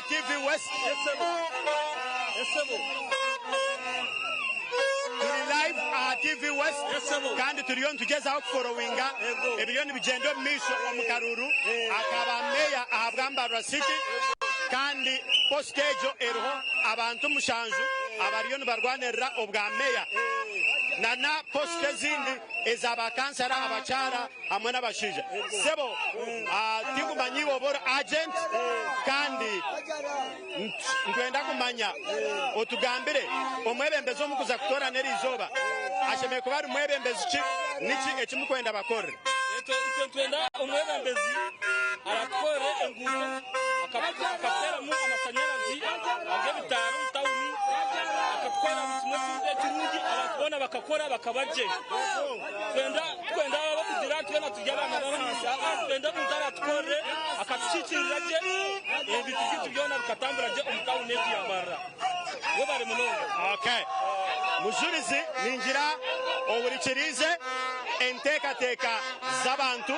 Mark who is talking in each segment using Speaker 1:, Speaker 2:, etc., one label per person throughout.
Speaker 1: aha TV West. Turi live aha TV West kandi turiyo nitugyezaho kuforowinga ebiriyo nibigyenda omu maisho omu karuuru aka ba meeya ahabwa Mbarara City kandi posita egyo eriho abantu mushanju abariyo nibarwanirira obwa meeya nana posita ezindi eza ba kansara abakyara hamwe n'abashaija. Sebo tinkumanya iwe oba ori agent kandi nitwenda kumanya otugambire omwebembezi omukuza kutoorana eriizooba ashemereire kuba ari mwebembezi ki? Niki eki mukwenda bakorere?
Speaker 2: Itwe nitwenda omwebembezi aratukorere enguuto, akatuteeramu amashanyarazi ag'ebitaara omu tawuni, akatukorera buri kimwe ekirungi abantu boona bakakora bakaba gye. Twenda tikwenda ab'okugira twena turi abaana b'ahansi aa nitwenda omuntu aratukorere akatukiikirira gye ebintu byaitu byona bikatambura gye omu tawuni egi ya Mbarara. Webare munonga.
Speaker 1: Okay. Mujurizi ningira ohurikiriize enteekateeka z'abantu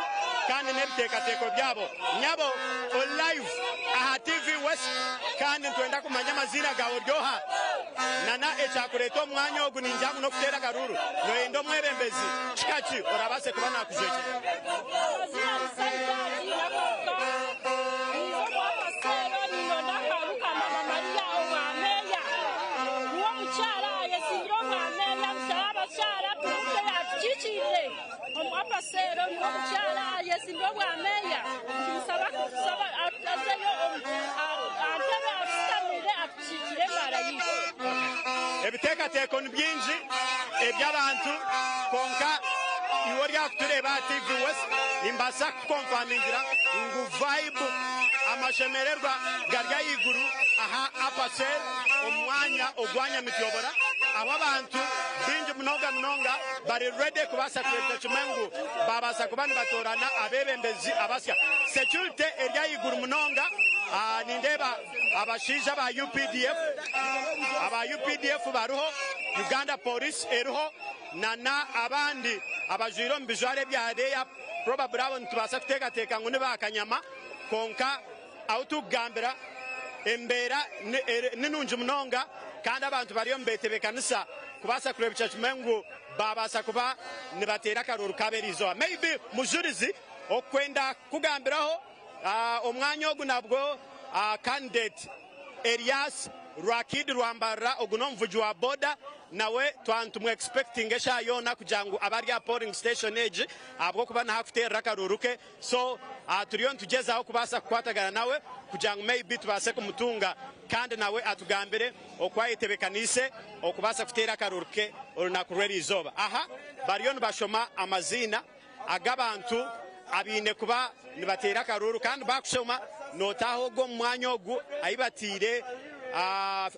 Speaker 1: kandi n'ebiteekateeko byabo. Nyabo ori live aha TV West kandi nitwenda kumanya amaziina gaawe ori oha nana ekyakureeta omu mwanya ogu ningira ngu n'okuteera akaruuru noyenda omwebembezi kika ki orabaase kuba nakujwekyera.
Speaker 3: Amazina ni Saidati Nakawuka, ninza omu Abaseero nindonda akaruuru ka Mama Maria obwa meeya. Niwe omukyara ayezimbire obwa meeya, nitushaba abakyara tumuhe atukiikirire. Omu Abaseero niwe omukyara ayezimbire obwa meeya, nitumusaba azeyo aha ntebe atushutamire atukiikire embaara yaitu.
Speaker 1: Ebiteekateeko ni bingi eby'abantu kwonka iwe ori aha kutureeba aha TV West nimbaasa kukukonfamingira ngu vibe, amashemererwa gari ahaiguru aha Upper Cell omu mwanya ogwa Nyamityobora ahu abantu baingi munonga munonga bari ready kubaasa kureebeka kimwe ngu baabaasa kuba nibatoorana abeebembezi abasya. Security eri ahaiguru munonga, nindeeba abashaija aba UPDF, aba UPDF bariho, Uganda Police eriho nana abandi abajwaire omu bijwaro ebya leya probably abo nitubaasa kuteekateeka ngu ni ba kanyama kwonka ahu turikugambira embeera ni nungi munonga kandi abantu bariyo nibetebeekanisa kubaasa kureebekya kimwe ngu baabaasa kuba nibateera akaruuru kaabo eriizooba. Maybe Mujurizi okwenda kukugambiraho omwanya ogu nabwo candidate Elias Rwakidi Rwambarira ogu n'omuvugi wa boda nawe twaba nitumu expectinga eshaaha yoona kugira ngu abe ari aha polling station egi ahabw'okuba niho arikuteerera akaruuru ke. So turiyo nitugyezaho kubaasa kukwatagana nawe kugira ngu maybe tubaase kumutunga kandi nawe atugambire oku ayetebekaniise okubaasa kuteera akaruuru ke orunaku rw'eriizooba. Aha bariyo nibashoma amaziina ag'abantu abaine kuba nibateera akaruuru kandi baakushoma nootaaha ogwo omu mwanya ogu ahu bataire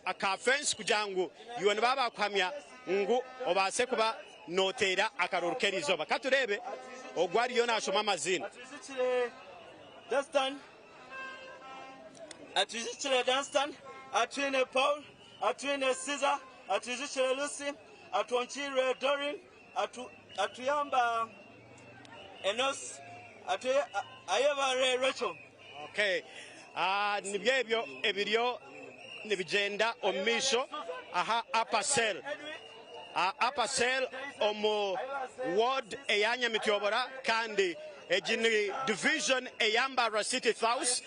Speaker 1: aka fensi kugira ngu iwe nibaba baakuhamya ngu obaase kuba Nooteera akaruuru k'eriizooba. Ka tureebe ogwo ariyo naashoma amaziina.
Speaker 4: Atwijukire Dunstan, Atwijukire Dunstan, Atwine Paul, Atwine Caesar, Atwijukire Lucy, Atwonkirwe Doreen, Atu, Atuyamba Enos, Atu, Ayebare Rachel.
Speaker 1: Okay. Ah, nibyo ebyo ebiriyo nibigyenda omu maisho aha Upper Cell. Aha Upper Cell omu ward eya Nyamityobora kandi egi ni division eya Mbarara City South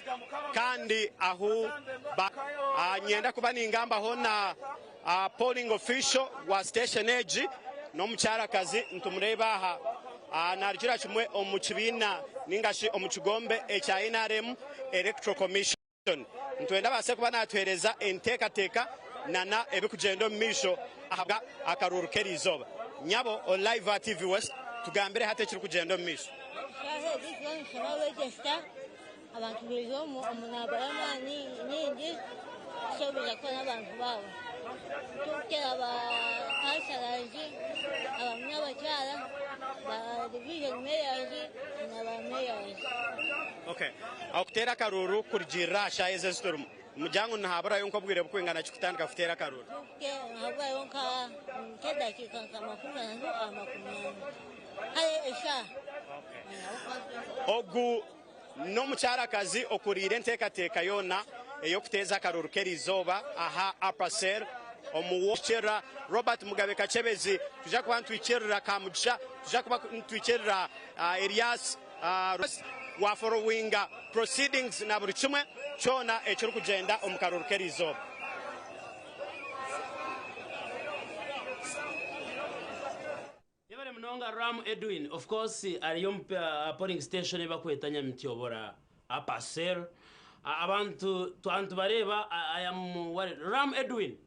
Speaker 1: kandi ahu ba ah, nyenda kuba ningambaho na ah, polling official wa station egi n'omukyarakazi nitumureeba aha Narugira kimwe omu kibiina ninga shi omu kigombe ekya nrm Electoral Commission. Nitwenda abaase kuba natuheereza enteekateeka nana ebikugyenda omu maisho ahabwa akaruuru k'eriizooba. Nyabo ori live aha TV West, tugambire hati ekirikugyenda omu maisho.
Speaker 5: Eshaaha egi turiyo nitushoma register, abantu baija omu namba y'amaani nyingi kushoboorora kukora n'abantu baabo. Turikuteera ba kansarazi, abamwe n'abakyara, ba divijoni meyazi na ba meyazi.
Speaker 1: Okay. Okuteera akaruuru kurugiirira aha shaaha ezi ezi turimu, nimugira ngu nihaburayo nk'obwire burikwingana ki kutandika kuteera akaruuru?
Speaker 5: Nihaburayo nk'edakiika nka 30 aha 40. Kare eshaaha.
Speaker 1: Ogu N'omukyarakazi okuriire enteekateeka yoona ey'okuteeza akaruuru k'eriizooba aha Upper Cell omu Wokirira Robert Mugabe Kakyebezi. Nitwija kuba nitwikirira Kamugisha, nitwija kuba nitwikirira Erias wa forowinga proceedings na buri kimwe kyona ekirikugyenda omu karuuru k'eriizooba.
Speaker 6: Yebare munonga Ram Edwin, of course ari omu polling station ei bakweta Nyamityobora upper cell. Abantu twaba nitubareeba I am worried. Ram Edwin,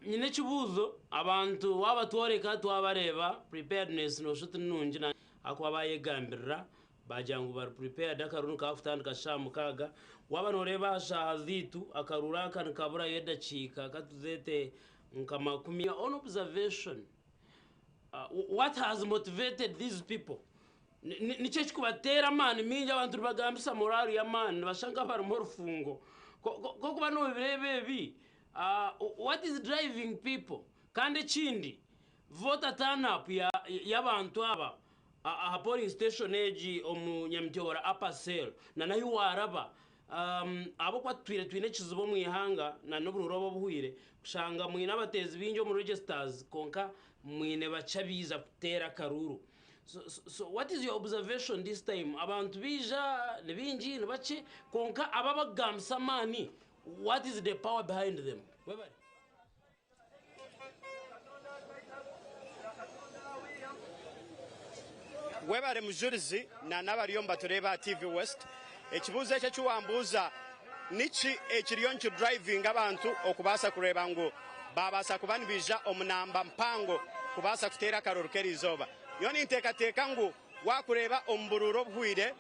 Speaker 6: nyine ekibuuzo, abantu waaba tworeka twabareeba preparedness noshusha oti ninungi ahakuba bayegambirira bagira ngu bari prepared akaruuru nikakutandika shaaha mukaaga. Waaba noreeba aha shaaha zaitu akaruuru aka nikaburayo edakiika katuzeete nka makumi. Your own observation. What has motivated these people? Niki ekikubateera amaani maingi? Abantu nibagambisa morale y'amaani nibashusha nk'abarimu orufungo. K'okuba nobireeba ebi, what is driving people? Kandi ekindi, voter turn up y'abantu aba aha polling station egi omu Nyamityobora Upper Cell na n'ahi waaraba, Ahabw'okuba tutwire twine ekizibu omu ihanga na n'oburuuru obu obuhwire, kushanga mwine abateezi baingi omu registers kwonka mwine bakye abaija kuteera akaruuru. So, so what is your observation this time? Abantu baija ni baingi ni bakye kwonka abo abakugambisa amaani what is the power behind them? Webare.
Speaker 1: Webare Mujurizi na n'abariyo nibatureeba aha TV West. Ekibuuzo eki eki wambuuza, niki ekiriyo nikidrivinga abantu okubaasa kureeba ngu baabaasa kuba nibaija omu namba mpango kubaasa kuteera akaruuru k'eriizooba? Nyowe ninteekateeka ngu Waakureeba omu buruuru obuhweire,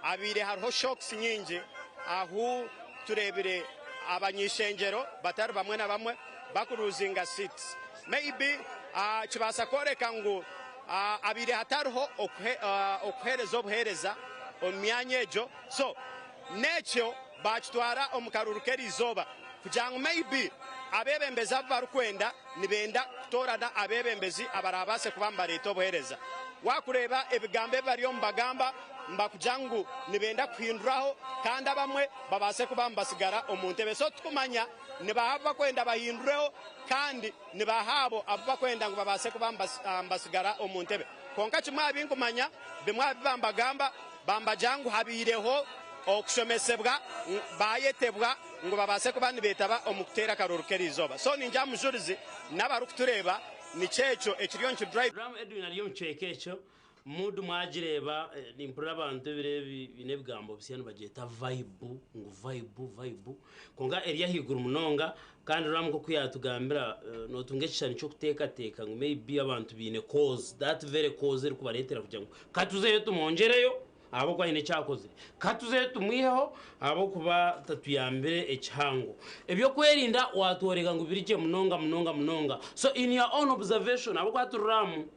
Speaker 1: habaire hariho shocks nyingi ahu tureebire abany'ishengyero batari bamwe na bamwe bakuruzinga seats. Maybe kibaasa kworeka ngu habaire hatariho okuheereza obuheereza omu myanya egyo so n'ekyo baakitwara omu karuuru k'eriizooba kugira ngu maybe abeebembezi abu barikwenda Nibenda kutoorana abeebembezi abaraabaase kuba nibareeta obuheereza. Waakureeba ebigambo ebi bariyo nibagamba, nibakugira ngu nibenda kuhinduraho kandi abamwe babaase kuba nibatsigara omu ntebe. So titukumanya ni baaha abu barikwenda bahindureho kandi ni baaha abo abu barikwenda ngu babaase kuba nibatsigara omu ntebe. Kwonka kimwe aha bi nkumanya, bimwe aha bi bambagamba, bambagira ngu habaireho okushomesebwa, baayetebwa ngu babaase kuba nibeetaba omu kuteera akaruuru k'eriizooba. So ningira Mujurizi n'abarikutureeba nikyo ekyo ekiriyo nikidrive.
Speaker 6: Ram Edwin ari omu kicweka ekyo, mood mwagireeba, nimpurira abantu ebiro ebi baine ebigambo bisya nibagyeta vibe, ngu vibe, vibe, kwonka eri ahaiguru munonga Kandi Ram nk'oku yaatugambira, nootunga ekishushani ky'okuteekateeka ngu maybe abantu baine cause, that very cause erikubareetera kugira ngu ka tuzeyo tumwongyereyo ahabw'okuba haine eki akozire, ka tuzeyo tumwiheho ahabw'okuba tatuyambire ekihango. Eby'okwerinda waatworeka ngu biri gye munonga munonga munonga. So in your own observation, ahabw'okuba hati Ram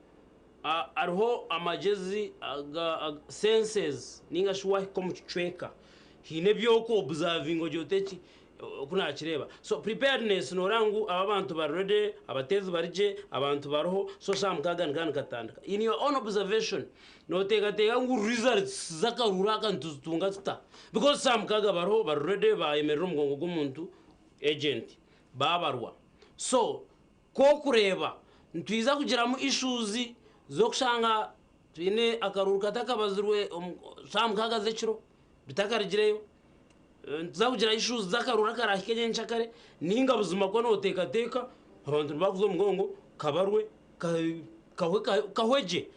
Speaker 6: hariho amagyezi aga senses nainga shi waahika omu kicweka haine ebi oku observinga ogira oti eki Oku nakireeba so preparedness noreeba ngu aba abantu bari ready, abateezi bari gye, abantu bariho so shaaha mukaaga nikaba nikatandika. In your own observation noteekateeka ngu results z'akaruuru aka nituzitunga tuta? Because shaaha mukaaga bariho bari ready bayemerera omugongo gw'omuntu agent babarwa so ku orikureeba nitwiza kugiramu issues z'okushanga twine akaruuru katakabazirwe omu shaaha mukaaga z'ekiro bitakarugireyo. Nituza kugira issues z'akaruuru akaraahike nyenkyakare nainga buzima ku nooteekateeka abantu nibakuza omugongo kabarwe kahwe gye.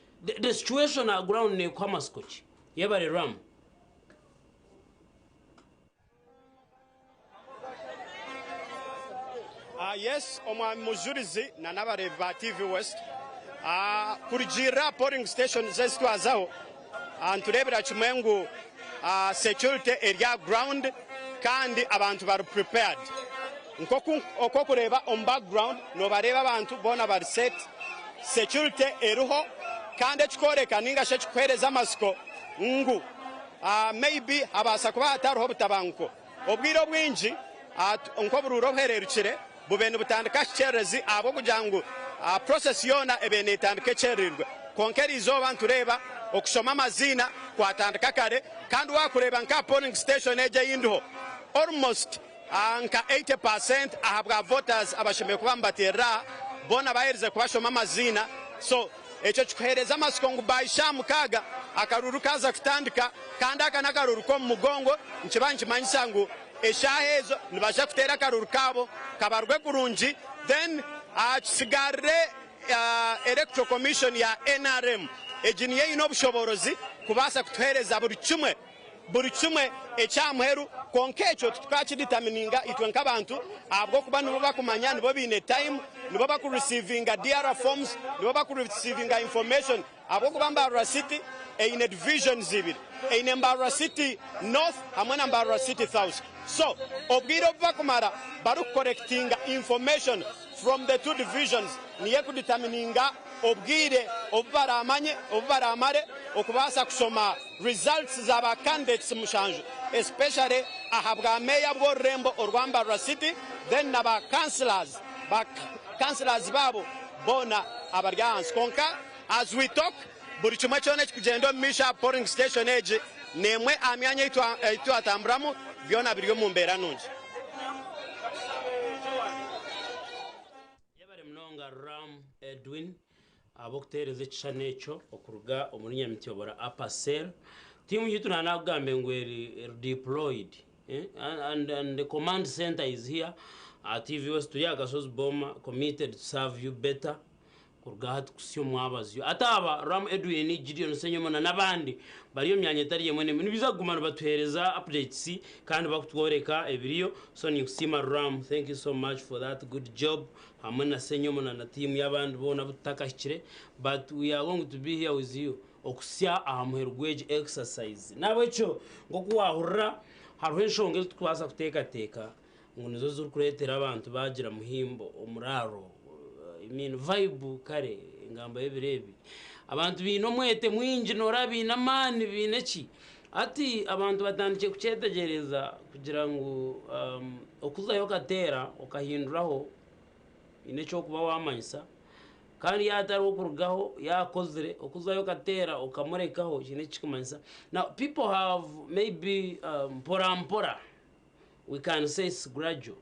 Speaker 6: The situation aha ground neekuha matsiko ki? Yebare Ram.
Speaker 1: Yes omwami Mujurizi na n'abareebi ba TV West kurugiirira aha polling stations ezi twazaho nitureebera kimwe ngu security eri aha ground kandi abantu bari prepared. Nk'oku orikureeba omu background nobareeba abantu boona bari set, security eriho kandi ekikworeka ninga shi ekikuheereza amatsiko ngu maybe habaasa kuba hatariho obutabanguko. Obwire obwingi nk'oburuuru obuhereerukire bube nibutandika aha kikyererezi ahabw'okugira ngu process yoona ebaire netandika ekyerereirwe. Kwonka eriizooba nitureeba okushoma amaziina kwatandika kare kandi wakureeba nka aha polling station egi ei ndiho. Almost nka 80 per cent ahabwa voters abashemereire kuba nibateerera aha boona baherize kubashoma amaziina so ekyo kikuheereza amatsiko ngu by shaaha mukaaga akaruuru kaaza kutandika kandi aka n'akaruuru k'omu mugongo nikiba nikimanyisa ngu eshaaha ezo nibaija kuteera akaruuru kaabo kabarwe kurungi then kisigarire Electoral Commission ya nrm egi niyo eine obushoboorozi kubaasa kutuheereza buri kimwe. Buri kimwe eky'aha muheru, kwonka ekyo titukakiditamininga itwe nk'abantu ahabw'okuba nibo bakumanya, nibo baine time, nibo bakurisiivinga DR forms, nibo bakurisiivinga information ahabw'okuba Mbarara City eine divisions ibiri, eine Mbarara City North hamwe na Mbarara City South. So obwire obu bakumara barikukorekitinga information from the two divisions niyo ekuditamininga obwire obu baraamanye, obu baraamare okubaasa kushoma results za ba candidates mushanju especially aha bwa meeya bw'orurembo orwa Mbarara City then na ba councillors, ba councillors baabo boona abari ahansi. Kwonka as we talk buri kimwe kyona ekikugyenda omu maisho aha polling station egi n'emwe aha myanya ei twatamburamu byona biri omu mbeera nungi.
Speaker 6: Yebare munonga Ram Edwin ahabw'okuteereza ekishushani ekyo okuruga omuri Nyamityobora Upper Cell. Tiimu yaitu naanakugambire ngu eri deployed and and the command center is here aha TV West turi aha Kasozi Boma committed to serve you better. Kuruga hati kuhitsya omwabazyo. Hati aba, Ram Edwin, Gideon Ssenyomona n'abandi bari omu myanya etari emwe n'emwe nibaija kuguma nibatuheereza updates kandi bakutworeka ebiriyo. So ninkusiima Ram, thank you so much for that good job hamwe na Ssenyomona na team y'abandi boona abu tutakahikire but we are going to be here with you okuhitsya aha muheru gw'egi exercise. N'ahabw'ekyo nk'oku waahurira hariho enshonga ezi turikubaasa kuteekateeka ngu nizo zirikureetera abantu baagira muhimbo omuraaro I mean vibe kare engamba y'ebiro ebi. Abantu baine omwete mwingi nooraba baine amaani baine ki. Hati abantu batandikire kukyetegyereza kugira ngu okuzayo okateera okahinduraho haine eki orikuba waamanyisa kandi yaaba atari w'okurugaho yaakozire okuzayo okateera okamurekaho haine eki kirikumanyisa. Now people have maybe mpora mpora. We can say it's gradual.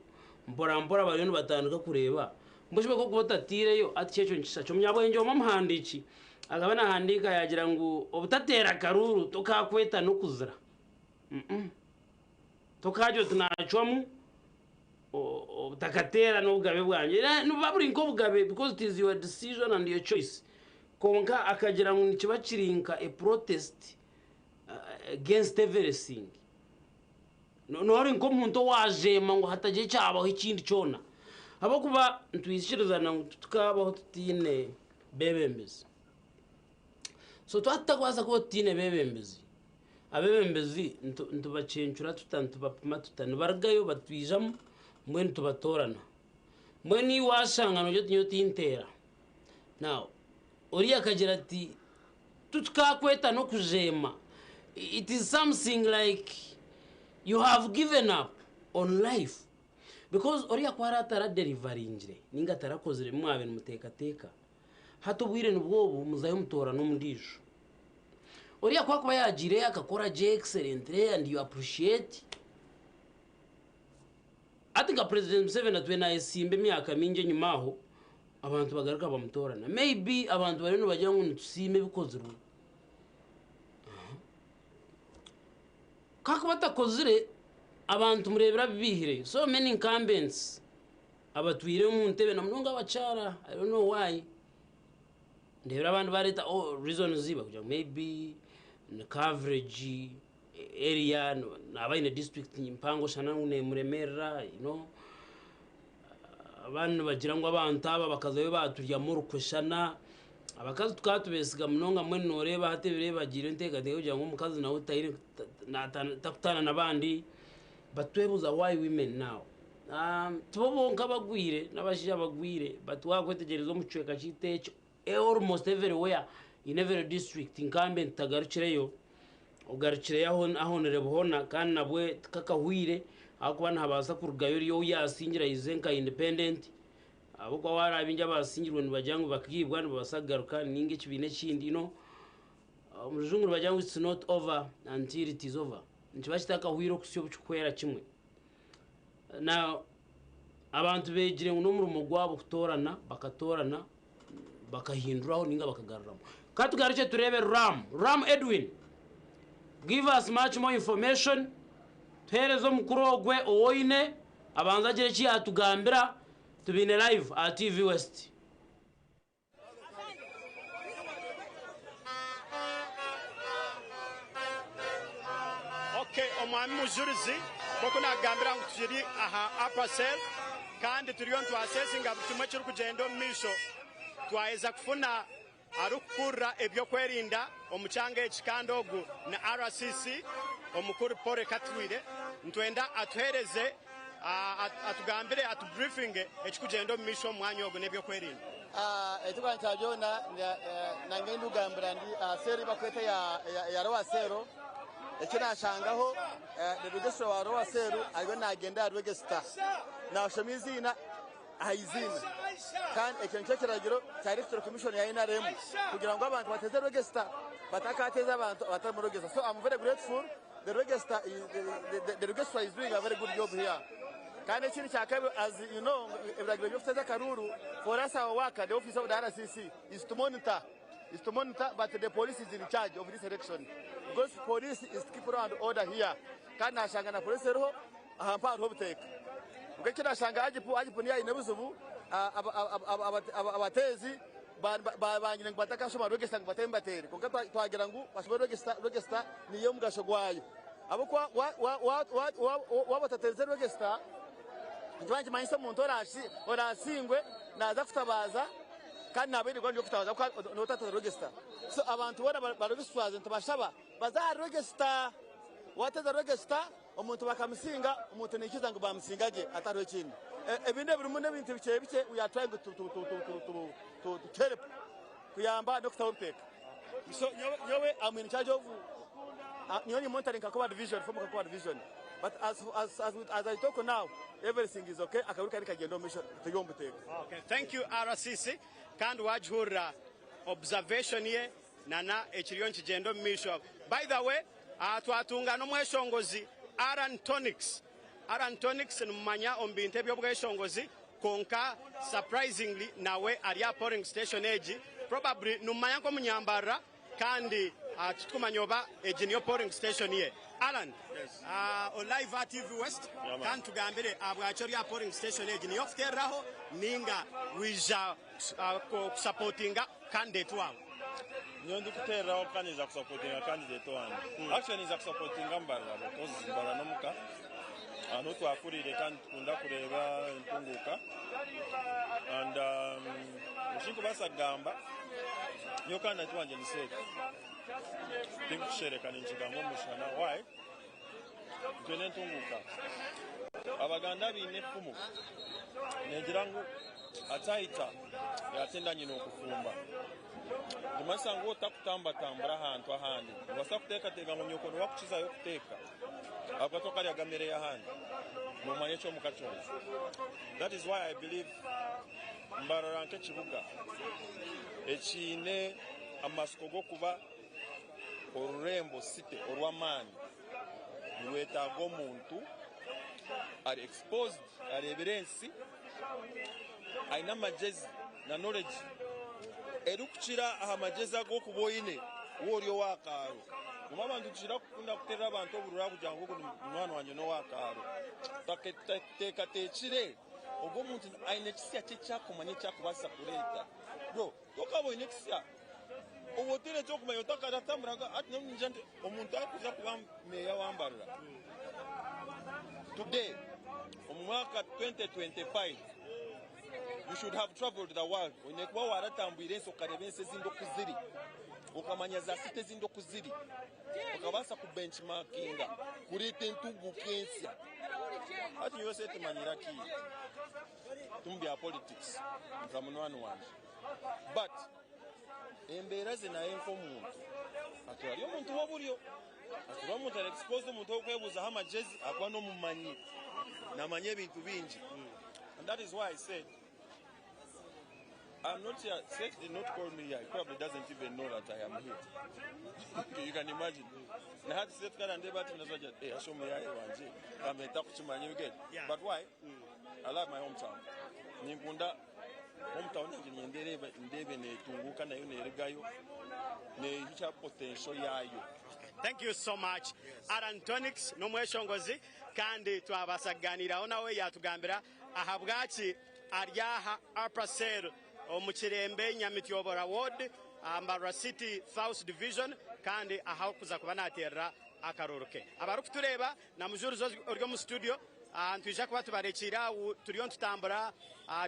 Speaker 6: Mpora mpora bariyo nibatandika kureeba mbwenu shi kw'okuba otataireyo hati shi ekyo nikisha ki? Omunyabwengye omwe omuhandiiki akaba naahandiika yaagira ngu obutateera karuuru tokaakweta n'okuzira. Mm. Tokaagira oti naacwamu obutakateera n'obugabe bwangye. Era nibuba buri nk'obugabe because it is your decision and your choice. Kwonka akagira ngu nikiba kiri nka a protest against everything. Nooba ori nk'omuntu owaajeema ngu hatagira ekyabaho ekindi kyona. Ahabw'okuba nitwikirizana ngu titukabaho tutaine beebembezi. So twaba tutakubaasa kubaho tutaine beebembezi, abeebembezi nitubacencura tuta, nitubapima tuta? Nibarugayo batwijamu mbwenu tubatoorana. Mbwenu iwe waashanga noogira oti nyowe tinteera. Now oriya akagira ati Tutukakweta n'okujeema it is something like you have given up on life because oriya ku araabe ataradeliveringyire ninga atarakozire ebi mwabaire nimuteekateeka hati obwire nibwo obu muzayo mutoorane ondiijo. Oriya ku arikuba yaagiireyo akakora gye excellently and you appreciate hati nka President Museveni atwire naayesimba emyaka mingi enyima aho Abantu bagaruka bamutoorana. May be abantu bariyo nibagira ngu nitusiima ebikozirwe. Ku akuba atakozire, abantu mureebire abu baihireyo. So many incumbents abatwire omu ntebe na munonga abakyara, I don't know why. Ndeebire abandi bareeta oh reasons bakugira ngu may be ni coverage area, naaba aine district mpango oshana ngu nemuremeerera, you know. Abandi nibagira ngu abantu aba bakazayo baaturyamu orukwe shana. Abakazi tukaba tubeesiga munonga mbwenu nooreeba hati ebiro ebi bagiire enteekateeka kugira ngu omukazi nawe taine takutaana n'abandi. But twebuuza why women now? Tibo bonka abagwire n'abashaija bagwire but waakwetegyereza omu kicweka kyaitu eki almost everywhere in every district nkambe ntitagarukireyo Ogarukireyo ahonire buhona kandi nabwe tikakahwire ahakuba nihabaasa kurugayo oriya ou yaasingira aije nka independent ahabw'okuba wareeba baingi abaasingirwe nibagira ngu bakaibwa nibabaasa kugaruka ninga ekibiina ekindi you know omu rujungu nibagira ngu it's not over until it is over nikiba kitakahwire okuhitsya obu kikuhwera kimwe. Now abantu beegire ngu n'omurimo gwabo kutoorana bakatoorana bakahinduraho ninga bakagaruramu. Ka tugarukye tureebe Ram. Ram Edwin, give us much more information, tuheereze omukuru ogwe ou oine abanze agire eki yaatugambira, tubaine live aha TV West.
Speaker 1: Ok omwami mujurizi nkoku nagambira ngu turi aha upper cell kandi turiyo nitwasesinga buri kimwe ekirikugyenda omu maisho twaheza kufuna arikukurira ebyokwerinda omu kyanga eki kandi ogu ni RCC omukuru Paul Katwire nitwenda atuhereze atugambire atubriefinge ekikugyenda omu maisho omu mwanya ogu n'ebyokwerinda.
Speaker 7: Ekirikubanza kya byona nanye ndikugambira ndi aha seero ei barikweta eya lower cell, eki naashangaho the registrar wa lower cell ariyo naagyenda aha register naashoma eiziina aha iziina kandi ekyo nikyo kiragiro kya Electoral Commission ya NRM kugira ngu abantu bateeze register batakateeza abantu abatari mu register so I'm very grateful The register is, the, the, the registrar is doing a very good job here. Kandi ekindi kya kabiri, as you know, ebiragiro by'okuteza akaruuru, for us our work, the office of the RCC is to monitor, is to monitor, but the police is in charge of this election. Because police is to keep law and order here. Kandi nashanga na police eriho, aha mpa hariho obuteeka. Ubwo eki nashanga Agipu, Agipu niyo aine obuzibu, abateezi Baabangire ngu batakashoma register ngu bateeme bateere kwonka twagira ngu bashome register, register niyo omugasho gwayo ahabw'okuba waaba otateerize register nikiba nikimanyisa omuntu oraasingwe naaza kutabaaza kandi naaba aine kuba kutabaza ahabw'okuba nooba otateerize register. So abantu boona ba registrars nitubashaba baze aha register, waateeza register omuntu bakamusinga, omuntu naikiriza ngu baamusinga gye hatariho ekindi. Ebindi ebirimu n'ebintu bikye bikye we are trying to, to, to, to, to, to, to help kuyamba n'okutaho obuteeka. So nyowe, nyowe I'm in charge of nyowe ni monitoring Kakoba division from Kakoba division but as, as, as, as I talk now everything is okay akaruru kari kagenda omu maisho turi omu buteeka.
Speaker 1: Okay, thank you RCC kandi wagihurira observation ye nana ekiriyo nikigyenda omu maisho. By the way, aha twatunga n'omweshongozi Aaron Tonics. Aaron Tonics nimumanya omu bintu eby'obweshongozi kwonka surprisingly nawe ari aha polling station egi probably nimumanya nk'omunyambarira kandi titukumanya oba egi niyo polling station ye. Allan, ori live aha TV West kandi tugambire ahabwaki ori aha polling station egi niyo okuteereraho ninga waija kusapotinga candidate waawe?
Speaker 8: Nyowe ndikuteereraho kandi ninza kusapotinga candidate wangye. Actually ninza kusapotinga Mbarara because Mbarara n'omuka niho twakuriire kandi nitukunda kureeba entunguuka and eki ndikubaasa kugamba nyowe candidate wangye ni Seeta. Tinkukushereka ninkigamba omu mushana why? Nitwenda entunguuka. Abaganda baine efumu negira ngu atahita yatenda nyina okufumba. Nikimanyisa ngu otakutambatambura ahantu ahandi nobaasa kuteekateeka ngu nyoko niwe akukizayo kuteeka ahabw'okuba tokaryaga mere y'ahandi nomanya eky'omuka kyonka. That is why I believe Mbarara nk'ekibuga ekiine amatsiko g'okuba orurembo, city, orw'amaani nirwetaaga omuntu ari exposed, areebire ensi, aine amagyezi na knowledge erikukira aha magyezi agu orikuba oine waaba ori ow'aha kaaro. Obumwe abantu nitukira kukunda kuteerera abantu obururu ahabw'okugira ngu ogu ni munywani wangye n'ow'aha kaaro. Tutateekateekire ogu omuntu aine kisya ki eki arikumanya eki arikubaasa kureeta. Bro, tokaba oine ekisya. Obu otaine eky'okumanya otakaratamburaga hati nyowe ningira nti omuntu arikuza kuba meeya wa Mbarara today omu mwaka 2025 you should have travelled the world oine kuba waratambwire ensi okareeba ensi ezindi oku ziri okamanya za city ezindi oku ziri okabaasa ku benchmarkinga kureeta entunguuka ensya hati nyowe setimanyira ki ti mu bya politics nka munywani wangye but Embeera ze naye nk'omuntu atuura ari omuntu w'oburyo, atuura omuntu ari exposed, omuntu ow'okwebuuzaho amagyezi ahakuba n'omumanyi, naamanya ebintu bingi and that is why I said. I'm not here. Seth did not call me here. He probably doesn't even know that I am here. Okay, you can imagine. Na hati Seth kana ndeba ati nazaja eh asho muyaye wanje. Kameta kuchimanya you get.
Speaker 1: Yeah.
Speaker 8: But why? I love my hometown. Ninkunda hometown yange nyendereba ndebe netunguka nayo neregayo nehicha potential yayo.
Speaker 1: Thank you so much. Alan Tonix n'omweshongozi kandi twabaasa kugaaniiraho nawe yaatugambira ahabwaki ari aha Upper Cell omu Kirembe Nyamityobora Ward, Mbarara City South Division kandi ahu arikuza kuba naateerera akaruuru ke. Abarikutureeba na Mujurizi ori omu studio, nitwija kuba tubarekiire aho turiyo nitutambura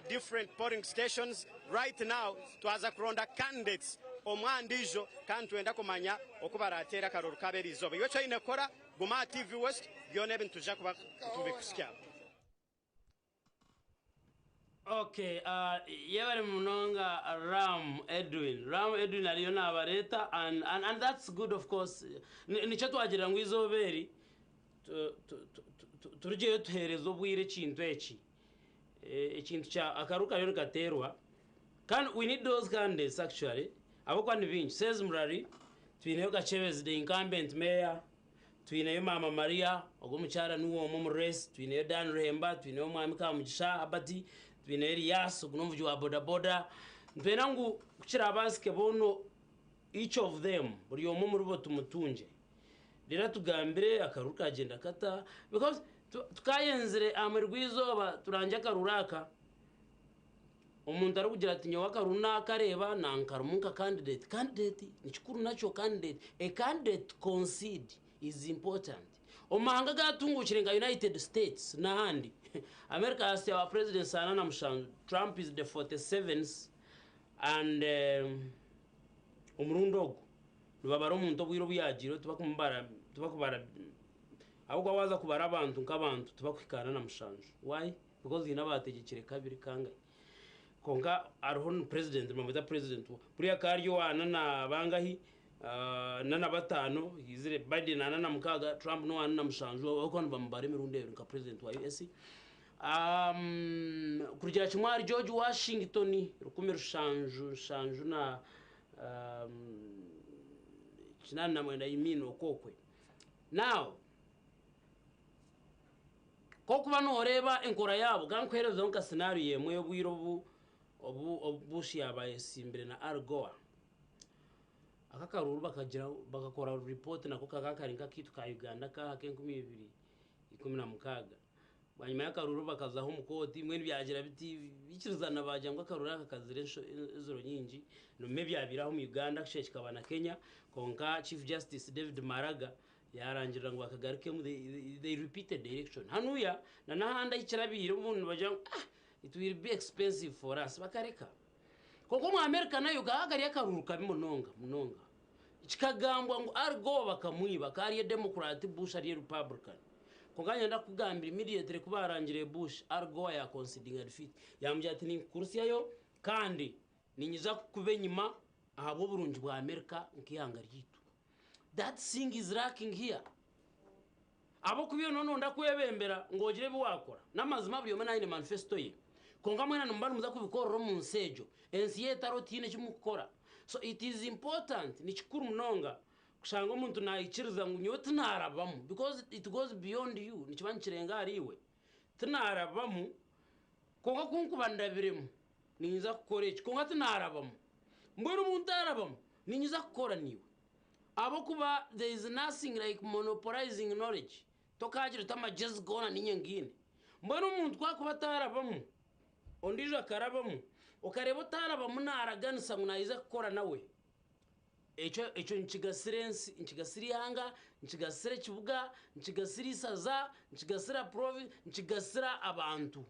Speaker 1: different polling stations. Right now twaza kuronda candidates omwe aha ndiijo kandi nitwenda kumanya oku baraateere akaruuru kaabo eriizooba. Iwe eki oine kukora, guma aha TV West, byona ebi nitwija kuba nitubikuhitsyaho.
Speaker 6: Okay, yebare munonga Ram Edwin. Ram Edwin ariyo nabareeta and, and, and that's good of course. Nikyo twagira ngu izooba eri turugyeyo tuheereze obwire ekintu eki. Ekintu kya akaru kariyo nikateerwa. Kandi we need those candidates actually. Ahabw'okuba ni baingi. Says Murari, twineyo Kakyebezi the incumbent mayor, Twineyo Maama Maria, ogwo omukyara niwe omwe omu race, twineyo Dan Ruhemba, twineyo Omwami Kamugisha Herbert, twineyo Elias, ogu n'omuvugi wa boda boda. Nitwenda ngu ku kirabaasike boona each of them, buri omwe omuribo tumutungye. Reero atugambire akaruru kagyenda kata because tukayenzire aha muheru gw'eizooba turangye akaruru aka. Omuntu arikugira ati nyowe akaruru nakareeba nankarimu nka candidate, candidate nikikuru nakyo candidate, a candidate to concede is important. Omu mahanga agatunguukire nka United States n'ahandi, America yasya ba presidents ana na mushanju, Trump is the 47th and omurundi ogu nibabara omuntu obwire obu yagiireho tibakumubara tibakubara ahabw'okuba waaza kubara abantu nk'abantu tibakuhika ana na mushanju why? Because haine abaategyekire kabiri kangahi. Kwonka hariho ni president nibamweta president buriya akaba ari owa ana na bangahi ana na bataano haizire Biden ana na mukaaga Trump n'owa ana na mushanju ahabw'okuba nibamubara emirundi ebiri nka president wa US. Kurugira kimwe ahari George Washington 1700 nshanju na 89 I mean okwo okwe. Now Ku orikuba nooreeba enkora yaabo, ka nkuheerezeho nka scenario emwe y'obwire obu obu obu Bush yaaba ayetsimbire na Al Gore. Aka akaruuru bakagira bakakora report nako kakaba kari nk'akaitu ka Uganda ak'aha ak'enkumibiri ikumi na mukaaga. Bwanyima y'akaruuru bakazaho omu kooti mbwenu byagira biti biikirizana baagira ngu akaruuru aka kazire enziro nyingi nibimwe ebyabaire aha omu Uganda actually kikaba na Kenya kwonka Chief Justice David Maraga Yaarangirira ngu bakagarukemu they repeated the election. Hanuya na n'ahandi ahu kirabaire obundi nibagira ngu ah it will be expensive for us bakareka. Kwonka omu America nayo kakaba kari akaruuru kabi munonga munonga. Kikagambwa ngu Al Gore bakamwiba akaba ari Democrat Bush ari Republican. Kwonka niinyenda kukugambira immediately ku baarangire Bush, Al Gore ya concedinga defeat. Yaamugira ati ninkukurusyayo kandi niinyija kukuba enyima ahabw'oburungi bwa America nk'eihanga ryaitu. That thing is lacking here. Ahabw'okuba iwe noononda kwebembera ngu ogire ebi waakora. N'amazima buri omwe naine manifesto ye. Kwonka mwena nimuba nimuza kubikorera omu nsi egyo. Ensi y'etaro tihaine eki murikukora. So it is important, ni kikuru munonga kushanga omuntu naikiriza ngu nyowe tinaarabamu because it goes beyond you, nikiba nikirenga ahariiwe. Tinaarabamu kwonka ku nkuba ndabiremu niinyija kukora eki kwonka tinaarabamu. Mbwenu obu ntaarabamu niinyija kukora naiwe. Ahabw'okuba there is nothing like monopolizing knowledge, tokaagira oti amagyezi goona niinye ngaine. Mbwenu omuntu ku arikuba ataarabamu, ondiijo akarabamu, okareeba otaarabamu naaraganisa ngu naija kukora nawe, ekyo ekyo nikigasira ensi, nikigasira eihanga, nikigasira ekibuga, nikigasira eisaza, nikigasira province, nikigasira abantu.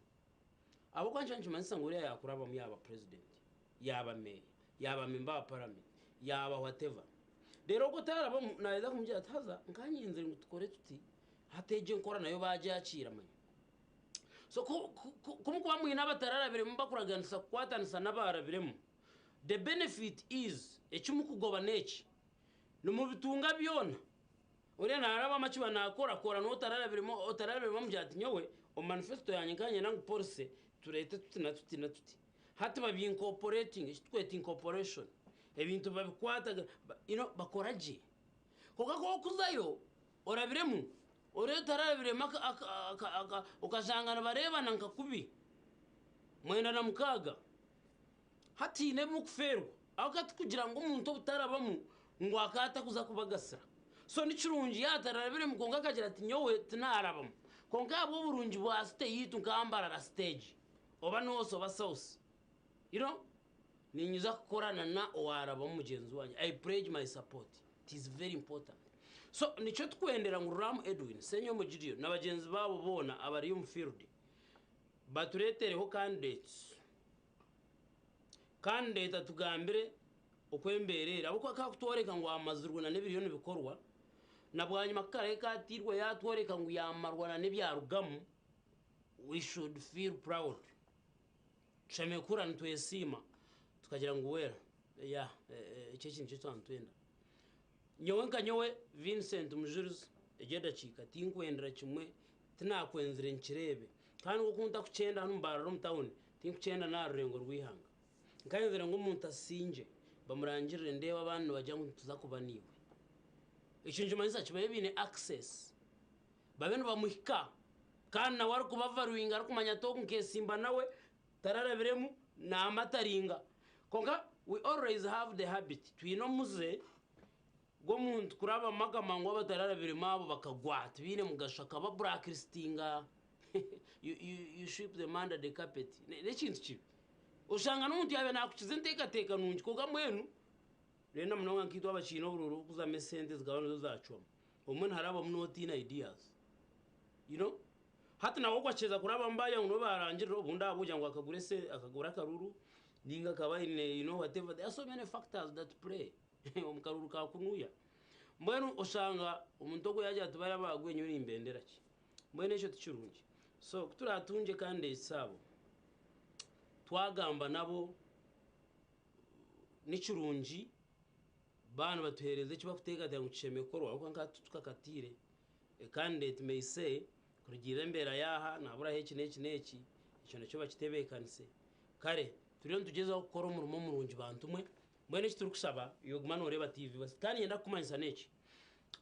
Speaker 6: Ahabw'okuba nikiba nikimanyisa ngu oriya yaakurabamu yaaba purezidenti, yaaba meeya, yaaba memba wa paramenti, yaaba whatever. Reero ogwo otaarabamu naaheza kumugira ati haza nkanyenzire ngu tukore tuti, hati egyo enkora nayo baagyakiira manya. So ku ku ku mukuba mwine abatararabiremu bakuraganisa kukwatanisa n'abaarabiremu, the benefit is eki mukugoba n'eki, nimubitunga byona. Oriya naarabamu akiba naakora, kora n'otararabiremu otararabiremu amugira ati nyowe omu manifesto yangye nkaba niinyenda ngu policy tureete tuti na tuti na tuti. Hati babi incorporating, eki tukweta incorporation. Ebintu babikwata, you know, bakora gye. Kwonka ku orikuzayo orabiremu, oriya otararabiremu okashanga nibareebana nka kubi, 96. Hati haine ebi murikufeerwa ahabw'okuba tikugira ngu omuntu obutarabamu ngu akaba atakuza kubagasira. So ni kirungi yaaba atararabiremu kwonka akagira ati nyowe tinaarabamu. Kwonka ahabw'oburungi bwa site yaitu nka Mbarara stage oba North oba South, you know, niinyija kukorana na owaarabamu mugyenzi wangye. I pledge my support. It is very important. So nikyo tukwendera ngu Ruramu Edwin, Ssenyomo Gideon na bagyenzi baabo boona abari omu field batureetereho candidates. Candidate atugambire oku embeera eri ahabw'okuba ka kutworeka ngu amazirwe na n'ebiriyo nibikorwa na bwanyima ku karabe katiirwe yatworeka ngu yamarwa na n'ebyarugamu we should feel proud. Tushemereire kuhurira nitwesiima tukagira ngu well yeah eki eki nikyo twaba nitwenda. Nyowe nka nyowe Vincent Mujurizi egi edakiika tinkwendera kimwe tinakwenzire nkireebe kandi nk'oku ntakukyenda hanu Mbarara omu tawuni Tinkukyenda n'aha rurengo rw'eihanga. Nkayenzire ngu omuntu asingye, bamurangirire ndeebe abandi nibagira ngu nituza kuba naiwe. Ekyo nikimanyisa ki? Babe baine access, babe nibamuhika kandi nawe arikubavaluinga arikumanya ati ogu nkesimba nawe tararabiremu naamataringa. Kwonka we always have the habit, twine omuze gw'omuntu kurabamu akamanya ngu abatararabiremu abo bakagwa tibaine mugasho akaba blacklistinga you, you, you sweep them under the carpet n'ekintu kibi oshanga n'omuntu yaabaire naakukiza enteekateeka nungi kwonka mbwenu reero na munonga nkaitwe abakiine obururu obukuzamu esente zikaba nizo zaacwamu obumwe niharabamu n'otiine ideas you know Hati nawe okwakyeza kurabamu baagira ngu nibo baarangirira obundi ahabw'okugira ngu akagura ese akagura akaruru ninga akaba aine you know whatever there are so many factors that play omu karuru ka kunuya. Mbwenu oshanga omuntu ogwo yaagira ati bariya baagwa nyowe nimbendera ki? Mbwenu ekyo tikirungi. So ku turaatungye candidates abo twagamba nabo nikirungi baaba nibatuheereza eki barikuteekateeka ngu kishemereire kukorwa ahabw'okuba nka hati titukakatiire. A candidate may say, kurugiirira embeera yaaha, naaburaho eki n'eki n'eki, ekyo nakyo bakitebeekanise. Kare, turiyo nitugyezaho kukora omurimo murungi bantu mwe, mbwenu eki turikushaba, iwe guma nooreeba TV basi. Kandi niinyenda kukumanyisa n'eki,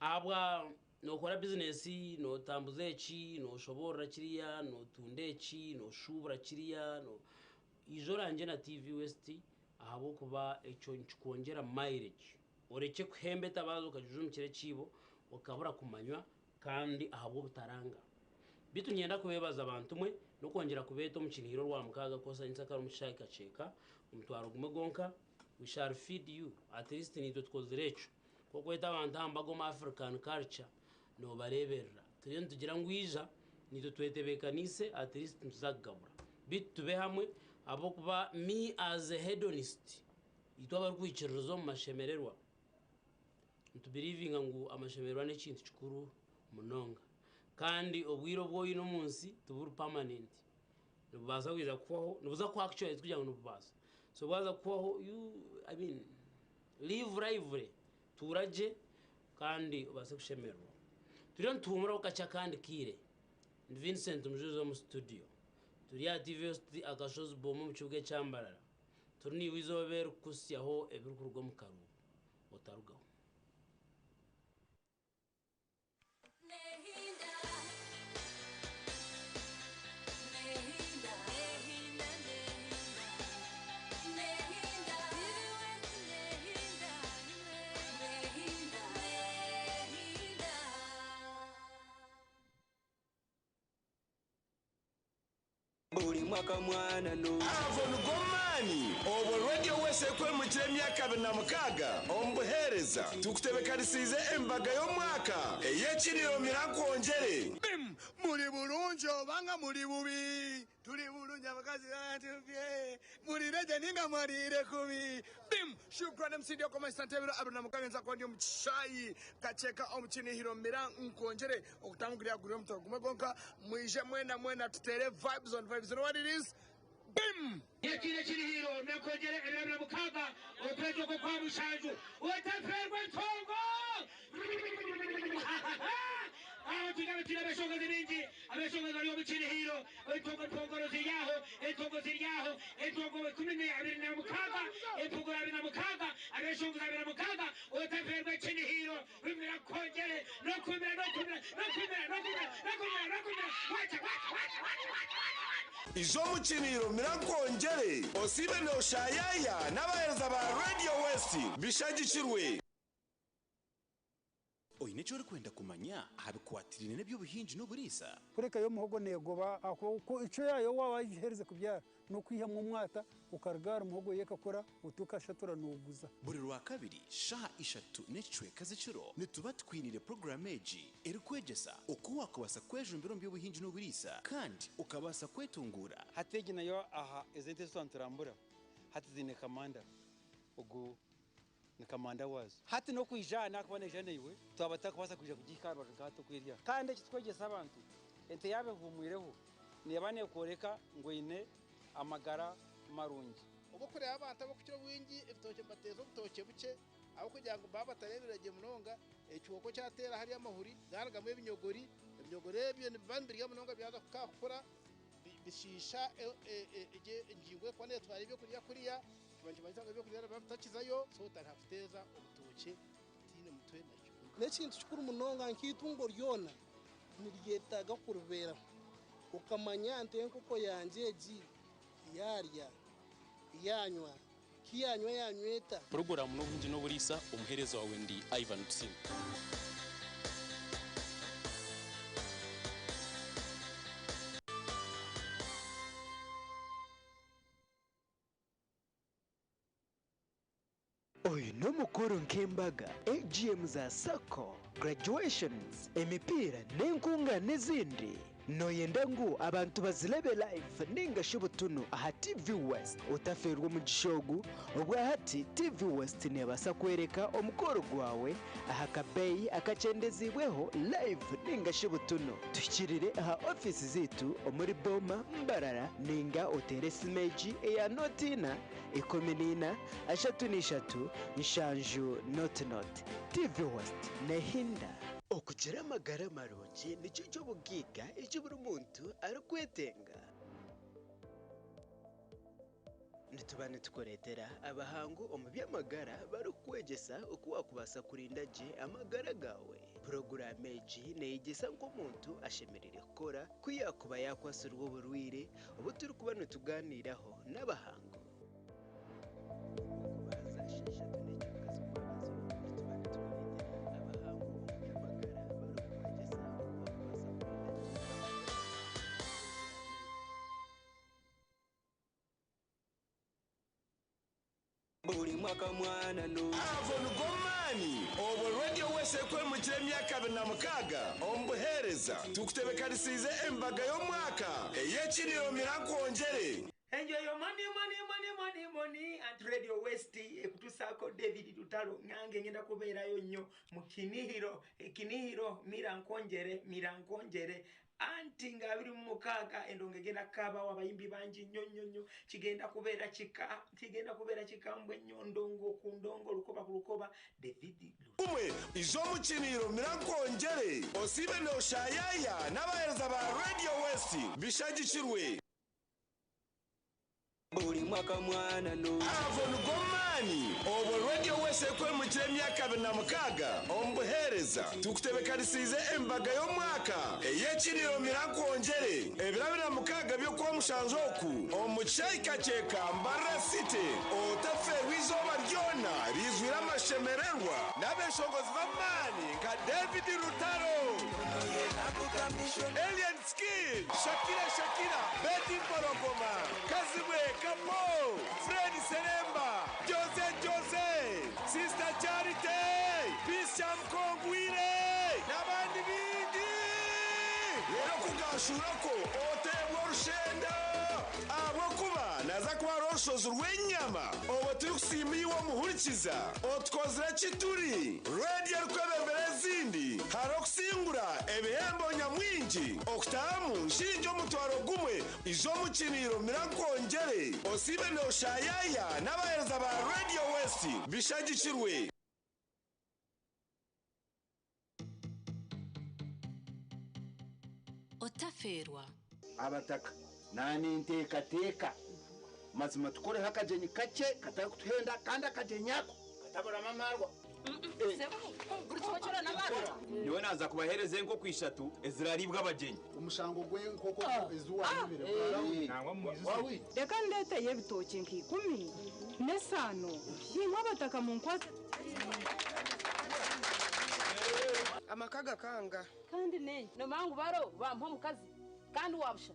Speaker 6: ahabwa nookora bizinesi, nootambuza eki, nooshoboorora kiriya, nootunda eki, nooshuubura kiriya, no, ija orangye na TV West ahabw'okuba ekyo nikikwongyera mileage. Orekye kuhemba etabaaza okagijumikira ekiibo, okabura kumanywa kandi ahabw'obutaranga. Beitu niinyenda kubeebaza bantu mwe n'okwongyera kubeeta omu kinihiro Orwamukaaga kwosa nyentsakare omu kishaayi Kakyeka, omutwaro gumwe gwonka, we shall feed you, at least naitwe tukozire ekyo. Ku okweta abantu aha mbaga omu African culture noobareeberera. Turiyo nitugira ngu ija, naitwe twetebeekaniise at least nituza kugabura. Beitu tube hamwe ahabw'okuba me as a hedonist, itwe abarikwikiririza omu mashemererwa, Nitubiriivinga ngu amashemererwa n'ekintu kikuru munonga. Kandi obwire obu oine omu nsi tiburi permanent. Nibubaasa kwija kuhwaho, nibuza kuhwaho actually tikugira ngu nibubaasa. So bwaza kuhwaho you I mean live lively, tuura gye kandi obaase kushemererwa. Turiyo nituhuumuraho kakye akandi kaire. Ndi Vincent Mujuzi omu studio. Turi aha TV West Akashozi Boma omu kibuga ekya Mbarara. Turi naiwe eizooba erikukuhitsyaho ebirikuruga omu karuubo. Otarugaho.
Speaker 9: Ago nigo maani obwo Radio West erikwemukira emyaka 26 omu buheereza. Tukutebekanisiize embaga y'omwaka ey'ekiriro Mira Nkwongyere.
Speaker 10: Bim! Muri burungi oba nga muri bubi? Turi burungi abakazi batubye. Muriire gye ninga mwariire kubi? Bim! Shukran MC Dyoko Master Ntebiro abiri na mukaga nza kuba ndi omu kishaayi Kakyeka omu Kinihiro Mira Nkwongyere Okutangurira guri omutwe gumwe gwonka mwije mwena mwena tuteere vibes on vibes you know what it is bim.
Speaker 11: Ekiine ekirihiiro nakwongyera ebiro 26 okwezi okwo kwa mushanju otafeerwa entongo. Aho twine abatwire abeshongozi baingi, abeshongozi bari omu kirihiiro, entongo ntongoro ziri aho, entongo ziri aho. Entongo 26, empugura 26, abeshongozi 26, otaferwa ekinihiro, rumira kongere, n'okumira, n'okumira, n'okumira, n'okumira, n'okumira, n'okumira, wacha, wacha, wacha, wacha, wacha, wacha.
Speaker 9: Izo omukiniro mirankwongyere osiibe nooshayaya n'abaheereza ba Radio West bishagikirwe.
Speaker 12: Oine eki orikwenda kumanya aha bikwatiraine n'eby'obuhingi n'oburiisa?
Speaker 13: Kureka yo omuhogo neegoba ahabw'okuba icwe yaayo waaba wagiherize kubyara n'okwihamu omwata okarugara muhogo yo ekakura oti okashatura nooguza.
Speaker 12: Buri Rwakabiri shaaha ishatu n'ekicweka z'ekiro nituba tukwiniire puroguraamu egi erikwegyesa oku waakubaasa kwejumbira omu by'obuhingi n'oburiisa kandi okabaasa kwetunguura.
Speaker 14: Hati egi nayo aha ezi ente ezi twaba niturambura hati ziine kamanda ogu ni kamanda waazo. Hati n'okwija aha naakuba naija naiwe twaba tutakubaasa kwija kugihika aha rubaju nka hati oku eri aha. Kandi eki tukwegyesa abantu, ente yaaba ehuumwireho neeba neekworeka ngu eine amagara marungi.
Speaker 15: Obu orikureeba abantu abarikukira obwingi ebitookye nibateeza obutookye bukye ahabw'okugira ngu baaba batareebire gye munonga, ekihooko kyateera hariya amahuri garugamu ebinyogori, ebinyogori ebyo nibiba nibirya munonga byaza kukura bishiisha engingo erikuba neetwara ebyokurya kuriya, kiba nikimanyisa ngu ebyokurya nibiba bitakizayo, so otariha kuteeza obutookye butaine mutwe na kibunu.
Speaker 16: N'ekintu kikuru munonga nk'eitungo ryona niryetaaga kuribeeraho okamanya nti enkoko yangye egi yaarya, yaanywa, ku yaanywa yaanywa eta?
Speaker 17: Puroguraamu n'obuhingi n'oburiisa, omuheereza waawe ndi Ivan Tusiime.
Speaker 18: Oyu n'omukoro nk'embaga, AGM za sacco, graduations, emipiira n'enkungaana ezindi. Noyenda ngu abantu bazirebe live ninga shi butunu aha TV West? Otafeerwa omugisha ogu, obwahati TV West nebaasa kworeka omukoro gwawe aha kabeeyi akakyendeziibweho live ninga shi butunu. Tuhikirire aha ofiisi zaitu omuri Boma, Mbarara ninga oteere esimu egi eya nooti ina, 14, 33, 70 00. TV West nehinda. Okugira amagara marungi nikyo ky'obugaiga eki buri muntu arikwetenga. Nituba nitukureetera abahangu omu by'amagara barikukwegyesa oku waakubaasa kurinda gye amagara gaawe. Puroguraamu egi neeyegyesa nk'omuntu ashemereire kukora ku yaakuba yaakwatsirwe oburwaire obu turikuba nitugaaniiraho n'abahangu.
Speaker 9: Buri mwaka mwana no. Ago nigo maani obwo Radio West erikwemukira emyaka 26 omu buheereza. Tukutebekanisiize embaga y'omwaka ey'ekiriiro Mirankwongyere.
Speaker 19: Enjoy your money money money money money anti Radio West ekutusaako David Lutalo nange ngenda kubeerayo nnyo mu Kinihiro Kinihiro Mira Nkwongyere Mira Nkwongyere Anti nga 26 endongo egenda kukaabawo abayimbi bangi nnyo nnyo nnyo kigenda kubeera kika kigenda kubeera kikambwe nnyo ndongo ku ndongo lukoba ku lukoba David
Speaker 9: Gumwe ija omu kiriiro Mirankwongyere osiibe nooshayaya n'abaheereza ba Radio West bishagikirwe.
Speaker 20: Buri mwaka mwana no.
Speaker 9: Ago nigo maani obwo Radio West erikwemukira emyaka 26 omu buheereza. Tukutebekanisiize embaga y'omwaka ey'ekiriiro Mirankwongyere ebiro 26 by'Okwamushanju oku omu kishaayi Kakyeka, Mbarara City. Otafeerwa eizooba ryona riizwire amashemererwa n'abeeshongozi b'amaani nka David Rutaro, Alien Skin, Shakira Shakira, Betty Mpologoma, Kazibwe Kapo, Fred Seremba, Jose Jose, Sister Charity, Peace Kyamukongwire n'abandi baingi. Reero ku gaashuurako oteebwe orushenda ahabw'okuba naaza kuba hariho orushozi rw'enyama obwo turikusiima iwe omuhurikiza otukozire ki turi radiyo erikwebembera ezindi hariho okusingura ebihembo nyamwingi okutahamu nshingi 10,000 ija omu kiriiro Mirankwongyere osiibe nooshayaya n'abaheereza ba Radio West bishagikirwe.
Speaker 21: Otafeerwa.
Speaker 22: Abataka, Naanenteekateeka
Speaker 21: Mazima tukoreho akagyenyi kakye katarikutuhenda kandi akagyenyi ako kataburamu amaarwa.
Speaker 22: Nyowe naaza kubaheereza enkoko ishatu eziraariibwe abagyenyi.
Speaker 23: Omushango gw'enkoko ezi waayibire
Speaker 24: Reka ndeeteyo ebitookye nka ikumi n'esaano, naimwe abataka munkwatse
Speaker 25: Amaka gakanga.
Speaker 3: Kandi n'enki? Noomanya ngu baro bampa omukazi kandi wa busha.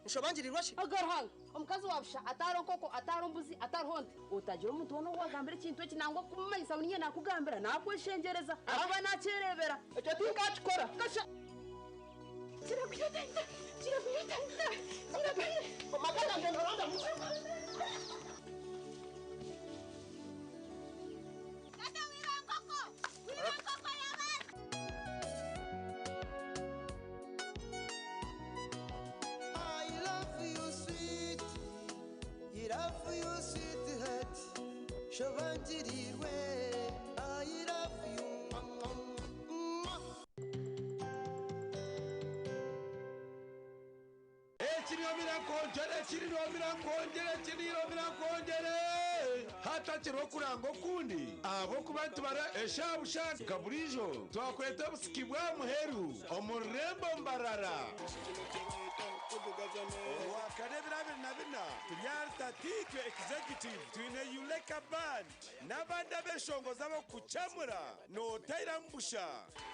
Speaker 25: Nshobangirirwa shi?
Speaker 3: Aga Ruhanga, omukazi wa busha atariho nkoko, atariho mbuzi, atariho nte. Otagira omuntu weena ou waagambira ekintu eki nangwa kumumanyisa ngu niinye naakugambira, naakweshengyereza ahakuba naakyereebera.
Speaker 25: Ekyo tinkaakikora.
Speaker 3: Kasha.
Speaker 26: I love you, sweet. I love you, sweetheart. Shobangirirwe. I love you. Mwah, mwah, mwah.
Speaker 9: Ekiriomira nkongyere, ekiriomira nkongyere, ekiriomira nkongyere. Hatakiriho okuranga okundi ahabw'okuba nitubara eshaaha busha nka buriijo twakweta obusiki bwa muheru omu rurembo Mbarara. Orwakana ebiro 24 turi ahari Tatiitwe Executive twine Yuleka Band n'abandi abeshongozi ab'okukucamura nootahiramu busha.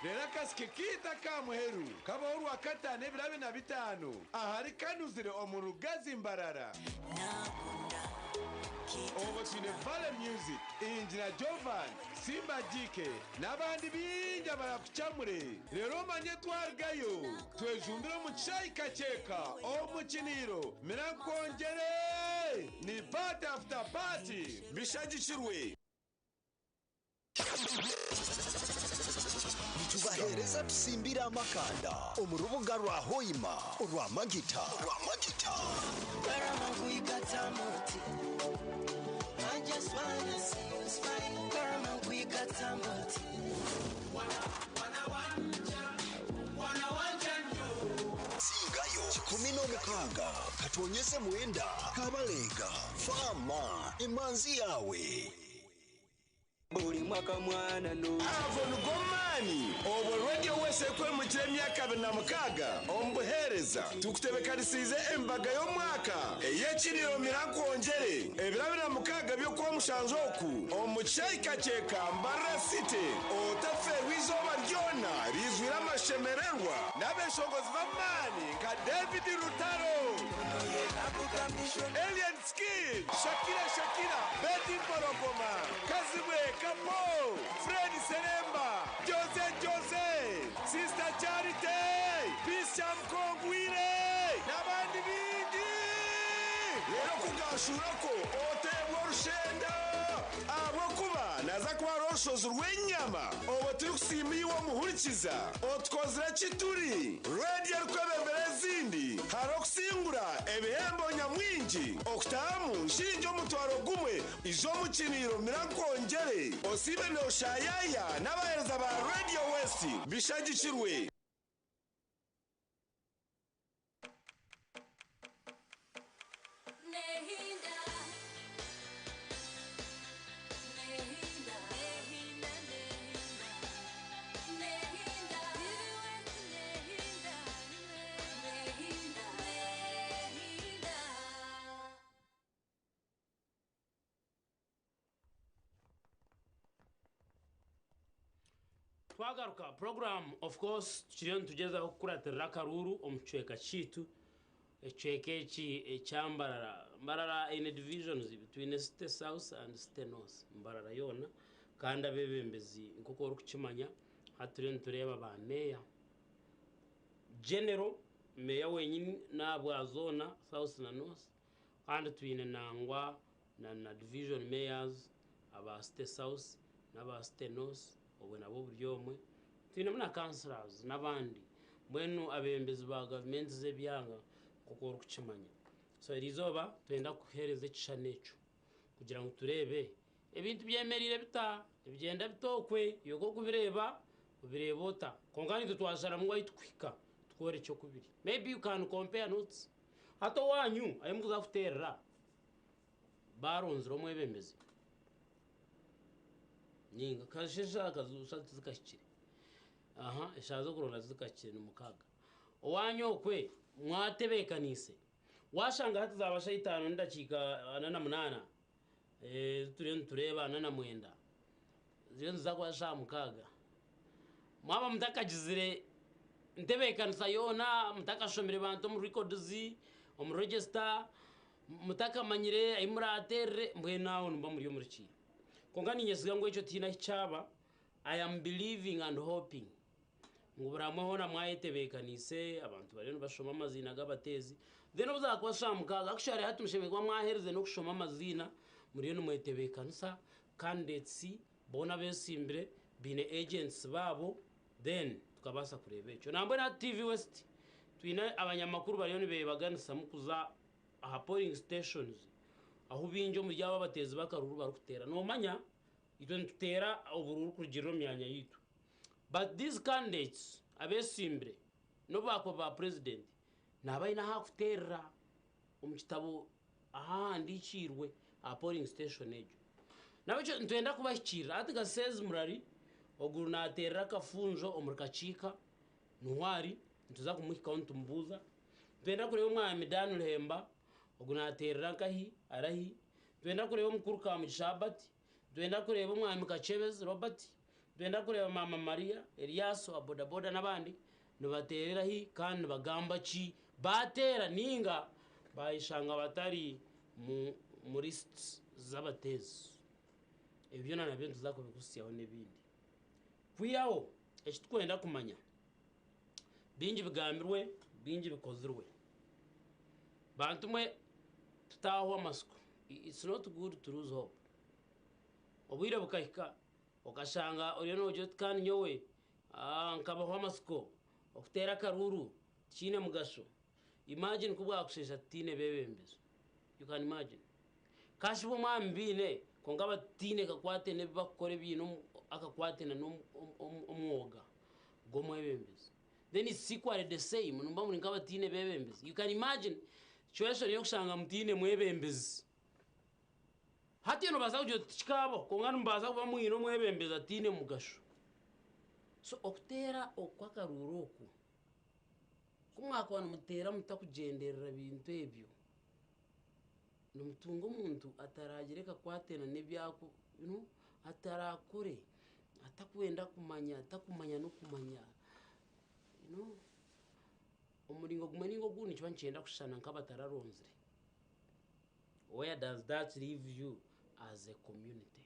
Speaker 9: Reero akasiki kaitu aka muheru kabaho Orwakataano ebiro 25 ahari Kanuzire omu Rugazi Mbarara. Obwo twine Valley Music, Injina Jovan, Simba Jike n'abandi baingi abarakucamure. Reero omanye twarugayo twejumbire omu kishaayi Kakyeka omu Kiniiro Mira nkwongyere! Ni party after party! Bishagikirwe.
Speaker 27: Nitubaheereza tusimbire amakanda omu rubuga rwa Hoima orwa Magita. Singayo 16 katwonyeze mwenda Kabalega Fama emanzi yawe.
Speaker 20: Buli mwaka mwana no.
Speaker 9: Ago nigo maani obwo Radio West ekwemukira emyaka 26 omu buheereza tukutebekanisiize embaga y'omwaka ey'ekiriro mira nkwongyere ebiro 26 by'Okwamushanju oku omu kishaayi Kakyeka Mbarara City otafeerwa eizooba ryona riizwire amashemererwa n'abeshongozi b'amaani nka David Rutaro, Alien Skin, Shakira Shakira, Betty Mporogoma, Kazibwe Kapo, Fred Seremba, Jose Jose, Sister Charity, Peace Chamkongwire n'abandi baingi. Reero kugashuurako oteebwa orushenda ahabw'okuba naza kuba hariho orushozi rw'enyama obwo turikusiima iwe omuhurikiza otukozire ki turi radiyo erikwebembera ezindi hariho okusingura ebihembo nyamwingi okutahamu nshingi omutwaro gumwe ija omu kiniiro mira nkwongyere osiibe nooshayaya n'abaheereza ba Radio West bishagikirwe.
Speaker 6: Twagaruka program of course tukiriyo nitugyezaho kukuratirira akaruuru omu kicweka kyaitu ekicweka eki ekya Mbarara. Mbarara eine divisions ibiri twine City South and City North Mbarara yoona kandi abeebembezi nk'oku orikukimanya hati turiyo nitureeba ba meeya General meeya wenyini n'ahabwa zoona South na North kandi twine nangwa na na division mayors aba City South n'aba City North obwe nabo buri omwe twinemu na councillors n'abandi mbwenu abebembezi ba gavumenti z'ebyanga nk'oku orikukimanya. So eriizooba nitwenda kukuheereza ekishushani ekyo kugira ngu tureebe ebintu byemereire bita, nibigyenda bita okwe, iwe ku orikubireeba obireeba ota? Kwonka naitwe twasharamu ngu ahu turikuhika tukworekye oku biri. Maybe you can compare notes. Hati owaanyu ahu murikuza kuteerera. Baaronzire omwebembezi? Ninga kasha eshaaha tizikahikire. Aha, eshaaha z'okuronda tizikahikire ni mukaaga. Owaanyu okwe mwatebeekaniise? Waashanga hati zaaba shaaha itaano n'edakiika 48, ezi turiyo nitureeba 49, ziriyo niziza kuba shaaha mukaaga. Mwaba mutakagizire ntebeekanisa yoona, mutakashomire bantu omu records, omu register, mutakamanyire ahi muraateerere, mbwenu aho nimuba muri omu rukiiko. Kwonka niinyesiga ngu ekyo tihaine ahi kyaba, I am believing and hoping ngu buri hamwe hoona mwayetebeekaniise, abantu bariyo nibashoma amaziina g'abateezi, then obu zaakuba shaaha mukaaga, actually hati mushemereire kuba mwaherize n'okushoma amaziina, muriyo nimwetebeekanisa, candidates boona abeesimbire baine agents baabo, then tukabaasa kureeba ekyo. Nambwenu hati TV West twine abanyamakuru bariyo nibeebaganisamu kuza aha polling stations ahu baingi omuri abo abateezi b'akaruuru barikuteera. Noomanya itwe nituteera oburuuru kurugiirira omu myanya yaitu but these candidates abeesimbire n'obu baakuba ba president naaba aine ahu arikuteerera omu kitabo ahu ahandiikiirwe aha polling station egyo. Nahabwekyo nitwenda kubahikiirira. Hati nka Sezi Murari ogu naateerera Kafunjo omuri Kakiika niho ari, nituza kumuhikaho nitumubuuza. Nitwenda kureeba Omwami Dan Ruhemba, ogu naateerera nkahi, arahi. Nitwenda kureeba Omukuru Kamugisha Herbert, nitwenda kureeba Omwami Kakyebezi Robert, nitwenda kureeba Maama Maria, Elias owa bodaboda n'abandi, nibateerera hi kandi nibagamba ki baateera nainga baayeshanga batari mu lisiti z'abateezi. Ebyo byona nabyo nituza kubikuhitsyaho n'ebindi. Kwihaho eki turikwenda kumanya. Bingi bigambirwe, bingi bikozirwe. Bantu mwe tutaahwa amatsiko. It's not good to lose hope. Obwire bukahika okashanga oriyo noogira oti kandi nyowe nkabahwa amatsiko, okuteera akaruuru tikiine mugasho. Imagine ku bwakusheesha tutaine beebembezi. You can imagine. Kashi bo mwaba mubaine kwonka bataine kakwate n'ebi barikukora ebiine akakwate n'omwoga gw'omwebembezi. Then it's equally the same nimuba muri nk'abataine beebembezi. You can imagine situation y'okushanga mutaine mwebembezi. Hati nobaasa kugira oti tikikaabaho kwonka nimubaasa kuba mwine omwebembezi ataine mugasho. So okuteera okw'akaruuru oku, ku mwakuba nimuteera mutakugyenderera bintu ebyo, Nimutunga omuntu ataragire kakwate na n'ebyaku you know atarakore atakwenda kumanya atakumanya n'okumanya you know omuringo gumwe ninga ogundi nikiba nikyenda kushushana nk'abatararonzire. Where does that leave you as a community?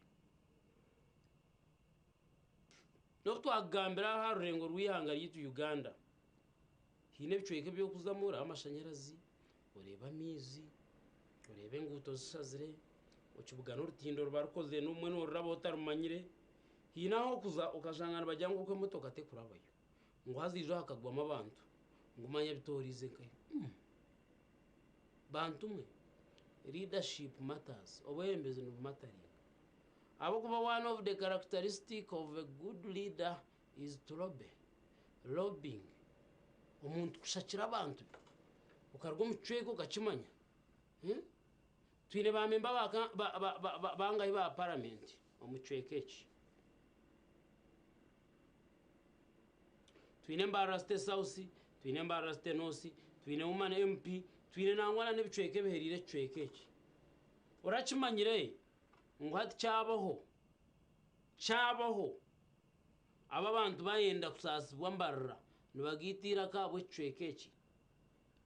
Speaker 6: N'obu twakugambira aha rurengo rw'eihanga ryaitu Uganda, haine ebicweka ebi orikuzamu oraba amashanyarazi, Oreebe amaizi, oreebe enguuto zishazire, okibugana orutindo ruba rukozire n'obumwe nooruraba otarumanyire. Haine ah'okuza okashanga nibagira ngu okwo emotoka tekurabayo, ngu haza ijo hakagwamu abantu, ngu manya bitooriize nkahi. Bantu mwe, leadership matters, obwebembezi nibumataringa. Ahabw'okuba one of the characteristic of a good leader is to lobby, lobbying, omuntu kushakira abantu be, okaruga omu kicweka okakimanya. Twine ba memba bangahi ba paramenti omu kicweka eki? Twine Mbarara City South, twine Mbarara City North, twine Woman MP, twine nangwa n'ebicweka ebihereire ekicweka eki. Orakimanyire ngu hati kyabaho, kyabaho. Aba abantu bayenda kusaasibwa mbarira nibagaita eiraka ahabw'ekicweka eki.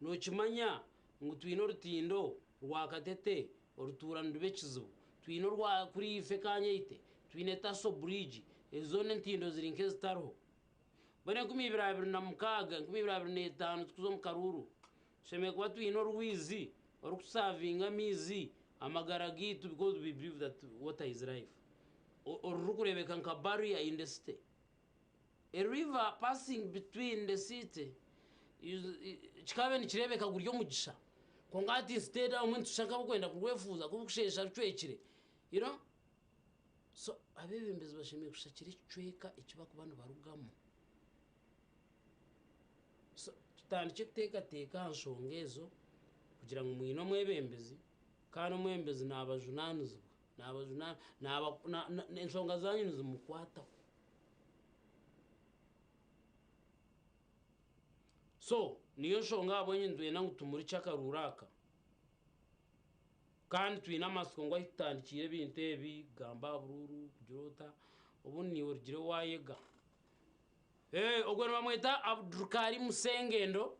Speaker 6: Nookimanya ngu twine orutindo rwa Katete orutuura niruba ekizibu, twine orwa kuriifa Ekanyaite, twine Taso Bridge, ezo zoona entindo ziri nk'ezitariho. Mbwenu 2026, 2025 tukuza omu karuuru, tushemereire kuba twine orwizi orikutusaavinga amaizi amagara gaitu because we believe that water is life. Orurikureebeka nka barrier in the city. A river passing between the city is, kikaabaire nikireebeka guri omugisha kwonka hati instead abamwe nitushusha nk'abarikwenda kurwefuuza kubukusheesha rucwekire you know so abeebembezi bashemereire kushakira ekicweka eki barikuba nibarugamu. So tutandikye kuteekateeka aha nshonga ezo kugira ngu mwine omwebembezi. Kandi omwebembezi naabajunaanizibwa, naabajunaana, naaba, na, na, enshonga zaanyu nizimukwataho. So, niyo nshonga ahabw'enki nitwenda ngu tumurikye akaruuru aka. Kandi twine amatsiko ngu ahu tutandikiire ebintu ebi, kugamba aha buruuru, kugira ota, obundi naiwe orugire waayega. Ee, ogwo nibamweta Abdulkarim Sengendo.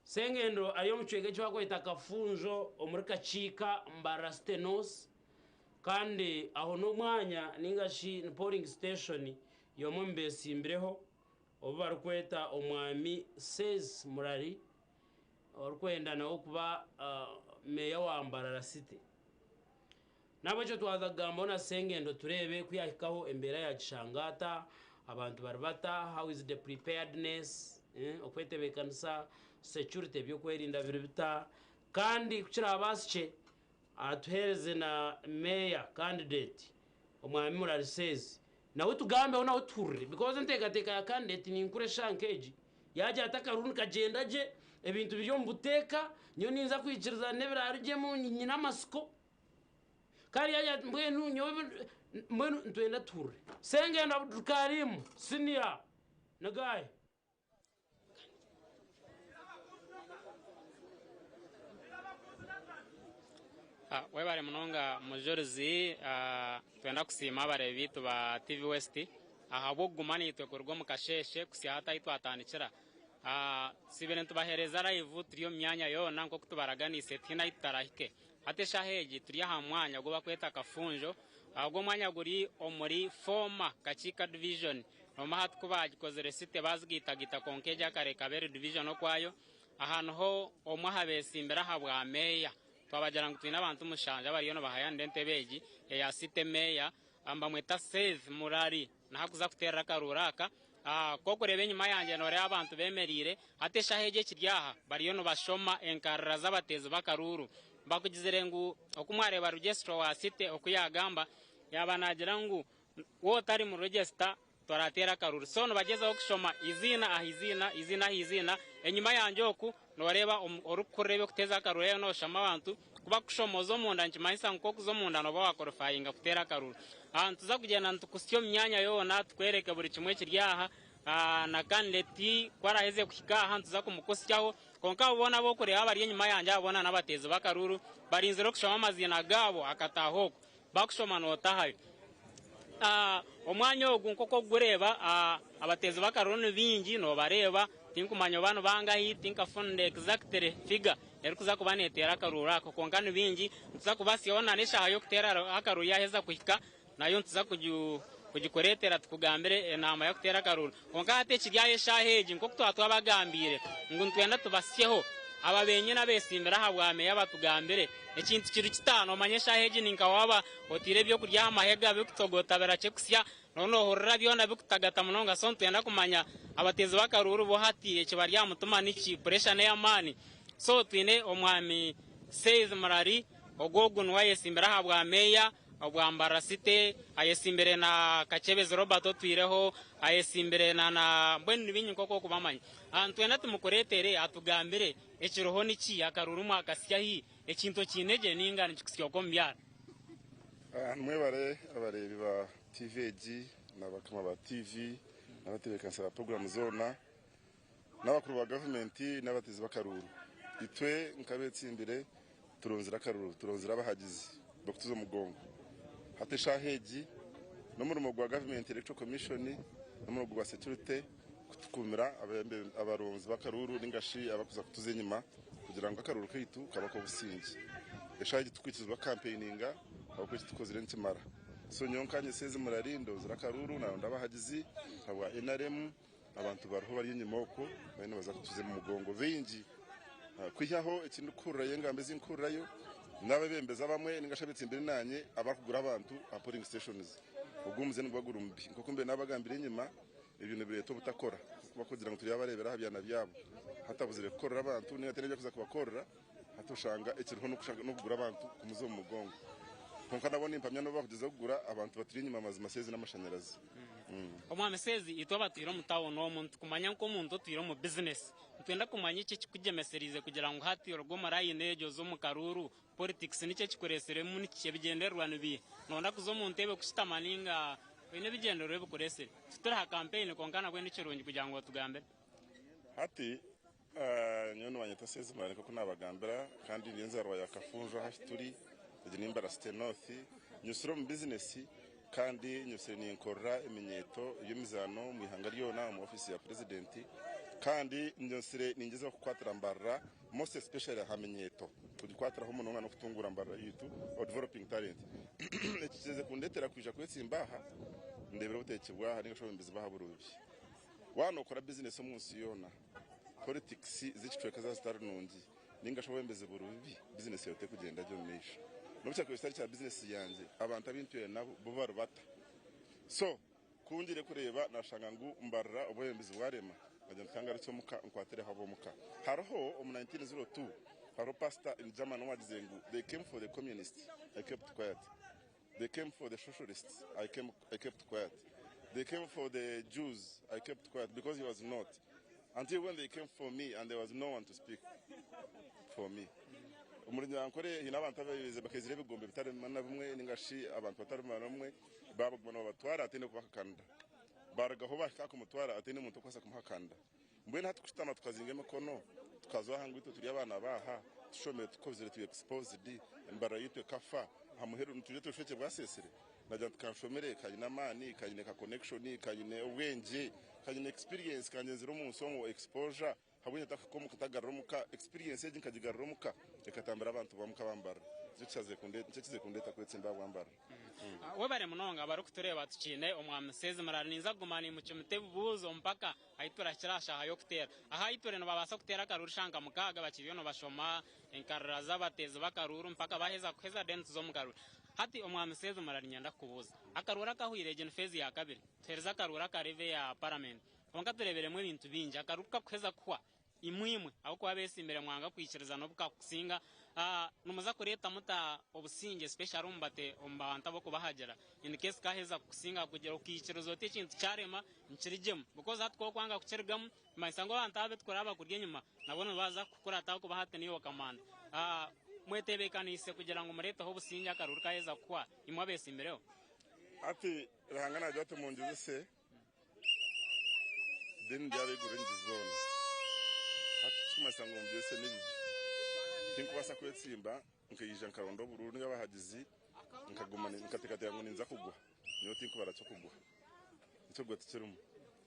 Speaker 6: Sengendo ari omu kicweka eki barikweta Kafunjo omuri Kakiika, Mbarara City North. Kandi aho n'omwanya ninga shi ni polling station y'omwe omu beetsimbireho obu barikweta Omwami Sezi Murari orikwenda nawe kuba meeya wa Mbarara City. N'ahabw'ekyo twaza kugambaho na Sengendo tureebe ku yaahikaho embeera yaagishanga ata, abantu bari bata, how is the preparedness, okwetebeekanisa, security eby'okwerinda biri bita, kandi ku kiraabaasike atuheereze na meeya candidate Omwami Murari Sezi nawe tugambeho nawe tuhurire because enteekateeka ya candidate ninkuru eshaaha nk'egi. Yaagira ati akaruru nikagyenda gye, ebintu biri omu buteeka, nyowe ninza kwikiriza n'ebiraarugyemu nyine amatsiko. Kandi yaagira ati mbwenu nyowe mbwenu nitwenda tuhurire. Sengendo Abdulkarim senior ni gaahi?
Speaker 1: Webare munonga Mujurizi. Nitwenda kusiima abareebi baitu ba TV West ahabw'okuguma naitwe kuruga omu kasheeshe kuhitsya hati ahu twatandikira. Tusiibire nitubaheereza live turi omu myanya yoona nk'oku tubaraganiise tihaine ahu tutarahike. Hati eshaaha egi turi aha mwanya ogu barikweta Kafunjo. Ogu omwanya guri omuri former Kakiika Division. Noomanya hati ku baagikozire city baazigaitagaita kwonka egi akare ekaba eri division okwayo. Aha niho omwe aha beetsimbire aha bwa meeya. Twabagira ngu twine abantu mushanju abariyo nibahayanira entebe egi eya city meeya. Nibamweta Seth Murari. Niho arikuza kuteerera akaruuru aka. Ku orikureeba enyima yangye nooreeba abantu beemereire. Hati eshaaha egi ekiri aha bariyo nibashoma enkarira z'abateezi b'akaruuru. Bakugizire ngu oku mwareeba Registrar wa City oku yaagamba, yaaba naagira ngu waaba otari mu register torateera akaruuru. So nibagyezaho kushoma eiziina aha iziina, eiziina aha iziina. Enyima yangye oku nooreeba orikukurira eby'okuteeza akaruuru ariyo nooshoma abantu. Ku bakukushoma oza omunda nikimanyisa ngu ku orikuza omunda nooba waakorifayinga kuteera akaruuru. Nituza kugyenda nitukusya omu myanya yoona tukwereke buri kimwe ekiri aha. Na kandidate ku araaheze kuhika aha nituza kumukusyaho. Kwonka abo boona abu orikureeba abari enyima yangye aba boona n'abateezi b'akaruuru barinzire okushoma amaziina gaabo akataaha okwo. Bakushoma nootahayo. Omwanya ogu nk'oku orikugureeba abateezi b'akaruuru ni baingi noobareeba, tinkumanya oba ni bangahi, tinkafunire exactly figure erikuza kuba neeteera akaruuru ako kwonka ni baingi. Nituza kubasyaho n'eshaaha y'okuteera akaruuru yaaheza kuhika nayo nituza kugikureetera tukugambire enaama y'okuteera akaruuru. Kwonka hati ekiri aha eshaaha egi nk'oku twaba twabagambiire ngu nitwenda tubasyeho aba benyini abeesimbire aha bwa meeya batugambire ekintu kiri kita. Noomanya eshaaha egi ni nka waaba otaire ebyokurya aha mahega birikutogota birakye kusya noba noohurira byona birikutagata munonga. So nitwenda kumanya abateezi b'akaruuru bo hati ekibari aha mutima niki? Puresha n'ey'amaani. So twine omwami Seizi Murari ogwo ogu niwe ayesimbire aha bwa meeya. Obwa Mbarara City ayesimbire na Kakyebezi Robert otwireho, ayesimbire na na mbwenu ni baingi nk'oku orikubamanya. Nitwenda tumukureetere atugambire ekiriho niki, akaruuru mwakasya hi, ekintu okiine gye nainga nikikusya okwo omu byaro.
Speaker 2: Mwebare abareebi ba TV egi na bakama ba TV n'abatebeekanisa ba puroguraamu zoona n'abakuru ba gavumenti n'abateezi b'akaruuru. Itwe nk'abeetsimbire Turonzire akaruru, turonzire abahagizi b'okutuza omugongo. Hati eshaaha egi n'omurimo gwa gavumenti Electoral Commission n'omurimo gwa security kutukuumira abaronzi b'akaruuru ninga shi abarikuza kutuza enyima kugira ngu akaruuru kaitu kabe ak'obusingye. Eshaaha egi titukwikirizibwa kukampeininga ahabw'okuba eki tukozire nikimara. So nyowe nkanye Sezi Murari ndonzire akaruuru naronda abahagizi ahabwa nrm. Abantu bariho bari enyima okwo bariyo nibaza kutuza omu mugongo baingi. Kwihaho eki ndikuhurirayo engambo ezi ndikuhurirayo n'abeebembezi abamwe ninga shi abeetsimbire naanye abarikugura abantu aha polling stations. Ogwo omuze niguba guri mubi. Nk'oku mbaire naabagambira enyima, ebyo nibireeta obutakora ahabw'okuba kugira ngu turi abareebera aha byana byabo hatabuzire kukorera abantu ninga hataine ebi barikuza kubakorera hati oshanga ekiriho n'okugura abantu kumuza omu mugongo. Kwonka nabwo nimpamya n'obu barikugyezaho kugura abantu baturi enyima mazima seezi n'amashanyarazi.
Speaker 1: Omwami Seezi, itwe abatwire omu tawuni omu nitukumanya nk'omuntu otwire omu bizinesi. Nitwenda kumanya eki ekikugyemesereize kugira ngu hati oruge omu layini egyo oze omu karuuru. Politics niki ekikureetsiremu niki ebigyendererwa nibiiha? Nooyenda kuza omu ntebe kushutama nainga oine ebigyendererwa ebikureetsire? Tituri aha kampeyini kwonka nabwe nikirungi kugira ngu otugambire.
Speaker 2: Hati nyowe nibanyeta Sezimani nk'oku naabagambira kandi ndi enzaarwa ya Kafunjo ahu turi, egi ni Mbarara City North. Nyusire omu bizinesi kandi nyusire ninkorera eminyeeto y'emizaano omu ihanga ryona omu ofiisi ya purezidenti kandi nyusire ningyezaho kukwatira Mbarara most especially aha minyeeto kugikwatiraho munonga n'okutunguura Mbarara yaitu or developing talent. Eki kizire kundetera kwija kwetsimba aha ndebire obuteeki bwaha ninga shi obwebembezi bwaha buri bubi. Waaba nookora bizinesi omu nsi yoona, politics z'ekicweka zaaba zitari nungi ninga shi obwebembezi buri bubi, bizinesi yaawe terikugyenda gye omu maisho. N'obu kyakubaire kitari kya bizinesi yangye, abantu abu ntwire nabo bo bari bata? So, ku ngiire kureeba naashanga ngu mbarira obwebembezi bwarema, nagira nti kangarukye omuka nkwatireho ab'omuka. Hariho omu 1902 hariho pastor in Germany owaagize ngu they came for the communists, I kept quiet. They came for the socialists, I came, I kept quiet. They came for the Jews, I kept quiet because he was not. Until when they came for me and there was no one to speak for me. Omuri Nyankore haine abantu abaizire bakaizira ebigombe bitari bimwe na bimwe ninga shi abantu batari bamwe na bamwe baabaguma nibabatwara hataine kubahakanira. Barugaho bahika aha kumutwara hataine muntu orikubaasa kumuhakanira. Mbwenu hati kushutama tukazinga emikono tukaza aha ngu itwe turi abaana baaha, tushomire tukozire turi exposed, embarara yaitu ekafa, aha muheru nitwija tushwekye bwasesire? Nagira nti kanshomere kanyine amaani, kanyine ka connection, kanyine obwengye, kanyine experience, kangyenzire omu nsi omu exposure, habw'enki ntakahika omuka ntagarura omuka, experience egi nkagigarura omuka ekatambira abantu b'omuka bambarira. Nikyo kizire kundeeta kwetsimba ahabwa mbarara.
Speaker 1: Webare munonga abarikutureeba tukiine Omwami Sezimurari. Ninza kuguma nimucumita ebibuuzo mpaka ahu turahikire aha shaaha y'okuteera. Aha ahu turi nibabaasa kuteera akaruuru shaaha nka mukaaga bakiriyo nibashoma enkarira z'abateezi b'akaruuru mpaka baaheza kuheza then tuze omu karuuru. Hati Omwami Sezimurari niinyenda kukubuuza, akaruuru akahweire egi ni feezi ya kabiri, tuheerize akaruuru aka level ya paramenti kwonka tureebiremu ebintu bingi. Akaruuru kukakuheza kuhwa Imwe imwe ahabw'okuba abeesiimire mwanga kwikiriza n'obu kakusinga, nimuza kureeta muta obusingye especially omu bate omu bantu ab'okubahagira in case kaheza kukusinga kugira okaikiriza oti ekintu kyarema nkirigyemu because hati ku okwanga kukirigamu nimanyisa ngu abantu aba abu turaba kuri enyima nabo nibaza kukukurata ahabw'okuba hati niiwe kamanda. Mwetebeekaniise kugira ngu mureeteho obusingye akaruru kaheza kuhwa imwe abeesiimireho?
Speaker 2: Hati Ruhanga naagira ati mungyezese. Then ndyabeegura engyi zoona. Hati tikimanyisa ngu omubyese n'ebibi. Tinkubaasa kwetsimba nkaija nkaronda oburuuru ninga abahagizi nkaguma nkateekateeka ngu ninza kugwa. Nyowe tinkubara ky'okugwa. Eky'okugwa tikirimu.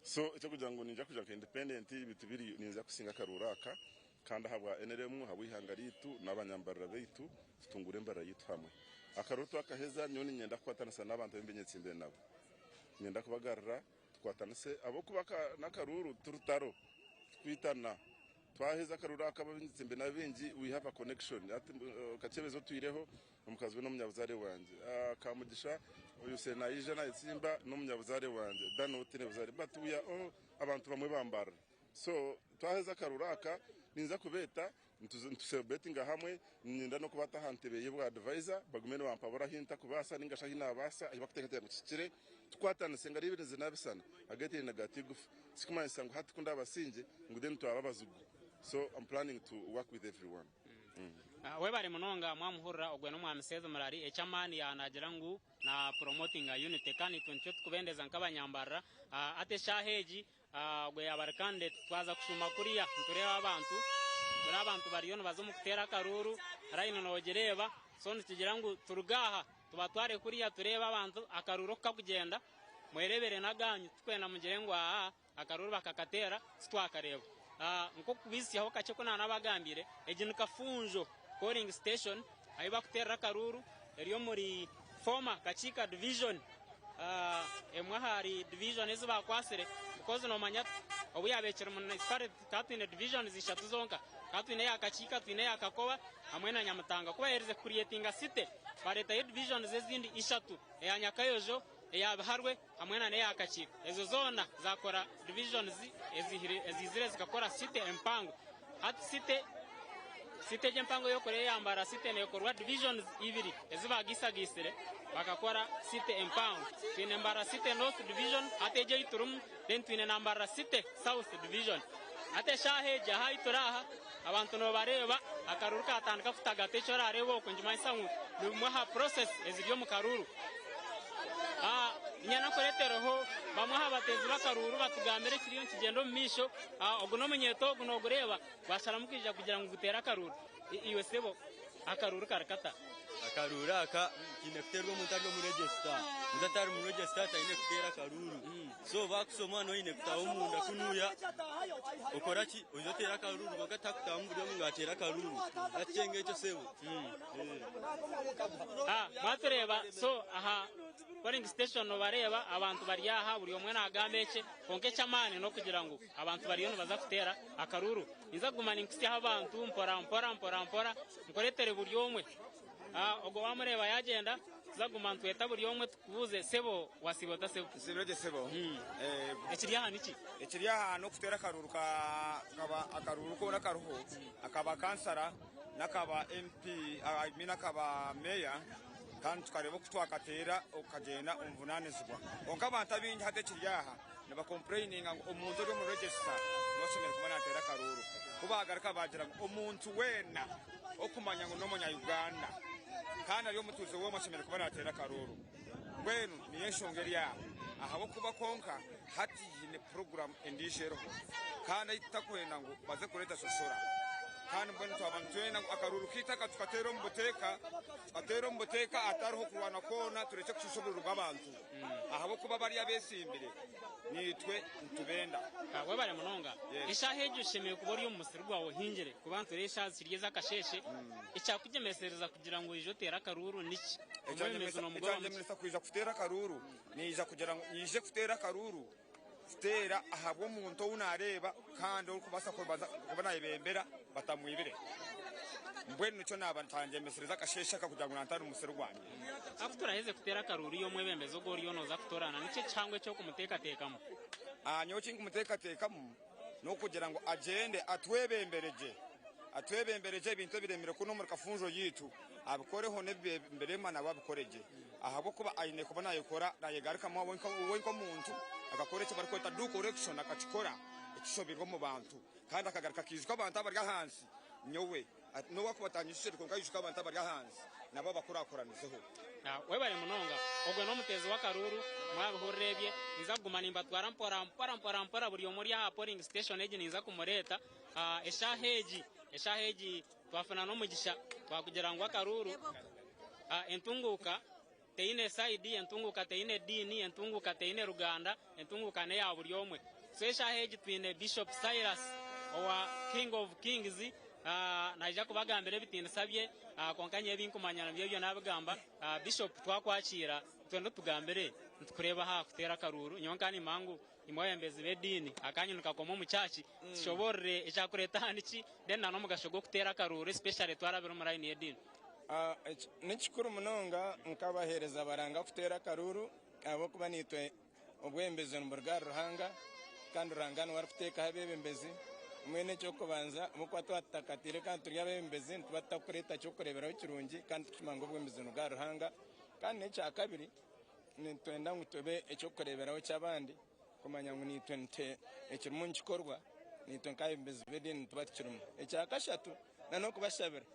Speaker 2: So eky'okugira ngu ninza kwija nka independent ebyo tibiriyo. Ninza kusinga akaruuru aka kandi ahabwa nrm, ahabw'eihanga ryaitu n'abanyambarira baitu tutunguure embarira yaitu hamwe. Akaruuru twakaheza nyowe niinyenda kukwatanisa n'abantu abu mbe nyetsimbire nabo. Niinyenda kubagarura tukwatanise ahabw'okuba n'akaruuru ti rutaro, tikwitana. Twaheza akaruuru aka ab'enyitsimbi n'abaingi we have a connection. Hati Kakyebezi otwireho omukazi we n'omunyabuzaare wangye. Kamugisha oyu Senaija nayetsimba n'omunyabuzaare wangye. Dan otaine buzaare but we are all abantu bamwe ba Mbarara. So twaheza akaruuru aka ninza kubeeta Nitu celebratinga hamwe, niinyenda n'okubata aha ntebe y'obwa advisor bagume nibampabura ahi ntakubaasa ninga shi ahi naabaasa ahi bakuteekateeka ngu kihikire, tukwatanise ngu ariibirize naabisana ageeteine na gati igufa. Tikikumanyisa ngu hati ku ndaabasingye ngu then twaba abazigu. So I'm planning to work with everyone.
Speaker 1: Webare munonga mwamuhurira ogwe n'omwami Seth Murari eky'amaani yaanagira ngu na promotinga unity kandi itwe nikyo tukubendeza nk'abanyambarira hati eshaaha egi Ogwo yaaba ari candidate twaza kushuuma kuriya nitureeba abantu, nitureeba abantu bariyo nibaza omu kuteera akaruuru, line nogireeba, so nitugira ngu turuge aha tubatware kuriya tureebe abantu akaruuru oku kakugyenda, mwereebere n'agaanyu titukwenda mugire ngu aa akaruuru bakakateera titwakareeba. Nk'okubaijutsyaho kakye oku naanabagambiire, egi ni Kafunjo polling station ahu bakuteerera akaruuru eri omuri former Kakiika division. Emwe ahari division ezi baakwatsire because noomanya obu yaaba ekiri municipality tukaba twine divisions ishatu zonka. Tukaba twine eya Kakiika, twine eya Kakoba hamwe na Nyamutanga. Ku baaherize kucreatinga city baareetayo divisions ezindi ishatu, eya Nyakayojo, eya Biharwe hamwe na n'eya Kakiika. Ezo zoona zaakora divisions eziizire zikakora city empango. Hati city City egi empango ey'okureyambara city nekorwa divisions ibiri ezi bagiisagaisire bakakora city empango. Twine Mbarara City North Division hati egi ei turimu, then twine na Mbarara City South Division. Hati eshaaha egi aha ahu turi aha, abantu noobareeba akaruuru kaatandika kutagata eki oraareeba okwo nikimanyisa ngu ni bumwe aha process eziri omu karuuru. Niinyenda nkureetereho bamwe aha bateezi b'akaruuru batugambire ekiriyo nikigyenda omu maisho. Ogu n'omunyeeto ogu noogureeba gwasharamu kwija kugira ngu guteere akaruuru. Iwe sebo akaruuru kari kata?
Speaker 4: Akaruuru aka kaine kuteerwa omuntu ari omu register. Omuntu atari mu register taine kuteera akaruuru. So baakushoma noine kutaaha omunda kunuya okora ki? Oije oteere akaruuru kwonka tihaakutaahamu buri omwe ngu ateere akaruuru. Nakyenga ekyo sebo.
Speaker 1: Mwatureeba so aha polling station nobareeba abantu bari aha buri omwe nagamba ekye kwonka eky'amaani n'okugira ngu abantu bariyo nibaza kuteera akaruuru. Ninza kuguma ninkutsyaho abantu mpora mpora mpora mpora nkureetere buri omwe. Ogwo wamureeba yagyenda tuza kuguma nitweta buri omwe tukubuuze sebo wasiiba ota sebo?
Speaker 5: Nsiibire gye sebo.
Speaker 1: Ekiri aha niki?
Speaker 5: Ekiri aha n'okuteera akaruuru ka akaruuru koona kariho akaba kansara n'akaba MP I mean akaba meeya kandi tukareeba oku twakateera okagyenda omu buvunaanizibwa. Kwonka abantu abaingi hati ekiri aha nibakompureyininga ngu omuntu ori omu register niwe ashemereire kuba naateera akaruuru. Ku baagaruka baagira ngu omuntu weena okumanya ngu n'omunya Uganda kandi ari omutuuze w'omwe ashemereire kuba naateera akaruuru. Mbwenu niyo enshonga eri aha ahabw'okuba kwonka hati haine puroguraamu endiijo eriho kandi ei tutakwenda ngu baze kureeta shoshora. Kandi mbwenu twaba nitwenda ngu akaruuru kaitu aka tukateere omu buteeka, tukateere omu buteeka hatariho kurwana kwona turekye kushiisha obururu bw'abantu ahabw'okuba bariya abeesimbire naitwe nitubenda.
Speaker 1: Webare munonga. Eshaaha egi oshemereire kuba ori omu musiri gwawe ohingire kuba nitureeba eshaaha zikiri ez'akasheeshe. Ekyakugyemesereza kugira ngu oije oteere akaruuru niki? Omwebembezi nomugoba muki?
Speaker 5: Ekyangyemeresa kwija kuteera akaruuru niija kugira ngu nyije kuteera akaruuru kuteera ahabw'omuntu ou naareeba kandi orikubaasa kuba naayebembera batamwibire. Mbwenu nikyo naaba kyangyemesereza akasheeshe aka kugira ngu nantane omu musiri gwangye.
Speaker 1: Ku turaheze kuteera akaruuru iwe omwebembezi ogu oriyo nooza kutoorana, niki ekihango eki orikumuteekateekamu?
Speaker 5: Nyowe eki nkumuteekateekamu n'okugira ngu agyende atwebembere gye, atwebembere gye ebintu ebiremire kunu omuri Kafunjo yaitu abikoreho n'ebirema nabwo abikore gye ahabw'okuba aine kuba nayekora nayegarukamu we nk'omuntu akakora eki barikweta do correction akakikora ekishobirwe omu bantu kandi akagaruka akaijuka abantu abari ahansi nyowe N'obu akuba atanyijukire kwonka aijuka abantu abari ahansi nabo abakurakuranizeho.
Speaker 1: Webare munonga. Ogwe n'omuteezi w'akaruuru, mwabihurira ebye. Ninza kuguma nimbatwara mpora mpora mpora mpora buri omwe ori aha polling station egi ninza kumureeta. Eshaaha egi, eshaaha egi twafuna n'omugisha twakugira ngu akaruuru, entunguuka teine sayidi, entunguuka teine diini, entunguuka teine ruganda, entunguuka n'eya buri omwe. So eshaaha egi twine Bishop Silas owa King of Kings, naija kubagambira ebitiinisa bye, kwonka nyowe ebinkumanya nibyo ebyo nabigamba. Bishop twakwakiira, nitwenda otugambire, nitukureeba aha kuteera akaruuru, nyowe nkaba nimanya ngu imwe abebembezi b'ediini akaanyu nikakoma omu church, tushoboorore ekyakureeta aha niki, then na n'omugasho gw'okuteera akaruuru especially twarabira omu line y'ediini.
Speaker 7: Ni kikuru munonga nk'abaheereza baranga kuteera akaruuru ahabw'okuba naitwe obwebembezi niburuga ahari Ruhanga kandi Ruhanga niwe arikuteekaho abeebembezi. Mbwenu eky'okubanza ahabw'okuba twaba tutakatiire kandi turi abeebembezi nituba tutakureeta ky'okureeberaho kirungi kandi tukimanya ngu obwebembezi niburuga ahari Ruhanga. Kandi n'ekyakabiri nitwenda ngu tube eky'okureeberaho ky'abandi kumanya ngu naitwe ekirimu nikikorwa naitwe nk'abeebembezi b'ediini nituba tukirimu. Ekyakashatu n'okubashabira.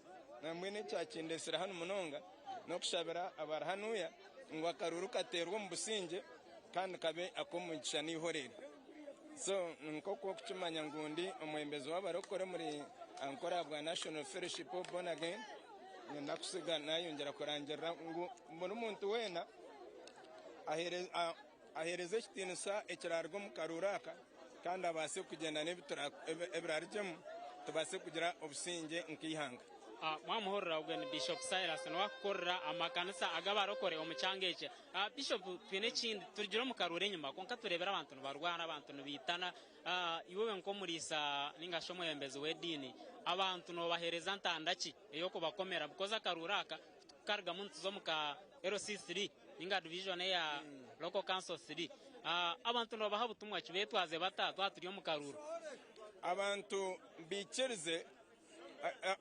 Speaker 7: Nambwenu ekyakindetsire hanu munonga n'okushabira abari hanuya ngu akaruuru kateerwe omu busingye kandi kabe ak'omugisha n'eihoreere. So nk'oku orikukimanya ngu ndi omwebembezi w'abarokore omuri Ankole ahabwa National Fellowship of Born Again, niinyenda kusiga nayongyera kurangirira ngu buri muntu weena aheereze ekitiinisa ekiraruga omu karuuru aka kandi abaase kugyenda n'ebirarugyemu tubaase kugira obusingye nk'eihanga.
Speaker 1: Mwamuhurira ogwe ni Bishop Silas niwe akukurira amakanisa ag'abarokore omu kyanga eki. Bishop twine ekindi turugire omu karuuru enyima kwonka tureebire abantu nibarwana abantu nibaitana iwe iwe nk'omuriisa ninga shi omwebembezi w'ediini abantu nobaheereza ntanda ki ey'okubakomera because akaruuru aka kukarugamu nituza omu ka LC3 ninga division eya local council 3 abantu nobaha butumwa ki betwaze bata twaba turi omu karuuru?
Speaker 7: Abantu baikirize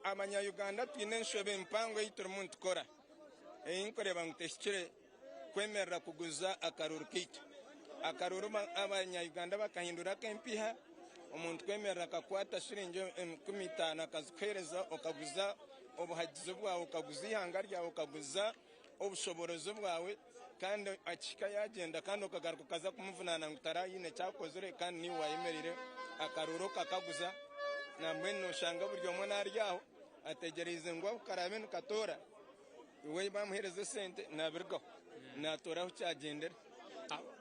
Speaker 7: abanya Uganda twine enshobe mpango ei turimu nitukora ei nkureeba ngu tehikire kwemerera kuguza akaruuru kaitu. Akaruuru abanya Uganda bakahindura ak'empiiha. Omuntu kwemerera akakwata shiringi 50 akazikuheereza okaguza obuhagizi bwawe, okaguza eihanga ryawe, okaguza obushoborozi bwawe kandi akihika yagyenda kandi okagaruka okaza kumuvunaana ngu taraine eki akozire kandi naiwe wayemereire akaruuru okakaguza. Nambwenu noshanga buri omwe nari aho ategyereize ngu ahu karaabe nikatoora we bamuheereza esente nabirugaho natoora ahu kyagyendera.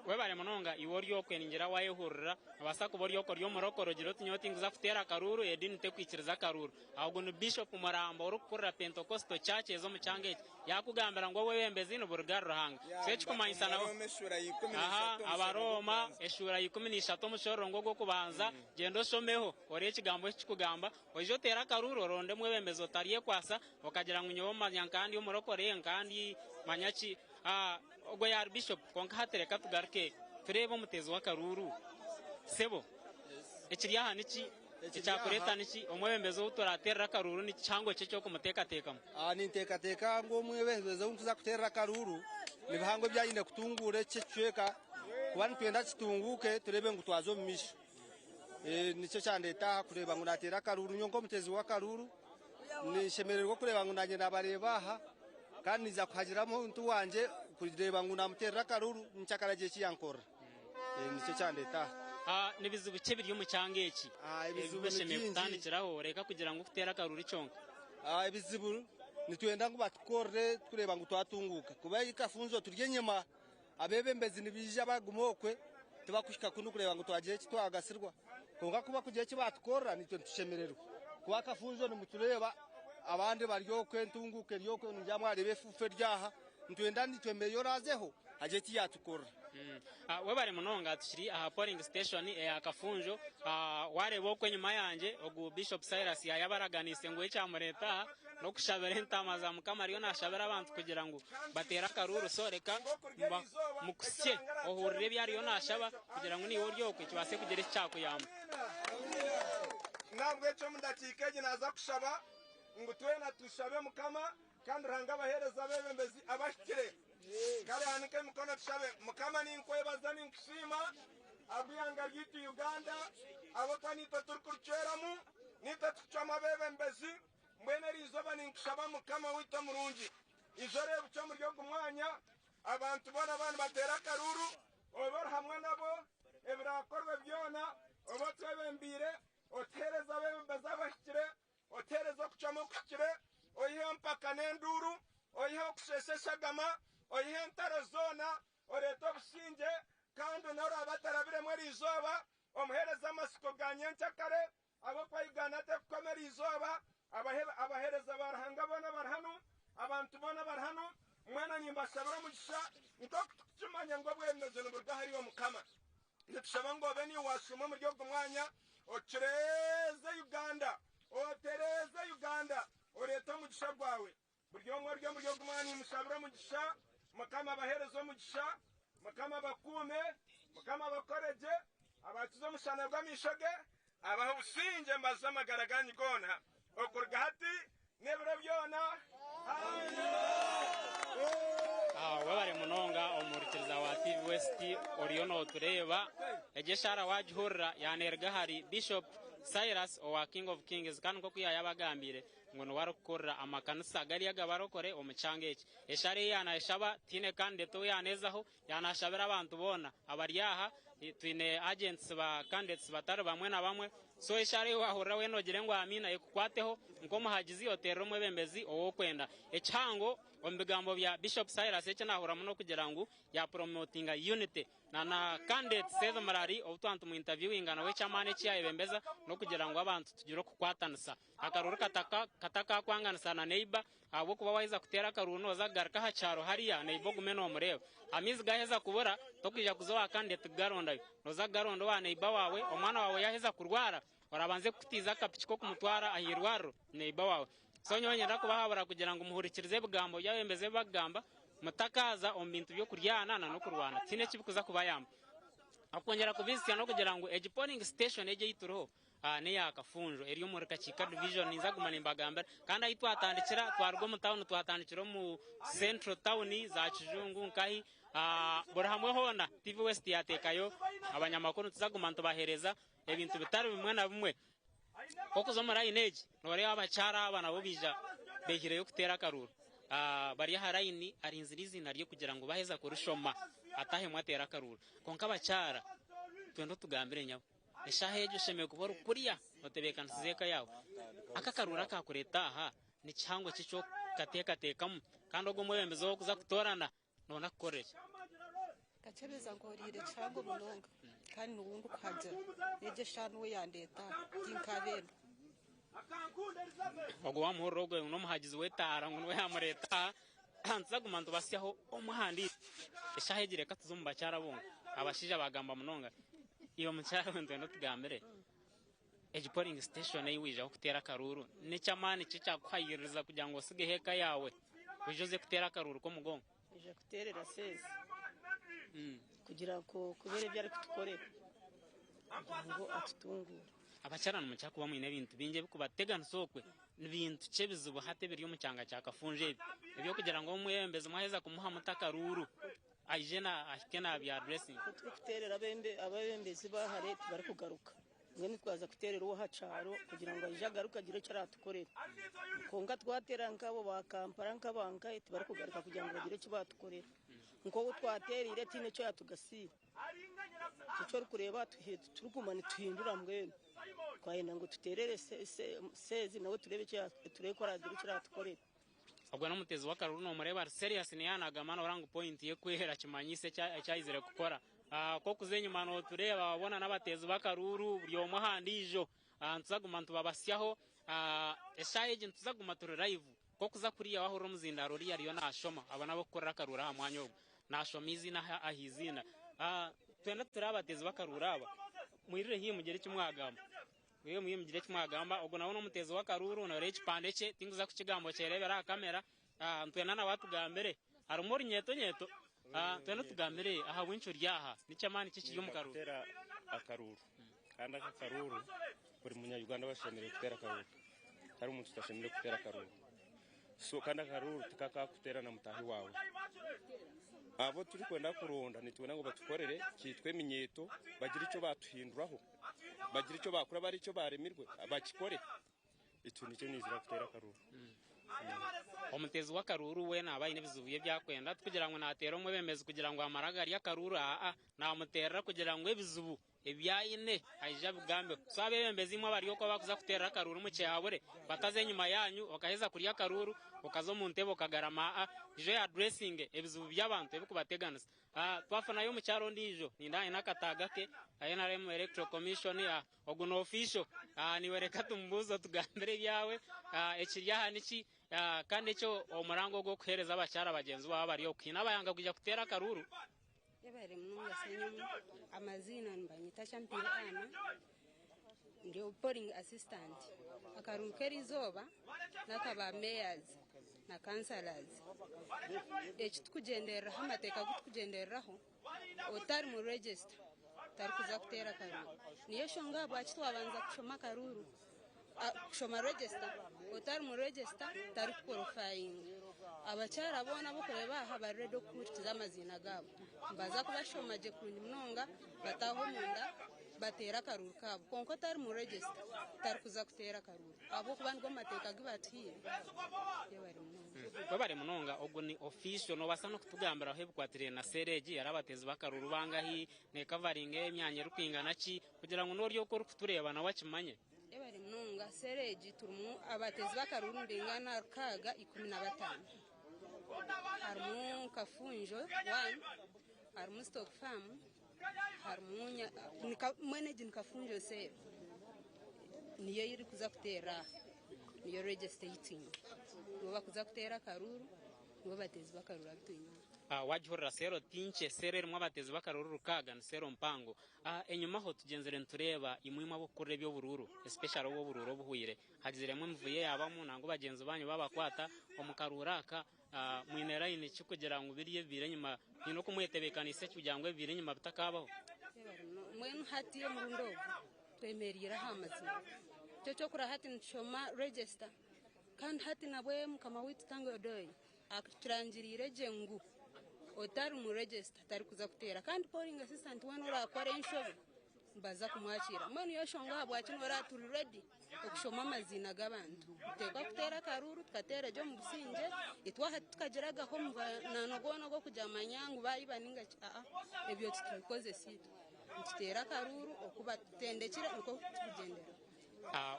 Speaker 1: Webare munonga iwe ori okwe ningira wayehurira nobaasa kuba ori okwe ori omurokore ogire oti nyowe tinkuza kuteera akaruuru ediini tekwikiriza akaruuru ogu ni Bishop Muramba orikukurira Pentecostal church ezi omu kyanga eki yakugambira ngu obwebembezi niburuga ahari Ruhanga so ekikumanyisa nawe aha Abarooma eshuura ya 13 omushororongo ogw'okubanza gyenda oshomeho orebe ekigambo eki kikugamba oije oteere akaruuru oronde omwebembezi otaryekwasa okagira ngu nyowe manya nkandi omurokore nkandi manya ki Ogwo yaari Bishop kwonka hati reka tugaruke tureebe omuteezi w'akaruuru. Sebo, ekiri aha niki? Ekyakureeta niki? Omwebembezi ou turateerere akaruuru ni kihango ki eky'okumuteekateekamu?
Speaker 8: Ninteekateeka ngu omwebembezi ou nkuza kuteerera akaruuru nibihango ebi aine kutunguura eki ekicweka kuba nitwenda kitunguuke tureebe ngu twaza omu maisho. Nikyo kyandeeta aha kureeba ngu naateera akaruuru nyowe nk'omuteezi w'akaruuru. Ninshemererwa okureeba ngu naanye naabareeba aha kandi niiza kuhagira omuntu wangye kureeba ngu naamuteerera akaruuru nikyo akaragira eki yankorera. Nikyo kyandeeta aha.
Speaker 1: Ni bizibu ki ebiri omu kyanga eki
Speaker 8: Ebizibu ni
Speaker 1: ebishemereire
Speaker 8: bingi.
Speaker 1: kutandikiraho reka kugira ngu okuteera akaruuru kyonka?
Speaker 8: Ebizibu nitwenda ngu batukorere tukureeba ngu twatunguuka kuba ekafunjo turi enyima. Abeebembezi nibaija baguma okwe, tibakuhika kunu kureeba ngu twagira eki twagasirwa. Kwonka ku bakugira eki baatukorera, naitwe nitushemererwa. Kuba akafunjo nimutureeba, abandi bari okwe, entunguuka eri okwe, ningira mwareeba efuufu eri aha. Nitwenda naitwe meeya oraazeho agire eki yaatukorera.
Speaker 1: Webare munonga tukiri aha polling station eya Kafunjo. Wareeba oku enyima yangye ogu Bishop Silas yayabaraganiise ngu ekyamureta aha n'okushabira entaama za Mukama ariyo nashabira abantu kugira ngu bateere akaruuru so reka mukusye ohurire ebi ariyo nashaba kugira ngu naiwe ori okwe kibaase kugira eki kyakuyamba.
Speaker 7: Nahabwekyo omu dakiika egi naaza kushaba ngu twena tushabe Mukama Kandi Ruhanga abaheereza abeebembezi abahikire. Kare hanika emikono tushabe. Mukama ninkwebaza ninkusiima ahabw'eihanga ryaitu Uganda ahabw'okuba niitwe turikuricweramu, niitwe turikucwamu abeebembezi. Mbwenu eri izooba ninkushaba Mukama waitu omurungi, ija oreebukye omuri ogu mwanya abantu boona baaba nibateera akaruuru, obe ori hamwe nabo, ebiraakorwe byona obe otwebembeire, otuheereze abeebembezi abahikire. Oteereze okucwamu okuhikire, oiheho empaka n'enduuru, oiheho okusheesha eshagama, oiheho entaro zoona, oreete obusingye, kandi n'oraabe atarabiremu eri izooba, omuheereze amatsiko ga nyencakare, ahabw'okuba Uganda terikukoma eri izooba. Abaheereza ba Ruhanga boona abari hanu, abantu boona abari hanu, mwena nimbashabira omugisha, nk'oku turikukimanya ngu obwebembezi niburuga ahari iwe Mukama. Nitushaba ngu obe niiwe waashuuma omuri ogu mwanya, ocureeze Uganda, otereeze Uganda, oreete omugisha gwawe. Buri omwe ori omuri ogu mwanya niimushabira omugisha. Mukama abaheereze omugisha, Mukama abakuume, Mukama abakore gye, abakize omushana gw'amaisho ge, abahe obusingye mbazize amagara gaanyu goona, okuruga hati n'ebiro byona.
Speaker 1: Webare munonga omuhurikiriza wa TV West oriyo notureeba. Egi eshaara wagihurira yaneruga ahari Bishop Silas owa King of Kings kandi nkoku yayabagambiire ngu niwe arikukurira amakanisa gariya agabarokore omu kyanga eki. Eshaara eyi yaneshaba tihaine candidate ou yanezaho Yaanashabira abantu boona abari aha, twine agents ba candidates batari bamwe na bamwe, so eshaara ei waahurira weena ogire ngu amiina ekukwateho nk'omuhagizi oteerere omwebembezi ou orikwenda. Ekihango omu bigambo bya Bishop Silas eki naahuriramu n'okugira ngu ya promotinga unity na na candidate Seth Murari ou twaba nitumu interviewinga nawe eky'amaani eki yaayebembeza n'okugira ngu abantu tugire okukwatanisa. Akaruuru katakakwanganisa na neiba ahabw'okuba waaheza kuteera akaruuru nooza kugaruka aha kyaro hariya neiba ogume noomureeba. Amaizi gaaheza kubura tokwija kuza owa kandideti kugarondayo, nooza kugaronda owa neiba waawe. Omwana waawe yaaheza kurwara orabanze kukutiiza akapiki k'okumutwara aha irwariro neiba waawe. So nyowe niinyenda kubahabura kugira ngu muhurikirize ebigambo by'abebembezi ebi barikugamba mutakaaza omu bintu by'okuryana n'okurwana tihaine eki birikuza kubayamba. Okwongyera kubaijusya n'okugira ngu egi polling station egi ei turiho N'eya Kafunjo eri omuri Kakiika Division ninza kuguma nimbagambira kandi ahu twatandikira twaruga omu tawuni twatandikira omu Central tawuni za Kijungu nkahi buri hamwe hoona TV West yateekayo abanyamakuru nituza kuguma nitubaheereza. ebintu bitari bimwe na bimwe. Okuza omu layini egi nooreeba abakyara aba nabo baija beehireyo kuteera akaruuru. Bari aha layini arinzire eiziina rye kugira ngu baaheza kurishoma ataahemu ateere akaruuru. Kwonka abakyara twenda otugambire nyabo, eshaaha egi oshemereire kuba orikuriya otebeekanisize eka yaawe. Aka akaruuru akaakureeta aha ni kihango ki eki orikukateekateekamu kandi ogwo omwebembezi ou orikuza kutoorana noona kukorera ki?
Speaker 10: Kakyebeza nkoreire kihango munonga kandi niwe ndikuhagira n'egi eshaaha niwe yandeeta aha tinkabeenda.
Speaker 1: Ogwo wamuhurira ogwo n'omuhagizi w'etaara ngu niwe yamureeta aha nituza kuguma nitubasyaho omwe aha ndiijo. Eshaaha egi reka tuze omu bakyara bonka abashaija bagamba munonga. Iwe mukyara we nitwenda otugambire egi polling station ei waijaho kuteera akaruuru n'eky'amaani ki ekyakuhayiririza kugira ngu osigeho eka yaawe oije oze kuteera akaruuru k'omugongo?
Speaker 11: Naija kuteerera Seezi kugira ngu kubera ebi arikutukorera kugira ngu atutunguure.
Speaker 1: Abakyara nimukira kuba mwine ebintu bingi ebikubateganisa okwe ni bintu ki ebizibu hati ebiri omu kyanga kya Kafunjo ebi eby'okugira ngu omwebembezi mwaheza kumuha muta akaruuru aije ahike nabya addressinga?
Speaker 11: Ku turikuteerera abebembezi ba hare tibarikugaruka. Mbwenu twaza kuteerera ow'aha kyaro kugira ngu aije agaruke agire eki araatukorera. Kwonka twateera nk'abo ba Kampala nk'aba nkahe tibarikugaruka kugira ngu bagire eki baatukorera. Nk'ou twateereire tihaine eki yaatugasiire. Eki orikureeba turikuguma nituhindura mbwenu. Twayenda ngu tuteerere Seezi nawe tureebe ku araagire eki araatukorera.
Speaker 1: Ogwo n'omuteezi w'akaruru nomureeba ari serious naye nagamba noreeba ngu point ye kwera kimanyise eki aizire kukora. Ku okuza enyima notureeba wabona n'abateezi b'akaruru buri omwe aha ndiijo nituza kuguma nitubabasyaho. Eshaaha egi nituza kuguma turi live. Ku okuza kuriya wahurira omuzindaaro oriya ariyo nashoma abo n'abokukorera akaruru aha mwanya ogwo. Nashoma eiziina aha iziina. Twena turi abateezi b'akaruru aba mwirire haihi mugire eki mwagamba. Mwiwe muye mugire eki mwagamba. Ogu nawe n'omuteezi w'akaruuru, nooreeba ekipande kye, tinkuza kukigamba okyereebera aha kamera. Nitwenda nawe atugambire. Harimu orunyeetonyeeto. Nitwenda otugambire ahabw'enki ori aha. Ni ky'amaani ki ekiri omu karuuru?
Speaker 12: Kuteera akaruuru kandi aka akaruuru buri munya-Uganda bashemereire kuteera akaruuru tihariho omuntu otashemereire kuteera akaruuru so kandi akaruuru tikakakuteera na mutaahi waawe. Abu turikwenda kuronda nitwenda ngu batukorere kitwe eminyeeto bagire eki batuhinduraho. Bagire eki baakora bari eki baaremirwe bakikore. Ekyo nikyo naizira kuteera akaruuru.
Speaker 1: Omuteezi w'akaruuru we naaba aine ebizibu bye ebi arikwenda, tikugira ngu naateera omwebembezi kugira ngu amare agarye akaruuru, aa, naamuteerera kugira ngu ebizibu ebi aine aije abigambeho. So abeebembezi imwe abari okwo abarikuza kuteerera akaruuru mukyehabure, bataza enyima yaanyu okaheza kurya akaruuru okaza omu ntebe okagarama, aa, ija oyaduresinge ebizibu by'abantu ebirikubateganisa. Twafunayo omukyara ondiijo nindeeba aine akataaga ke ka NRM Electoral Commission, ogu ni official, naiwe reka tumubuuze otugambire ebyawe, ekiri aha niki kandi ekyo omuranga ogu orikuheereza abakyara bagyenzi baawe abari okwo haine abayanga kwija kuteera akaruuru?
Speaker 13: Yebare munonga Ssenyonyi, amaziina nibanyeta Kyampiire Anna, ndi polling assistant. Akaruuru k'erizooba n'aka ba mayors na councillors. Eki tukugyenderaho amateeka agu tukugyenderaho otari mu register tarikuza kuteera akaruuru. Niyo nshonga ahabwaki twabanza kushoma akaruuru kushoma register otari mu register tarikuqualifyinga. Abakyara boona abu orikureeba aha bari ready okuhurikiza amaziina gaabo. Nibaza kubashoma gye kurungi munonga bataahe omunda bateere akaruuru kaabo. Kwonka otari mu register tarikuza kuteera akaruuru ahabw'okuba nigo mateeka agu batuhaire. Yebare munonga.
Speaker 1: Webare munonga ogu ni official nobaasa n'okutugambiraho ebikwatiraine na seera egi yari abateezi b'akaruuru bangahi nekavaringa emyanya erikwingana ki kugira ngu n'ori oku orikutureeba nawe akimanye.
Speaker 13: Yebare munonga seera egi turimu abateezi b'akaruuru nibingana 615. Harimu Kafunjo 1, harimu Stock Farm, harimu mwene egi ni Kafunjo cell niyo erikuza kuteera aha niyo register ei twine. Nibo bakuza kuteera akaruuru nibo bateezi b'akaruuru abu twine aha.
Speaker 1: Wagihurira seero tinkye, seero erimu abateezi b'akaruuru 6 ni seero mpango. Enyimaho tugyenzire nitureeba imwe imwe ab'okukurira eby'oburuuru especially obw'oburuuru obuhweire hagiziremu emivuyo eyabamu nangwa bagyenzi banyu babakwata omu karuuru aka mwine layini ki kugira ngu biriya ebibaire enyima mwine oku mwetebeekaniise kugira ngu ebibaire enyima bitakabaho?
Speaker 13: Mbwenu hati omurundi ogu twemereire aha mazima. Nikyo ky'okurora hati nitushoma register kandi hati nabwe mukama waitu Tanga Odoi aturangiriire gye ngu otari mu register tarikuza kuteera kandi polling assistant weena orakora enshobe Nibaza kumwakiira. Mbwenu niyo nshonga ahabwaki noreeba turi ready okushoma amaziina g'abantu. Nituteekwa kuteera akaruuru tukateera gye omu busingye, itwe aha titukagiragaho omubanano gwona ogw'okugira manya ngu baayiba ninga ki, aa ebyo titubikozesa itwe. Nituteera akaruuru oku batutendekire nikwo turikugyenderaho.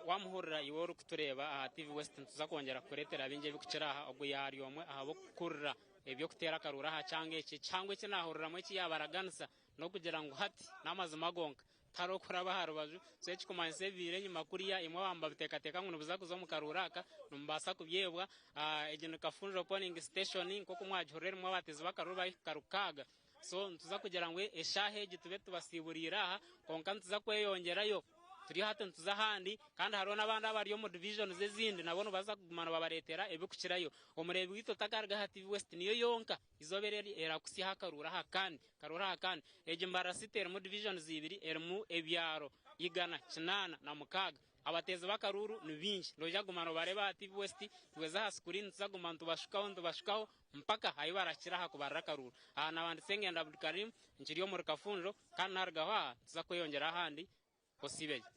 Speaker 1: Wamuhurira iwe orikutureeba aha TV West nituza kwongyera kukureetera bingi ebirikukira aha. Ogu yaari omwe aha b'okukurira eby'okuteera akaruuru aha kyanga eki. Ekihango eki naahuriramu eki yaabaraganisa N'okugira ngu hati n'amazima gonka, tihariho kuraba aha rubaju. So ekikumanyisa ebibaire enyima kuriya, imwe abamu babiteekateeka ngu nibuza kuza omu karuuru aka, nimubaasa kubyebwa. Egi ni Kafunjo Polling Station nk'oku mwagihurira erimu abateezi b'akaruuru barikuhika rukaaga. So nituza kugira ngu eshaaha egi tube tubasiiburiire aha, kwonka nituza kweyongyerayo. Turi hati nituza ahandi kandi hariho n'abandi abari omu divisions ezindi nabo nibaza kuguma nibabareetera ebirikukirayo. Omureebi waitu otakaruga aha TV West niyo yonka eizooba eri erakutsyaho akaruuru aha kandi. Karuuru aha kandi. Egi Mbarara City erimu divisions ibiri erimu ebyaro 186. Abateezi b'akaruuru ni baingi. Noija kuguma noobareeba aha TV West, tuweze aha screen nituza kuguma nitubashukaho nitubashukaho mpaka ahi barakira aha kubarira akaruuru. Aha naabanditse ngenda Abdulkarim nkiri omuri Kafunjo kandi naarugaho aha nituza kweyongyera ahandi osiibe gye.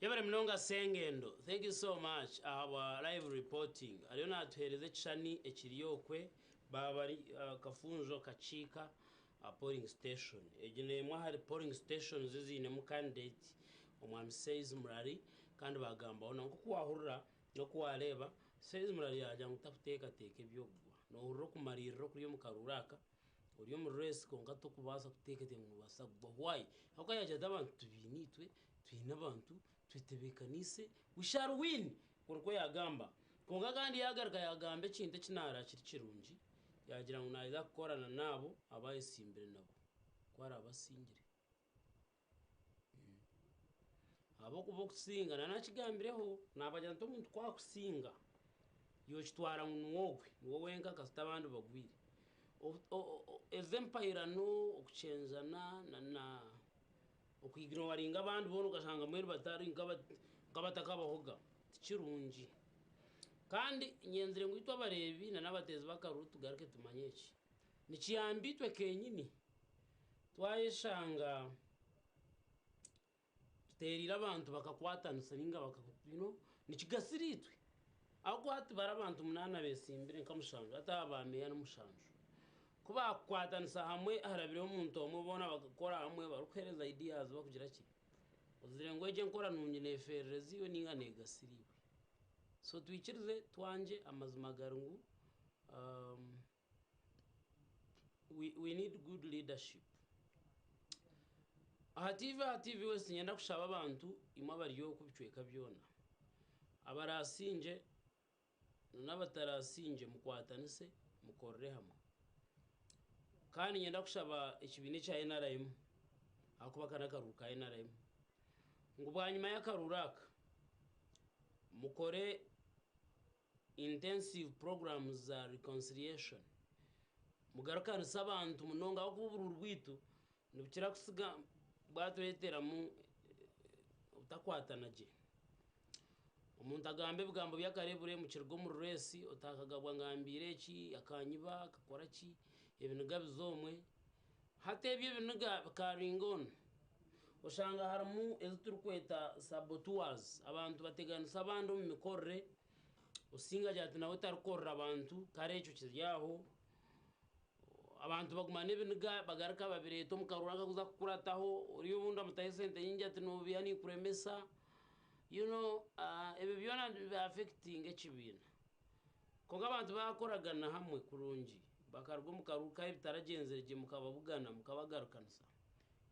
Speaker 6: Yebare munonga Sengendo thank you so much ahabwa live reporting ariyo natuhereza ekishushani ekiri okwe baba bari Kafunjo Kakiika polling station egi nemwe ahari polling stations ezinemu candidate omwami Says Murari kandi bagambaho na nkoku wahurira noku wareeba Says Murari yagira ngu takutekateka ebyokugwa nohurira okumaririra okuri omu karuuru aka. Ori omu race kwonka tokubaasa kuteekateeka ngu nobaasa kugwa. Why? Ahabw'okuba yaagira ati abantu tubaine itwe, twine abantu, twetebeekaniise, we shall win! Okwo nikwo yaagamba. Kwonka kandi yaagaruka yaagamba ekintu eki naara kiri kirungi, yaagira ngu naija kukorana n'abo abu ayetsimbire nabo, ku araabe asingire. Ahabw'okuba okusinga na nakigambireho nabagira nti omuntu ku akusinga yokitwara ngu niwe ogwe niwe wenka kasita abandi bagwire. Ezi empairano, okukyenzana na okwiginuwaringa abandi boona okashanga mbwenu batari nkabatakabahoga tikirungi. Kandi nyenzire ngu itwe abareebi na n'abateezi b'akaruru tugaruke tumanye eki, nikiyamba itwe kenyini. Twayeshanga tuteereire abantu bakakwatanisa ninga baka you know nikigasira itwe ahabw'okuba hati bari abantu munaana betsimbire nka mushanju hati aba ba meeya ni mushanju ku baakukwatanisa hamwe harabireho omuntu omwe boona bakakora hamwe barikuheereza ideas bakugira ki ozire ngu egyo enkora nungi neefeerereza iwe ninga neegasira iwe so twikirize twangye amazima gari ngu We, we need good leadership. Aha TV aha TV West niinyenda kushaba abantu imwe abari oku bicweka byona abarasingye n'abatarasingye mukwatanise mukorere hamwe. Kandi niinyenda kushaba ekibiina ekya NRM ahakuba aka n'akaruuru ka NRM ngu bwanyima y'akaruuru aka mukore Intensive programs za reconciliation, mugarukanise abantu munonga ahabw'okuba oburuuru bwaitu nibukira kusiga bwatureeteramu obutakwatana gye. Omuntu agamba ebigambo by'akarebure mukiruga omu rureesi otakagabwa ngambiire eki, akanyiba, akakora ki, ebiniga biza omwe. Hati ebyo ebiniga bikaringa on. Oshanga harimu ezi turikweta saboteurs, abantu bateganisa abandi omu mikorere, osinga agira ati nawe tarikukorera bantu, kare ekyo kiri aho. Abantu baguma n'ebiniga bagaruka babireeta omu karuuru akakuza kukurataho, oriya obundi amutaho esente nyingi ati noobiha ninkuremesa, you know ebyo byona nibi affectinga ekibiina. Kwonka abantu baakoragana hamwe kurungi, bakaruga omu karuuru kaabo ebitaragyenzire gye mukababugana mukabagarukanisa,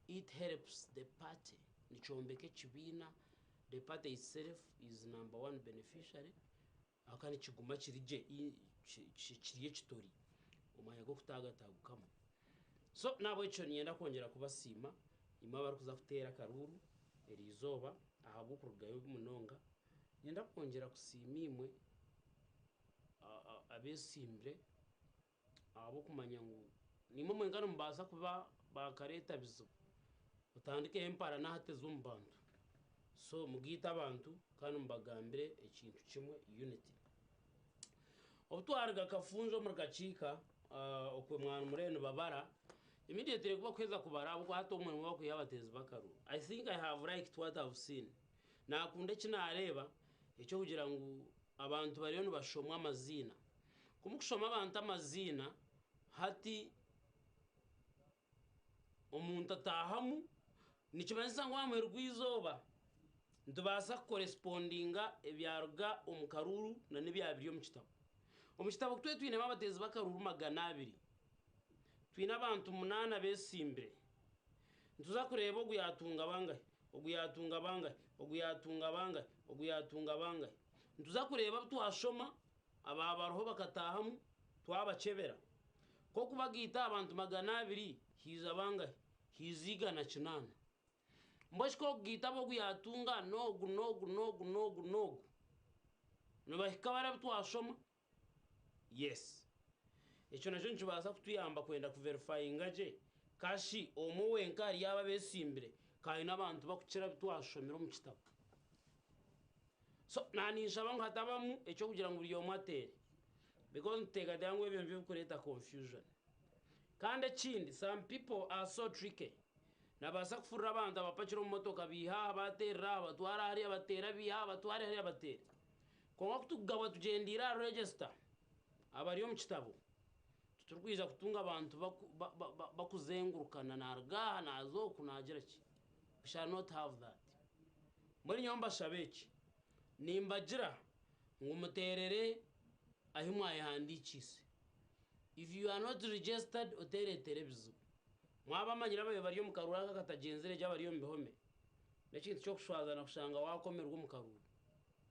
Speaker 6: it helps the party, nikyombeka ekibiina, the party itself is number one beneficiary ahabw'okuba nikiguma kiri gye, kiri ekitori omwanya gw'okutaagatagukamu. So n'ahabw'ekyo niinyenda kwongyera kubasiima imwe abarikuza kuteera akaruuru eriizooba ahabw'okurugayo munonga. Niinyenda kwongyera kusiima imwe abeesimbire ahabw'okumanya ngu naimwe mwenka nimubaasa kuba baakareeta bizibu, otandikeho emparana hati ez'omu bantu. So mugaite abantu kandi mubagambire ekintu kimwe unity. Obu twaruga Kafunjo omuri Kakiika okwe mwanu murebe nibabara. Immediately ku bakuheza kubara ahabw'okuba hati omurimo bakwiha abateezi b'akaruru. I think I have liked what I've seen. Naakunda eki naareeba eky'okugira ngu abantu bariyo nibashomwa amaziina. Ku mukushoma abantu amaziina, hati omuntu ataahamu, nikimanyisa ngu aha muheru gw'eizooba nitubaasa kukorespondinga ebyaruga omu karuuru na n'ebyaba biri omu kitabo. Omu kitabo ku twine twinemu abateezi b'akaruuru 200, twine abantu munaana beesimbire. Nituza kureeba ogu yaatunga bangahi, ogu yaatunga bangahi, ogu yaatunga bangahi, ogu yaatunga bangahi. Nituza kureeba abu twashoma, abaabariho bakataahamu twabakyebera. Nk'okubagaita aha bantu 200 haija bangahi? Haija 180. Mbwenu shi k'okugaita abu ogu yaatunga n'ogu n'ogu n'ogu n'ogu n'ogu nibahika bari abu twashoma? Yes. Ekyo nakyo nikibaasa kutuyamba kwenda kuverifayinga gye kashi omwe wenka ahari abo abeesimbire ka aine abantu bakukira abu twashomire omu kitabo. So naninshaba ngu hatabamu eky'okugira ngu buri omwe ateere because nituteekateeka ngu ebyo nibyo birikureeta confusion. Kandi ekindi some people are so tricky. Nabaasa kufurira abantu abapakire omu motoka abaihe aha abateerere aha abatware hariya abateere abaihe aha abatware hariya abateere. Kwonka ku tukugabwa tugyendeire aha register abari omu kitabo, titurikwija kutunga abantu bakuzengurukana naruga aha naaza oku naagira ki. We shall not have that. Mbwenu nyowe mbashabe eki, nimbagira ngu muteerere ahi mwayehandiikiise. If you are not registered oteereetera ebizibu. Mwaba amanyire ababaire bari omu karuuru aka akatagyenzire gye abari omu bihome. N'ekintu ky'okushwazana kushanga waakomerwa omu karuuru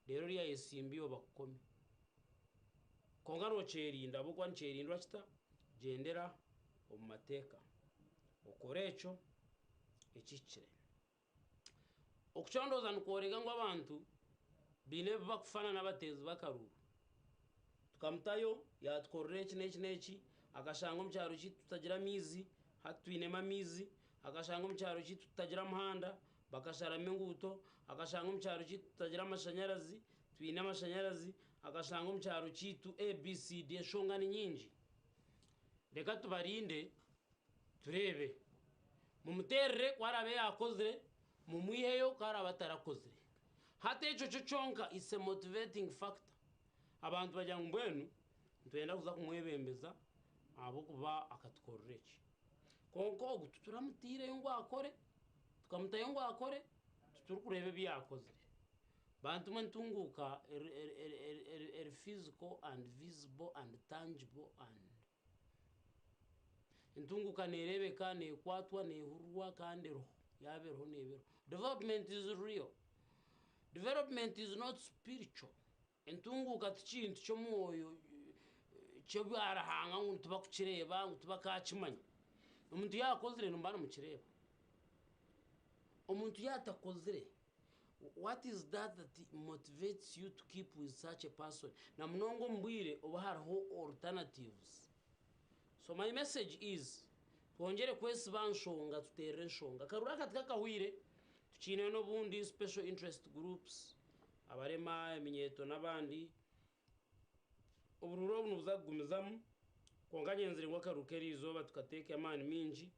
Speaker 6: reero oriya ayesimba iwe bakukome. Kwonka nookyerinda ahabw'okuba nikyerindwa kita? Gyendera omu mateeka okore ekyo ekihikire. Okucondooza nikworeka ngu abantu baine ebi barikufana n'abateezi b'akaruuru. Tukamutayo yaatukorera eki n'eki n'eki, akashanga omu kyaro kyaitu tutagira maizi, hati twinemu amaizi, akashanga omu kyaro kyaitu tutagira muhanda, bakasharamu enguuto, akashanga omu kyaro kyaitu tutagira amashanyarazi, twine amashanyarazi, akashanga omu kyaro kyaitu ABCD, enshonga ni nyingi. Reka tubarinde tureebe. Mumuteerere ku araabe yaakozire, mumwiheyo ku araabe atarakozire. Hati ekyo kyo kyonka it's a motivating factor. Abantu bagira ngu mbwenu nitwenda kuza kumwebembeza ahabw'okuba akatukorera eki. Kwonka ogu tituramutaireyo ngu akore, tukamutayo ngu akore, titurikureeba ebi yaakozire. Bantu mwe entunguuka eri physical and visible and tangible and. Entunguuka neereebeka, neekwatwa, neehurirwa kandi eriho. Yaaba eriho neeba eriho. Development is real. Development is not spiritual. Entunguuka ti kintu ky'omwoyo ky'obwa Ruhanga ngu tibakukireeba ngu tibakaakimanya. Omuntu yaakozire nimuba nimukireeba. Omuntu yaatakozire, what is that that motivates you to keep with such a person? Na munonga omu bwire obu hariho alternatives. So my message is, twongyere kwesiba aha nshonga tuteerere enshonga. Akaruru aka tikakahweire, tukiineyo n'obundi special interest groups, abarema, eminyeeto n'abandi. Oburuuru obu nibuza kugumizamu, kwonka nyenzire ngu akaruru k'eriizooba tukateeke amaani maingi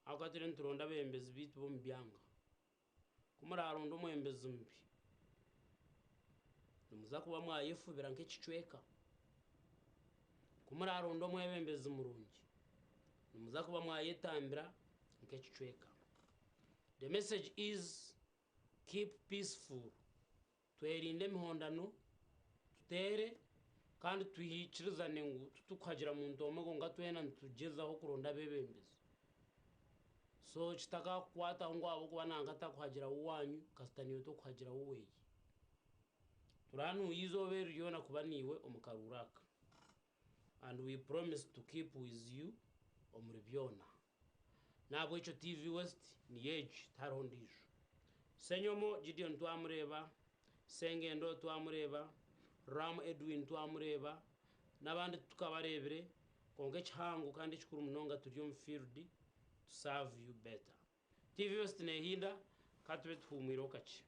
Speaker 6: ahabw'okuba turiyo nituronda abeebembezi baitu b'omu byanga. Ku muraaronde omwebembezi mubi, nimuza kuba mwayefubira nk'ekicweka. Ku muraaronde omwebembezi murungi, nimuza kuba mwayetambira nk'ekicweka. The message is keep peaceful. Twerinde emihondano, tuteere kandi twikirizane ngu titukuhagira muntu omwe kwonka twena nitugyezaho kuronda abeebembezi. So kitakakukwataho ngu ahabw'okuba nanka takuhagira w'owaanyu kasita naiwe tokuhagira w'oweeye. Turanuuya eizooba eri ryona kuba naiwe omu karuuru aka and we promise to keep with you omuri byona. N'ahabw'ekyo TV West niyo egi, tihariho ondiijo. Ssenyomo Gideon twamureeba, Ssengendo twamureeba, Ram Edwin twamureeba, n'abandi titukabareebire, kwonka ekihango kandi ekikuru munonga turi omu field to serve you better. TV West neehinda, ka tube tuhuumwireho kakye.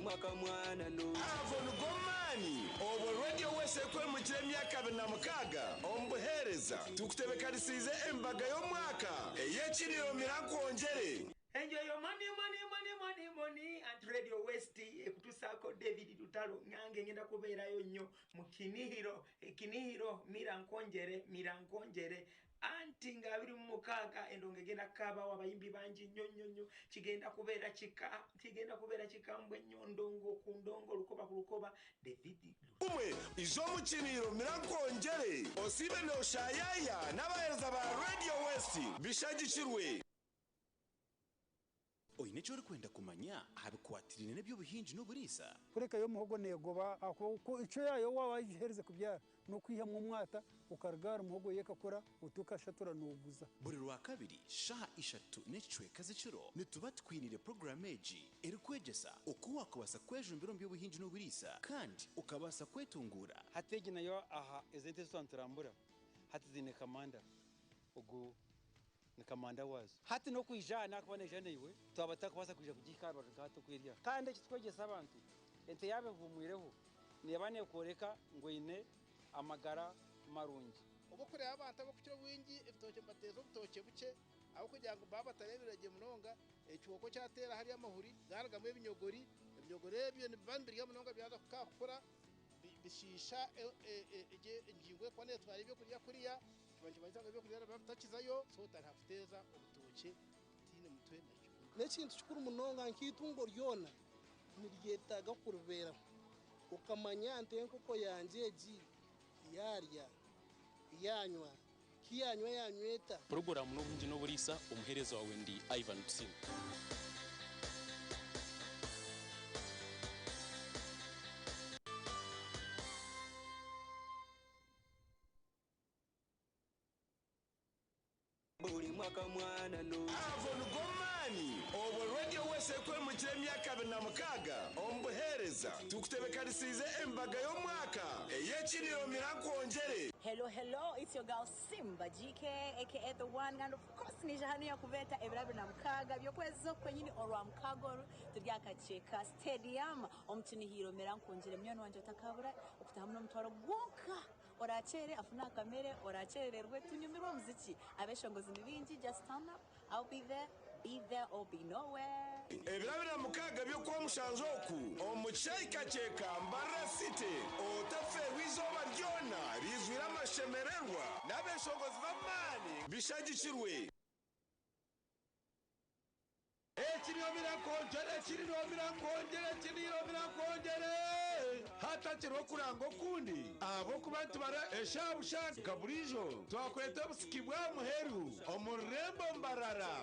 Speaker 20: mwaka mwana no
Speaker 9: Avo nigo maani obwo Radio West ekwemukira emyaka 26 omu buheereza tukutebekanisiize embaga y'omwaka ey'ekiriro mirankwongyere.
Speaker 14: Enjoy your money, money, money, money, money at Radio West ekutusaako David Lutalo nange ngenda kubeerayo nnyo mu Kinihiro, Kinihiro Mirankwongyere, Mirankwongyere anti nga 26 endongo egenda kukaabawo abayimbi bangi nnyo nnyo nnyo kigenda kubeera kika kigenda kubeera kikambwe nnyo ndongo ku ndongo lukoba ku lukoba David
Speaker 9: Kumwe iz'omukiniro mirankwongyere osiibe nooshayaya n'abaheereza ba Radio West bishagikirwe.
Speaker 15: Oine eki orikwenda kumanya aha bikwatiraine n'eby'obuhingi n'oburiisa?
Speaker 16: Kureka yo omuhogo neegoba ahakuba ku icyo yaayo waaba wagiherize kubyara n'okwihamu omwata okaruga ahari muhogo yo ekakura oti okashatura nooguza.
Speaker 15: Buri Rwakabiri shaaha ishatu n'ekicweka z'ekiro nituba tukwiniire puroguraamu egi erikwegyesa oku waakubaasa kwejumbira omu by'obuhingi n'oburiisa kandi okabaasa kwetunguura.
Speaker 17: Hati egi nayo aha ezi ente ezi twaba niturambura hati ziine kamanda ogu ni kamanda waazo. Hati n'okwija aha naakuba naija naiwe twaba tutakubaasa kwija kugihika aha rubaju nka hati oku eri aha. Kandi eki tukwegyesa abantu, ente yaaba ehuumwireho neeba neekworeka ngu eine amagara marungi.
Speaker 18: Obu orikureeba abantu abarikukira obwingi ebitookye nibateeza obutookye bukye ahabw'okugira ngu baaba batareebire gye munonga, ekihooko kyateera hariya amahuri gaarugamu ebinyogori, ebinyogori ebyo nibiba nibirya munonga byaza kukura bishiisha engingo erikuba neetwara ebyokurya kuriya, kiba nikimanyisa ngu ebyokurya nibiba bitakizayo, so otariha kuteeza obutookye butaine mutwe na kibunu.
Speaker 19: N'ekintu kikuru munonga nk'eitungo ryona niryetaaga kuribeeraho okamanya nti enkoko yangye egi yaarya, yaanywa, ku yaanywa yaanywa eta?
Speaker 21: Puroguraamu n'obuhingi n'oburiisa, omuheereza waawe ndi Ivan Tusiime.
Speaker 20: Buri mwaka mwana no.
Speaker 9: Ago nigo maani obwo Radio West ekwemukira emyaka 26 omu buheereza tukutebekanisiize embaga y'omwaka ey'ekiriro mirankwongyere.
Speaker 28: Hello, hello, it's your girl Simba GK, aka The One, and of course nije hanu yakubeeta ebiro 26 by'okwezi oku kwenyini orwa mukaga oru turi aha Kakyeka Stadium omu Kinihiro Mirankungire munywani wangye otakabura okutahamu n'omutwaro gwonka Orakyere afune akamere, orakyerererwe tunyumirwe omuziki, abeshongozi ni baingi just turn up, I'll be there, be there or be nowhere.
Speaker 9: Ebiro 26 by'Okwamushanju oku omu kishaayi Kakyeka, Mbarara City, otafeerwa eizooba ryona riizwire amashemererwa n'abeshongozi b'amaani bishagikirwe. Ekiriomira nkwongyere, ekiriomira nkwongyere, ekiriomira nkwongyere. Hatakiriho okuranga okundi, ahabw'okuba nitubara eshaaha busha nka buriijo, twakweta obusiki bwa muheru omu rurembo Mbarara.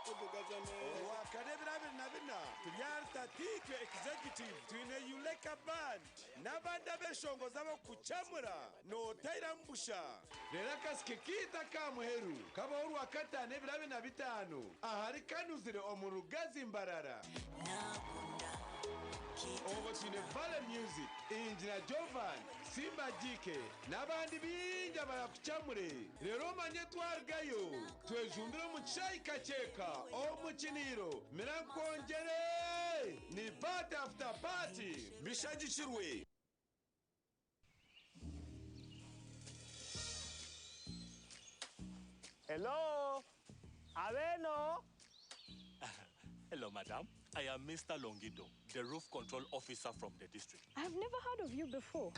Speaker 9: Orwakana ebiro 24 turi ahari Tatiitwe Executive twine Yuleka Band n'abandi abeshongozi ab'okukucamura notairamu busha. Reero akasiki kaitu aka muheru kabaho Orwakataano ebiro 25 ahari Kanuzire omu Rugazi Mbarara. Obwo twine Valley Music, Engineer Jovan, Simba GK n'abandi baingi abarakucamure. Reero omanye twarugayo twejumbire omu kishaayi Kakyeka omu Kiniiro Mira nkwongyere! Ni party after party! Bishagikirwe.
Speaker 29: Hello? Abeno?
Speaker 30: Hello, madam. I am Mr. Longido, the roof control officer from the district.
Speaker 31: I've never heard of you before.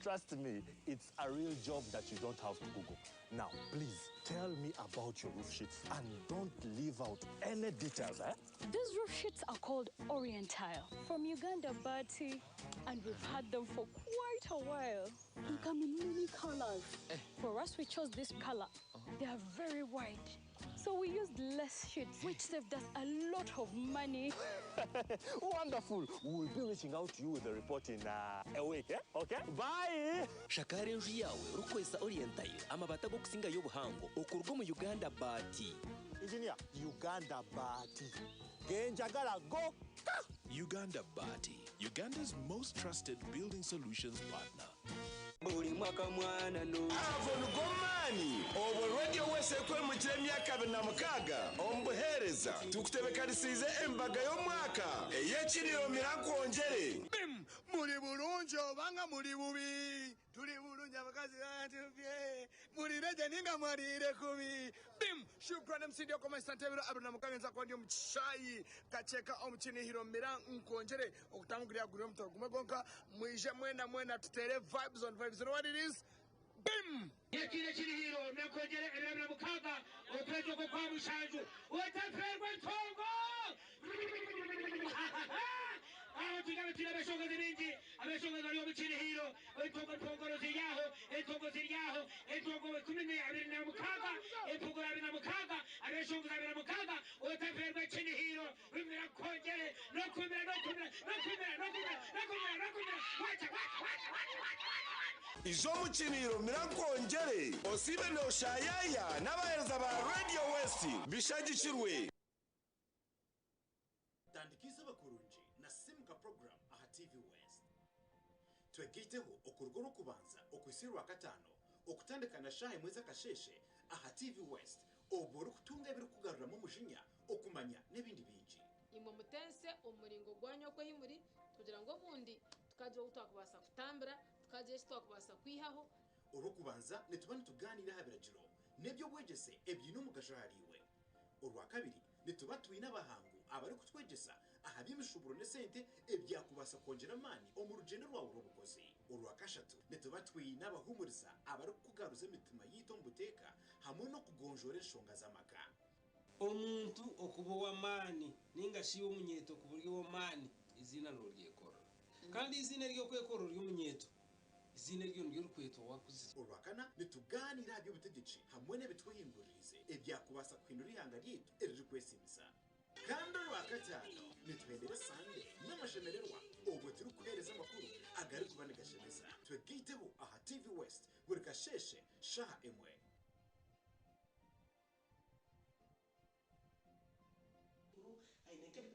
Speaker 30: Trust me, it's a real job that you don't have to Google. Now, please tell me about your roof sheets and don't leave out any details, eh?
Speaker 31: These roof sheets are called Orientile from Uganda Baati, and we've had them for quite a while. They come in many colors. For us, we chose this color. They are very wide. So we used less sheets, which saved us a lot of money.
Speaker 30: Wonderful. We'll be reaching out to you with the report in a week, eh? Okay? Bye!
Speaker 32: Shakara enju yaawe orikukozesa Orientile, amabaati ag'okusingayo obuhango okuruga omu Uganda Baati.
Speaker 30: Engineer, Uganda Baati. Genjagala go!
Speaker 33: Uganda Baati, Uganda's most trusted building solutions partner.
Speaker 20: Buli mwaka mwana no.
Speaker 9: Ago nigo maani obwo Radio West ekwemukira emyaka 26 omu buheereza tukutebekanisiize embaga y'omwaka ey'ekiriro mirankwongyere.
Speaker 2: Bim! Muli bulungi obanga muli bubi, tuli bulungi abakazi batupye, muli reje ninga mwalire kubi. Bim! Shukran MC Dio koma santebero abiri na mukaga nza kwandi omuchishayi kacheka omuchinihiro mira nkonjere okutangurira guri omutoro gumwe gonka mwije mwena mwena tutere vibes on vibes. You know what it is? Bim!
Speaker 3: Ekiro kirihiro nakongere 26 okwezi okwo kwa mushanju otaferwa entongo. Aho tugabe turi abashongozi bingi, abashongozi bari omu kirihiro, entongo ntongoro ziryaho, entongo ziryaho, entongo 26, entongo 26, abashongozi 26, otaferwa kinihiro, rumira kongere, nokumira, nokumira, nokumira, nokumira, nokumira, nokumira, wacha, wacha, wacha, wacha, wacha, wacha.
Speaker 9: Izo omukiniro mirankwongyere osibe noshayaya n'abaheereza ba Radio West bishagikirwe.
Speaker 15: Tandika izooba kurungi na Simuka program aha TV West. Twegaiteho okuruga orw'okubanza okuhitsya orwakataano okutandika na shaaha emwe z'akasheeshe aha TV West obwo orikutunga ebirikugaruramu omujinya, okumanya n'ebindi bingi.
Speaker 4: Imwe mutense omu muringo gwanyu okwehimuri kugira ngu obundi tukagira obu twakubaasa kutambira, tukagira eki twakubaasa kwihaho.
Speaker 15: Orw'okubanza nituba nitugaaniira aha biragiro n'eby'obwegyese ebiine omugasho ahariiwe. Orwakabiri nituba twine abahangu abarikutwegyesa aha by'emishuburo n'esente ebyakubaasa kwongyera amaani omu rugyendo rwawe rw'obukozi. Orwakashatu nituba twine abahuumuriza abarikukugaruza emitima yaitu omu buteeka hamwe n'okugonjoora enshonga z'amaka.
Speaker 5: Omuntu okuba ow'amaani ninga shi omunyeeto kuba ori ow'amaani, eiziina nooryekorera. Kandi eiziina ery'okwekorera ori omunyeeto, eiziina eryo niryo orikwetwa waakuzire.
Speaker 15: Orwakana nitugaaniira aha by'obutegyeki hamwe n'ebitwehinguririize ebyakubaasa kuhindura eihanga ryaitu eririkwesiimisa. Kandi Orwakataano nituhendera esande n'amashemererwa obwo turikuheereza amakuru agarikuba nigashemeza. Twegaiteho aha TV West buri kasheeshe shaaha emwe.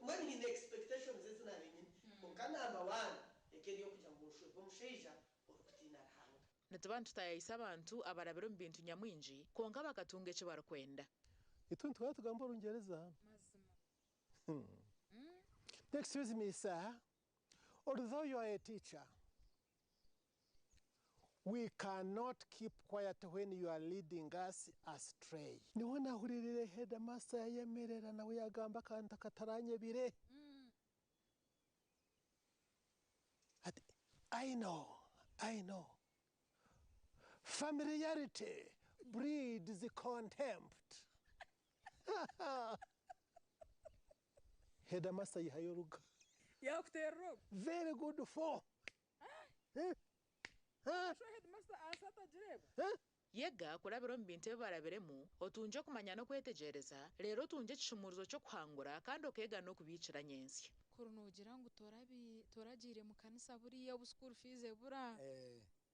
Speaker 7: Mbwenu nyine expectations ezi naabaire nyine kwonka number one eka eri ey'okugira ngu nshwerwe omushaija orikutiina Ruhanga.
Speaker 8: Nituba nitutaayaayisa abantu abarabire omu bintu nyamwingi kwonka bakatunga eki barikwenda.
Speaker 22: Itwe nituhora tugamba Orungyereza. Excuse me, sir. Although you are a teacher, we cannot keep quiet when you are leading us astray. Niho nahuriirire headmaster yayemerera nawe yagamba akantu akataranyebire. Ati, I know, I know. Familiarity breeds contempt. Headmaster yihayo oruga.
Speaker 23: Yakuteerera ogu.
Speaker 22: Very good for.
Speaker 23: Sho headmaster aasi atagireeba?
Speaker 8: Yega kurabira omu bintu ebi barabiremu, otungye okumanya n'okwetegyereza, reero otungye ekishumuurizo ky'okuhangura kandi okeega n'okubiikira nyentsya.
Speaker 4: Kuri noogira ngu toragiire mu kanisa buriya obu school fees ebura,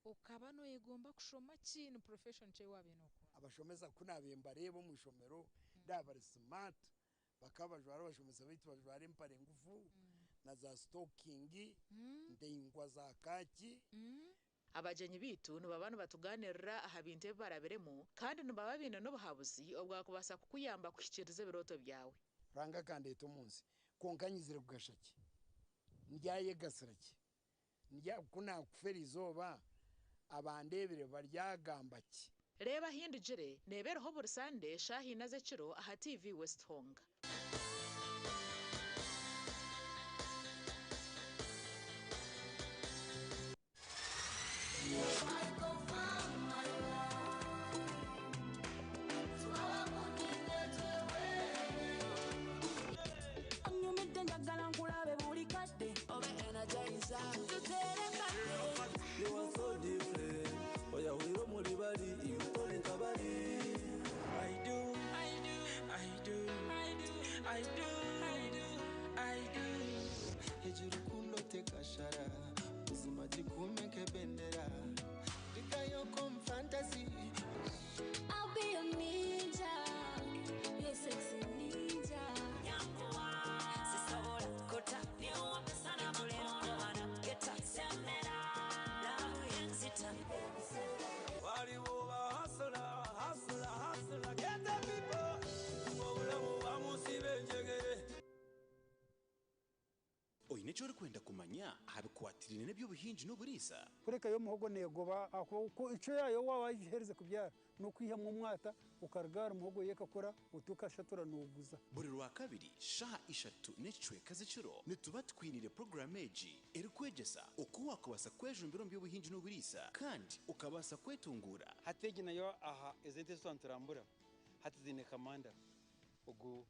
Speaker 4: okaba nooyegomba kushoma ki? Ni profession ki ei waabaire nookunda?
Speaker 24: Abashomesa ku naabaire mbareeba omu ishomero ndaaba bari smart, bakaba bajwara abashomesa baitu bajwara empare ngufu na za sitokingi ndaingwa za kaaki.
Speaker 8: Abagyenyi baitu nibaba nibatugaaniirira aha bintu ebi barabiremu kandi nibaba baine n'obuhabuzi obwakubaasa kukuyamba kuhikiiriza ebirooto byawe.
Speaker 24: Ruhanga akandeeta omu nsi, kwonka nyizire kugasha ki? Ndyayegasira ki? Ku naakufa eri izooba, abandeebire baryagamba ki?
Speaker 8: Reeba Ahindugire neeba eriho buri Sande shaaha ina z'ekiro aha TV West honka.
Speaker 25: Onyumidde njagala nkulabe buli kadde obe energizer tutere kadde.
Speaker 20: You are so different. Oyahwire omuri bari, iwe tori nka bari. I do, I do, I do, I do, I do, I do, I do. Egi rukundo tekashara, buzima gikume nk'ebendera. Ndikayo comme fantasy.
Speaker 25: I'll be your ninja, your sexy ninja.
Speaker 26: Sisobola kota, niwambe sana makono bana geta semera. Love yenzita.
Speaker 15: Haine eki orikwenda kumanya aha bikwatiraine n'eby'obuhingi n'oburiisa?
Speaker 1: Kureka yo omuhogo neegoba ahakuba icwe yaayo waaba wagiherize kubyara n'okwihamu omwata okaruga ahari muhogo yo ekakura oti okashatura nooguza.
Speaker 15: Buri Rwakabiri shaaha ishatu n'ekicweka z'ekiro nituba tukwiniire puroguraamu egi erikwegyesa oku waakubaasa kwejumbira omu by'obuhingi n'oburiisa kandi okabaasa kwetunguura.
Speaker 6: Hati egi nayo aha ezi ente ezi twaba niturambura hati ziine kamanda ogu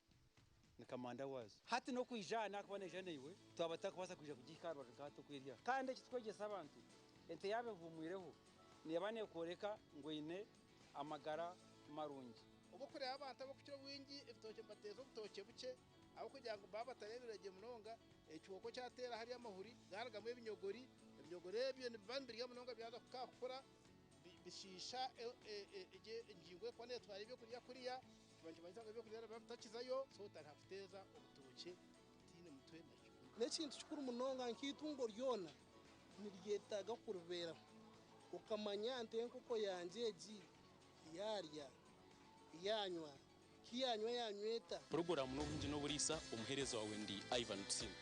Speaker 6: ni kamanda waazo. Hati n'okwija aha naakuba naija naiwe twaba tutakubaasa kwija kugihika aha rubaju nka hati oku eri aha. Kandi eki tukwegyesa abantu, ente yaaba ehuumwireho neeba neekworeka ngu eine amagara marungi.
Speaker 19: Obu orikureeba abantu abarikukira obwingi ebitookye nibateeza obutookye bukye ahabw'okugira ngu baaba batareebire gye munonga, ekihooko kyateera hariya amahuri garugamu ebinyogori, ebinyogori ebyo nibiba nibirya munonga byaza kukura bishiisha egyo engingo erikuba neetwara ebyokurya kuriya, kiba nikimanyisa ngu ebyokurya nibiba bitakizayo, so otandika kuteeza obutookye butaine mutwe na kibunu. N'ekintu kikuru munonga nk'eitungo ryona niryetaaga kuribeeraho okamanya nti enkoko yangye egi yaarya, yaanywa, ki yaanywa yaanywa eta?
Speaker 21: Puroguraamu n'obuhingi n'oburiisa, omuheereza waawe ndi Ivan Tusiime.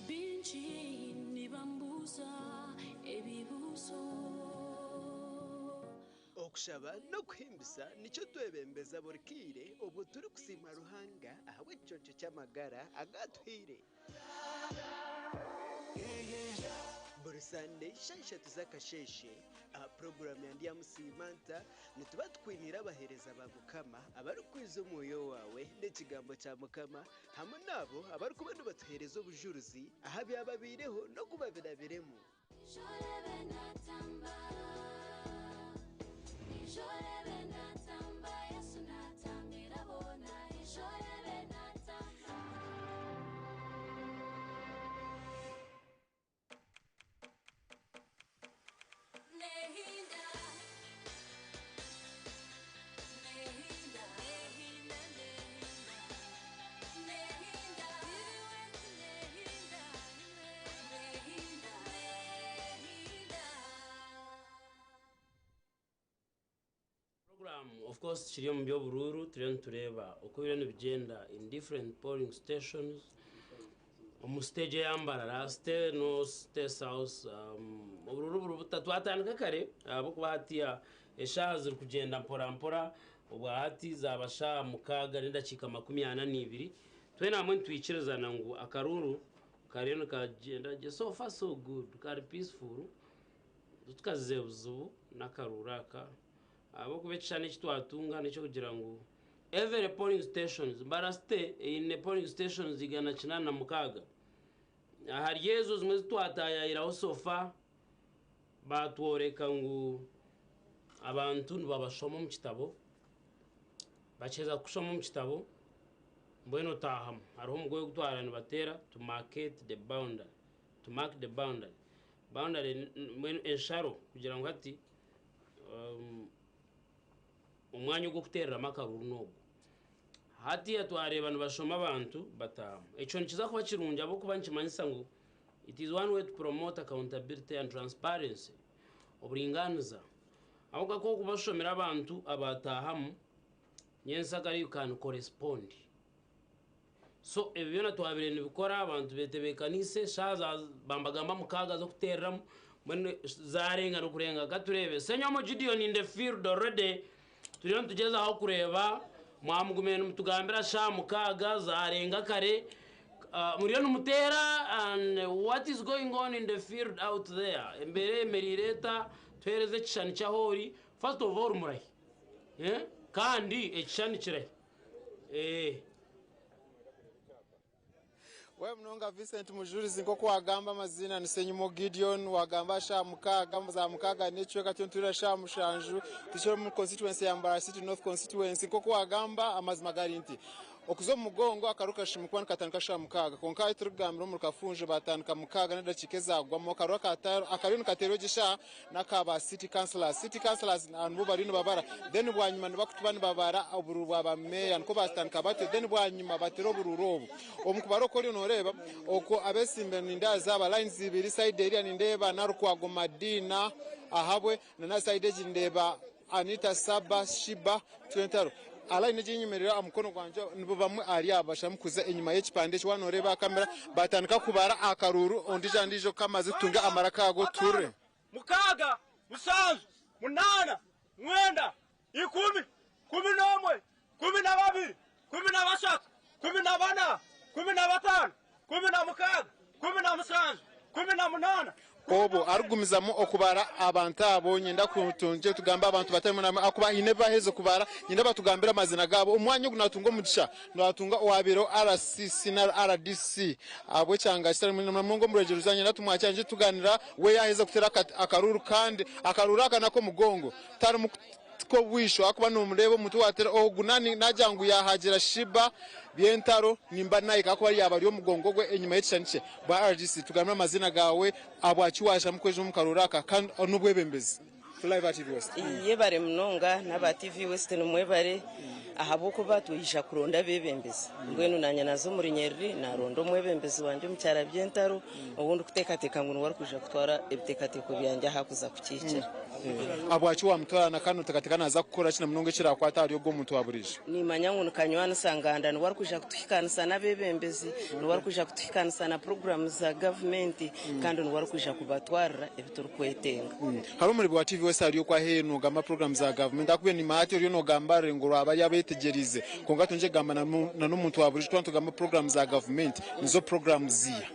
Speaker 25: Bingi nibambuuza ebibuuzo.
Speaker 10: Okushaba n'okuhimbisa nikyo twebembeza buri kaire obwo turikusiima Ruhanga ahabw'ekiconco ky'amagara agu atuhaire. Buri Sande shaaha ishatu z'akasheeshe aha puroguraamu ya Ndyamusiima Nta, nituba tukwiniire abaheereza ba Mukama abarikwiza omwoyo waawe n'ekigambo kya Mukama hamwe n'abo abarikuba nibatuheereza obujurizi aha byababaireho n'oku babirabiremu.
Speaker 11: Program of course kiri omu by'oburuuru turiyo nitureeba oku biriyo nibigyenda in different polling stations omu stage eya Mbarara state north state south oburuuru buri butatu twatandika kare ahabw'okuba hatiya eshaaha ziri kugyenda mpora mpora obwa hati zaaba shaaha 6 n'edakiika 42 twena hamwe nitwikirizana ngu akaruuru kariyo nikagyenda gye so far so good kari peaceful Titukazize buzibu n'akaruuru aka ahabw'okuba ekishushani eki twatunga n'eky'okugira ngu every polling stations, Mbarara City eine polling stations 806. Ahari ezo zimwe ezi twataayaayiraho so far baatworeka ngu abantu nibabashoma omu kitabo, bakiheza kukushoma omu kitabo mbwenu otaahamu. Hariho omugoye ogu twabaire nibateera to market the boundary, to mark the boundary. Boundary mbwenu ensharo kugira ngu hati omwanya ogw'okuteereramu akaruuru n'ogu. Hatiiya twareeba nibashoma abantu bataahamu. Ekyo nikiza kuba kirungi ahabw'okuba nikimanyisa ngu it is one way to promote accountability and transparency, oburingaaniza. Ahabw'okuba ku orikuba oshomire abantu abaataahamu, nyentsakare you can correspond. So ebyo byona twabaire nibikora abantu betebeekaniise eshaaha za bambagamba mukaaga z'okuteereramu mbwenu zaarenga n'okurenga katureebe Ssenyomo Gideon in the field already turiyo nitugyezaho kureeba mwamugumire nimutugambira shaaha mukaaga zaarenga kare muriyo nimuteera and what is going on in the field out there embeera eyemereire eta tuheereze ekishushani ky'ahu ori first of all murahi kandi ekishushani kirahi.
Speaker 12: We munonga Vincent Mujurizi nk'oku wagamba amaziina ni Senyimo Gideon wagamba aha shaaha mukaaga za mukaaga n'ekicweka ky'entuura shaaha mushanju tukiri omu constituency ya Mbarara City North constituency nk'oku wagamba amazima gari nti. Okuza omu mugongo akaruru kashumi kuba nikatandika shaaha mukaaga kwonka ahu turikugambira omuri Kafunjo baatandika mukaaga n'edakiika ezaagwamu. Akaruru akariyo nikateerwa egi eshaaha n'aka ba City Councillors. City Councillors nibo bariyo nibabara then bwanyima nibakutuba nibabara oburuuru bwa ba meeya nikwo baatandika batyo then bwanyima bateera oburuuru obu. Omu kubara oku oriyo nooreeba okwo abeesimbire nindeeba zaaba lines ibiri side eriya nindeeba Nalukwago Madina ahabwe na na side egi ndeeba Anita Saba Shiba Twentaro. Aha line egi eyinyemereire aha mukono gwangye nibo bamwe ahari abo basharamu kuza enyima y'ekipande eki waaba nooreeba aha kamera batandika kubara akaruuru ondiijo aha ndiijo kamaze tutunge amaraka ago tuhurire.
Speaker 13: Mukaaga, mushanju, munaana, mwenda, ikumi, 11, 12, 13, 14, 15, 16, 17, 18.
Speaker 12: Obwo arikugumizamu okubara abantu abo, nyenda ku tungye tugambe abantu batari bamwe na bamwe ahakuba haine ebi baherize kubara, nyenda batugambire amazina gaabo. Omu mwanya ogu natunga omugisha, natunga owabaireho RCC nari RDC ahabw'ekyanga kitari kimwe na munonga omu Rwegyereza, nyenda tumwakire aije tuganira we yaheza kuteera akaruuru kandi akaruuru aka n'ak'omugongo tarimu Tikobwisho ahakuba nomureeba omuntu owatera ogu nani nagira ngu yahagira Shiba Byentaro nimba nahika ahakuba yaba ari omugongo gwe enyima yekishushani kye. Bwa RDC tugambire amazina gawe ahabwaki washaramu kwija omu karuuru aka kandi nobwebembezi. Fly ba TV West.
Speaker 14: Yebare munonga naba TV West nimwebare ahabwokuba twija kuronda abebembezi mbwenu nanye naza omu runyerere naronda omwebembezi wangye omukyara Byentaro ou ndikuteekateeka ngu niwe arikwija kutwara ebiteekateeko byangye ahu arikuza kukiikira.
Speaker 12: Ahabwaki waamutwara na kandi nooteekateeka naaza kukora ki na munonga ekiraakwate ahari ogwo muntu wa buriijo?
Speaker 14: Niimanya ngu nikanywanisa nganda, niwe arikwija kutuhikaanisa n'abeebembezi, niwe arikwija kutuhikaanisa na puroguraamu za gavumenti kandi niwe arikwija kubatwarira ebi turikwetenga.
Speaker 12: Hariho omurebe wa TV West ari okwo aheeru noogamba puroguraamu za gavumenti ahakuba niimanya hati oriyo noogamba arengo rwa bari abeetegyereize kwonka twongye kugamba na n'omuntu wa buriijo twaba nitugamba puroguraamu za gavumenti nizo puroguraamu ziiha?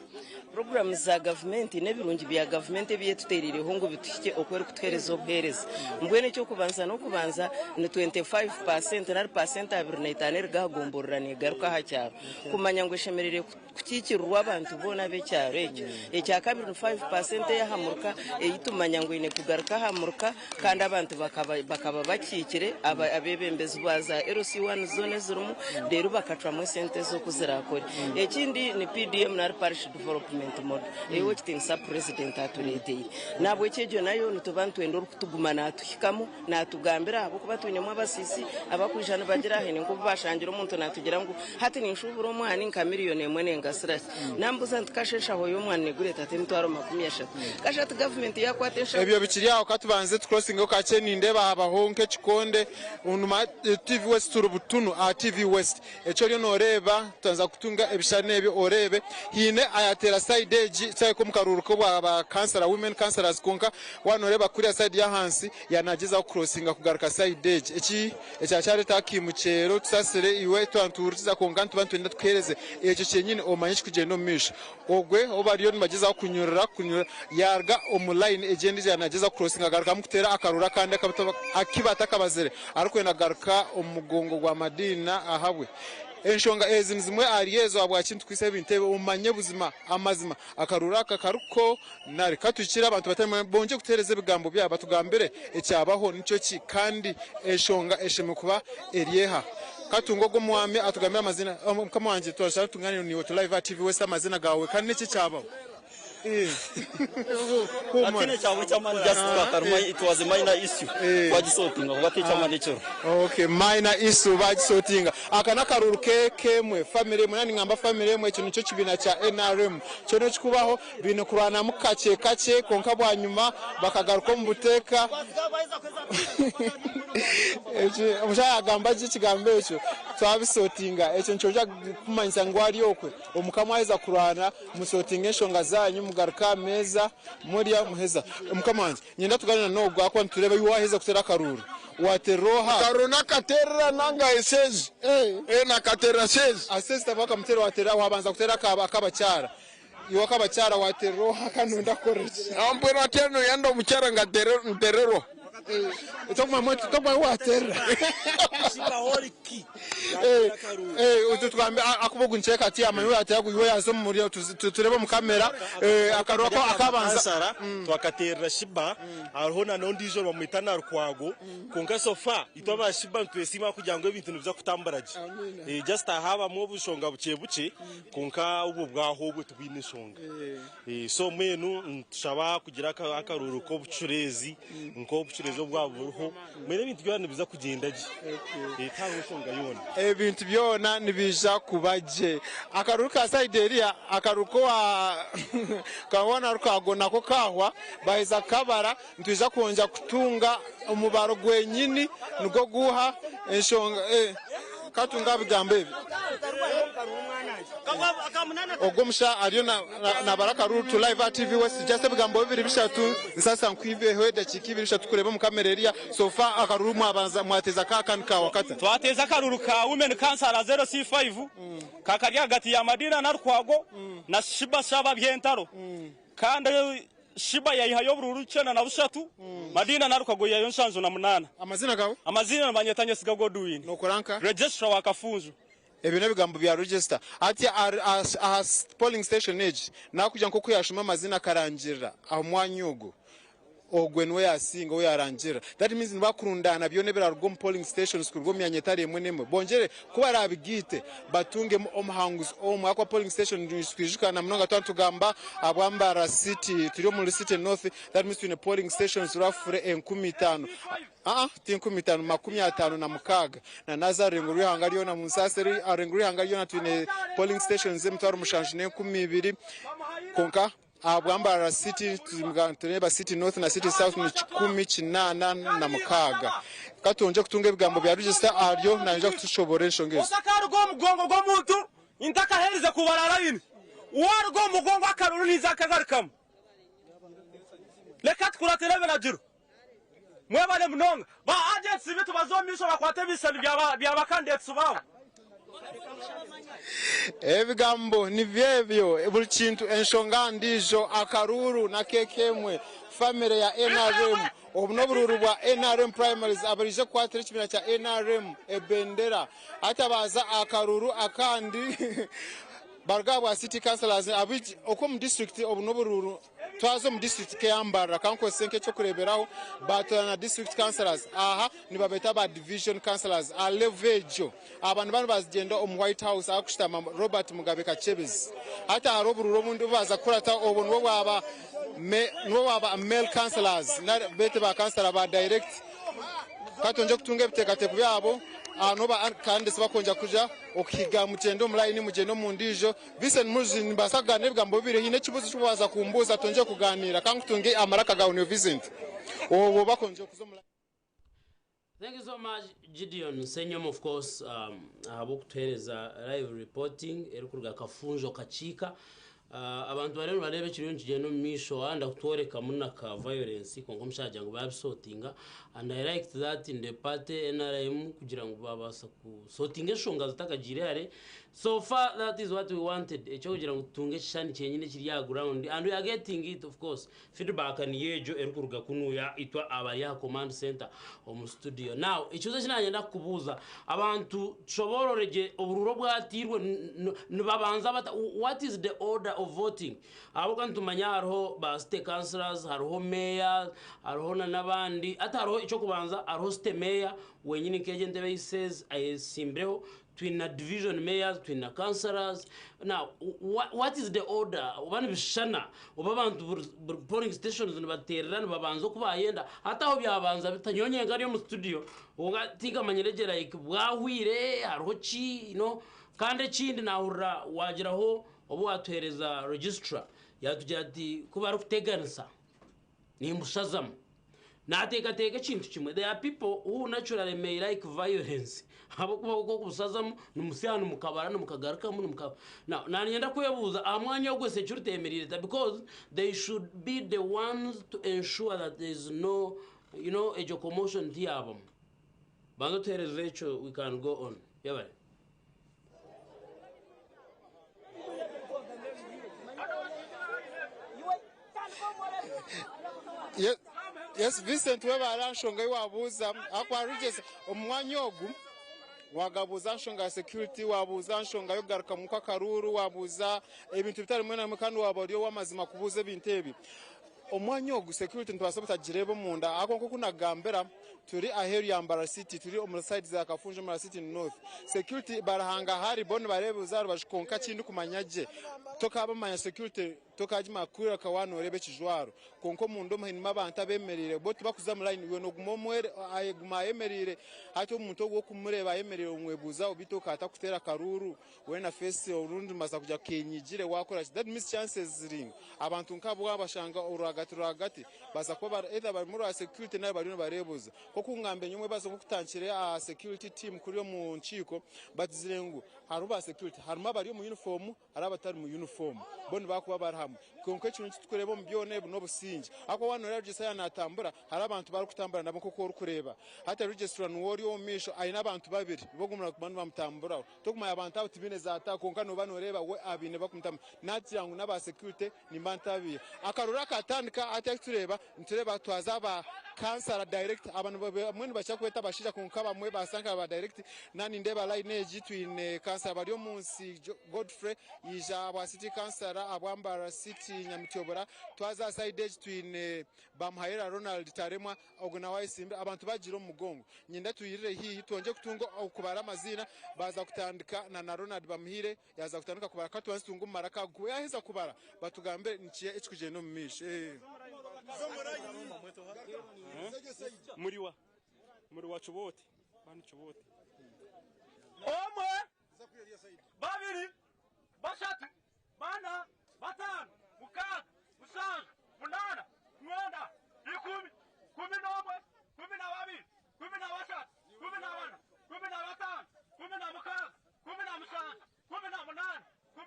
Speaker 14: Puroguraamu za gavumenti n'ebirungi bya gavumenti ebi etutereireho ngu bituhikye oku erikutuheereza obuheereza. Mbwenu eky'okubanza n'okubanza ni 25% nari paasenti 25 eruga aha gomborora neegaruka aha kyaro kumanya ngu eshemereire kukiikirirwa abantu boona ab'ekyaro ekyo. Ekyakabiri ni 5% ey'aha muruka ei tumanya ngu eine kugaruka aha muruka kandi abantu bakaba bakiikire abeebembezi ba za LC1 zoona ezirimu reero bakacwamu esente ezo oku ziraakore. Ekindi ni PDM nari Parish Development Model ei Owekitiinisa Purezidenti atureeteire. Nahabwekyo egyo nayo nituba nitwenda orikutuguma naatuhikamu naatugambira ahabw'okuba twinemu abasiisi abakwija nibagira haine nk'obu baashangire omuntu naatugira ngu hati ninshuubura omwani nka miriyoni emwe nengasira ki? Namubuuza nti kasha enshaho y'omwani negura eta ati emitwaro 30. Kasha ati gavumenti yaakwata enshaho.
Speaker 12: Ebyo bikiri aho katubanze tukurosingeho kakye nindeeba habaho nk'ekikonde numa TV West turi butunu aha TV West eki oriyo noreeba twanza kutunga ebishushani ebyo oreebe haine ayateera side egi kirabika omu karuuru k'obwa ba kansara women councillors kwonka waaba noreeba kuriya side y'ahansi yaaba nagyezaho kukurosinga kugaruka side egi eki Ekya kyareta akaimukyero tusasire iwe twaba nituhurikiza kwonka nituba nitwenda tukuhereze ekyo kyenyini omanye ekikugyenda omu maisho. Ogwe ou bariyo nibagyezaho kunyurira kunyurira yaruga omu line egyo endijo yaaba nagyezaho kukurosinga agarukamu kuteera akaruru akandi aki batakabazire arikwenda kugaruka omu mugongo gwa Madiina ahabwe. Enshonga ezi nizimwe ahari ezo ahabwaki nitukwisa ebintu ebi omanye buzima amazima akaruru aka kariko Nari ka tuhikire abantu batari bamwe bongye kutuheereza ebigambo byabo batugambire ekyabaho nikyo ki kandi enshonga eshemereire kuba eri eha. Ka tutunge ogwo omwami atugambire amazina. Mukama wangye twashaba tugaaniire naiwe turi live aha TV West amazina gaawe kandi niki ekyabaho.
Speaker 16: Hati n'ekyabo eky'amaani just twakaruma it was a minor issue twagisortinga kuba t'eky'amaani ekiro.
Speaker 12: Okay, minor issue bagisortinga. Aka n'akaruuru ke k'emwe family emwe nari ningamba family emwe ekyo nikyo kibiina kya nrm kyona ekikubaho Baine kurwanamu kakye kakye kwonka bwanyima bakagaruka omu buteeka. Omushaija yagamba gye ekigambo ekyo twabisotinga. Ekyo nikyongera kumanyisa ngu ari okwe Omukama aheza kurwana musotinge enshonga zanyu mugaruke aha meeza murya muheza. Mukama wangye niinyenda tugaaniire n'ogwo ahakuba nitureeba iwe waheza kuteera akaruuru. Wateerera oha?
Speaker 2: Akaruuru nakateerera nanga Esezi. Ee nakateerera Sezi.
Speaker 12: Sezi taba wakamuteerera wateerera wabanza kuteera akabakyara. Iwe akabakyara waterera oha kandi noyenda kukora ki?
Speaker 2: Mbwenu hati noyenda omukyara ngu ntererwa?
Speaker 12: Tokumanya waterera. Tugambe akuba ogu nikyeka ati amanye watera gwe yaza omu muriro turebe omu kamera akaruru ako akabanza.
Speaker 3: Twakaterera Shiba hariho na n'ondiijo nibamweta Narukwago kwonka so far itwe aba Shiba nitwesiima kugira ngu ebintu nibiza kutambura gye. Just haabamu obushonga bukye bukye kwonka obwo bwaho obwo tibwine nshonga. So mbwenu nitushaba kugira akaruuru k'obucureezi nk'obucureezi obwaba buriho mbwenu ebintu byona nibiza kugyenda gye tihariho nshonga yoona.
Speaker 12: Ebintu byona nibiija kuba gye. Akaruuru ka sayidi eriya, akaruuru k'owa ka Narukago nako kaahwa, baaheza kukabara, nitwija kwongyera kutunga omubaro gwenyini nigwo guuha enshonga. Katunga aha bigambo ebi. Ogwo omusha ariyo nabara akaruru to live aha TV West just ebigambo bibiri bishatu nsasa nkwibeho edakiika ibiri ishatu kureba omu kamera eriya so far akaruru mwabanza mwateza ka akandi kawa kata.
Speaker 13: Twateza akaruru ka women councillor 0C5 kakari ahagati ya Madina Nalukwago na Shiba Shaba Byentaro kandi Shiba yaihayo oburuuru 93, Madina Nalukwago yaihayo 78.
Speaker 12: Amazina gawe?
Speaker 13: Amazina nibanyeta Nyesiga Godwin.
Speaker 12: Nokora nka?
Speaker 13: Registrar wa Kafunjo.
Speaker 12: Ebyo n'ebigambo bya register. Hati aha polling station egi nakugira nk'oku yashoma amazina akarangirira aha mwanya ogwo, ogwe niwe yasinga ou yarangirira. That means nibakurundaana byona ebiraruga omu polling stations kuruga omu myanya etari emwe n'emwe bongyere ku barabigaite batungemu omuhanguzi omwe ahakuba polling station nitwijuka na munonga twaba nitugamba ahabwa Mbarara city turi omuri city north that means twine polling stations roughly 5,000. Aa, ti 5,000, 56. Na naza aha rurengo rw'eihanga ryona, munsaasire, aha rurengo rw'eihanga ryona twine polling stations 7,002, kwonka aha bwa Mbarara City nitureeba City North na City South ni 186. Ka twongye kutunga ebigambo bya register aharyo naija kutushoboorora enshonga ezo.
Speaker 13: Otakaruga omu mugongo gw'omuntu ntakaherize kubara layini. Waaruga omu mugongo akaruru ninza kukagarukamu. Reka tukuratire ebiragiro. Mwebale munonga. Ba agents bitu baze omu maisho bakwate ebishushani bya ba candidates baabo.
Speaker 12: Ebigambo nibyo ebyo, buri kintu enshonga ndiijo, akaruuru n'akeeka emwe, famire ya nrm, obu n'oburuuru bwa nrm primaries abaraije kukwatira ekibiina kya nrm ebendera hati abaaza aha karuuru akandi baruga aha bwa city councillors oku omu disiturikiti obu n'oburuuru Twaza omu disiturikiti nk'eya Mbarara kankozese nk'eky'okureeberaho, baatoorana na district councillors. Aha nibabeeta ba division councillors. Aha level egyo aba niba nibagyenda omu White House ahakushutama Robert Mugabe Kakyebezi. Hati hariho oburuuru obundi obu baaza kukurata obwo nibwo bwaba nibwo bwaba male councillors nari beete ba kansara ba direct. Ka twongye kutunga ebiteekateeko byabo aha niho ba candidates bakwongera kuja okuhiga mugyende omu layini mugyende omu ndiijo. Vincent Muzi, Nimbaasa kugaaniira ebigambo bibiri? Haine ekibuuzo eki waaza kumbuuza twongye kugaaniira. Ka nkutunge amaraka gaawe niiwe Vincent. Obwo bakwongye kuza omu layini.
Speaker 11: Thank you so much Gideon Ssenyomo of course ahabw'okutuheereza live reporting erikuruga Kafunjo Kakiika. Abantu bariyo nibareeba ekiriyo nikigyenda omu maisho aha ndakutworekamu na ka violence kwonka omushaija agira ngu baabisotinga and I liked that in the party NRM kugira ngu baabaasa kusotinga enshonga zitakagiire hare. So far that is what we wanted ekyokugira ngu tutunge ekishushani kyenyini ekiri aha ground and we are getting it of course. Feedback niyo egyo erikuruga kunuya itwe abari aha command center omu studio. Now ekibuzo eki nanyenda kukubuuza abantu tushoboorore gye oburuuru obwatiirwe nibabanza bata what is the order of voting? Ahabw'okuba nitumanya hariho ba city councillors, hariho mayor, hariho na n'abandi hati hariho eky'okubanza hariho city mayor wenyini nk'egyo entebe ei says ayesimbireho Twine na division mayors, twine na councillors. Now, what is the order? Oba nibishushana, oba abantu buri polling stations nibateerera nibabanza oku bayenda. Hati aho byabanza bita? Nyowe nyenka ndi omu studio, kwonka tinkamanyire gye like bwahwire, hariho ki, you know. Kandi ekindi nahurira wagiraho obu watuheereza registrar, yatugira ati ku barikuteganisa, Nimbushazamu. Nateekateeka ekintu kimwe, there are people who naturally may like violence ahabw'okuba ku okubushazamu nimusya nimukabara nimukagarukamu nimuka Now nanyenda kwebuuza aha mwanya ogwo security eyemereire eta because they should be the ones to ensure that there is no you know egyo commotion tiyabamu. Banza otuheereze ekyo we can go on. Yebare.
Speaker 12: Yes Vincent webare aha nshonga ei wabuuza ahakuba Regis omu mwanya ogu wagabuuza aha nshonga ya security, wabuuza aha nshonga y'okugarukamu kw'akaruuru, wabuuza ebintu bitari bimwe na bimwe kandi waba ori ow'amazima kubuuza ebintu ebi. Omwanya ogu security nitubaasa obutagireeba omunda ahakuba nk'oku nagambira turi aheeru ya Mbarara City turi omu side za Kafunjo Mbarara City North. Security bari hangahari bo nibareebuuza aha rubaju kwonka kindikumanya gye tokaabamanya security Tokagima kureka waaba nooreeba ekijwaro, kwonka omunda omu hainemu abantu abeemereire, bo tibakuza mu layini, iwe nooguma omwe ayeguma ayemereire. Hati omuntu ogwo okumureeba ayemereire omwebuuzaho beitu okaba atakuteera akaruuru, weena feesi orundi mbaasa kugira kenyigire waakora ki? That means chances ziri ngu abantu nk'abo waabashanga orwagati rwagati baasa kuba bari either barimu rwa security nari bariyo nibareebuuza. Nk'oku ngambire nyowe mwebaze nk'okutandikire aha security team kuriya omu nkiiko batugizire ngu hariho ba security, harimu abari omu uniform, Hariho abatari mu yunifoomu, bo nibakuba bari hamwe. Kwonka ekirungi eki turikureeba omu byona ebi n'obusingye. Ahakuba waaba nooreeba Regis yaaba naatambura, hariho abantu abu arikutambura nabo nk'oku orikureeba. Hati Regis niwe ori omu maisho aine abantu babiri nibo barikuguma nibamutamburaho. Torikumanya abantu abo tibaine zaataaha kwonka nooba nooreeba we abaine barikumutambura. Naagira ngu n'aba security nimba ntabiiha. Akaruru akatandika hati ahu turikureeba, nitureeba twaza aba kansara direct aba bamwe nibakira kweta abashaija kwonka abamwe basa nka ba direct. Naaba nindeeba layini egi twine kansara Baryomunsi Godfrey yaija ahabwa city kansara ahabwa Mbarara City Nyamityobora. Twaza aha sayidi egi twine Bamuhayira Ronald Taremwa ogwo nawe ayetsimbire. Abantu bagiire omu mugongo. Niinyenda twirire haihi twongye kutunga okubara amaziina baaza kutandika na Ronald Bamuhaire Yaaza kutandika kubara ka tubanze tunge omu maraka ago. Ku yaaheza kubara, batugambire niki ekirikugyenda omu maisho.
Speaker 13: Muriwa muriwa Kibote banu Kibote.
Speaker 5: Omwe, babiri, bashatu, bana, batano, mukaaga, mushanju, munaana, mwenda, ikumi, 11, 12, 13, 14, 15, 16, 17, 18, 20, 21.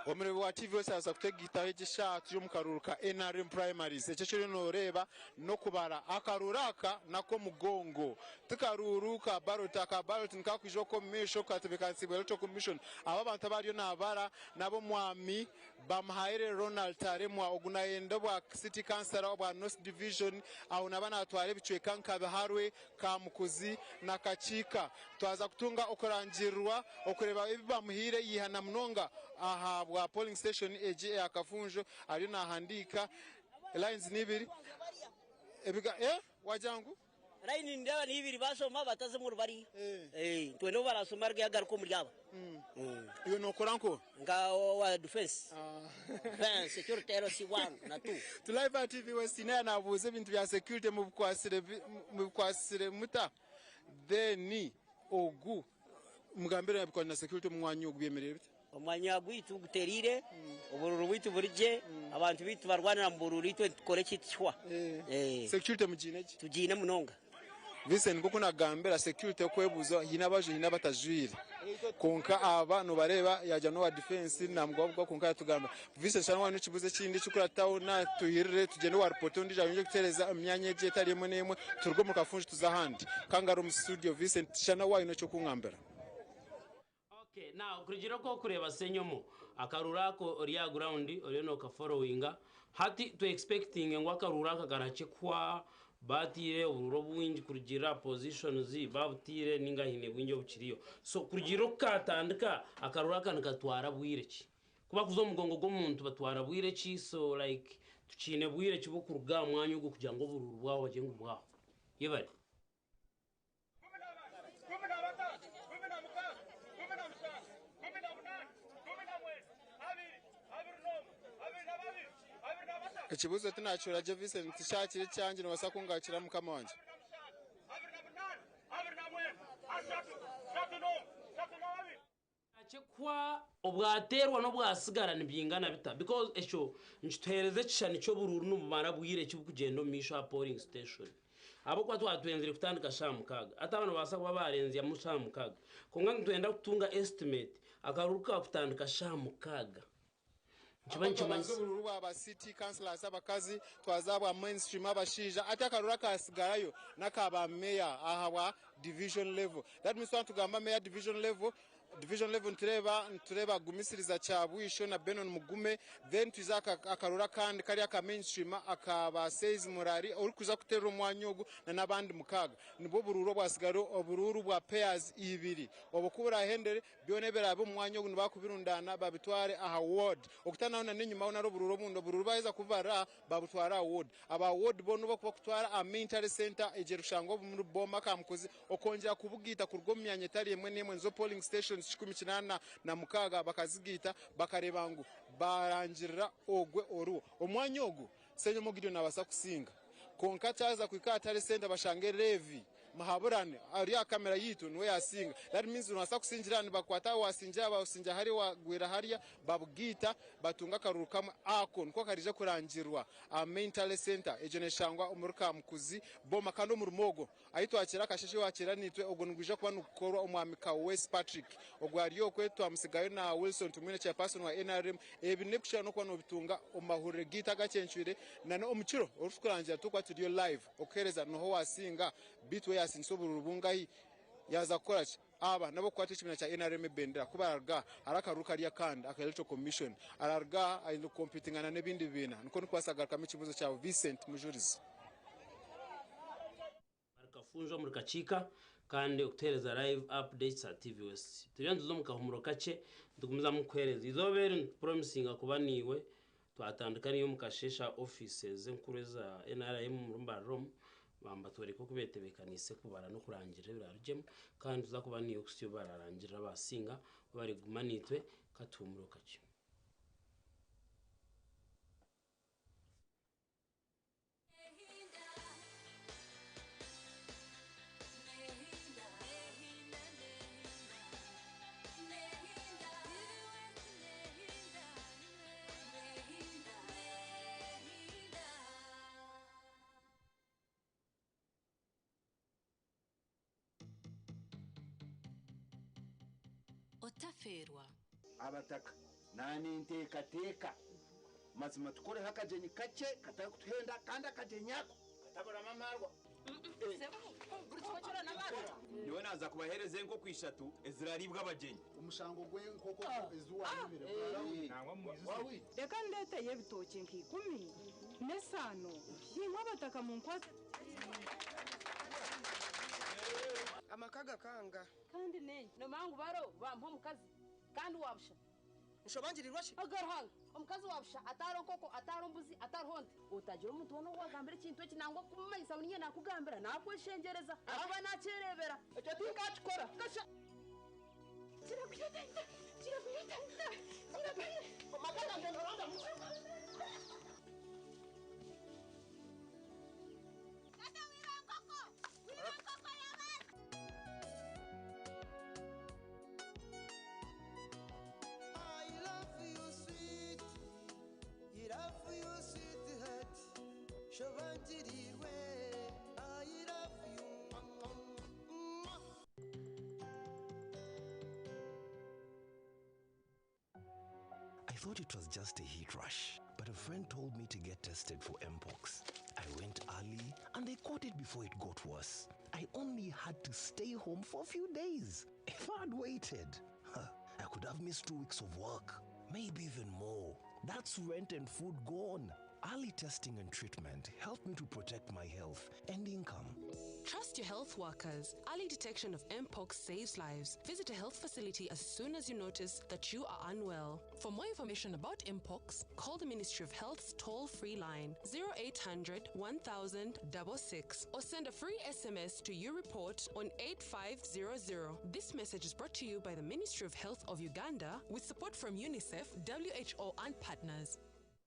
Speaker 12: Omureebi wa TV West abaasa kutegaitaho egi eshaaha turi omu karuuru ka nrm primaries. Eki eki oriyo nooreeba n'okubara. Akaruuru aka n'ak'omugongo, ti karuuru ka ballot. Aka ballot nikakwija okwo omu maisho katebeekanisiibwe Electoral Commission. Aba abantu abariyo nabara n'ab'omwami Bamuhaire Ronald Taremwa, ogu nayenda obwa City Councillor obwa North Division aho naba natwara ebicweka nka Biharwe, Kamukuzi na Kakiika. Twaza kutunga okurangirirwa okureeba ebi bamuhaire yihana munonga aha bwa polling station egi eya Kafunjo ariyo nahandiika lines n'ibiri ebiga eh wagira ngu?
Speaker 7: Line nindeeba n'ibiri bashoma bataze omuri bariya twine obu barashoma arugeyo agaruke omuri aba.
Speaker 12: Iwe nokora nkoha?
Speaker 7: Nka owa defense. Defense security LC 1 na 2.
Speaker 12: Turi live aha TV West naaba nabuuza ebintu bya security mubikwatsire muta? Then ogu mugambire abikwatiraine na security omu mwanya ogu byemereire bita?
Speaker 7: Omwanya gwaitu gutereire, oburuuru bwaitu buri gye, abantu baitu tibarwanira mu buruuru itwe nitukora ekyaitu kihwa.
Speaker 12: Security mugiine gye?
Speaker 7: Tugiine munonga.
Speaker 12: Vincent nk'oku nagambira security okwebuuza haine abajwaire haine abatajwaire kwonka aba nobareeba yaagira n'owa defence namugwabugwa kwonka yatugambira. Vincent shana waaba n'ekibuuzo ekindi ekirikukurataho natuhirire tugyende owa report ondiijo ayongye kutuheereza omu myanya egi etari emwe n'emwe turuge omu kafunjo tuze ahandi. Kangaroo omu studio Vincent shana waaba oine eky'okungambira.
Speaker 11: Okay now kurugiirira oku orikureeba Ssenyomo, akaruuru ako ori aha ground oriyo nokaforowinga, hati tu expectinge ngu akaruuru aka karahakye kuhwa baatiire oburuuru obwingi kurugiirira aha positions baabutiire ninga haine bwingi obukiriyo. So kurugiirira oku kaatandika, akaruuru aka nikatwara bwire ki? Ku bakuza omu mugongo gw'omuntu batwara bwire ki? So like tukiine bwire ki bw'okuruga aha mwanya ogu kugira ngu oburuuru bwahwa bagire ngu bwahwa? Yebare.
Speaker 12: Ekibuuzo tinakihurira gye Vincent, tishakire ekyangye nobaasa kungakira mukama wangye.
Speaker 11: Kuhwa obwateerwa n'obwasigara nibyingana bita because ekyo nikituheereza ekishushani ky'oburuuru nibumara bwire ki burikugyenda omu maisho aha polling station ahabw'okuba twaba twenzire kutandika shaaha mukaaga hati aba nibabaasa kuba baarenzyamu shaaha mukaaga kwonka nitwenda kutunga estimate akaruuru kakutandika shaaha mukaaga. Nikiba nikimanyisa.
Speaker 12: Twaza oburuuru bwa ba city councillors abakazi, twaza bwa mainstream abashaija, hati akaruuru akasigarayo n'aka ba mayor aha bwa division level. That means twaba nitugamba mayor division level, Division level nitureeba nitureeba Gumisiriza Kyabwisho na Benon Mugume then twize aha akaruru akandi kari aka mainstream aka ba Says Murari orikuza kuteerera omwanya ogu na n'abandi mukaaga. Nibwo oburuuru obwasigara oburuuru bwa pairs ibiri. Obwo ku burahendere byona ebiraabe omu mwanya ogu nibakubirundaana babitware aha ward. Okutanaho na n'enyimaho nari oburuuru obundi, oburuuru baaheza kububarira babutwara aha ward. Aba ward bo nibo barikubutwara aha main tally centre egyo erikushangwa omuri Boma Kamukuzi okwongyera kubugaita kuruga omu myanya etari emwe n'emwe nizo polling stations 186 bakazigaita bakareeba ngu barangirira ogwe oriwo. Omwanya ogu Ssenyomo Gideon nabaasa kusinga kwonka kyaza kuhika aha tally centre bashange Levi Muhaburane ari aha kamera yaitu niwe yasinga. That means nobaasa kusingira aha nibakukwata aha wasingira aha wasingira hariya wagwira hariya babugaita batunga akaruru kamwe ako niko karaija kurangirwa aha main tally centre egyo neshangwa omuri Kamukuzi boma kandi omurimo ogwo ahi twakira akasheshe wakira naitwe ogwo nigwija kuba nigukorwa omwami Kaweesi Patrick ogwo ari okwe twamusigayo na Wilson Tumwine chairperson wa nrm ebi nebikukira nokuba nobitunga omu mahurire gaitu agacencwire na nomukiro orikutukurangira turikuba turiyo live okuhereza noha owasinga beitu we yasingisa obururu bungahi yaza kukoraki Aba n'abarikukwata ekibiina kya nrm ebendera ku bararuga aha hariho akaruru kari akandi aka Electoral Commission araruga aha aine kukompitingana n'ebindi bibiina nikwo ndikubaasa kugarukamu ekibuuzo kyawe Vincent Mujurizi.
Speaker 11: Barikafunjwa omuri Kakiika kandi okutuheereza live updates aha TV West. Turiyo nituza omu kahumuro kakye nitugumizamu kukuheereza. Eizooba eri nitupromisinga kuba naiwe Twatandika niyo omu kasheeshe aha offices enkuru eza nrm omuri Mbarara omu, bambatworeka oku betebeekaniise kubara n'okurangirira ebirarugyemu kandi nituza kuba niyo kuhitsya obu bararangirira abasinga ku bariguma naitwe katuhumureho kakye.
Speaker 9: Otafeerwa.
Speaker 17: Abataka naninteekateeka mazima tukoreho akagyenyi kakye katarikutuhenda kandi akagyenyi ako kataburamu amaarwa.
Speaker 18: Nyowe naaza kubaheereza enkoko ishatu eziraariibwe abagyenyi.
Speaker 22: Omushango gw'enkoko ezi waayibire gwarahwire.
Speaker 23: Reka ndeeteyo ebitookye nka ikumi n'esaano, naimwe abataka munkwatse tugyende.
Speaker 26: Amaka gakanga.
Speaker 27: Kandi n'enki? Noomanya ngu baro bampa omukazi kandi wa busha.
Speaker 26: Nshobangirirwa shi?
Speaker 27: Oga Ruhanga, omukazi wa busha atariho nkoko, atariho mbuzi, atariho nte. Otagira omuntu weena ou waagambira ekintu eki nangwa kumumanyisa ngu niinye naakugambira, naakweshengyereza ahakuba naakyereebera.
Speaker 26: Ekyo tinkaakikora.
Speaker 27: Kasha!
Speaker 26: Amaka gangye noronda mu.
Speaker 20: I love you sweet, I love you sweetheart, shobangirirwe, I love you mwah, mwah.
Speaker 28: I thought it was just a heat rash, but a friend told me to get tested for Mpox. I went early and they caught it before it got worse. I only had to stay home for a few days. If I'd waited, huh, I could have missed 2 weeks of work, maybe even more. That's rent and food gone. Early testing and treatment helped me to protect my health and income.
Speaker 29: Trust your health workers. Early detection of Mpox saves lives. Visit a health facility as soon as you notice that you are unwell. For more information about Mpox, call the Ministry of Health's toll-free line 0800 1000 66 or send a free SMS to YouReport on 8500. This message is brought to you by the Ministry of Health of Uganda with support from UNICEF, WHO and partners.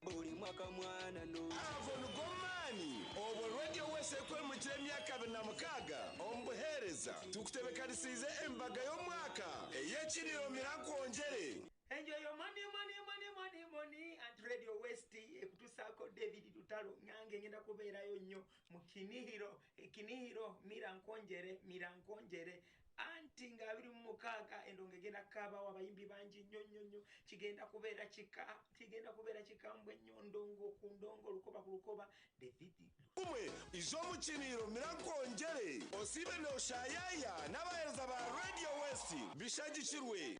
Speaker 20: Buri mwaka mwana no.
Speaker 2: Ago nigo maani obwo Radio West erikwemukira emyaka 26 omu buheereza. Tukutebekanisiize embaga y'omwaka ey'ekiriro Mira Nkwongyere.
Speaker 30: Enjoy your money money money money money anti Radio West ekutusaako David Lutalo nange ngenda kubeerayo nnyo mu Kinihiro Kinihiro Mira Nkwongyere Mira Nkwongyere. Anti nga 26 endongo egenda kukaabawo abayimbi bangi nnyo nnyo nnyo. Kigenda kubeera kika, kigenda kubeera kikambwe nnyo, ndongo ku ndongo, lukoba ku lukoba. David
Speaker 2: Kumwe ija omu kiriiro mira nkwongyere osiibe nooshayaya n'abaheereza ba Radio West bishagikirwe.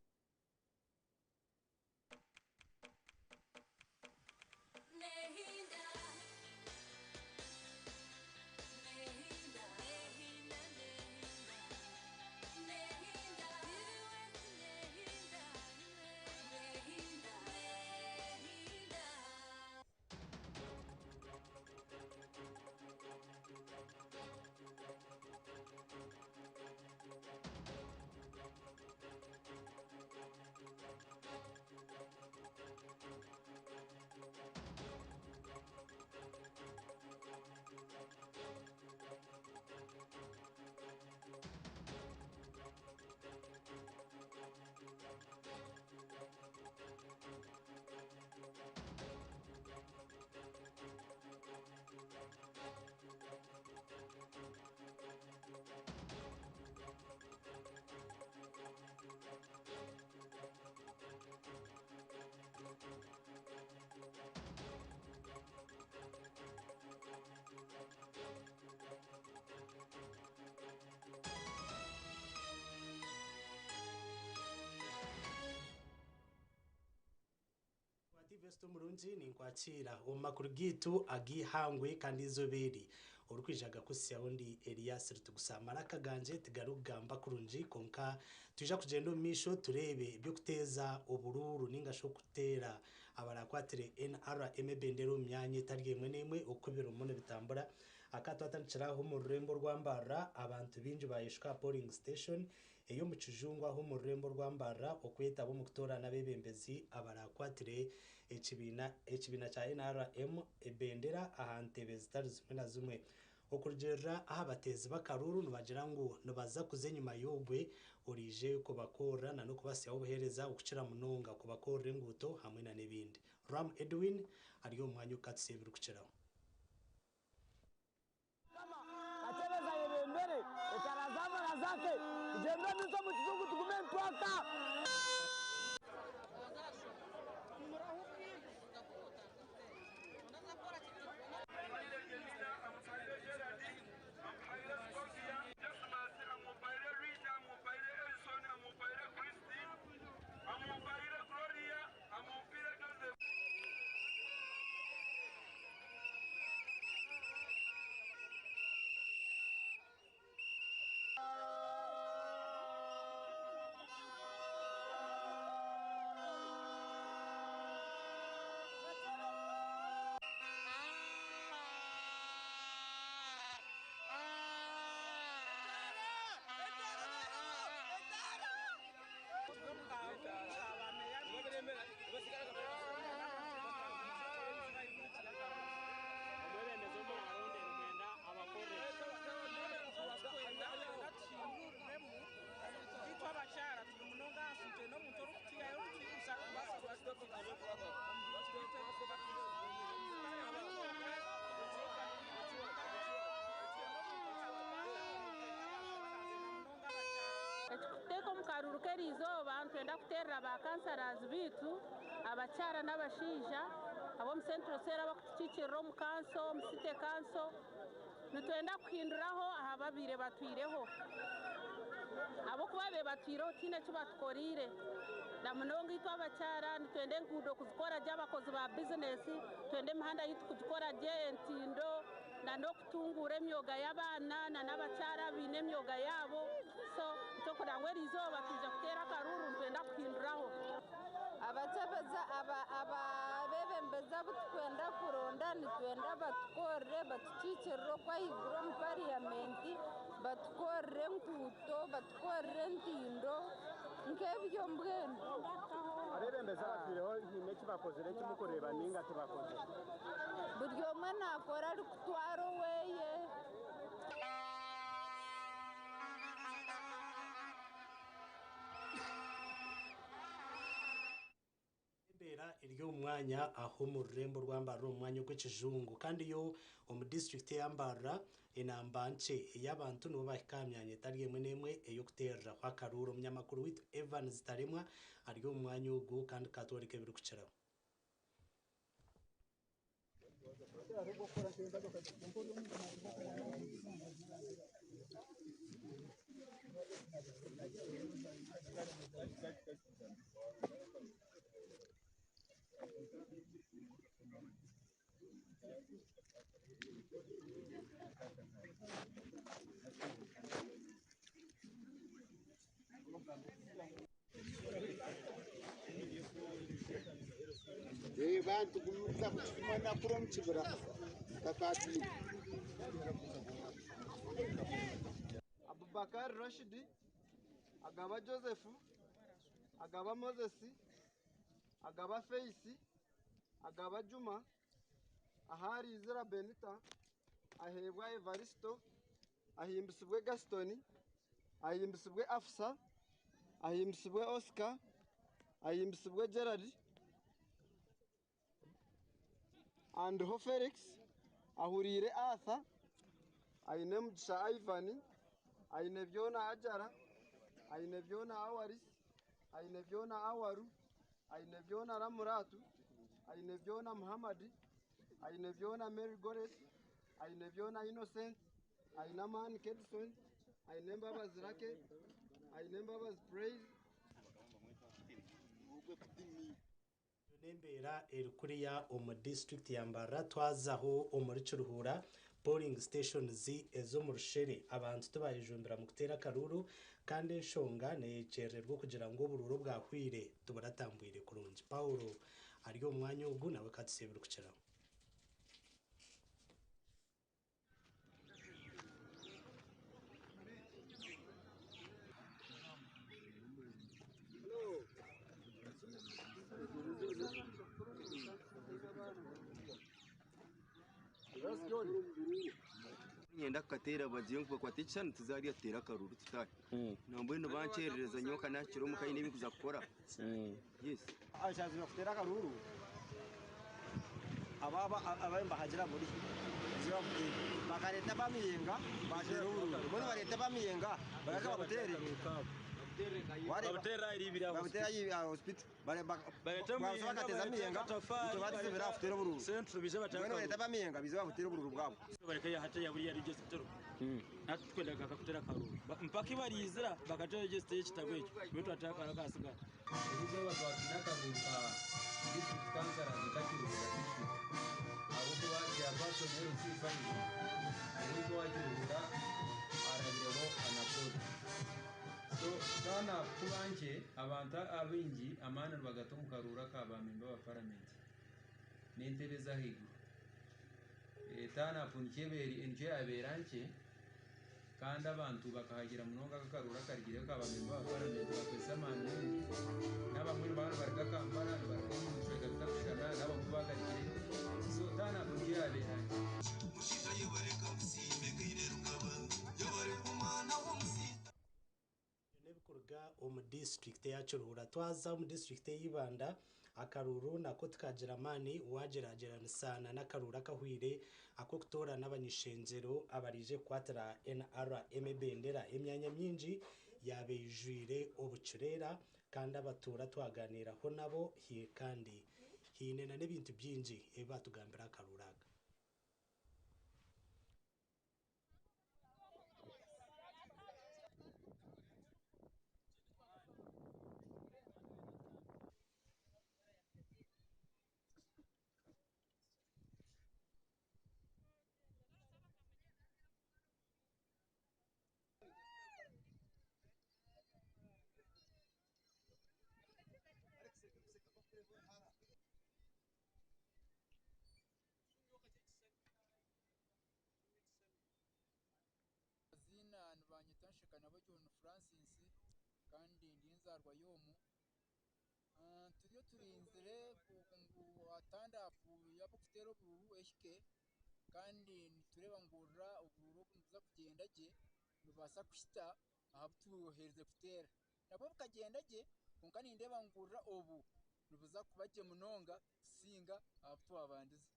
Speaker 1: West omurungi ninkwakira omu makuru gaitu ag'eihangwe kandi eizooba orikwija gakutsyaho ndi Elias Rutugusa. Amaraka gangye tigarikugamba kurungi kwonka twija kugyenda omu maisho tureebe eby'okuteeza oburuuru ninga shi okuteera abarakwatire NRM ebendera omu myanya etari emwe n'emwe oku ebirimu nibitambura. Aka twatandikira aha omu rurembo orwa Mbarara abantu baingi bayeshuka aha polling station ey'omu kijungu aha omu rurembo orwa Mbarara okwetaba omu kutoorana abeebembezi abarakwatire ekibiina ekibiina kya NRM ebendera aha ntebe zitari zimwe na zimwe. Okurugiirira aha bateezi b'akaruuru nibagira ngu nibaza kuza enyima y'ogwe oraije kubakorera na n'okubatsyaho obuheereza okukira munonga kubakorera enguuto hamwe na n'ebindi. Ram Edwin ari omu mwanya ogukatutsya ebirikukiraho.
Speaker 4: Kakyebezi ayebembere etara z'amara zake, tugyende omu maisho omu kijungu tugume nitwaka.
Speaker 6: Ekikututeeka omu karuuru k'eriizooba nitwenda kuteerera ba kansarazi baitu abakyara n'abashaija ab'omu Central Cell abakutukiikirira omu kanso, omu City Council. Nitwenda kuhinduraho aha babaire batwireho ahabw'okuba ababaire batwireho tihaine eki batukoreire na munonga itwe abakyara nitwenda enguudo kuzikora gye abakozi ba bizinesi, nitwenda emihanda yaitu kugikora gye, entindo na n'okutunguura emyoga y'abaana na n'abakyara abaine emyoga yaabo. So nikyo kugira ngu eriizooba twija kuteera akaruuru nitwenda kuhinduraho.
Speaker 8: Abakyebeza aba abebembezi abu tukwenda kuronda nitwenda batukorere batukiikirire okwo ahaiguru omu pariyamenti batukorere enguuto batukorere entindo nk'ebyo mbwenu.
Speaker 9: Abebembezi abatwireho haine eki bakozire eki murikureeba ninga tibakozire?
Speaker 8: Buri omwe naakora arikutwara oweye.
Speaker 1: Embeera eri omu mwanya aha omu rurembo orwa Mbarara omu mwanya ogw'ekijungu kandi yo omu disiturikiti eya Mbarara Enamba nkye ey'abantu nibo bahika aha myanya etari emwe n'emwe ey'okuteereraho akaruuru. Omunyamakuru waitu Evans Taremwa ari omu mwanya ogu kandi katworeka ebirikukiraho.
Speaker 22: Bantu gumiza kutumana kuri omu kibira kakatiine.
Speaker 3: Abubakar Rashidi, Agaba Joseph, Agaba Moses, Agaba Faith, Agaba Juma, Ahari Izira Benita, Aheebwa Evaristo, Ahimbisibwe Gaston, Ahimbisibwe Afsa, Ahimbisibwe Oscar, Ahimbisibwe Gerard, Andiho Felix, Ahuriire Arthur, Aine Mugisha Ivan, Aine Byona Ajara, Aine Byona Awaris, Aine Byona Awaru, Aine Byona Ramuratu, Aine Byona Muhammad, Aine Byona Mary Goret, Aine Byona Innocent, Aine Amani Kedson, Aine Mbabazi Rake, Aine Mbabazi Praise.
Speaker 1: N'embeera eri kuriya omu disiturikiti ya Mbarara twazaho omuri Kiruhura polling stations ez'omu Rushere abantu tibayejumbira mu kuteera akaruuru kandi enshonga neyekyerererwa okugira ngu oburuuru obwahwire tiburatambwire kurungi. Paul ari omu mwanya ogu nawe katutsya ebirikukiraho.
Speaker 10: Niinyenda kukateera bagire ngu bakwate ekishushani tuzarya tuteere akaruru tutaahe. Nambwenu bankyerereza nyowe nka nahikire omuka haine ebi ndikuza kukora. Yes.
Speaker 3: Ekyazima kuteera akaruru aba abu nibahagira buri bakareeta abamiyenga bateera obururu mbwenu bareeta abamiyenga bagaruka babuteere babuteere aha hospital bakateza amiyenga itwe batuzibira aha kuteera obururu mbwenu bareeta abamiyenga baije babuteere obururu bwabo.
Speaker 13: Bareka hati buriya register natwe twenda kakutera akaruru mpaka ibarizira bakatera register y'ekitabo ekyo niwe twatera akaruru akasigara.
Speaker 14: Erizooba twatwine akaruru ka district councillors aka Kiruhura district ahabw'okuba chairperson LC5 owaitu owa Kiruhura arabireho unopposed. So turn up kuba nkye abantu abaingi amaani nibagata omu karuru aka ba member ba paramenti n'entebe ez'ahaiguru. Turn up nikyo yabeera nkye kandi abantu bakahagira munonga aka akaruru akarugireho ka ba member ba paramenti bakozesa amaani maingi n'abamwe nibaba nibaruga Kampala nibaruga omu bicweka bitakushushana n'abamwe bagarukireyo so turn up nikyo yabeera nkye.
Speaker 1: N'ebikuruga omu disiturikiti eya Kiruhura twaza omu disiturikiti eya Ibanda akaruuru nako tukagira amaani wagyeragyeranisa n'akaruuru akahwire ak'okutoorana abany'ishengyero abaraije kukwatira NRM ebendera. Emyanya mingi yaaba eijwire obucureera kandi abatuura twaganiiraho nabo kandi haine n'ebintu bingi ebi batugambira aha karuuru aka.
Speaker 15: Amazina nibanyeta Nshekanabo John Francis kandi ndi nzaarwa y'omu. Turiyo turinzire ngu atandapu y'abarikuteera oburuuru ehike kandi nitureeba ngu oburuuru obu nibuza kugyenda gye nibubaasa kuhita aha bu tuherize kuteera. Nabwo bukagyenda gye kwonka nindeeba ngu obu nibuza kuba gye munonga kusinga aha bu twabandize.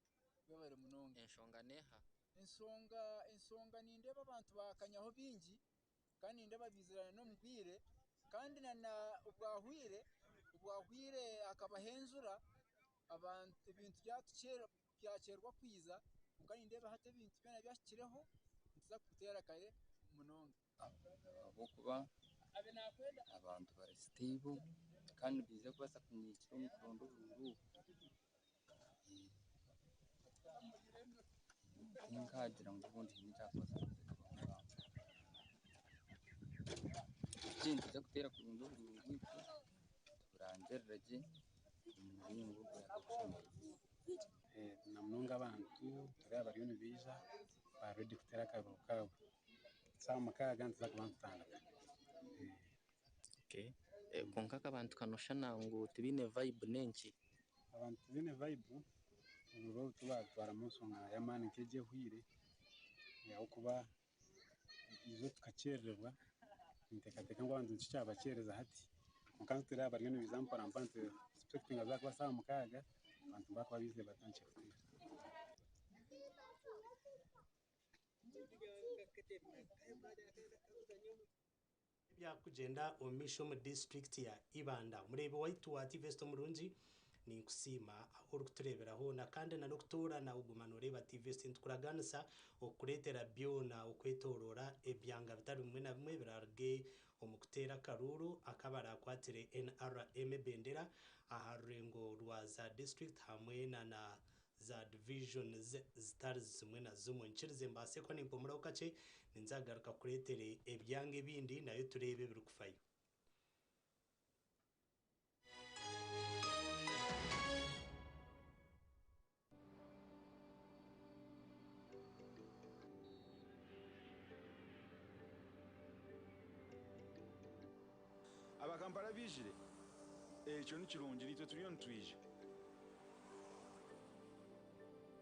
Speaker 15: Webare munonga.
Speaker 16: Enshonga neeha?
Speaker 15: Ensonga ensonga nindeeba abantu baakanyaho bingi kandi nindeeba baizirana n'omu bwire kandi na na obwahwire obwahwire hakabaho enjura abantu ebintu byakyerwa kwiza kwonka nindeeba hati ebintu byona byahikireho nituza kuteera kare munonga.
Speaker 5: Ahabw'okuba abantu bari stable kandi nibaija kubaasa kunyiikira omu kuronda obururu obu. Tinkagira ngu obundi haine ekyakubaasa kureetera abantu. Ekindi nituza kuteera kurungi obururu bwaitu tuburangirire gye omu muringo oguraabe
Speaker 7: Na munonga abantu turiya bariyo nibaija ba ready kuteera akaruru kaabo. Saaha 6 nituza kuba nitutandika.
Speaker 11: Okay. Kwonka abantu kanoshana ngu tibaine vibe n'enki?
Speaker 7: Abantu tibaine vibe, obururu obu tibaabutwaramu nshonga y'amaani nk'egi ehweire ahabw'okuba ijo tukakyerererwa, ninteekateeka ngu abantu nikyo kyabakyereza hati. Kwonka nitureeba bariyo nibaija mpora mpora nitu expectinga zaakuba saaha 6 abantu baakuba baizire batandikire kuteera.
Speaker 1: Ebyakugyenda omu maisho omu disiturikiti ya Ibanda. Mureebi waitu wa TV Esita omurungi, ninkusiima ahu orikutureebera hoona kandi na n'okutoorana oguma nooreeba TV Esita. Nitukuraganisa okukureetera byona okwetooroora ebyanga bitari bimwe na bimwe ebiraaruge omu kuteera akaruuru akabarakwatire NRM ebendera aha rurengo rwa za disiturikiti hamwe na na za divisions zitari zimwe na zimwe. Nkirize mbaase kuba nimpumuraho kakye, ninza kugaruka kukureetere ebyanga ebindi nayo tureebe ebirikufayo.
Speaker 2: Abakampala baijire? Ekyo ni kirungi, naitwe turiyo nitwija.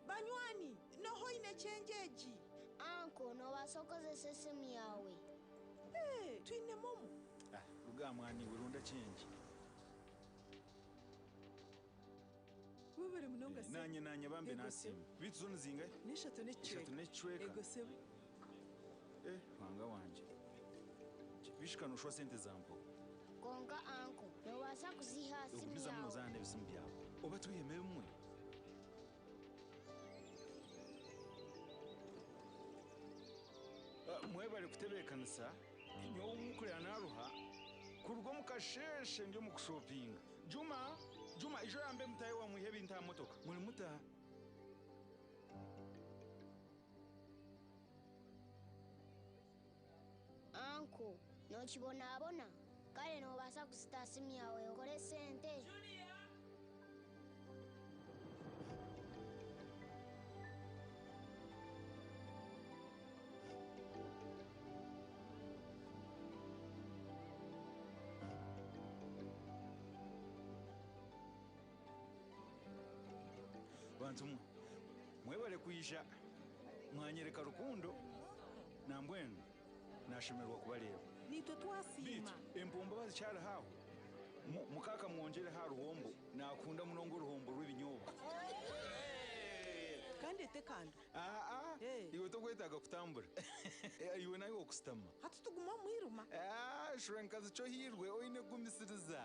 Speaker 12: Banywani, n'oha oine change egi?
Speaker 16: Anko, noobaasa kukozesa esimu yaawe.
Speaker 12: Ee, twine momo.
Speaker 2: Ah, ruga aha mwana iwe, ronda change.
Speaker 12: Webare munonga sebo.
Speaker 2: Naanye naanye bambe
Speaker 12: Ego
Speaker 2: nasiima.
Speaker 12: sebo.
Speaker 2: Beitu zo nizingahi?
Speaker 12: N'eshatu n'ekicweka.
Speaker 2: Ishatu n'ekicweka?
Speaker 12: Ego sebo.
Speaker 2: Eh, Ruhanga wangye. Bishika noshwa sente za mpowe.
Speaker 16: Kwonka anko, noobaasa kuziiha aha simu
Speaker 2: Ogumizamu
Speaker 16: yaawe.
Speaker 2: nozaana n'ebisimu byawe. Oba twihemu ebimwe? Mwebare kutebeekanisa. Nyowe obu mukureba naaruha kuruga omu kasheeshe ndi omu kushopinga. Juma, Juma ija oyambe mutaahi waawe mwihe ebintu aha motoka. Muri muta?
Speaker 16: Anko, nookibonabona? Kare noobaasa kuzita aha simu yaawe okore esente?
Speaker 2: Bantu mwe, mwebare kwija mwanyereka rukundo, nambwenu nashemererwa kubareeba.
Speaker 12: Naitwe twasiima.
Speaker 2: Beitu empombo bazikyariho aho? Mukaaka mwongyereho aha ruhombo, nakunda munonga oruhombo rw'ebinyobwa.
Speaker 12: Kandi etekando.
Speaker 2: Aa, iwe tokwetaaga kutambura. Iwe naiwe okusitama.
Speaker 12: Hati tuguma omu mwirima.
Speaker 2: Shura nkazi kyohirwe, oine kugumisiriza.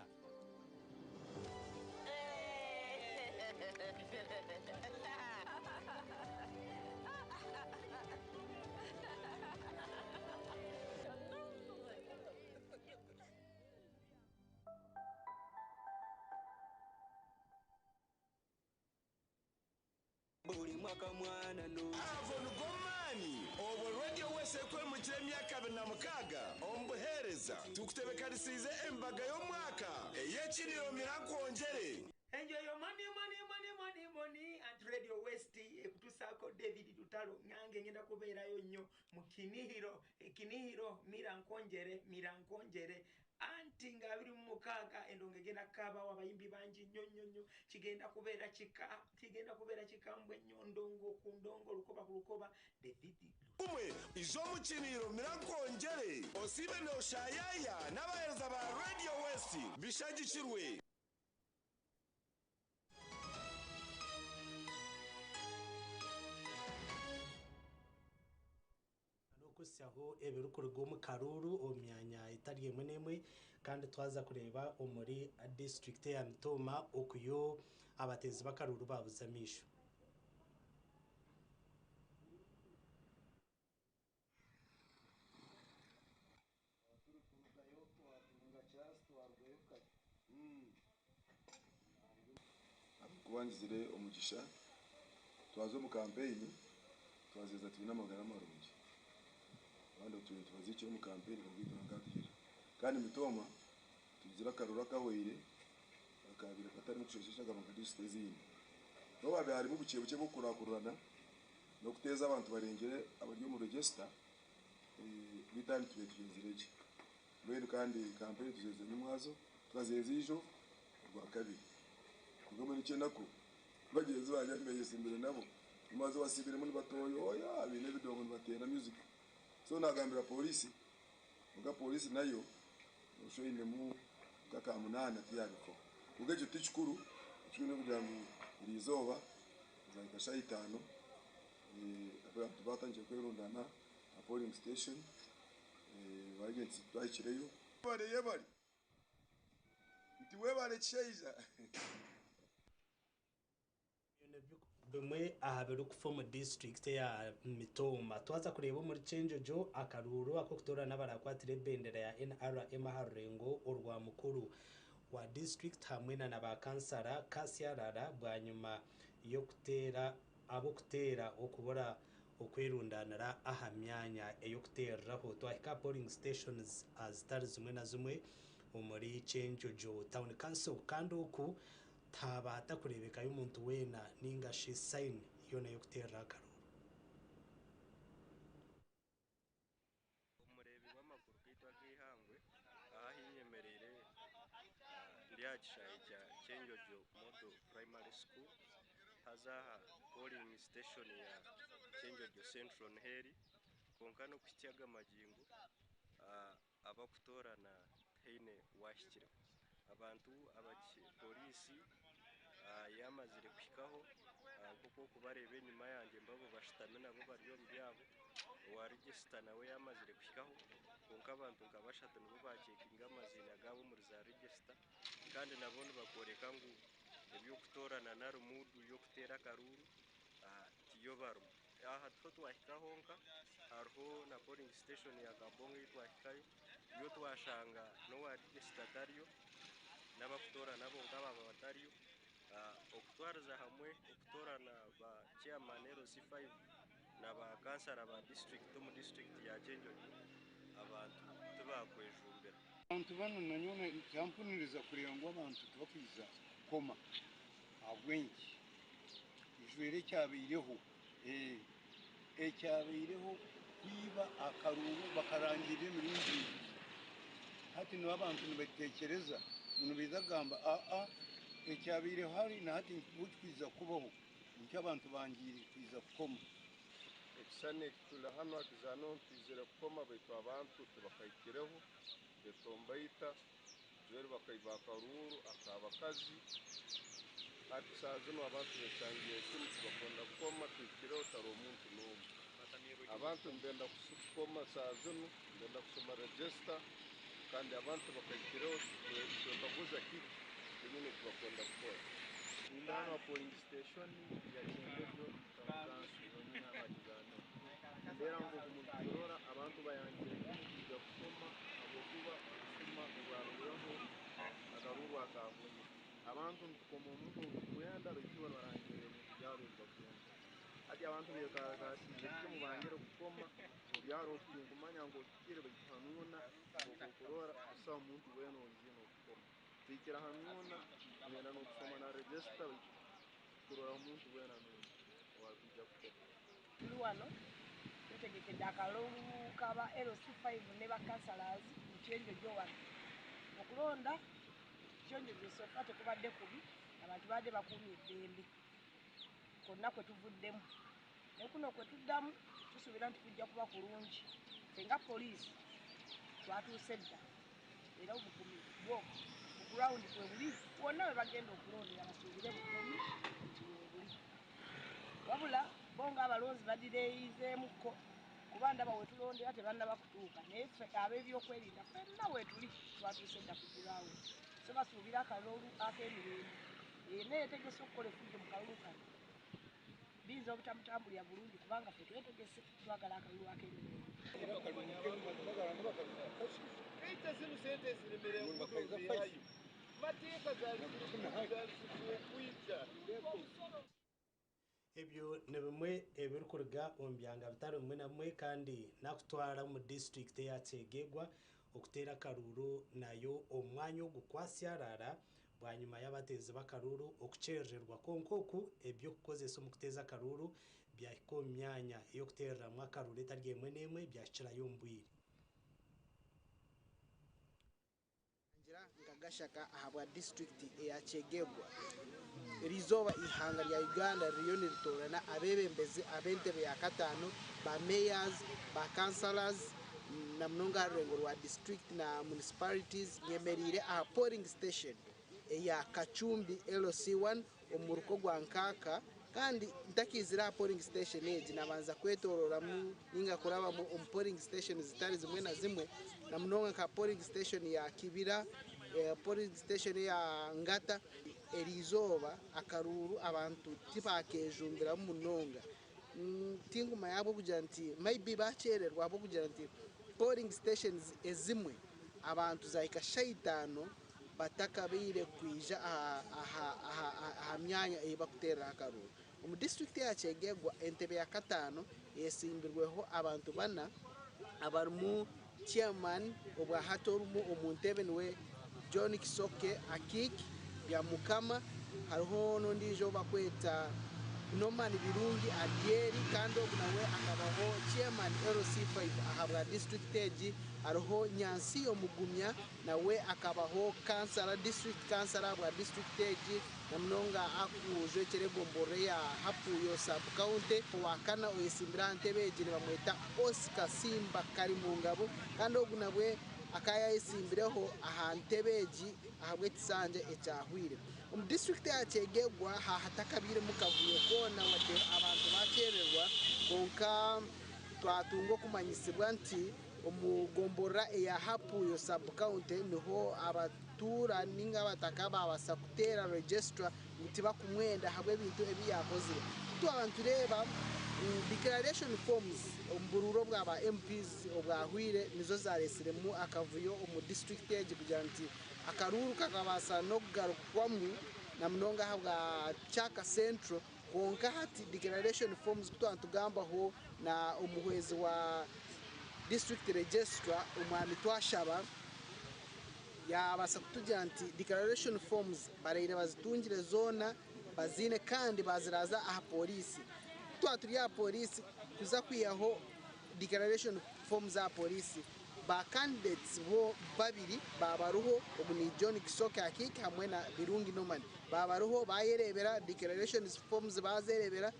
Speaker 20: Buri mwaka mwana no.
Speaker 17: Ago nigo maani obwo Radio West erikwemukira emyaka 26 omu buheereza. Tukutebekanisiize embaga y'omwaka ey'ekiriro Mira Nkwongyere.
Speaker 30: Enjoy your money, money, money, money, money and Radio West ekutusaako David Lutalo nange ngenda kubeerayo nnyo mu Kinihiro, Kinihiro Mira Nkwongyere, Mira Nkwongyere anti nga 26 endongo egenda kukaabawo abayimbi bangi nnyo nnyo nnyo kigenda kubeera kika kigenda kubeera kikambwe nnyo ndongo ku ndongo lukoba ku lukoba David
Speaker 17: Gumwe ija omu kiriiro mira nkwongyere osiime noshayaya n'abaheereza ba Radio West bishagikirwe.
Speaker 1: kukuhitsyaho ebirikuruga omu karuuru omu myanya etari emwe n'emwe kandi twaza kureeba omuri disiturikiti eya Mitooma okuyo abateezi b'akaruuru baabuze amaisho.
Speaker 18: Ahabw'okuba ngizire omugisha, twaza omu kampeyini twazeeza twine amagara marungi. Abandi obu tubire tubaziikire omu kampeyini kwonka itwe nkatuhire. Kandi Mitooma tugizire akaruru akahweire akaabaire katarimu kusheesha eshagama nka disiturikiti ezindi. N'obu haabaire harimu bukye bukye bw'okukurakurana n'okuteeza abantu barengire abari omu regisita, beitu hati tubaire tugyenzire gye. Mbwenu kandi kampeyini tuzeeze nyimwazo, tukazeeza ijo Orwakabiri. Kwonka mbwenu eky'enaku, bagyenzi bangye abu nayesimbire nabo, nyimwazo basiibiremu nibatoyooya baine ebidongo nibateera music. So naagambira pooriisi, kwonka pooriisi nayo noshusha oinemu nk'akamunaana tiyaabifaho. Kwonka ekyo ti kikuru, ekikuru n'okugira ngu eriizooba zaahika shaaha itaano, abantu baatandikire kwerundaana aha polling station, ba agents twahikireyo. Yebare yebare nti webare kishaija.
Speaker 1: Bimwe aha birikufa omu disiturikiti eya Mitooma. Twaza kureeba omuri Kyenjojo akaruuru ak'okutoorana abarakwatira ebendera ya NRM aha rurengo orwa mukuru wa disiturikiti hamwe na ba kansara Kasyarara bwanyima y'okuteera ab'okuteera okubura okwerundanira aha myanya ey'okuteereraho. Twahika aha polling stations zitari zimwe na zimwe omuri Kyenjojo Town Council kandi oku tihaaba hatakureebekayo omuntu weena ninga shi sign yoona ey'okuteerera akaruuru.
Speaker 19: Omureebi w'amakuru gaitu ag'eihangwe aha ahi nyemereire ndi aha kishaayi kya Kyenjojo Model Primary School haza aha polling station ya Kyenjojo Central niho eri kwonka n'okuhitsya aga magingo abarikutoorana tihaine owaahikireho. Abantu pooriisi yaamazire kuhikaho nk'oku orikubareeba enyima yangye mbabo bashutami nabo bari omu byabo, owa regisita nawe yaamazire kuhikaho kwonka abantu nka bashatu nibo baacekinga amaziina gaabo omuri zaaregisita kandi nabo nibakworeka ngu eby'okutoorana nari muudu y'okuteera akaruuru tiyo barimu. Aha tiho twahika honka, hariho na polling station ya Kabongo ei twahikayo, yo twashanga n'owa register atariyo, n'abakutoorana bonka baaba batariyo. Okutwariza hamwe okutoorana ba chairman LC5 na ba kansara ba district omu district ya Kyenjojo, abantu tibakwejumbira.
Speaker 21: Abantu banu nanyowe kyampuniriza kureeba ngu abantu tibakwija kukoma ahabw'enki? Ijwire ekyabaireho, ekyabaireho kwiba akaruuru bakarangirira emirundi ebiri. Hati nibo abantu nibatekyereza ngu nibaija kugamba aa ekyabaireho hari na hati nikwo kikwija kubaho nikyo abantu bangiire kwija kukoma.
Speaker 23: Ekishushani eki turi hanu aha kizaano twizire kukoma baitu abantu tibakahikireho betomboita. Joel bakaiba akaruuru ak'abakazi. Hati saaha zinu abantu betangiire kimu tibakwenda kukoma tuhikireho tihariho muntu n'omu. Abantu nibenda kukoma saaha zinu, nibenda kushoma register kandi abantu bakahikireho nitwekaguza kiki kyenyini eki bakwenda kukora.
Speaker 24: Ninda hanu aha polling station ya Kyembejo town council yonyini aha Bakizano. Nindeeba ngu ogu niturora abantu bayangire kimu kwija kukoma habwokuba obusuma obwabaireho akaruuru akahweire. Abantu nitukoma omuntu ou tukwenda baitu ibo nibarangirra ebintu byabo ebi bakwenda. Hati abantu bekalakasiize kimu bangire kukoma, obu haroho tinkumanya ngu ohikire baitu hanuuna nk'oku okurora busaho muntu weena oizire n'okukoma. Tuhikire hanuuna tugenda n'okusoma na register baitu titukuroraho muntu weena n'omu ow'arukwija kukoma.
Speaker 25: Turi wano twetegekedde akalulu ka ba LC5 ne ba councillors mu Kyenjojo wano. Okulonda Kyenjojo so far tekubadde kubi, abantu babadde bakuumye eddembe kwonna kwe tuvuddemu. Ne kuno kwe tuddamu tusuubira nti kujja kuba kulungi. Ffe nga poliisi twatuuse dda era obukuumi bwo ku ground kwebuli wonna we bagenda okulondera basuubire bukuumi nti weebuli. Wabula bo ng'abalonzi badireeyizeemukko Kuba ndaba wetulondera tebannaba kutuuka naye ffe ab'ebyokwerinda ffenna weetuli twatuuse dda ku ground. So basuubira akalulu ak'emirembe. Yenna yeetegese okukola effujjo mu kalulu kano biyinza obutamutambulira bulungi kubanga ffe twetegese twagala akalulu ak'emirembe.
Speaker 23: Kaita zinu sente ziremere ngudo zihayo mateeka zalikwija.
Speaker 1: Ebyo ni bimwe ebirikuruga omu byanga bitari bimwe na bimwe kandi nakutwara omu disiturikiti eya Kyegegwa okuteera akaruuru nayo omu mwanya ogu kwasyaraara bwanyima y'abateezi b'akaruuru okukyerererwa kwonka oku eby'okukozesa omu kuteeza akaruuru byahika omu myanya ey'okuteereramu akaruuru etari emwe n'emwe byahikirayo omu bwire.
Speaker 4: Ngira nka Gashaka ahabwa disiturikiti eya Kyegegwa. Eriizooba eihanga rya Uganda ririyo niritoorana abeebembezi ab'entebe ya kataano, ba mayors, ba councillors na munonga aha rurengo rwa disiturikiti na municipalities. Nyemereire aha polling station eya Kacumbi LC1 omu muruka ogwa Nkaaka kandi ntakaizire aha polling station egi nabanza kwetororamu ninga kurabamu omu polling station zitari zimwe na zimwe na munonga nka polling station ya Kibira, polling station eya Ngata. Eriizooba akaruuru abantu tibakejumbiramu munonga. Tingumanya ahabw'okugira nti maybe bakyererwa ahabw'okugira nti polling stations ezimwe abantu zahika shaaha itaano batakabaire kwija aha myanya ei barikuteereraho akaruuru. Omu disiturikiti eya Kyegegwa, entebe ya kataano eyetsimbirweho abantu bana abarimu Chairman obwahati orimu omu ntebe niwe John Kisoke Akiik Byamukama, hariho n'ondiijo ou barikweta Norman Birungi Adyeri kandi ogu nawe akabaho Chairman LC5 ahabwa disiturikiti egi, hariho Nyansiyo Mugumya nawe akabaho kansara, district kansara ahabwa disiturikiti egi na munonga arikujwekyera egomborora eya Hapuuyo sub county. Owakana oyetsimbire aha ntebe egi nibamweta Oscar Simba Karimungabo kandi ogu nabwe akaba yayetsimbireho aha ntebe egi ahabw'ekisanja ekyahwire. Omu disiturikiti eya Kyegegwa hahatakabairemu kavuyo koona wadde abantu bakyererwa kwonka twatunga okumanyisibwa nti omu gomborora eya Hapuuyo sub county niho abatuura ninga abataka baabasa kuteera registrar ngu tibakumwenda ahabw'ebintu ebi yaakozire. Twaba nitureeba declaration forms omu buruuru obwa ba MPs obwahwire nizo zaaretsiremu akavuyo omu disiturikiti egi kugira nti akaruuru kakabaasa n'okugarukwamu na munonga ahabwa Kyaka Central kwonka hati declaration forms ku twaba nitugambaho na omuhwezi wa district registrar omwami Twashaba yaabaasa kutugira nti declaration forms baraire bazitungire zoona baziine kandi baaziraaza aha pooriisi. Ku twaba turi aha pooriisi kuza kwihaho declaration forms aha pooriisi, ba candidates bo babiri baabariho, ogu ni John Kisoke Akiiki hamwe na Birungi Norman baabariho baayereebera declaration forms baazereebera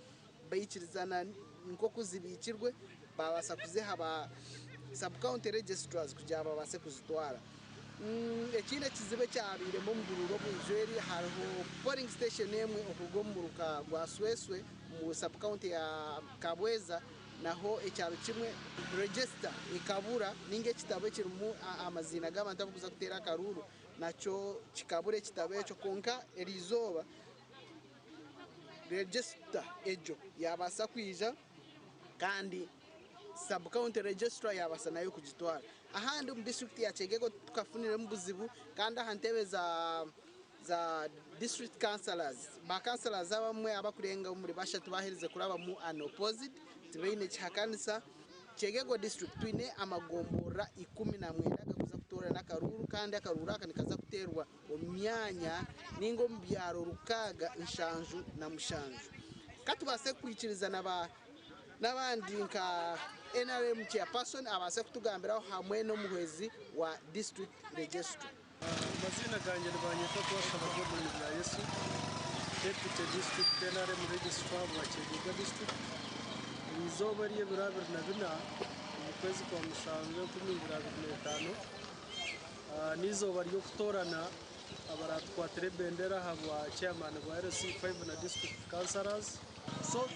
Speaker 4: baikirizana nk'oku zibiikirwe baabaasa kuziha ba sub-county registrars kugira babaase kuzitwara. Ekindi ekizibu ekyabairemu omu buruuru obwijweri hariho polling station emwe okuruga omu muruka gwa Sweswe omu sub-county ya Kabweza naho ekyaro kimwe register ekabura ninga ekitabo ekirimu amaziina g'abantu abarikuza kuteera akaruuru nakyo kikabura ekitabo ekyo kwonka eriizooba register egyo yabaasa kwija kandi sub county registrar yabaasa nayo kugitwara. Ahandi omu disiturikiti ya Kyegegwa titukafuniremu buzibu kandi aha ntebe za za district councillors, ba councillors abamwe abakurenga omuri bashatu baherize kurabamu unopposed tibaine kihakanisa. Kyegegwa district twine amagomborora 19 agakuza kutoorana akaruuru kandi akaruuru aka nikaza kuteerwa omu myanya ninga omu byaro 677. Ka tubaase kwikirizana ba n'abandi nka NRM chairperson abaase kutugambiraho hamwe n'omuhwezi wa district registrar.
Speaker 6: Amaziina gangye nibanyeta Twashaba Godwin Byayesu, Deputy District NRM Registrar wa Kyegegwa District. Erizooba ery'ebiro 24 omu kwezi kwa mushanju 2025, N'eizooba ry'okutoorana abaratukwatira ebendera ahabwa chairman bwa LC5 na district councillors. So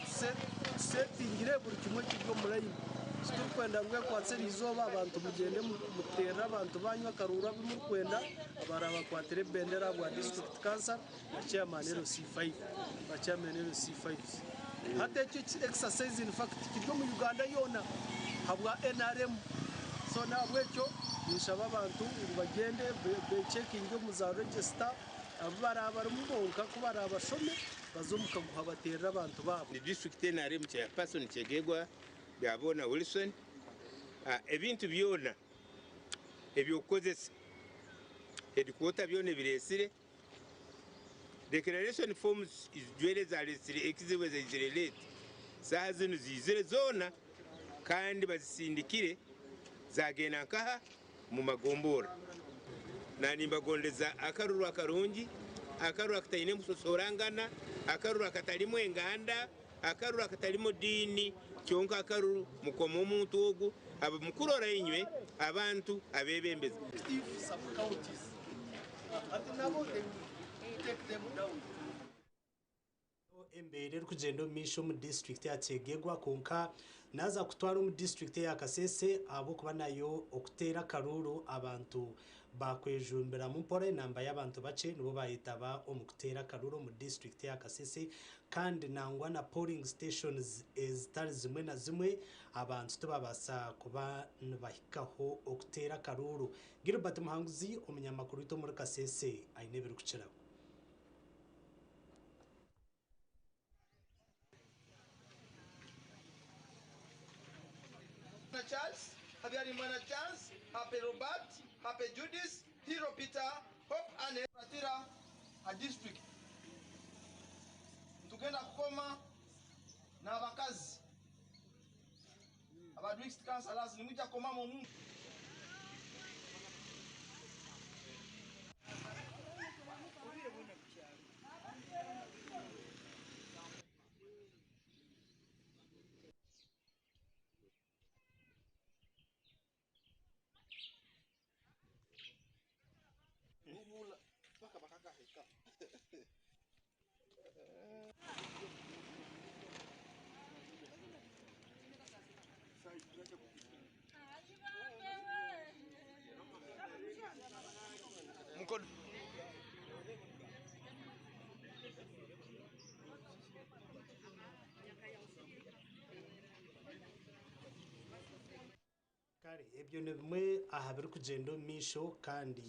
Speaker 6: tusetingire buri kimwe kiri omu layini. Titurikwenda ngu ekwatse eriizooba abantu mugyende muteerere abantu baanyu akaruuru abu murikwenda abarabakwatira ebendera ahabwa district council na chairman LC5 ba chairman LC5. Hati ekyo exercise in fact kiri omu Uganda yoona ahabwa NRM. So n'ahabw'ekyo ninshaba abantu ngu bagyende becekinge omu za register abu baraaba barimu bonka ku baraabashome baze omu kaguha bateerere abantu baabo.
Speaker 3: Ni district NRM chairperson Kyegegwa Byabona Wilson, Ebintu byona eby'okukozesa headquarter byona ebiresire, declaration forms zijwire ezaresire ekizibu ezaizire late, saaha zinu ziizire zoona kandi bazisindikire zagenda nkaha omu magombora. Nanimbagondeza akaruru akarungi, akaruru akataine musosorangana, akaruru akatarimu enganda, Akaruru akatarimu diini kyonka akaruru mukome omuntu ogu abe mukurora inywe abantu abebembezi.
Speaker 1: Embeera erikugyenda omu maisho omu disiturikiti ya Kyegegwa kwonka naaza kutwara omu disiturikiti eya Kasese ahabw'okuba nayo okuteera akaruuru abantu Baakwejumbiramu mpora enamba y'abantu bakye nibo baayetaba omu kuteera akaruuru omu disiturikiti eya Kasese kandi nangwa na polling stations ezitari zimwe na zimwe abantu tibabaasa kuba nibahikaho okuteera akaruuru. Gilbert Muhanguzi omunyamakuru waitu omuri Kasese aine ebirikukiraho.
Speaker 8: Charles, Habyarimana Chance, Happy Robert, Happy Judith, Hero Peter, Hope Anne. Kuratira ha district nitugenda kukoma n'abakazi aba district councillors nimwija kukomamu omuntu.
Speaker 1: Kare ebyo ni bimwe aha birikugyenda omu maisho kandi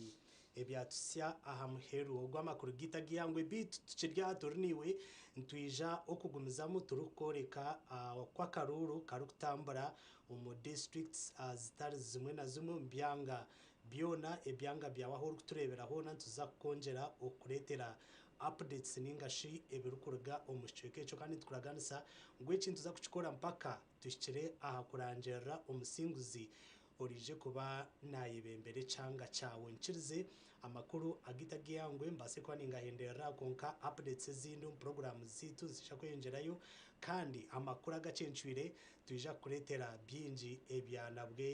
Speaker 1: ebyatuhitsya aha muheru ogw'amakuru gaitu ag'eihangwe. Beitu tukiri aha turi naiwe, nitwija okugumizamu turikukworeka oku akaruuru karikutambura omu disiturikiti zitari zimwe na zimwe omu byanga byona. Ebyanga byawe ahu orikutureebera hoona nituza kukwongyera okukureetera updates ninga shi ebirikuruga omu kicweka ekyo kandi nitukuraganisa ngu eki nituza kukikora mpaka tuhikire aha kurangirira omusinguzi oraije kuba nayebembera ekyanga kyawe. Nkirize amakuru agaitu ag'eihangwe mbaase kuba ningahenderera kwonka updates ezindi omu puroguraamu zaitu niziija kweyongyerayo kandi amakuru agacencwire nitwija kukureetera bingi ebyanabwe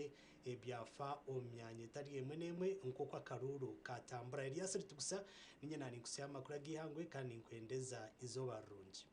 Speaker 1: ebyafa omu myanya etari emwe n'emwe nk'oku akaruuru kaatambura. Erias Rutigusa niinye naaninkutsya amakuru ag'eihangwe kandi ninkwendeza eizooba rirungi.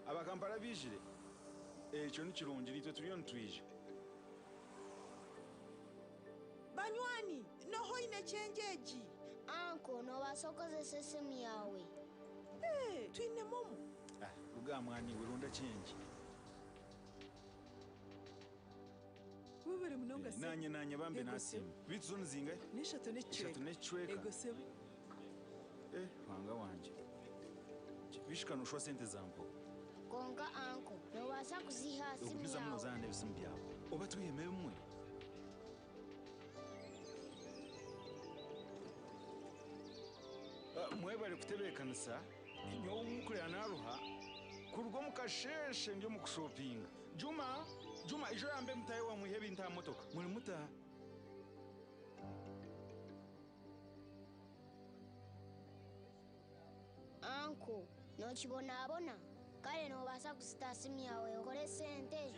Speaker 9: Aba Kampala baijire? Ekyo ni kirungi, naitwe turiyo nitwija.
Speaker 12: Banywani, noha oine change egi?
Speaker 16: Anko, noobaasa kukozesa esimu yaawe.
Speaker 12: Ee, twine momo.
Speaker 9: Ah, ruga aha mwana iwe, ronda change.
Speaker 12: Webare munonga sebo.
Speaker 9: Naanye naanye bambe
Speaker 12: Ego sebo.
Speaker 9: nasiima. Beitu zo nizingahi?
Speaker 12: N'eshatu n'ekicweka.
Speaker 9: Ishatu n'ekicweka.
Speaker 12: Ego sebo.
Speaker 9: Eh, Ruhanga wangye. Bishika noshwa sente za mpowe.
Speaker 16: Kwonka anko, noobaasa kuziiha aha simu
Speaker 9: Ogumizamu
Speaker 16: yaawe.
Speaker 9: nozaana n'ebisimu byawe. Oba twihemu ebimwe? Mwebare kutebeekanisa. Nyowe obu mukureba naaruha kuruga omu kasheeshe ndi omu kushopinga. Juma, Juma, ija oyambe mutaahi waawe mwihe ebintu aha motoka. Muri muta?
Speaker 16: Anko, nokibonabona? Kare nobaasa kusita simu yaawe okore sente?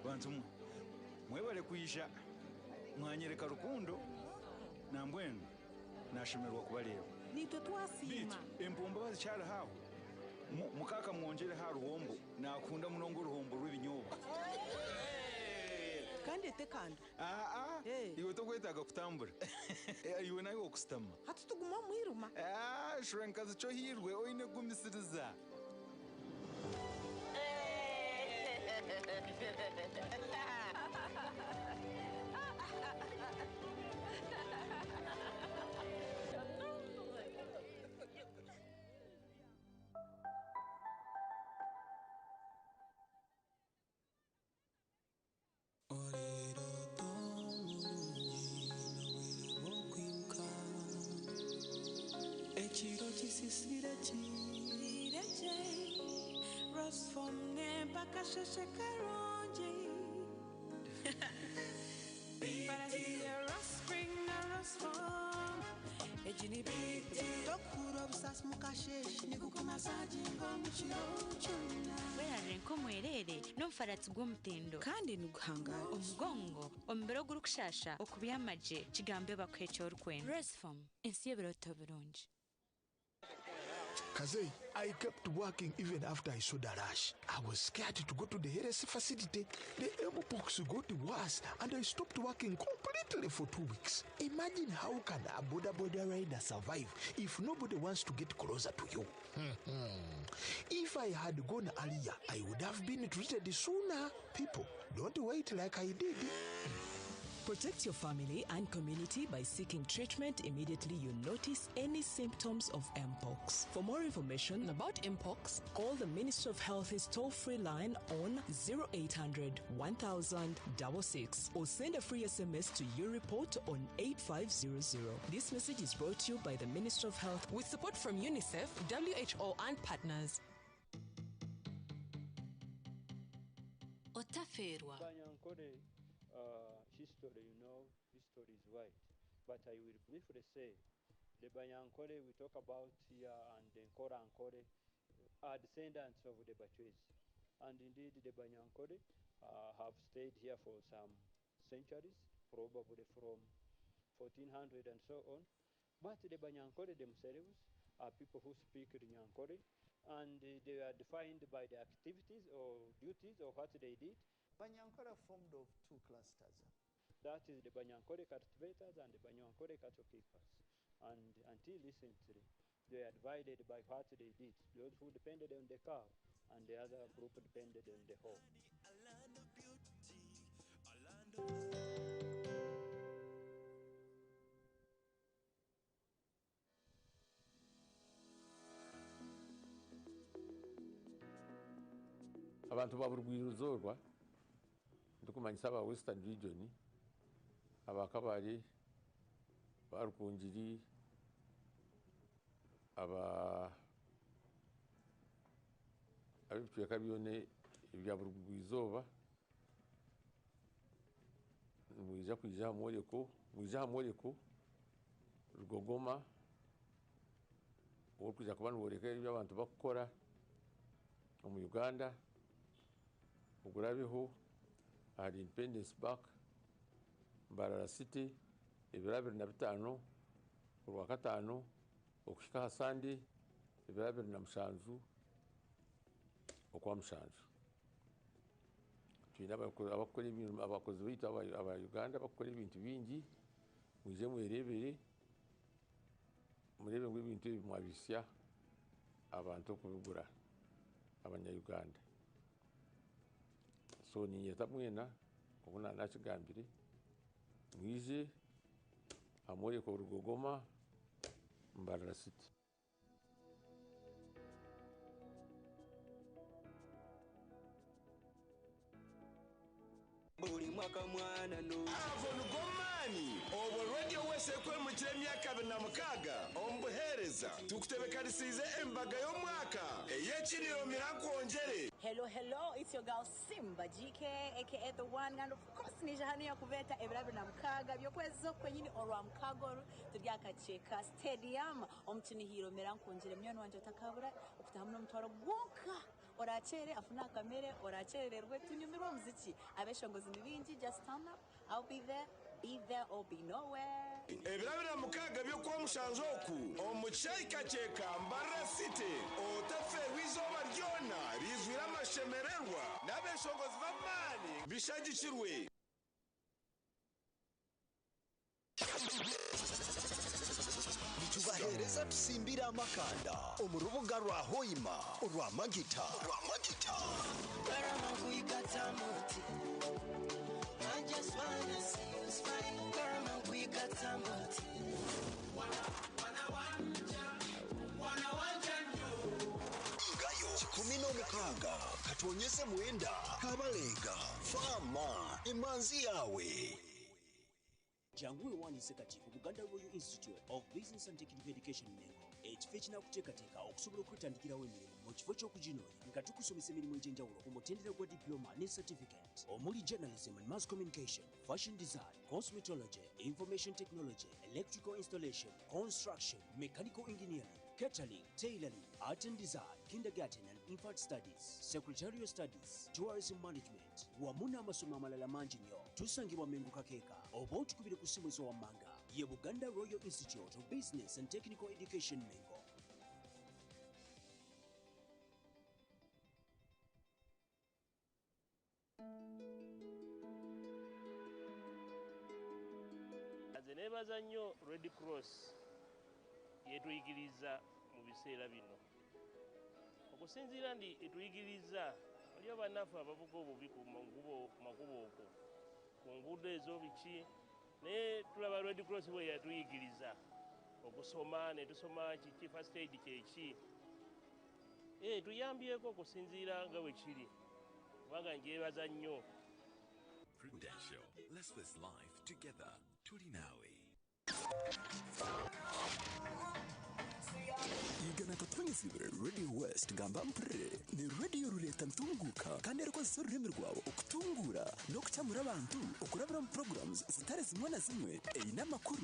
Speaker 9: Bantu mwe, mwebare kwija mwanyereka rukundo nambwenu nashemererwa kubareeba.
Speaker 12: Naitwe twasiima.
Speaker 9: Beitu empombo bazikyariho aho? Mukaaka mwongyereho aha ruhombo, nakunda munonga oruhombo rw'ebinyobwa.
Speaker 12: Kandi etekanda.
Speaker 9: Aa, iwe tokwetaaga kutambura. Iwe naiwe okusitama.
Speaker 12: Hati tuguma omu mwirima.
Speaker 9: Shura nkazi kyohirwe oine kugumisiriza.
Speaker 20: Ekiro kisisire kiire gye Rosfom nempa akasheshe karungi Barahiye Rospring na Rosfom Egi ni BT
Speaker 4: Tokuhurira obusaasi mu kasheeshe nikukumasaginga omu kiro kyona.
Speaker 5: Werarire nk'omwereere n'omufaratsi gw'omutindo.
Speaker 12: Kandi niguhangaara.
Speaker 5: Omugongo, omubiri ogurikushaasha, okubyama gye, kigambe bakuhe eki orikwenda. Restform, ensi y'ebirooto birungi.
Speaker 10: Kazei, I kept working even after I saw the rash. I was scared to go to the health facility. The mpox got worse and I stopped working completely for 2 weeks. Imagine, how can a boda boda rider survive if nobody wants to get closer to you? If I had gone earlier, I would have been treated sooner. People, don't wait like I did.
Speaker 13: Protect your family and community by seeking treatment immediately you notice any symptoms of Mpox. For more information about Mpox, call the Ministry of Health's toll-free line on 0800 1000 66 or send a free SMS to your report on 8500. This message is brought to you by the Ministry of Health
Speaker 14: with support from UNICEF, WHO and partners.
Speaker 5: Otaferwa.
Speaker 15: Banyankole history, history is wide. But I will briefly say the Banyankole we talk about here and the Nkora Nkore are descendants of the Bachwezi. And indeed, the Banyankole have stayed here for some centuries, probably from 1400 and so on. But the Banyankole themselves are people who speak Runyankole, and they are defined by the activities or duties or what they did.
Speaker 22: Banyankole formed of two clusters.
Speaker 15: That is the Banyankole cultivators and the Banyankole cattle keepers. And until recently, they are divided by what they did. Those who depended on the cow and the other group depended on the hoe.
Speaker 26: Abantu ba burugwa-izooba, ndikumanyisa aba Western Region, aba Kabale, ba Rukungiri, aba ab'ebicweka byona ebya burugwa-izooba, nimwija kwija aha mworeko, mwije aha mworeko Rugogoma orikwija kuba niworeka ebi abantu bakukora omu Uganda, ogurabeho ahari Independence Park, Mbarara City, ebiro 25 Orwakataano okuhika aha Sande ebiro 27 Okwamushanju. Twine abakukora ebintu, abakozi baitu aba Uganda abakukora ebintu bingi, mwije mwerebere, mureebe ngu ebintu ebi mwabihitsya abantu okubigura abanya Uganda. So niinyeta mwena nk'oku naakigambire, mwije aha mworeko Rugogoma, Mbarara City.
Speaker 20: Buli mwaka mwana no.
Speaker 2: Ago nigo maani obwo Radio West ekwemukira emyaka 26 omu buheereza. Tukutebekanisiize embaga y'omwaka ey'ekiriro Mira Nkwongyere.
Speaker 7: Hello, hello, it's your girl Simba GK, aka The One, and of course nije hanu yakubeta ebiro 26 by'okwezi okwenyini orwa mukaga oru turi aha Kakyeka Stadium omu Kinihiro Mira Nkwongyere munywani wangye otakabura okutahamu n'omutwaro gwonka. Orakyere afune akamere, orakyerererwe tunyumirwe omuziki. Abeshongozi ni baingi just turn up, I'll be there, be there or be nowhere.
Speaker 2: Ebiro 26 by'Okwamushanju oku omu Kishaayi Kakyeka, Mbarara City, otafeerwa eizooba ryona riizwire amashemererwa n'abeshongozi b'amaani bishagikirwe.
Speaker 11: Nitubaheereza tusimbire amakanda omu rubuga rwa Hoima orwa Magita. Ngayo 16, Katonyeze Mwenda, Kabalega, Faama, Emanzi Yawe.
Speaker 17: Jangu weewandiise kati ku Buganda Royal Institute of Business and Technical Education Mengo, ekifo ekinaakuteekateeka okusobola okwetandikirawo emirimu mu kifo ky'okuginoonya nga tukusomesa emirimu egy'enjawulo ku mutendera gwa Diploma ne Certificate omuli Journalism and Mass Communication, Fashion Design, Cosmetology, Information Technology, Electrical Installation, Construction, Mechanical Engineering, Catering, Tailoring, Art and Design, Kindergarten and Infant Studies, Secretarial Studies, Tourism Management wamu n'amasomo amalala mangi nnyo. Tusangibwa Mengo Kakeeka oba otukubire ku ssimu ezo wammanga. Ye Buganda Royal Institute of Business and Technical Education Mengo.
Speaker 18: Nze neebaza nnyo Red Cross yetuyigiriza mu biseera bino. Okusinziira ndi etuyigiriza waliyo bannaffe abavuga obubi ku makubo okwo, ku nguudo ezo biki, naye tulaba Red Cross bwe yatuyigiriza okusoma ne tusoma kiki first aid kyeki. Tuyambyeko okusinziira nga bwe kiri, kubanga ngyebaza nnyo.
Speaker 19: Prudential, let's face life together. Tulinawe.
Speaker 11: Igana katonyezibwe Radio West gamba mpurire ni radio rureta ntunguka kandi erikozesa orurimi rwawe okutungura n'okukyamura abantu okurabira mu programs zitari zimwe na zimwe eine amakuru,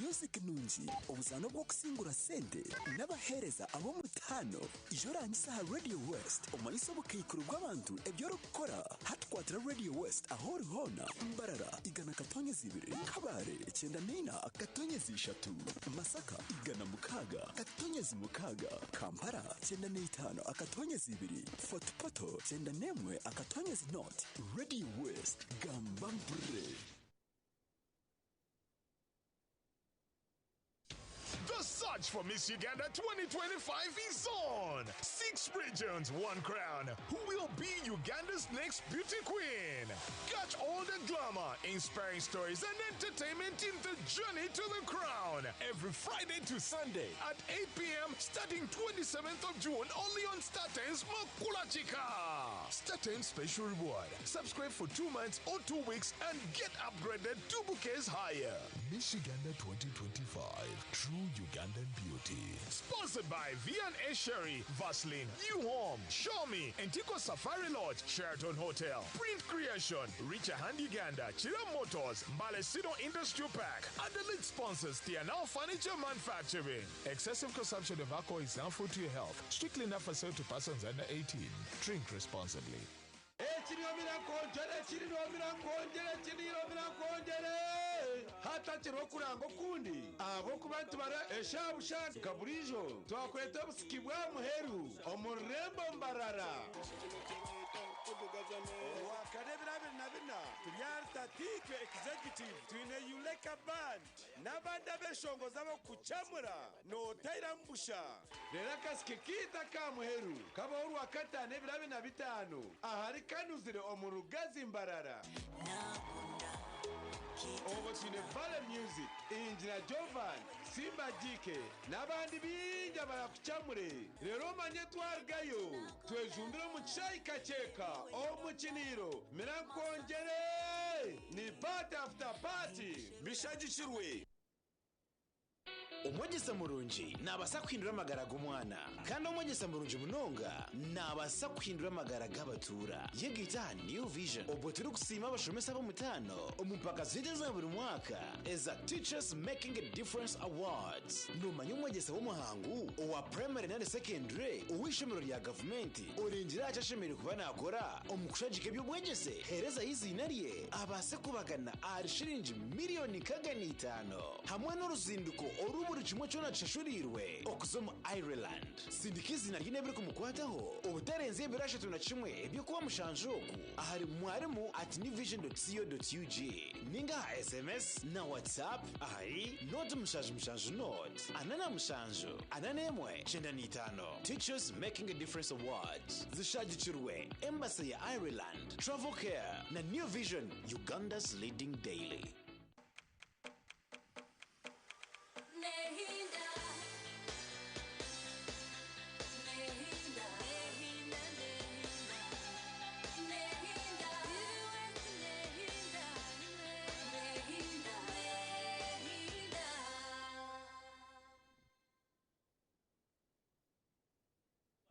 Speaker 11: music nungi, obuzaano bw'okusingura sente n'abaheereza ab'omutaano. Ija orangise aha Radio West omanyise obukaikuru bw'abantu ebi orikukora. Hati kwatira Radio West ahu ori hoona. Mbarara igana katonyezi ibiri, Kabare 94 katonyezi ishatu, Masaka 106 katonyezi mukaaga, Kampala 95 akatonyezi ibiri, Fort Portal 91 akatonyezi nought. Radio West gamba mpurire.
Speaker 27: The search for Miss Uganda 2025 is on. 6 regions, 1 crown. Who will be Uganda's next beauty queen? Catch all the drama, inspiring stories, and entertainment in the journey to the crown. Every Friday to Sunday at 8 p.m. starting 27th of June only on StarTimes Makulachika. StarTimes special reward. Subscribe for 2 months or 2 weeks and get upgraded 2 bouquets higher. Miss Uganda 2025. True Ugandan beauty. Sponsored by V&A Sherry, Vaseline, New Home, Xiaomi, Antico Safari Lodge, Sheraton Hotel, Print Creation, Richer Hand Uganda, Chira Motors, Mbale Sido Industrial Park, and the lead sponsors, TNL Furniture Manufacturing. Excessive consumption of alcohol is harmful to your health. Strictly not for sale to persons under 18. Drink responsibly.
Speaker 8: Ekiriomira nkonjere, ekiriomira nkonjere, ekiriomira nkonjere.
Speaker 2: Hatakiriho okuranga okundi ahabw'okuba nitubara eshaaha busha nka buriijo twakweta obusiki bw'aha muheru omu rurembo Mbarara. Orwakana ebiro 24 turi ahari Tatiitwe Executive twine Yuleka Band n'abandi abeshongozi ab'okukucamura notairamu busha. Reero akasiki kaitu aka muheru kabaho Orwakataano ebiro 25 ahari Kanuzire omu Rugazi Mbarara. Obwo twine Valley Music, Engineer Jovan, Simba GK n'abandi baingi abarakucamure. Reero omanye twarugayo twejumbire omu kishaayi Kakyeka omu Kiniiro Mira nkwongyere! Ni party after party! Bishagikirwe.
Speaker 1: Omwegyesa murungi naabaasa kuhindura amagara g'omwana, kandi omwegyesa murungi munonga naabaasa kuhindura amagara g'abatuura. Yegaita aha New Vision obwo turikusiima abashomesa ab'omutaano omu mpaka zaitu eza buri mwaka eza Teachers Making a Difference Awards. Noomanya omwegyesa w'omuhangu owa purayimare nari sekendure ow'eishomero rya gavumenti orengire aha ki ashemereire kuba naakora omu kushagika eby'obwegyese? Heerezayo eiziina rye abaase kubagana ahari shiringi miriyoni 105. Hamwe n'oruzinduko oru buri kimwe kyona kishashuriirwe okuza omu Ireland. Sindika eiziina rye n'ebirikumukwataho obutarenza ebiro 31 eby'okwa mushanju oku ahari mwarimu at newvision dot co dot ug ninga aha sms na WhatsApp ahari nought 77 nought 47 41 95. Teachers Making a Difference Awards zishagikirwe Embassy ya Ireland, Travel Care na New Vision, Uganda's leading daily.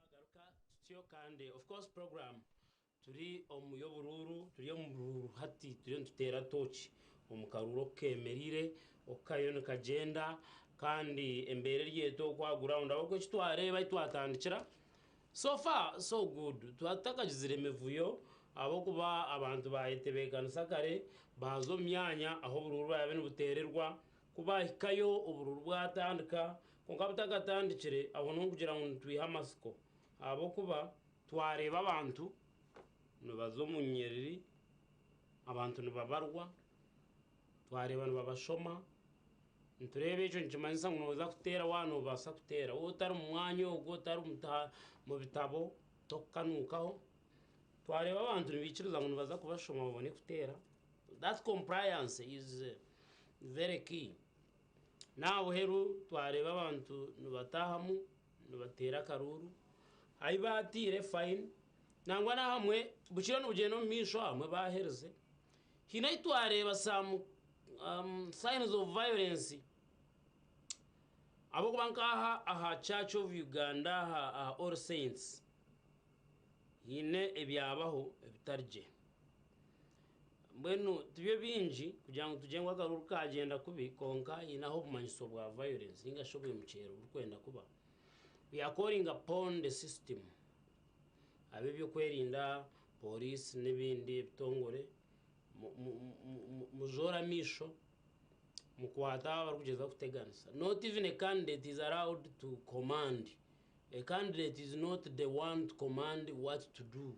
Speaker 18: Twagaruka tutyo kandi of course program turi omu y'oburuuru turi omu buruuru hati turiyo nituteera tooki omu karuuru oku kemereire oku kariyo nikagyenda kandi embeera eri eti oku aha ground ahabw'okuba eki twareeba ahi twatandikira so far so good twaba tutakagizire mivuyo ahabw'okuba abantu bayetebeekanisa kare baaza omu myanya ahu oburuuru buraabe nibuteererwa ku baahikayo oburuuru bwatandika Kwonka butakatandikire, aho n'okugira ngu nitwiha amatsiko ahabw'okuba twareeba abantu nibaza omu nyiriri, abantu nibabarwa, twareeba nibabashoma, nitureeba ekyo nikimanyisa ngu nooza kuteera waaba noobaasa kuteera. Waaba otari mu mwanya ogwo, otari mu bitabo, tokukanuukaho. Twareeba abantu nibaikiriza ngu nibaza kubashoma babone kuteera. That compliance is very key. N'aha buheru twareeba abantu nibataahamu nibateera akaruuru, ahi baataire fine nangwa n'ahamwe bukira nibugyenda omu maisho ahamwe baaherize. Haine ahi twareeba some signs of violence ahabw'okuba nk'aha aha Church of Uganda aha All Saints haine ebyabaho ebitari gye. Mbwenu tibyo bingi kugira ngu tugire ngu akaruuru kagyenda kubi kwonka haine ahu obumanyiso bwa violence ninga shi obwimukyero burikwenda kuba. We are calling upon the system, ab'ebyokwerinda, pooriisi n'ebindi ebitongore muzoore amaisho mukwate abo abarikugyezaho kuteganisa. Not even a candidate is allowed to command, a candidate is not the one to command what to do.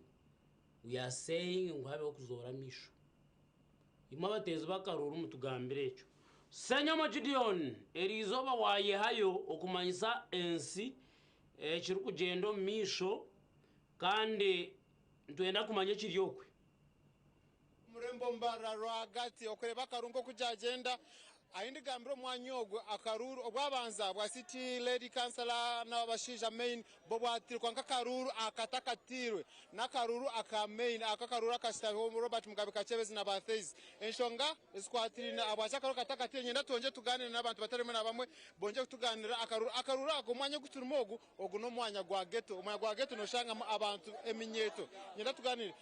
Speaker 18: We are saying ngu habeho okuzoora amaisho. Imwe abateezi b'akaruuru mutugambire ekyo. Ssenyomo Gideon, eriizooba waayehayo okumanyisa ensi ekirikugyenda omu maisho kandi nitwenda kumanya ekiri okwe.
Speaker 3: Omurembo Mbarara rwagati okureeba akaruru nk'oku kyagyenda ahi ndigambira omwanya ogu akaruru obwabanza bwa city lady councillor n'abashaija main bo bwatirwe kwonka akaruru akatakatiirwe n'akaruru aka main ako akaruru akashutabiho Robert Mugabe Kakyebezi na ba Theys enshonga ezikwatiraine ahabwaki akaruru katakatiirwe niinyenda twongye tugaanire n'abantu batari bamwe na bamwe bongye kutugaanirira akaruru akaruru ako omwanya ogu turimu ogu Ogu n'omwanya gwa ghetto. Omwanya gwa ghetto noshangamu abantu, eminyeeto. Nyenda tuganire.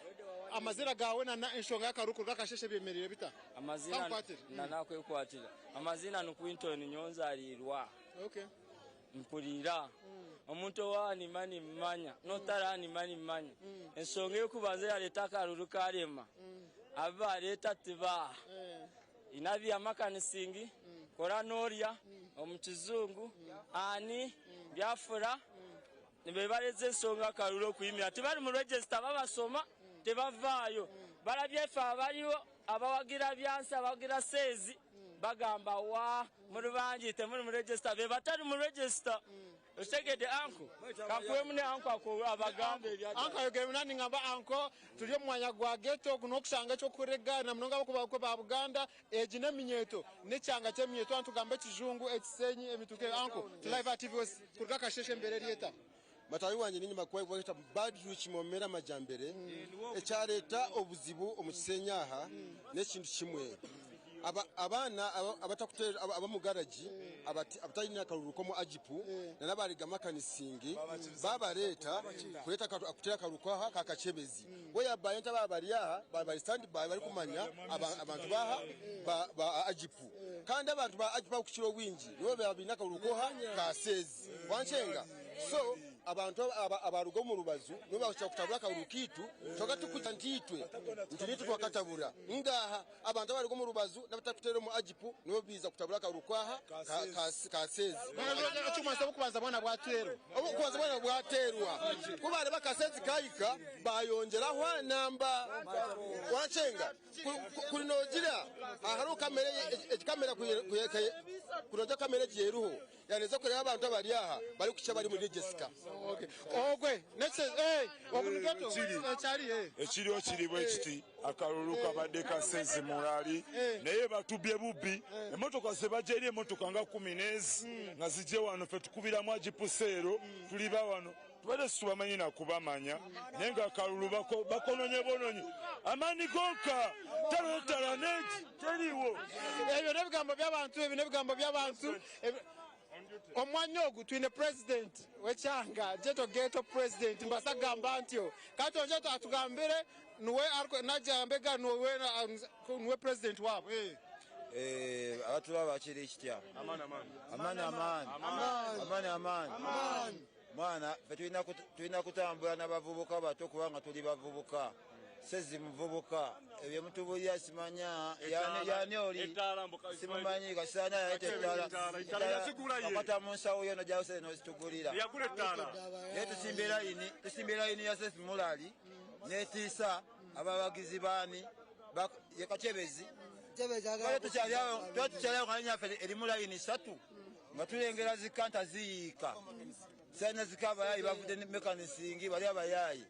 Speaker 3: Amazina gaawe na n'enshonga y'akaruru kuruga akasheeshe byemereire bita?
Speaker 6: Amazina
Speaker 3: Kankukwatire.
Speaker 6: na nakwekwatira. Amazina ni Quinton Nyonzarirwa.
Speaker 3: Okay.
Speaker 6: Mpurira. Omuntu owaanima nimmanya n'otaraanima nimmanya. Enshonga ey'okubanza eyareeta akaruru karema, abu baareeta tibaaha. Inabi Makanisingi, Kora Norya, omu kizungu, Ani, Biafra, nibebareza ensonga akaruru okuyimira. Tibari mu register babasoma tebavaayo. Barabye ife abariho abawagira Byansi, abawagira Seezi bagamba waa muri bangi temuri mu register be batari mu register. Okitegedde uncle? Kankuwemu ne uncle ako abagambe ebya
Speaker 3: Uncle ayogere nani ngamba uncle turi omu mwanya gwa ghetto ogu nokushanga ekyokurega na munonga abakuba ba Buganda egi neminyeto nekyanga kyeminyeto hanu tugamba ekijungu ekisenyi ebintu nkebyo uncle turi live aha TV West kuruga akasheshe embera eri eta?
Speaker 4: Matahi wangye niinyima kweta Badru Kimomera Majambere. Ekyareta obuzibu omu Kisenyi aha n'ekintu kimwe. Abaana ab'omu garagi abataine akaruru k'omu Agipu na n'abariga Makanisingi babareeta kuteera akaruru kaha ka Kakyebezi. Whereby nti abaaba bari aha baaba bari stand by barikumanya abantu baaha ba Agipu. Kandi abantu ba Agipu abarikukira obwingi nibo baaba baine akaruru koha ka Seezi. Wankyenga? So abantu abaruga omu rubaju nibo bakukira kutabura akaruru kaitu kyonka tikugira nti itwe nti nitwe twakatabura. Ngaaha abantu abaruga omu rubaju n'abatarikuteera omu Agipu nibo baija kutabura akaruru kaha ka Seezi.
Speaker 3: Ekirikumanyisa obukubanza bwona bwateerwa.
Speaker 4: Obukubanza bwona bwateerwa. Ku baareeba akasezi kahika baayongyeraho enamba. Wankyenga? Kuri noogira hariho kamera egi kamera kuri noogira kamera egi eriho Yaaneza kureeba abantu abari aha barikushusha abari omuri Jessica.
Speaker 3: Ogwe
Speaker 9: Ekiriho kiri bwekiti, akalulu kabadde ka Sezi Murali naye batubye bubbi. Emotoka zebagya eri emotoka nga kumi n'ezi nga zije wano ffe tukubiramu agipuseero tuli ba wano tubadde situbamanyi na kubamanya naye nga akalulu bakononye bononye amaani gonka taliwo tala negi teriwo.
Speaker 3: Ebyo n'ebigambo by'abantu, ebyo n'ebigambo by'abantu. Omwanya ogu twine president w'ekyanga Ghetto Ghetto president mbaasa kugamba ntyo. Kandi twongye atugambire niwe nagyamba egaari niwe president waabo.
Speaker 16: Abatura bakiri kitya? Amani amani. Amani amani. Mwana ffe tulina kutambula na bavubuka bato kubanga tuli bavubuka. Sezi muvubuka ebyo mutubulira simanya yani oli simumanyi kasana yaleta ettaala akwata mu nsawo yo nojjayo sente nozitugulira. Naye tusimbye layini tusimbye layini ya Seth Mulali netiisa abawagizi baani ye Kakyebezi. Twali tukyali awo nga nyaffe erimu layini satu nga tulengera zikanta ziyiika sente zika abayayi bavudde mekanisingi bali abayayi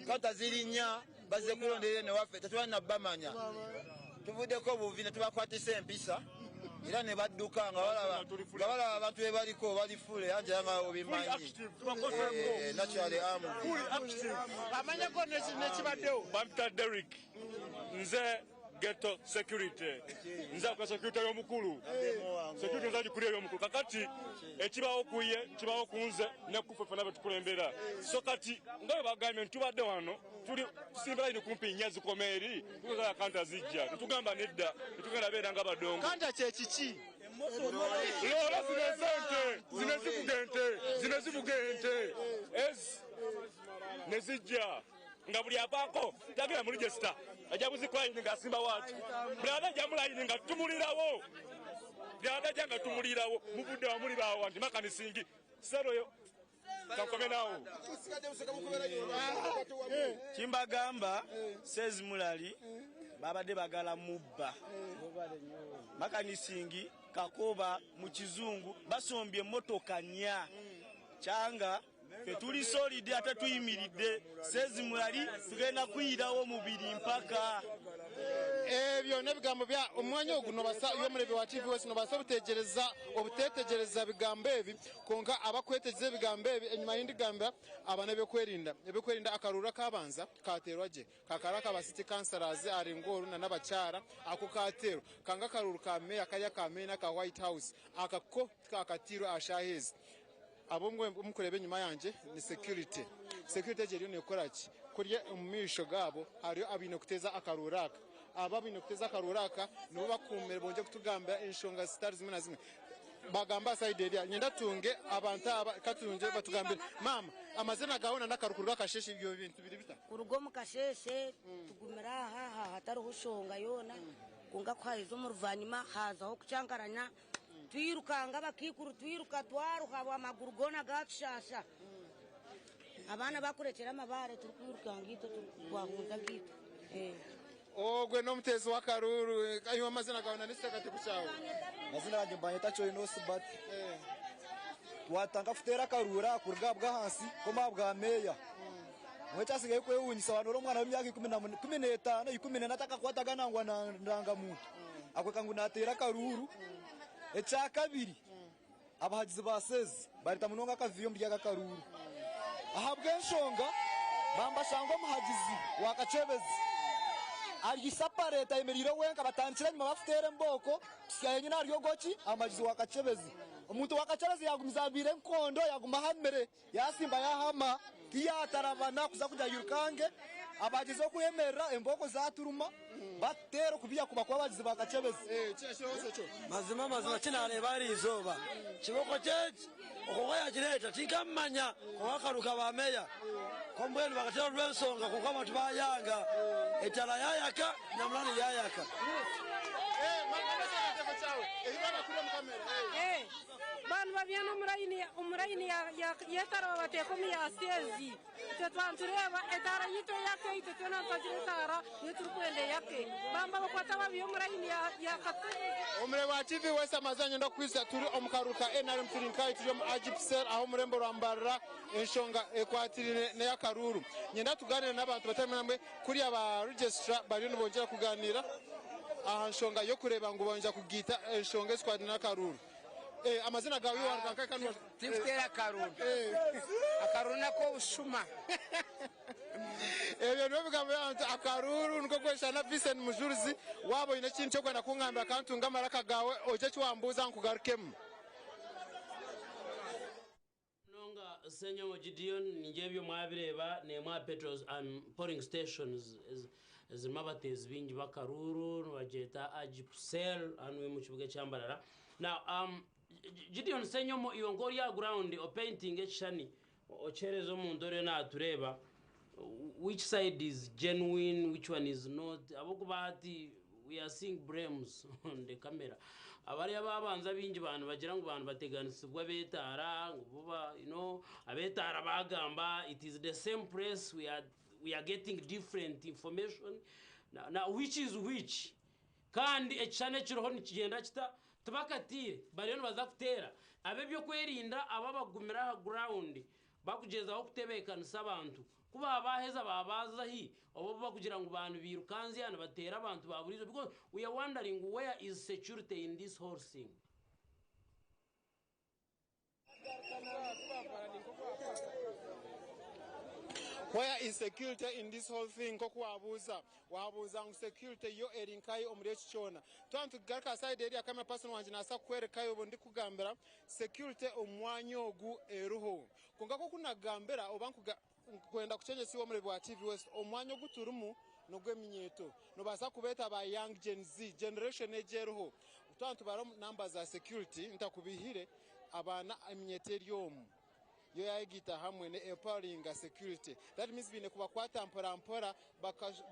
Speaker 16: kata ziri nnya bazze kulonderera eno waffe tetulina nabamanya tuvuddeko buvi ne tubakwatisa empisa era ne badduka nga balaba abantu be baliko bali fule anjera nga obimanyi naturally am
Speaker 3: amanyako nekibaddewo
Speaker 9: bampita Derrick nze ghetto security nze akola security y'omukulu security nze agikulira ey'omukulu kakati ekibawo kuye kibawo kunze ne kufe fena betukulembera so kati nga bwe bagambye ntubadde wano tuli tusimba layini kumpi nnya zikoma eri tukozala kanta zijja netugamba nedda netugenda beera nga badongo
Speaker 3: kanta kyekiki
Speaker 9: loola zino ezente zino ezivuga ente zino ezivuga ente ezi nezijja nga buli avaako tagenda mu register ajja buzikulayini ng'asimba waati buli aba ajja mulayini nga tumulirawo buli aba ajja nga tumulirawo muvudde wamuli baawa nti makanisingi seroyo kankome naawo
Speaker 21: kimbagamba sezi mulali babadde bagala mubba makanisingi kakoba mu kizungu basombye emotoka nya kyanga Ffe tuli solid ate tuyimiridde sezi mulali tugenda kuyirawo mubiri mpaka.
Speaker 3: Ebyo n'ebigambo bya omwanya ogu nobasa iwe omureebi wa TV West nobasa obuteegyereza obuteetegyereza bigambo ebi kwonka abakwetegyereza ebigambo ebi enyima ahi ndigambira aba n'ebyokwerinda ebyokwerinda akaruuru akabanza kateerwa gye kakaba akaba city councillors ahari Ngooru na n'abakyara ako kateerwa kanga akaruuru ka meeya kariya ka main aka White House aka ko tikakateirwe aha shaaha ezi. Abu murikureeba enyima yangye ni security. Security egi eriyo nekora ki? Kuriya omu maisho gaabo hariyo abaine kuteeza akaruuru aka. Abo abaine kuteeza akaruuru aka nibo bakuumire bongye kutugambira enshonga zitari zimwe na zimwe. Bagamba aha sayidi eriya. Niinyenda tutunge abantu aba, ka tungye batugambire. Maama, amazina gaawe na n'akaru kuruga akasheeshe ebyo bintu biri bita?
Speaker 10: Kuruga omu kasheeshe tugumire aha aha hatariho shonga yoona, kwonka ku haija omu ruvanyima haazaho okucankaranya, twirukanga abakaikuru twiruka twaruha amaguru goona gaatushaasha. Abaana bakurekyera amabaare turikwirukanga itwe twahunza nkaitwe.
Speaker 3: Ogwe n'omuteezi w'akaruuru. Iwe amazina gaawe na n'ekiteekateeko kyawe?
Speaker 12: Amazina gangye nibanyeta Choine Osbert. Twatandika kuteera akaruuru aha kuruga aha bw'ahansi koma aha bwa meeya. Mbwenu ekyasigayo kwewuunyisa waaba noreeba omwana w'emyaka 15, 14 atakakwataga nangwa na ndangamuntu akworeka ngu naateera akaruuru. Ekyakabiri, Abahagizi ba Sezi bareeta munonga akavuyo omuri aka karuuru ahabw'enshonga bambashanga omuhagizi wa Kakyebezi ari separate ayemereire wenka batandikire enyima bakuteera embooko kuhitsya yenyine ahari ogwo ki omuhagizi wa Kakyebezi. Omuntu wa Kakyebezi yagumiza abaire enkondo yaguma ahamire yasimba yahama tiyatarabana kuza kugira yirukange abahagizi okwemerera embooko zaturuma. Batuteera okubiya kuba kw'abagizi ba Kakyebezi.
Speaker 13: Mazima mazima kinareeba ahari izooba kiboko kyeki okwonka yakireeta tinkamumanya kwonka akaruka ba meya ko mbwenu bakatera orwensonga kwonka abantu bayanga etara yayaka na murani yayaka.
Speaker 14: Banu babyami omu layini y'etaara babateeka omu ya seezi. Itwe twaba nitureeba etaara yaitu eyaka itwe twena nitwagira etaara niyo turikwenda eyake. Bamba bakwata babiha omu layini ya Katebe.
Speaker 3: Omureebi wa TV West amazima niinyenda kukwitsya turi omu karuuru ka NRM turi nkahi turi omu Agip Cell aho omurembo rwa Mbarara enshonga ekwatiraine n'eyakaruuru. Niinyenda tugaaniire n'abantu batari bamwe na bamwe kuriya ba Registrar bariyo nibongyera kugaaniira aha nshonga y'okureeba ngu bongyera kugaita enshonga ezikwatiraine n'akaruuru. Amazina gaawe waruga nkahi kandi
Speaker 23: Tinkuteera akaruru. Akaruru n'ak'obushuma.
Speaker 3: Ebyo nibyo bigambo by'abantu. Akaruru niko kweshana Vincent Mujurizi. Waaba oine ekintu ky'okwenda kungambira ka ntunge amaraka gaawe ogye eki wambuuza nkugarukemu.
Speaker 24: Munonga Ssenyomo Gideon, ningye ebyo mwabireeba n'emwe aha petrol polling stations ezirimu abateezi baingi b'akaruuru nibagyeta Agip Cell hanu omu kibuga ekya Mbarara. Now Gideon Ssenyomo iwe nk'ori aha ground opaintinge ekishushani okyereeze omuntu oriyo naatureeba which side is genuine, which one is not ahabw'okuba hati we are seeing blames on the camera. Abariya abaabanza abaingi baaba nibagira ngu baaba nibateganisibwa ab'etaara ngu bo ba you know ab'etaara baagamba it is the same place we are, we are getting different information na, na which is which kandi ekishushani ekiriho nikigyenda kita tibakatiire bariyo nibaza kuteera ab'ebyokwerinda abo abagumire aha ground Bakugyezaho kutebeekanisa abantu. Ku baabaheza baabaaza hi oba obu bakugira ngu ba nibiirukanzya nibateera abantu ba buriijo because we are wondering where is security in this whole thing.
Speaker 3: Where is security in this whole thing nk'oku waabuuza. Waabuuza ngu security yo eri nkahi omuri eki kyona. Twaba nitugaruka aha side eriya camera person wangye naasa kukwerekayo obu ndikukugambira Security omu mwanya ogu eriho. Kwonka nk'oku nagambira oba nkwenda kukyengyesa iwe omureebi wa TV West, omwanya ogu turimu n'ogw'eminyeeto. Nobaasa kubeeta ba young Gen Z, generation egi eriho. Twaba nitubara namba za security, ntakubihire, abaana eminyeeto eri omu. Yo yayegaita hamwe ne empoweringa security. That means baine kubakwata mpora mpora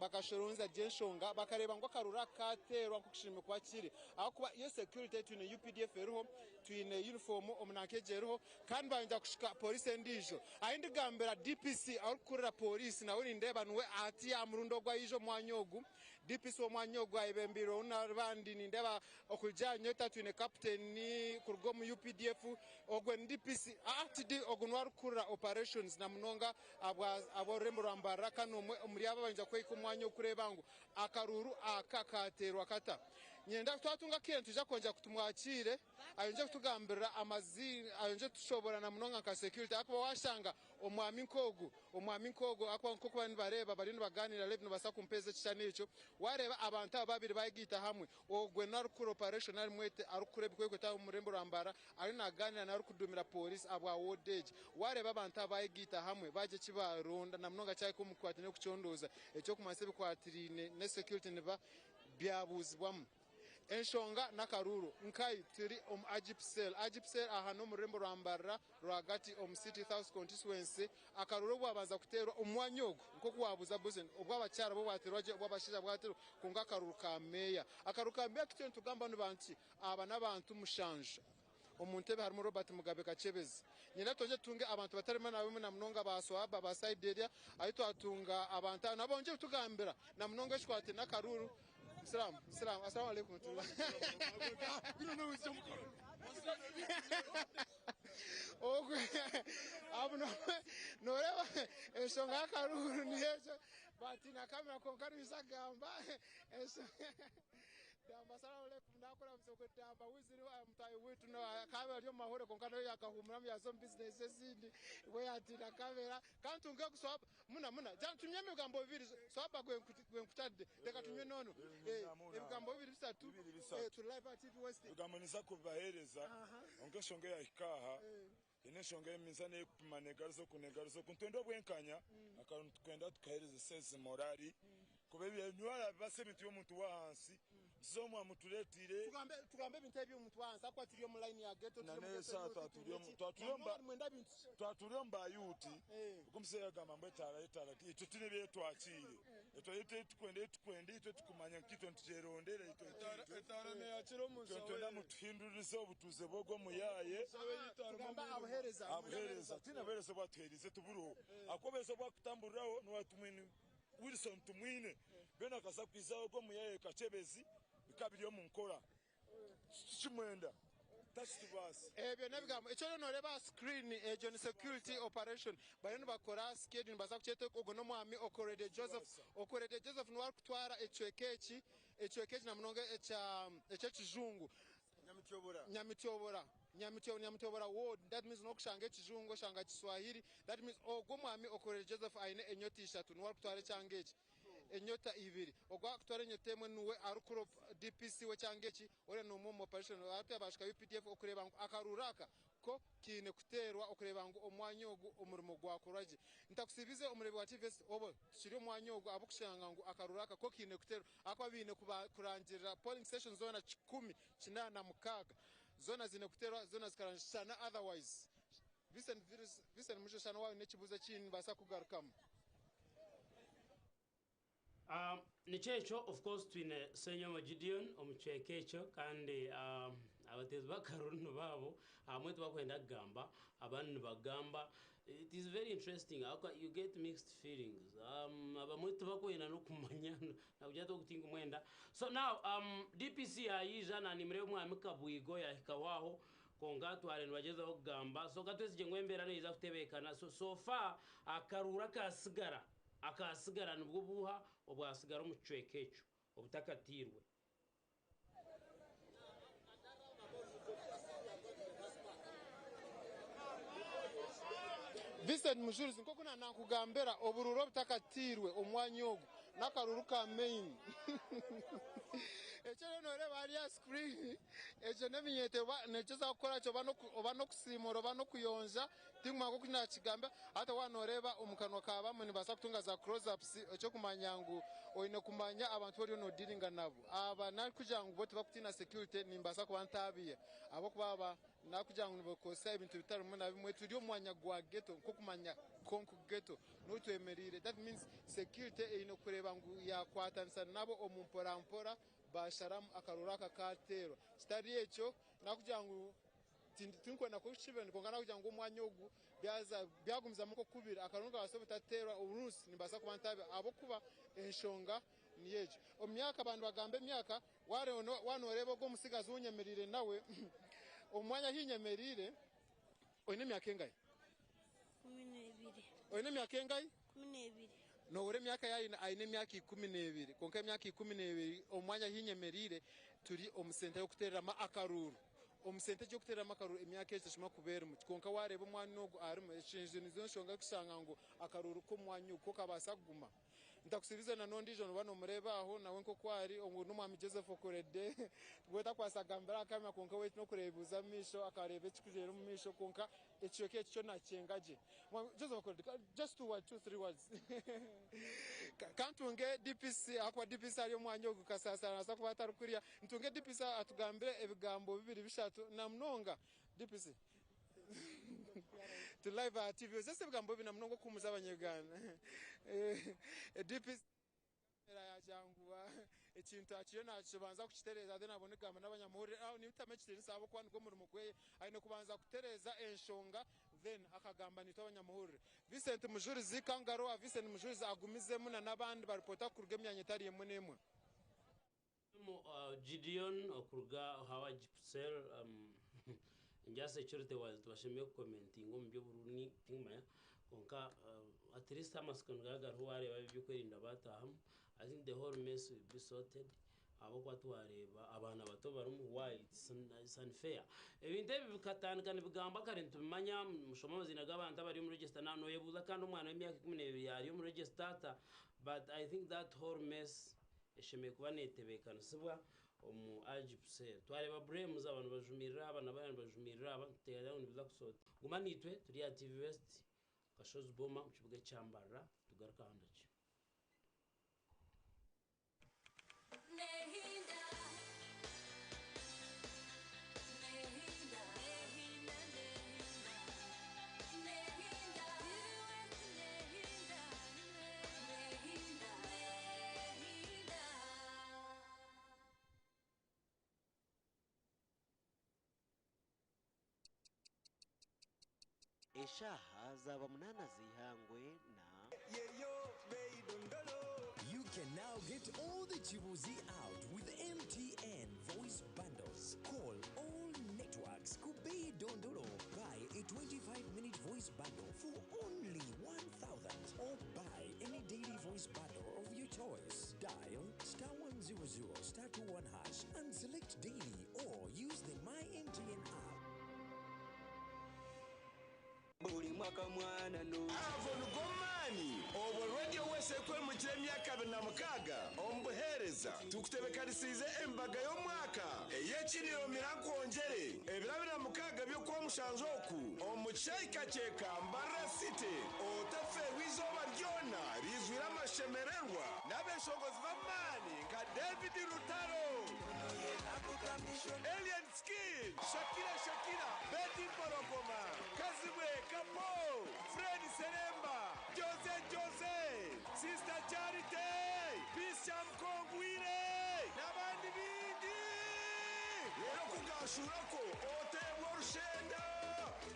Speaker 3: bakashoronza gye enshonga bakareeba ngu akaruru aka kateerwa nk'oku kishemereire kuba kiri. Ahabw'okuba yo security twine UPDF eriho, twine uniform omu nanka egyo eriho kandi bayongyera kushika police endiijo. Ahi ndigambira DPC orikukurira police nawe nindeeba niwe hati aha murundi ogu aija omu mwanya ogu. DPC w'omwanya ogu ayebembeirweho n'abandi nindeeba Okuruga nyowe twine kaputeni kuruga omu UPDF, ogwo ni DPC, aa ti ogwo niwe arikukurira operations na munonga ahabw'orurembo rwa Mbarara kandi n'omwe omuri abo abaija kuhika omu mwanya ogu kureeba ngu akaruuru aka kateerwa kata. Niinyenda twatunga akaire nitwija kwongyera tumwakiire ayongyere kutugambirira amaziina, ayongyere kutushoboorora na munonga nka security ahakuba waashanga Omwami nk'ogu, omwami nk'ogu, ahakuba nk'oku bariyo nibareeba, bariyo nibaganiira, Levi nobaasa kumpeeza ekishushani ekyo, waareeba abantu aba babiri bayegaita hamwe, ogwe niwe arikukora operation nari mwete arikukora ebikwekweto aha omu rurembo rwa Mbarara, ariyo nagaaniira nawe arikuduumira pooriisi ahabwa ward egi. Waareeba abantu aba bayegaita hamwe, bagira eki baaronda na munonga kyahika omu bikwatiraine n'okucondooza, eky'okumanyisa ebikwatiraine ne security nibiba byabuuzibwamu. Enshonga n'akaruuru nkai turi omu Agip Cell. Agip Cell aha n'omu rurembo rwa Mbarara rwagati omu City South Constituency. Akaruuru obwabanza kuteerwa omu mwanya ogu nk'oku waabuuza Buzen, obw'abakyara bwo bwateerwa gye, obw'abashaija bwateerwa kwonka akaruuru ka meeya. Akaruuru ka meeya aku turiyo nitugamba ni bantu ki? Aba n'abantu mushanju. Omu ntebe harimu Robert Mugabe Kakyebezi. Nyenda twongye tutunge abantu batari bamwe na bamwe na munonga ba Swaba ba sayidi erya ahi twatunga abantu aba nabo bongye kutugambira na munonga ekikwate n'akaruuru. Musiraamu, Musiraamu, Asalamu alaikum. Ogwe abu noreeba enshonga y'akaruuru niyo egyo batiina kamera kwonka nibaija kugamba Damba Asalamu alaikum nakuramutsa okwe Damba Wiziri mutaahi waitu akaba ari omu mahoro kwonka nawe yakahumuramu yaza omu bizinesi ezindi we yatiina kamera kandi tunge swaba muna muna jana tunywe ebigambo bibiri swaba gwe nkutadde reka tunywe nono ebigambo bibiri bisatu turi live aha TV West.
Speaker 5: Ebigambo ninza kubibahereza kwonka enshonga eyahika aha eine enshonga y'eminzaani ey'okupima negaruza oku negaruza oku nitwenda obwenkanya akaruru nitukwenda tukahereza esezi morari kuba ebyo nibarabibasa ebintu by'omuntu w'ahansi nituza omwa muturetire.
Speaker 3: Tugambe ebintu ebi omuntu w'ahansi ahakuba turi omu line ya ghetto turi omu ghetto
Speaker 5: Twaturi omu ba youth ogu omushaija yagamba ngu etaara etaara itwe tine ebi twakiire itwe ebitukwenda ebitukwenda itwe tukumanya ngu itwe nitugyerondera itwe itwe nitwenda mutuhinduririze obutuuze bw'ogwo omuyaaye abuheereza tihaine buheereza obu atuheerize tiburiho ahakuba obuheereza obu arikutamburiraho n'owa Tumwine Wilson Tumwine mbwenu akaza kwizaho ogwo omuyaaye Kakyebezi bikaba biri omu nkora. Tikimwenda takitubaasa.
Speaker 3: Ebyo n'ebigambo. Eki oriyo nooreeba aha screen egyo ni security operation. Bariyo nibakora schedule nibaza kukyeta ogwo n'omwami Okorede Joseph. Okorede Joseph niwe arikutwara ekicweka eki, ekicweka eki na munonga ekya eky'ekijungu.
Speaker 4: Nyamityobora.
Speaker 3: Nyamityobora. Nyamityobora Nyamityobora ward. That means n'okushanga ekijungu oshanga Kiswahili. That means ogwo omwami Okorede Joseph aine enyota ishatu niwe arikutwara ekyanga eki. Enyota ibiri. Ogwo arikutwara enyota emwe nuwe arikura DPC w'ekyanga eki, oriya n'omwe omu operation hati abashika UPDF okureeba ngu akaruuru aka ko kaine kuteerwa okureeba ngu omwanya ogu omurimo gwakorwa gye. Ntakusiibize omureebi wa TVS obwo tukiri omu mwanya ogu ahabw'okushanga ngu akaruuru aka ko kaine kuteerwa ahakuba baine kurangirira polling station zoona 186 zoona ziine kuteerwa zoona zikarangirira shana otherwise Vincent Vincent Mugisha shana waaba oine ekibuuzo ekindi nimbaasa kukugarukamu.
Speaker 24: Nikyo ekyo of course twine Ssenyomo Gideon omu kicweka ekyo kandi abateezi b'akaruru nibaabo abamwe tibakwenda kugamba abandi nibagamba it is very interesting ahabw'okuba you get mixed feelings abamwe tibakwenda n'okumanya nakugira ati ogu tinkumwenda so now DPC yaija nanimureeba omwami Kabwigo yahikaho aho Kwonka tware nibagyezaho kugamba so katwesigye ngu embeera neija kutebeekana. So so far akaruuru akaasigara akaasigara nibwo buuha obwasigara omu kicweka ekyo obutakatiirwe.
Speaker 3: Vincent Mujurizi, Nk'oku naanankugambira, oburuuru obutakatiirwe omu mwanya ogu n'akaruuru ka main. Eki oriyo nooreeba hariya aha screen, egyo n'eminyeeto eba neegyezaho kukora ki, oba n'okusiimuura oba n'okuyonja, tinkumanya nk'oku naakigamba. Hati waaba nooreeba omu kanwa ka bamwe nibabaasa kutunga za close ups, eky'okumanya ngu oine kumanya abantu abu oriyo noodiiringa nabo. Aba narikugira ngu bo tibakutiina security, nimbaasa kuba ntaabiiha ahabw'okuba aba Nakugira ngu nibakozesa ebintu bitari bimwe na bimwe, turi omu mwanya gwa ghetto nk'okumanya konk ghetto niho twemereire that means security eine kureeba ngu yakwatanisa nabo omu mpora mpora basharamu akaruuru aka kateerwa. Kitari ekyo nakugira ngu tinkwenda kukibenda kwonka nakugira ngu omwanya ogu byaza byagumizamu nk'oku biri akaruuru nikabaasa obutateerwa orusi nimbaasa kuba ntabi ahabw'okuba enshonga niyo egyo. Omu myaka abantu nibagamba emyaka Waaba nooreeba ogwo omutsigazi ou nyemereire nawe omu mwanya ahu nyemereire, oine emyaka engahi? Oine emyaka engahi? Noohurira emyaka ei aine? Aine emyaka 12. Kwonka emyaka 12 omu mwanya ahu nyemereire turi omu senta y'okuteereramu akaruuru. Omu senta egi y'okuteereramu akaruuru emyaka egi teshemeriire kuba erimu. Kwonka waareeba omwana ogu arimu, ezo nizo nshonga erikushanga ngu akaruuru k'omu mwanya ogu ko kabaasa kuguma. Ntakusibize na n'ondiijo nooba noomureeba aho nawe nk'oku ari, ogu n'omwami Joseph Okorede. We takubaasa kugambira aha kamera kwonka we n'okureebuuza omu maisho akareeba ekikureera omu maisho kwonka ekicweka eki kyo naakyenga gye. Mwami Joseph Okorede, just two words, two, three words. Kantunge DPC ahakuba DPC ari omu mwanya ogu Kasasira nabaasa kuba atarikuriya. Ntunge DPC atugambire ebigambo bibiri bishatu namunonga. DPC turi live aha TV ozese ebigambo bibiri namunonga okuhumuza abanya-Uganda. DPC Kamera yagira ngu ekintu akiriyo nakibanza kukitereeza then abone kugamba n'abanyamahurire. Aho nibitamu ekitiinisa ahabw'okuba nigwo murimo gweye. Aine kubanza kutereeza enshonga then akagamba naitwe abanyamahurire. Vincent Mujurizi, Kangaroo wa Vincent Mujurizi agumizemu na n'abandi baripota kuruga emyanya etari emwe n'emwe.
Speaker 24: Gideon okuruga aha Agipcell ngira security wise tibashemereire kukomentinga omu by'oburuni tinkumanya kwonka at least amasiko nigaba gariho wareeba ab'ebyokwerinda batahamu I think the whole mess will be sorted ahabw'okuba twareeba abaana bato barimu why it's unfair. Ebintu ebi bikatandika nibigambwa kare nitubimanya mushome amaziina g'abantu abari omu register noyebuuza kandi omwana w'emyaka 12 ari omu register ata but I think that whole mess eshemereire kuba netebeekanisibwa omu Agipcell. Twareeba Brems aba nibajumirira aba na bariya nibajumirira aba nituteekateeka ngu nibiza kusoota. Guma naitwe turi aha TV West, Kashozi Boma omu kibuga ekya Mbarara tugaruke aha ndagye.
Speaker 7: Eshaaha zaaba munaana z'eihangwe na.
Speaker 15: You can now get all the Chibuzi out with MTN voice bundles. Call all networks. Kubei Dondolo. Buy a 25-minute voice bundle for only 1,000 or buy any daily voice bundle of your choice. Dial star 100 star 21 hash and select daily or use the My MTN app.
Speaker 27: Buri mwaka mwana no.
Speaker 2: Ago nigo maani obwo Radio West ekwemukire emyaka 26 omu buheereza. Tukutebekanisiize embaga y'omwaka ey'ekiriro Mirankwongyere ebiro 26 by'Okwamushanju oku omu Kishaayi Kakyeka, Mbarara City. Otafeerwa eizooba ryona riijwire amashemererwa n'abeeshongozi b'amaani nka David Rutaro, Alien Skin, Shakira Shakira, Betty Mpologoma, Kazibwe Kapo, Fred Sseremba, Jose Jose, Sister Charity, Peace Kyamukongwire n'abandi baingi. Reero ku gaashuurako oteebwa orushenda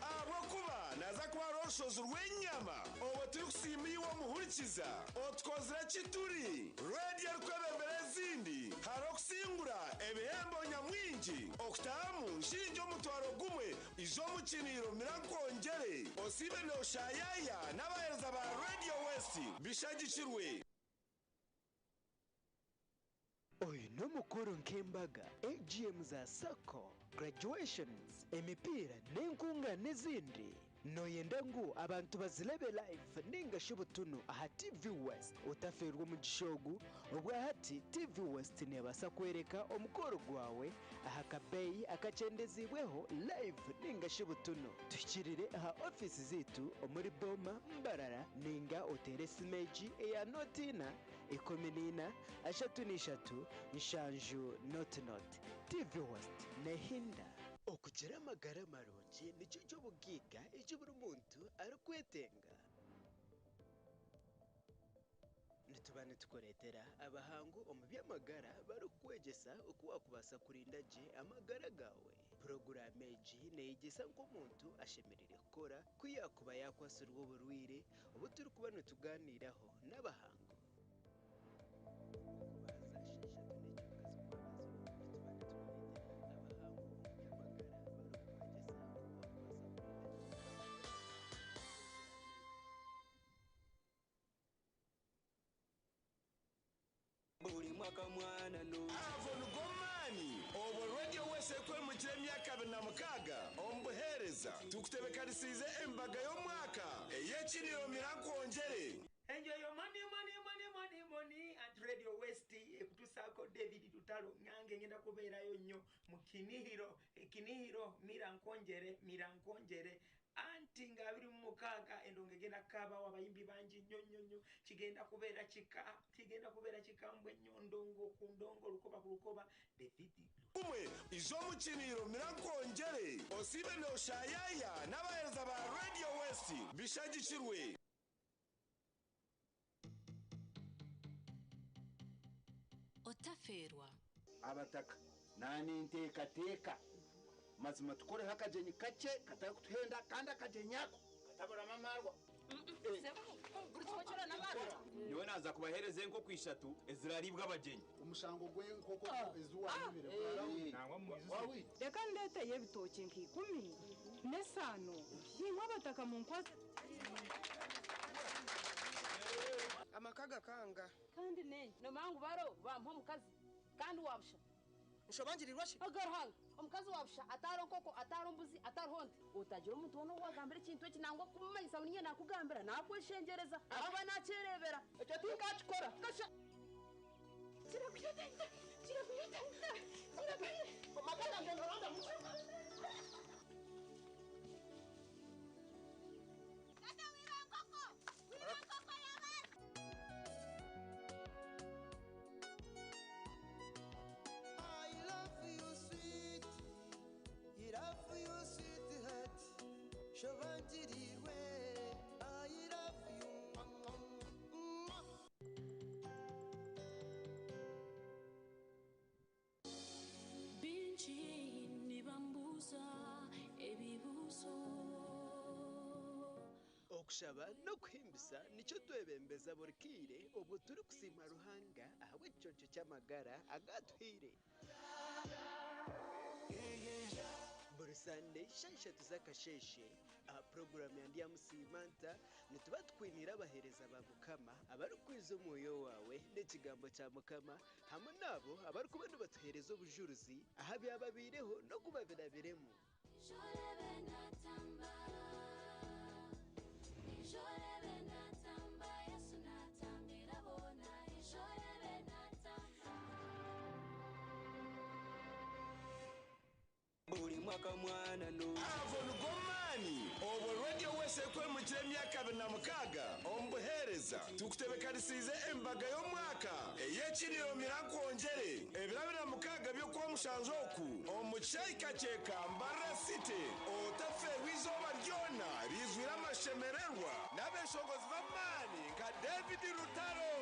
Speaker 2: ahabw'okuba naaza kuba hariho orushozi rw'enyama obwo turikusiima iwe omuhurikiza otukozire ki turi radiyo erikwebembera ezindi. Hariho okusingura ebihembo nyamwingi okutahamu nshingi omutwaro gumwe ija omu kiniiro Mirankwongyere osiime nooshaayaya n'abaheereza ba Radio West bishagikirwe.
Speaker 17: Oyu n'omukoro nk'embaga, AGM za sacco, graduations, emipiira n'enkungaana ezindi. Nooyenda ngu abantu bazirebe live ninga shi butunu aha TV West? Otafeerwa omugisha ogu, obwahati TV West neebaasa kworeka omukoro gwawe aha kabeeyi akakyendeziibweho live ninga shi butunu. Tuhikirire aha ofiisi zaitu omuri Boma, Mbarara ninga oteere esimu egi eya nooti ina, 14, 33, 70 noti noti. TV West nehinda. Okugira amagara marungi nikyo ky'obugaiga eki buri muntu arikwetenga. Nituba nitukureetera abahangu omu by'amagara barikukwegyesa oku waakubaasa kurinda gye amagara gaawe. Puroguraamu egi neeyegyesa nk'omuntu ashemereire kukora ku yaakuba yaakwatsirwe oburwaire obu turikuba nitugaaniiraho n'abahangu.
Speaker 27: Buri mwaka mwana no.
Speaker 2: Ago nigo maani obwo Radio West ekwemukire emyaka 26 omu buheereza. Tukutebekanisiize embaga y'omwaka ey'ekiriro Mirankwongyere.
Speaker 20: Enjoy your money, money, money, money, money at Radio West ekutusaako David Lutalo nange ngenda kubeerayo nnyo mu Kinihiro, Kinihiro Mira Nkonjere, Mira Nkonjere anti nga 26 endongo egenda kukaabawo abayimbi bangi nnyo nnyo nnyo. Kigenda kubeera kika, kigenda kubeera kikambwe nnyo ndongo ku ndongo, lukoba ku lukoba. David
Speaker 2: Kumwe ija omu kiniro mira nkwongyere osiibe nooshayaya n'abaheereza ba Radio West bishagikirwe.
Speaker 1: Otafeerwa.
Speaker 8: Abataka naninteekateeka mazima tukoreho akagyenyi kakye katarikutuhenda kandi akagyenyi ako kataburamu amaarwa.
Speaker 11: Nyowe naaza kubaheereza enkoko ishatu ezirariibwa abagyenyi.
Speaker 19: Omushango gw'enkoko ezi waayibire gwarawundi.
Speaker 22: Reka ndeeteyo ebitookye nka ikumi n'esaano, naimwe abataka munkwase
Speaker 25: Amaka gakanga.
Speaker 26: Kandi nenye nomanya ngu baro bampa omukazi kandi wa busha.
Speaker 25: Nshobangirirwa shi?
Speaker 26: Oga Ruhanga, omukazi wa busha atariho nkoko, atariho mbuzi, atariho nte. Otagira omuntu woona ou wagambira ekintu eki nangwa kumumanyisa ngu niinye naakugambira, naakweshengyereza ahakuba naakyereebera.
Speaker 25: Ekyo tinkakikora.
Speaker 26: Kasha.
Speaker 25: Amaka gangye noronda mu.
Speaker 28: I love you, sweet. I love you, sweetheart. Shobangirirwe. I love you. Mwah, mwah.
Speaker 1: Bingi nibambuuza ebibuuzo.
Speaker 17: Okushaba n'okuhimbisa nikyo twebembeza buri kaire obwo turikusiima Ruhanga ahabw'ekiconco ky'amagara agu atuhaire. Buri Sande shaaha ishatu z'akasheeshe aha puroguraamu ya Ndyamusiima Nta nituba tukwiniire abaheereza ba Mukama abarikwiza omwoyo waawe n'ekigambo kya Mukama hamwe n'abo abarikuba nibatuheereza obujurizi aha byababaireho n'oku babirabiremu.
Speaker 28: Buri mwaka mwana no.
Speaker 2: Ago nigo maani obwo Radio West erikwemukira emyaka 26 omu buheereza. Tukutebekanisiize embaga y'omwaka ey'ekiriro Mira Nkwongyere ebiro 26 by'Okwamushanju oku omu kishaayi Kakyeka, Mbarara City. Otafeerwa eizooba ryona riizwire amashemererwa n'abeeshongozi b'amaani nka David Rutaro,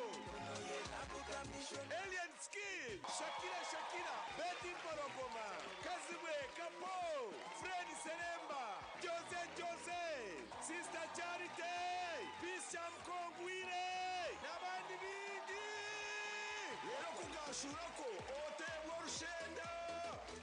Speaker 2: Alien Skin, Shakira Shakira, Betty Mpologoma, Kazibwe Kapo, Fred Seremba, Jose Jose, Sister Charity, Peace Kyamukongwire n'abandi baingi. Reero kugaashuura kwo oteebwa orushenda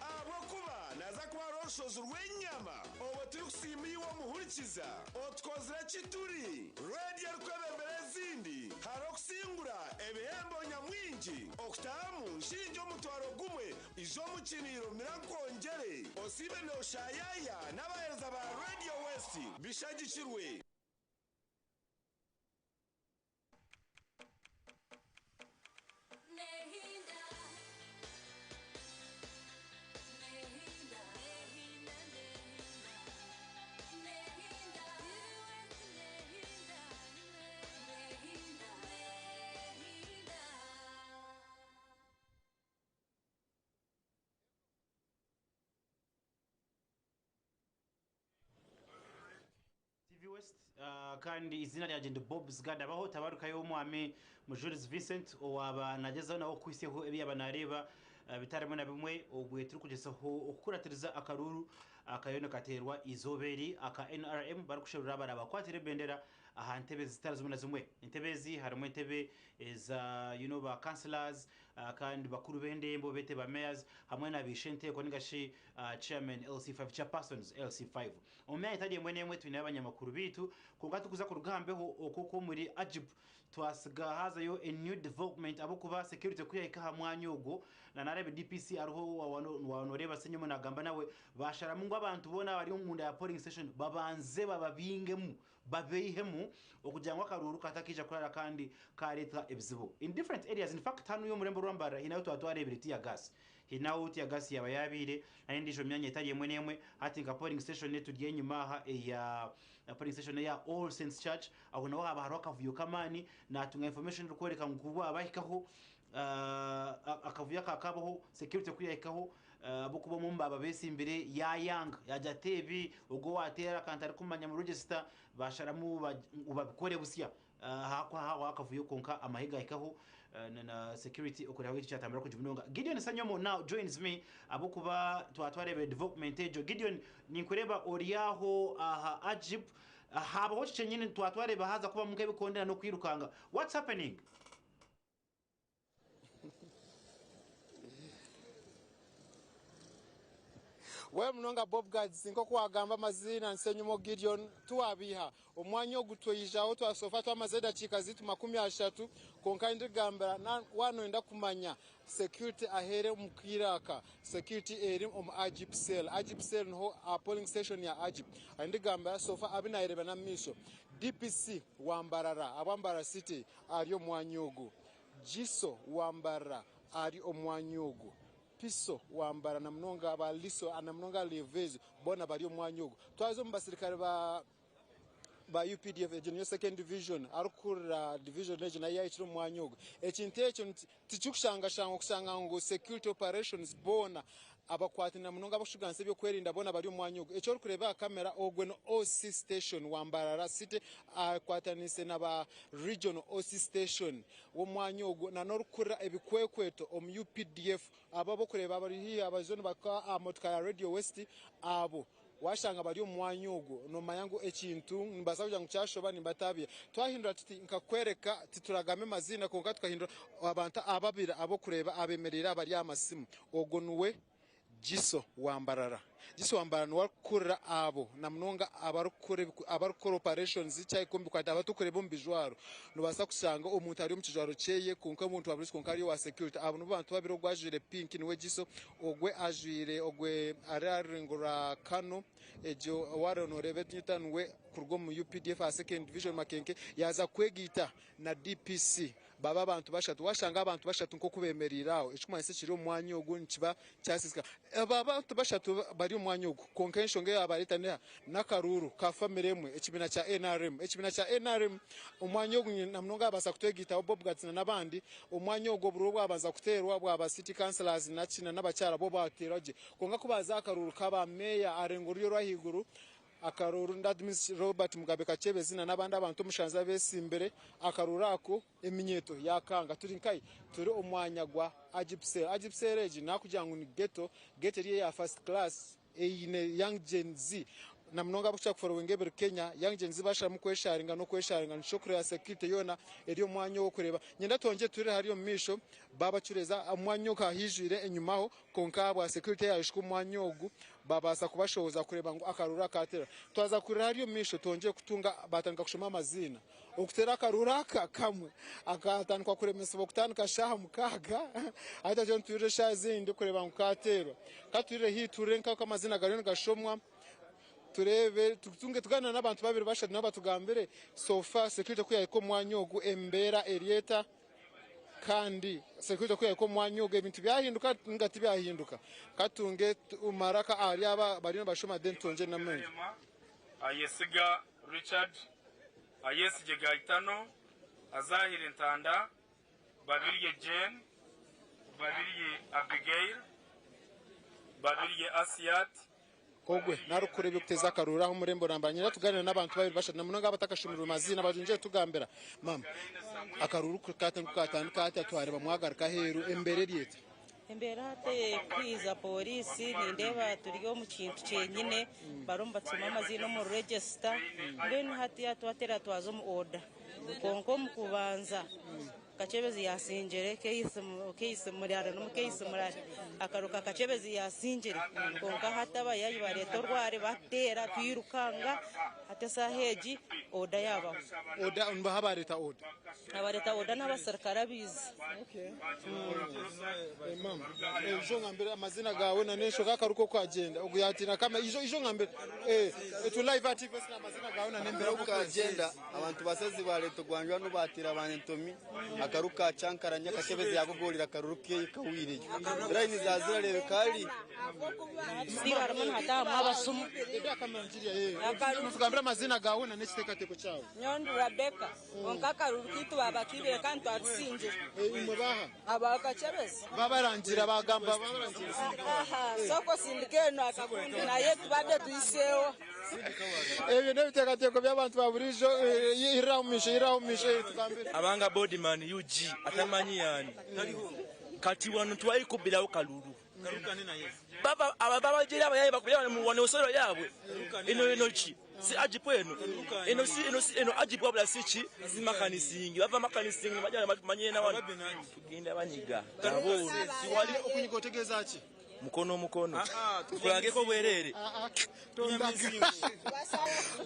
Speaker 2: ahabw'okuba naaza kuba hariho orushozi rw'enyama obwo turikusiima iwe omuhurikiza otukozire ki turi radiyo erikwebembera ezindi. Hariho okusingura ebihembo nyamwingi okutahamu nshingi omutwaro gumwe ija omu kiniiro mira nkwongyere osiibe nooshayaya n'abaheereza ba Radio West bishagikirwe.
Speaker 29: TV West ah, kandi izina ryangye ndi Bob Zigadabaho tabarukayo omwami Mujurizi Vincent owaaba nagyezaho nawe okuhitsyaho ebi yaaba nareeba ah, bitarimu na bimwe obwe turikugyezaho okukuratiriza akaruuru akariyo nikateerwa eizooba eri aka NRM barikusherura abarabakwatire ebendera aha ntebe zitari zimwe na zimwe. Entebe ezi harimu entebe eza you know, ba councillors ah, kandi bakuru b'endembo beete ba mayors hamwe na baishenteeko ninga shi ah, chairman LC5 chairpersons LC5. Omu myanya etari emwe n'emwe twineyo abanyamakuru baitu kwonka tukuza kuruga aha mbeho okwo okw'omuri Agip twasiga hazayo a new development ahabw'okuba security ku yahika aha mwanya ogwo na nareeba DPC ariho waaba noreeba Ssenyomo nagamba nawe basharamu ngu abantu boona abari omunda ya polling station babanze bababingemu babeihemu okugira ngu akaruuru katakaija kurara kandi kareeta ebizibu in different areas in fact hanuya omurembo rwa Mbarara hiine ahu twaba twareebire tear gas. Haine ahu teargas yaaba yaabaire na n'endiijo myanya etari emwe n'emwe. Hati nka polling station eturi enyima aha eya polling station eya All Saints Church aho naho haaba hariho akavuyo k'amaani. Naatunga information erikworeka ngu ku baabahikaho akavuyo aka kaabaho security ku yaahikaho ahabw'okuba omwe omu baaba beetsimbire yaayanga yaagira ati ebi ogwo owaateera akaba atarikumanya mu register baasharamu ngu babikore busya. Haakuhaho akavuyo kwonka amahe gaahikaho na security okureeba ngu ekyo kyatambura kurungi munonga. Gideon Sanyomo now joins me ahabw'okuba twaba twareebire development egyo. Gideon ninkureeba ori aho aha Agip, haabaho ki kyenyini twaba twareeba haaza kubamu nk'ebikondera n'okwirukanga. What's happening?
Speaker 3: We munonga Bob Gads nk'oku wagamba amaziina Nsenyumo Gideon tiwabiiha. Omwanya ogu tweijaho twasofa twamaze edakiika ziitu 30 kwonka ndigambira waaba noyenda kumanya security aheeri omu kaire aka security eri omu Agip cell. Agip cell niho aha polling station ya Agip. Ndigambira sofa abu nayereeba n'amaisho DPC wa Mbarara ahabwa Mbarara city ari omu mwanya ogu. Jiso wa Mbarara ari omu mwanya ogu. Piso wa Mbarara na munonga ba Liso na munonga Levezo boona bari omu mwanya ogu. Twaza omu basirikare ba ba UPDF egyo niyo second division arikukurira division egyo nayo yahikire omu mwanya ogu. Ekintu ekyo tikirikushangashangwa kushanga ngu security operations boona abakwati na munonga abarikucuganisa eby'okwerinda boona bari omu mwanya ogu. Eki orikureeba aha kamera ogwe ni OC station wa Mbarara city akwataniise na ba regional OC station w'omwanya ogwo na n'orikukurira ebikwekweto omu UPDF abo aborikureeba bari haihi abarizo nibakora aha motoka ya Radio West abo Washanga bari omu mwanya ogwo, nomanya ngu ekintu nibaasa kugira ngu kyashoba nimbatabiha. Twahindura tuti, Nkakwereka, tituragambe maziina kwonka tukahindura abantu ababiri ab'okureeba abemereire aha bari aha masimu. Ogwo niwe Jiso wa Mbarara. Jiso wa Mbarara niwe arikukurira abo na munonga abarikukora operations kyahika abaturikureeba omu bijwaro. Nobaasa kushanga omuntu ari omu kijwaro kyeye kwonka omuntu wa buriijo kwonka ari owa security. Abo nibo bantu babiri ogwo ajwaire pink niwe Jiso Ogwe ajwaire ogwe ari aha rurengo rwa Kano egyo waaba noreeba enyeta niwe kuruga omu UPDF aha second division Makenke yaaza kwegaita na DPC baba abantu bashatu washanga abantu bashatu nkoku bemereire aho ekikumanyisa ekiri omu mwanya ogu nikiba kyasisika. Aba abantu bashatu bari omu mwanya ogu kwonka enshonga eyabareeta neha nakaruuru ka famire emwe ekibiina kya nrm. Ekibiina kya nrm omwanya ogu namunonga abaasa kutwegaitaho Bob Gatsina nabandi Omwanya ogwo oburuuru bwabanza kuteerwa bwaba City Councillors naki na n'abakyara bo baateerwa gye. Kwonka ku baaza aha karuuru k'aba meeya arenga oruryo orw'ahaiguru, akaruuru that means Robert Mugabe Kakyebezi na n'abandi abantu omushanju abeesimbire, akaruuru ako eminyeeto yaakanga. Turi nkahi? Turi omu mwanya gwa Agip Cell. Agip Cell egi nakugira ngu ni ghetto, ghetto eri eya first class. Eine Young Gen Z na munonga abarikukira kuforowinga ebiri Kenya, Young Gen Z basharamu kwesharinga n'okwesharinga nikyo kureba security yoona eri omu mwanya ogwo kureba. Nyenda twongye turire hariya omu maisho babacureza omu mwanya ogu haijwire enyimaho kwonka ahabwa security eyahishwa omu mwanya ogu babaasa kubashohoza kureba ngu akaruuru akateerwa. Twaza kurira hariya omu maisho twongye kutunga batandika kushoma amaziina. Okuteera akaruuru aka kamwe akatandikwa kuremesibwa kutandika shaaha mukaaga hati turiyo nituhurira eshaaha ezindi kureeba ngu kateerwa. Ka tuhurire haihi tuhurire nk'oku amaziina gariyo nigashomwa tureebe tutunge tugaaniire n'abantu babiri bashatu nabo batugambire so far security ku yaahika omu mwanya ogu embeera eri eta kandi security ku yaahika omu mwanya ogu ebintu byahinduka ninga tibyahinduka. Ka tutunge maraka ahari aba abariyo nibashoma then twongyere n'amaingi.
Speaker 6: Ayesiga Richard, Ayesigye Gaitano, Azahire Ntanda, Babirye Jane, Babirye Abigail, Babirye Asiat.
Speaker 3: Ogwe narikukora ebyokuteza akaruuru aha omurembo rwa Mbarara. Nyenda tuganire nabantu babiri bashatu namunonga abatakashomirwe maziina bagyengye kutugambira. Maama, akaruuru kukatandika hati twareba mwagaruka aheru embera eri eta?
Speaker 9: Embeera hati erikwiza pooriisi nindeeba turi omu kintu kyenyine barimu nibatushoma amaziina omu regisita mbwenu hati twateera twaza omu oda kwonka omu kubanza Kakyebezi yaasingire Keisi Murara n'omu Keisi Murara akaruka Kakyebezi yaasingire kwonka hati abayaayi bareeta orwari bateera twirukanga hati eshaaha egi oda yaabaho.
Speaker 3: Oda nibaha abareeta oda?
Speaker 9: Abareeta oda n'abaserukare abaizi.
Speaker 3: Mama, ijo ngambire amazina gawe na n'enshoga akaruka oku agyenda ogu yatiina kama ijo ijo ngambire eh etu live at TV amazina gawe na n'embera
Speaker 10: oku kagenda abantu basezi bareta ogwanjwano batira abantu entomi.
Speaker 5: Akaruru kacankaranya Kakyebezi yagogorera akaruru keye kahwireyo. Layini zazirarebeka hari.
Speaker 9: Siba harimu nihatahamu abasuma.
Speaker 3: Tugambire amazina gawe na n'ekiteekateeko kyawe.
Speaker 10: Nyowe ndi Rebecca, kwonka akaruru kaitu baabakaibire kandi twatusingire.
Speaker 3: Imwe baaha?
Speaker 10: Aba Kakyebezi.
Speaker 3: Babarangira bagamba babarangira.
Speaker 10: Aha, sooka osindike eno akagundi naye tubadde tuyiseewo.
Speaker 3: Ebyo n'ebiteekateeko by'abantu ba buriijo irira omu maisho irira omu maisho tugambire.
Speaker 12: Abanga boardman UG atamanyi yani kati wano twali kubbirawo kalulu baba aba babajira abayaye bakubira wano wano yaabwe eno eno ki si ajipu eno eno si eno si eno ajipu wabula si ki si makanisingi bava makanisingi bajja batumanye na wano tugenda banyiga nabo
Speaker 3: siwali okunyiga otegeeza ki?
Speaker 12: Mukono mukono kulageko bwerere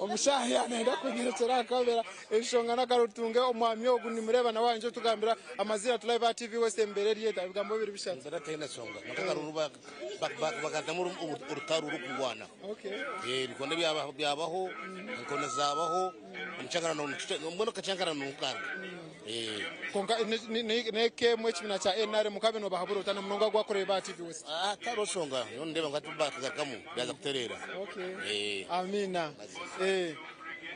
Speaker 3: Omushahi anenda kunyerekyera akabera enshonga n'akarutunge omwami ogu nimureba nawe ayinza otugambira amazina tu live aha TV West embere eryeta ebigambo bibiri bishatu.
Speaker 13: Embera teine shonga nakaruru bakatamu orutaro rukurwana. Ebikondo byabaho, enkono zabaho, omuchangarano mbona kachangarano nukanga.
Speaker 3: Konka nekemwe ekibiina kya NRM kabe nobahabura ota namunonga gwakureba aha TV West.
Speaker 13: Taro shonga ndeba nga tubakagarukamu byaza kuterera.
Speaker 3: Amina.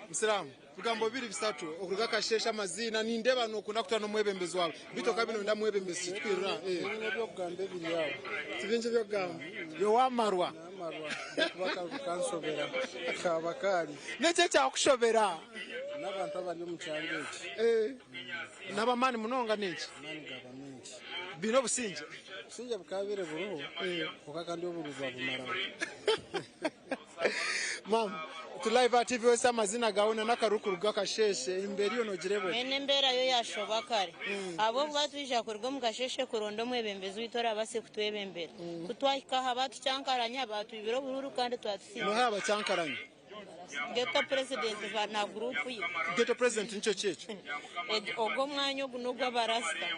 Speaker 3: Musiramu bigambo bibiri bisatu okuruga akasheshe amazina nindeba nokunda kutana n'omwebembezi wawe bito kabi nonda mwebembezi kitwirira.
Speaker 14: Ebyokugamba ebiri aho.
Speaker 3: Ti bingi ebyokugamba yowamarwa.
Speaker 14: Namarwa kuba kanshobera kaba kari.
Speaker 3: Neki ekyakushobera?
Speaker 14: N'abantu abari omu kyanga eki.
Speaker 3: N'abamaani munonga neki?
Speaker 14: Amaani gaba mingi.
Speaker 3: Biine obusingye?
Speaker 14: Obusingye bukabire buriho kwonka kandi oburuzi babumaraho.
Speaker 3: Mama, tu live aha TV West amazina gawe na n'akaruru kuruga akasheshe embere yo nogireba oti?
Speaker 9: Mbwenu embeera yo yashoba kare ahabw'okuba twija kuruga omu kasheshe kuronda omwebembezi waitu orabaase kutwebembera. Ku twahika aha baatucyankaranya baatwibira oburuuru kandi twatusinga.
Speaker 3: Noha abacyankaranya?
Speaker 9: Ghetto president na guruupu ye.
Speaker 3: Ghetto president nikyo ki ekyo?
Speaker 9: Ogwo omwanya ogu n'ogw'abarasita.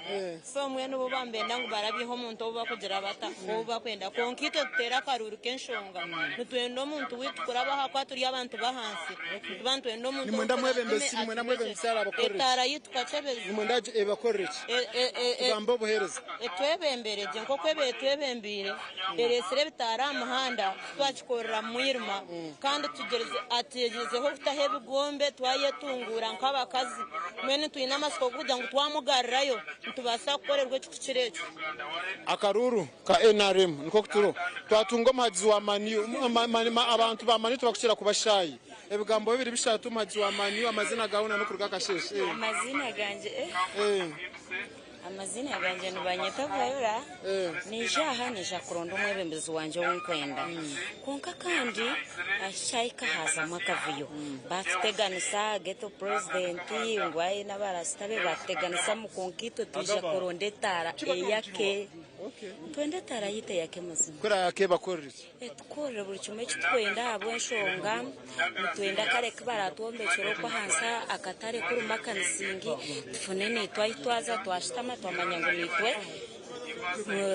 Speaker 9: So mbwenu bo bambenda ngu barabyeho omuntu ou bakugira bata, ou bakwenda. Kwonka itwe tuteere akaruuru k'enshonga. Nitwenda omuntu waitu kuraba ahakuba turi abantu b'ahansi. Nituba nitwenda omuntu
Speaker 3: Nimwenda mwebembezi ki? Nimwenda mwebembezi arabakorere ki?
Speaker 9: Etaara yaitu Kakyebezi.
Speaker 3: Nimwenda ebakorere ki? Tugambe obuheereza.
Speaker 9: Etwebembere gye nk'oku eba etwebembeire. Ereetsire ebitaara aha muhanda twakikorera mu mwirima. Kandi atugyezeho kutaho ebigombe twayetunguura nk'abakazi. Mbwenu twine amatsiko g'okugira ngu twamugarurayo nitubaasa kukorerwa ekirikukira ekyo.
Speaker 3: Akaruuru ka nrm nikwo kuturo twatunga omuhagizi wa Man U. Abantu ba Man U tibakukira kuba shy. Ebigambo bibiri bishatu omuhagizi wa Man U amazina gaawe na n'okuruga akasheeshe.
Speaker 16: Amaziina gangye eh. Amaziina gangye nibanyeta Viola. Naija aha naija kuronda omwebembezi wangye ou nkwenda. Kwonka kandi kyahika haazamu akavuyo. Baatuteganisa ghetto president ngu aye n'abarasita be baatuteganisamu kwonka itwe twija kuronda etaara eyake. Nitwenda etaara yaitu eyake mazima.
Speaker 3: Ku eraayake ebakorere ki?
Speaker 16: Etukorere buri kimwe eki tukwenda ahabw'enshonga nitwenda kare ku baratwombekyera okwo ahansi akatare kurimu akamisingi tufune naitwe ahu twaza twashutama twamanya ngu naitwe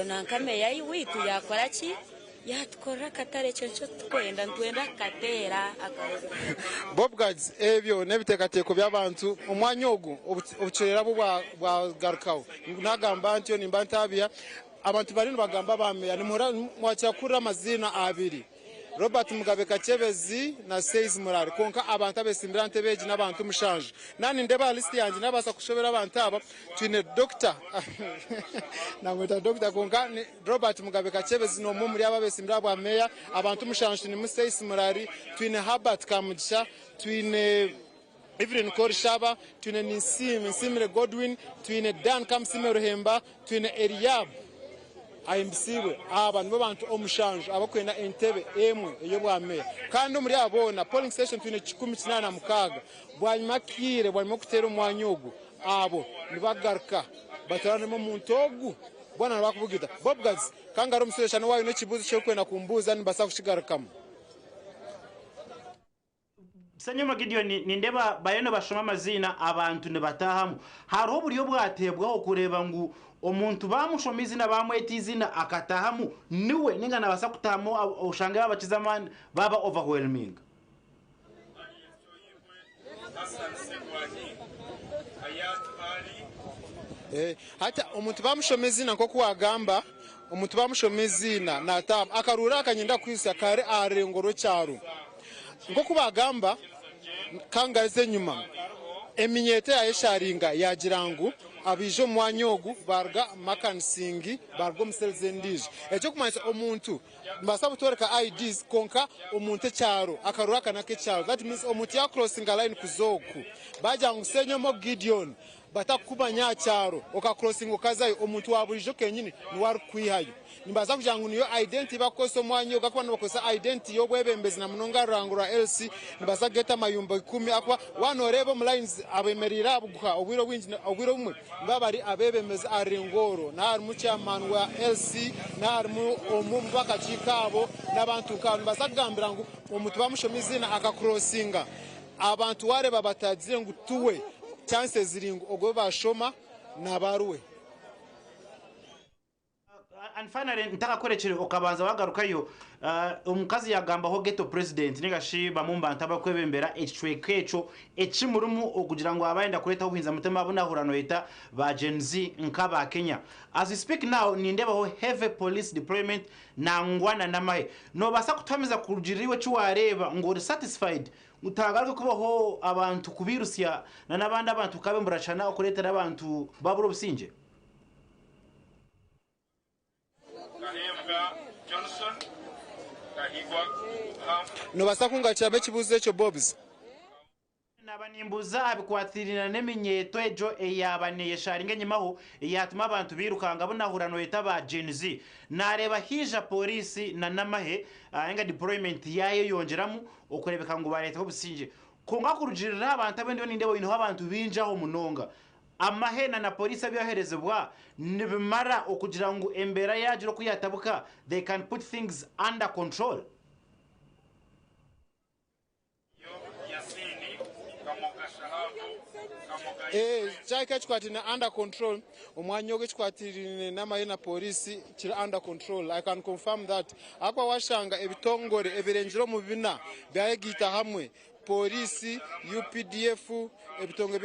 Speaker 16: nanka meeya waitu yaakora ki yaatukorera akatare ekyo nikyo tukwenda nitwenda kukateera akaruru.
Speaker 3: Bob Gags, Ebyo n'ebiteekateeko by'abantu omwanya ogu obucurera bwo bwagarukaho. Nagamba ntyo nimba ntaabiha. Abantu bariyo nibagamba ba meeya nimuhurira mwakira kuhurira amaziina abiri Robert Mugabe Kakyebezi na Says Murari kwonka abantu abesimbire aha ntebe egi n'abantu mushanju. Naaba nindeeba aha lisiti yangye nabaasa kushobera abantu aba twine Dokita namweta Dokita kwonka ni Robert Mugabe Kakyebezi n'omwe omuri abo abesimbire aha bwa meeya. Abantu mushanju twinemu Says Murari, twine Herbert Kamugisha, twine Evelyn Korishaba, twine Ninsiime Nsiimire Godwin, twine Dan Kamusiime Ruhemba, twine Eliab Ahimbisiibwe. Aba nibo bantu omushanju abarikwenda entebe emwe ey'obwa meeya. Kandi omuri aba boona, polling station twine 186. Bwanyima akaire bwanyima y'okuteera omwanya ogu, abo nibagaruka batoranemu omuntu ogu boona nibakubugita. Bob Gazi, Kangari omusireeshani waaba oine ekibuuzo eki orikwenda kumbuuza nimbaasa kukigarukamu.
Speaker 29: Ssenyonga Gideon, nindeeba bariyo nibashoma amaziina abantu nibataahamu. Hariho oburyo obwateebwaho kureeba ngu omuntu baamushoma eiziina baamweta eiziina akataahamu niwe nainga naabaasa kutaahamu oshange baabakiza amaani baaba overwhelming?
Speaker 3: Hati omuntu bamushoma eiziina nk'oku waagamba, omuntu bamushoma eiziina naataaha. Akaruuru aka niinyenda kukuhitsya kari aha rurengo rw'ekyaro. Nk'oku baagamba, ka ngaruze enyima, eminyeeto yaayesharinga yaagira ngu abaija omu mwanya ogu baaruga Makansing baaruga omu cells endiijo. Eky'okumanyisa omuntu nibabaasa kutworeka IDs kwonka omuntu ekyaro, akaruuru aka n'ak'ekyaro. That means omuntu yaakurosinga line kuza oku, baagira ngu Ssenyomo Gideon, Batakukumanya aha kyaro okakurosinga okazayo, omuntu wa burijo kenyini niwe arikukwihayo. Nibaasa kugira ngu niyo identity ei barikukozesa omwanya ogu ahakuba nibakozesa identity y'obwebembezi na munonga aha rurango rwa LC. Nibaasa kugeeta amayumba ikumi ahakuba waaba nooreeba omu lines abemereire aha buguha obwire obwingi obwire obumwe nibaba bari abeebembezi aha rurengo orwo. Naaba harimu chairman wa LC, naaba harimu omwe omu b'akakiiko abo n'abantu nk'abo. Nibaasa kugambira ngu omuntu bamushoma eiziina akakurosinga. Abantu wareeba batagizire ngu tuwe chances ziri ngu ogwo bashoma naba ariwe.
Speaker 29: And finally ntakakorekire okabanza wagarukayo omukazi yagambaho ghetto president ninga shi bamwe omu bantu abakwebembera ekicweka ekyo ekimurimu okugira ngu aba ayenda kuretaho obuhinza mutima abu nahurira noyeta ba Gen Z nk'aba Kenya. As we speak now nindebaho heavy police deployment nangwa na namahe. Nobasa kutuhamiza kurugirira iwe eki wareeba ngu ori satisfied Ngu tihagaruke kubaho abantu kubirutsya na n'abandi abantu kukaba emburashana okureetera abantu babura obusingye.
Speaker 6: Kaheebwa Johnson Kahigwa Humphrey.
Speaker 3: Noobaasa kungarukiramu ekibuuzo ekyo, Bobs?
Speaker 29: Naaba nimbuuza aha bikwatiraine n'eminyeeto egyo eyaaba neeyesharinga enyimaho eyaatuma abantu bairukanga abu naahurira nooyeta ba Gen Z. Naareeba haija pooriisi na n'amahe ninga deployment yaayeyongyeramu okureebeka ngu baareetaho obusingye. Kwonka kurugiirira aha bantu abu ndiyo nindeeba oineho abantu baingi aho munonga. Amahe na na pooriisi ebyoherezibwa nibimara okugira ngu embeera yaagira oku yaatabuka they can put things under control?
Speaker 3: Kyahika ekikwatiraine under control, omwanya ogu ekikwatiraine n'amahe na pooriisi kiri under control, I can confirm that ahakuba washanga ebitongore ebirengire omu bina byayegaita hamwe, pooriisi, UPDF, ebitongore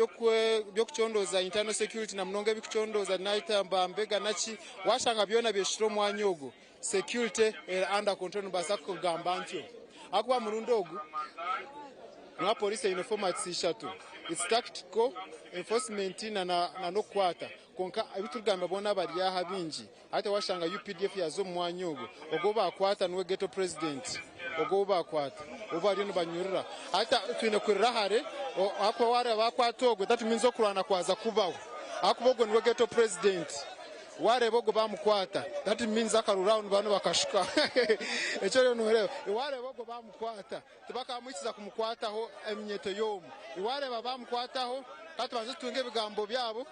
Speaker 3: by'okucondooza internal security na munonga ebirikucondooza nayeta bambega naki, washanga byona byeshukire omu mwanya ogwo, security eri under control nimbaasa kugamba ntyo ahakuba aha murundi ogu nka police eine formats ishatu, its tactical, enforcement na n'okukwata kwonka ebi turikugamba boona bari aha abaingi hati washanga UPDF yaaza omu mwanya ogwo, ogwo ou baakwata niwe ghetto president ogwo ou baakwata ou bariyo nibanyurura hati twine kurira hare ahakuba waareeba baakwata ogwo that means okurwana kwaza kubaho ahakuba ogwo niwe ghetto president. Wareeba ogwo bamukwata that means akaruru aho nibaba nibakashuka ekyo oriyo noreeba. Wareeba ogwo bamukwata tibakamuhikiza kumukwataho eminyeto yomu. Wareeba bamukwataho ka tubanze tutunge ebigambo byabo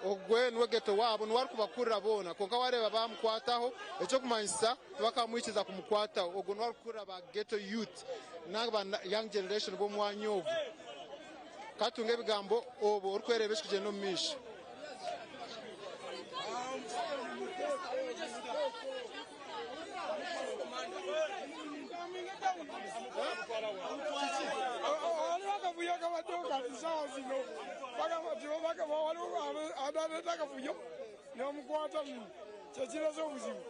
Speaker 3: ogwe niwe ghetto wabo niwe arikubakurira boona kwonka wareeba bamukwataho ekyokumanyisa tibakamuhikiza kumukwataho ogwo niwe arikukurira ba ghetto youth naba young generation bomwanya ogu. Ka tutunge ebigambo obwo orikwereeba ekikugyenda omu maisho.
Speaker 4: Waliwo akavuyo akabaddewo kati saawa zino waliwo aleeta akavuyo nebamukwata kyekireze obuzibu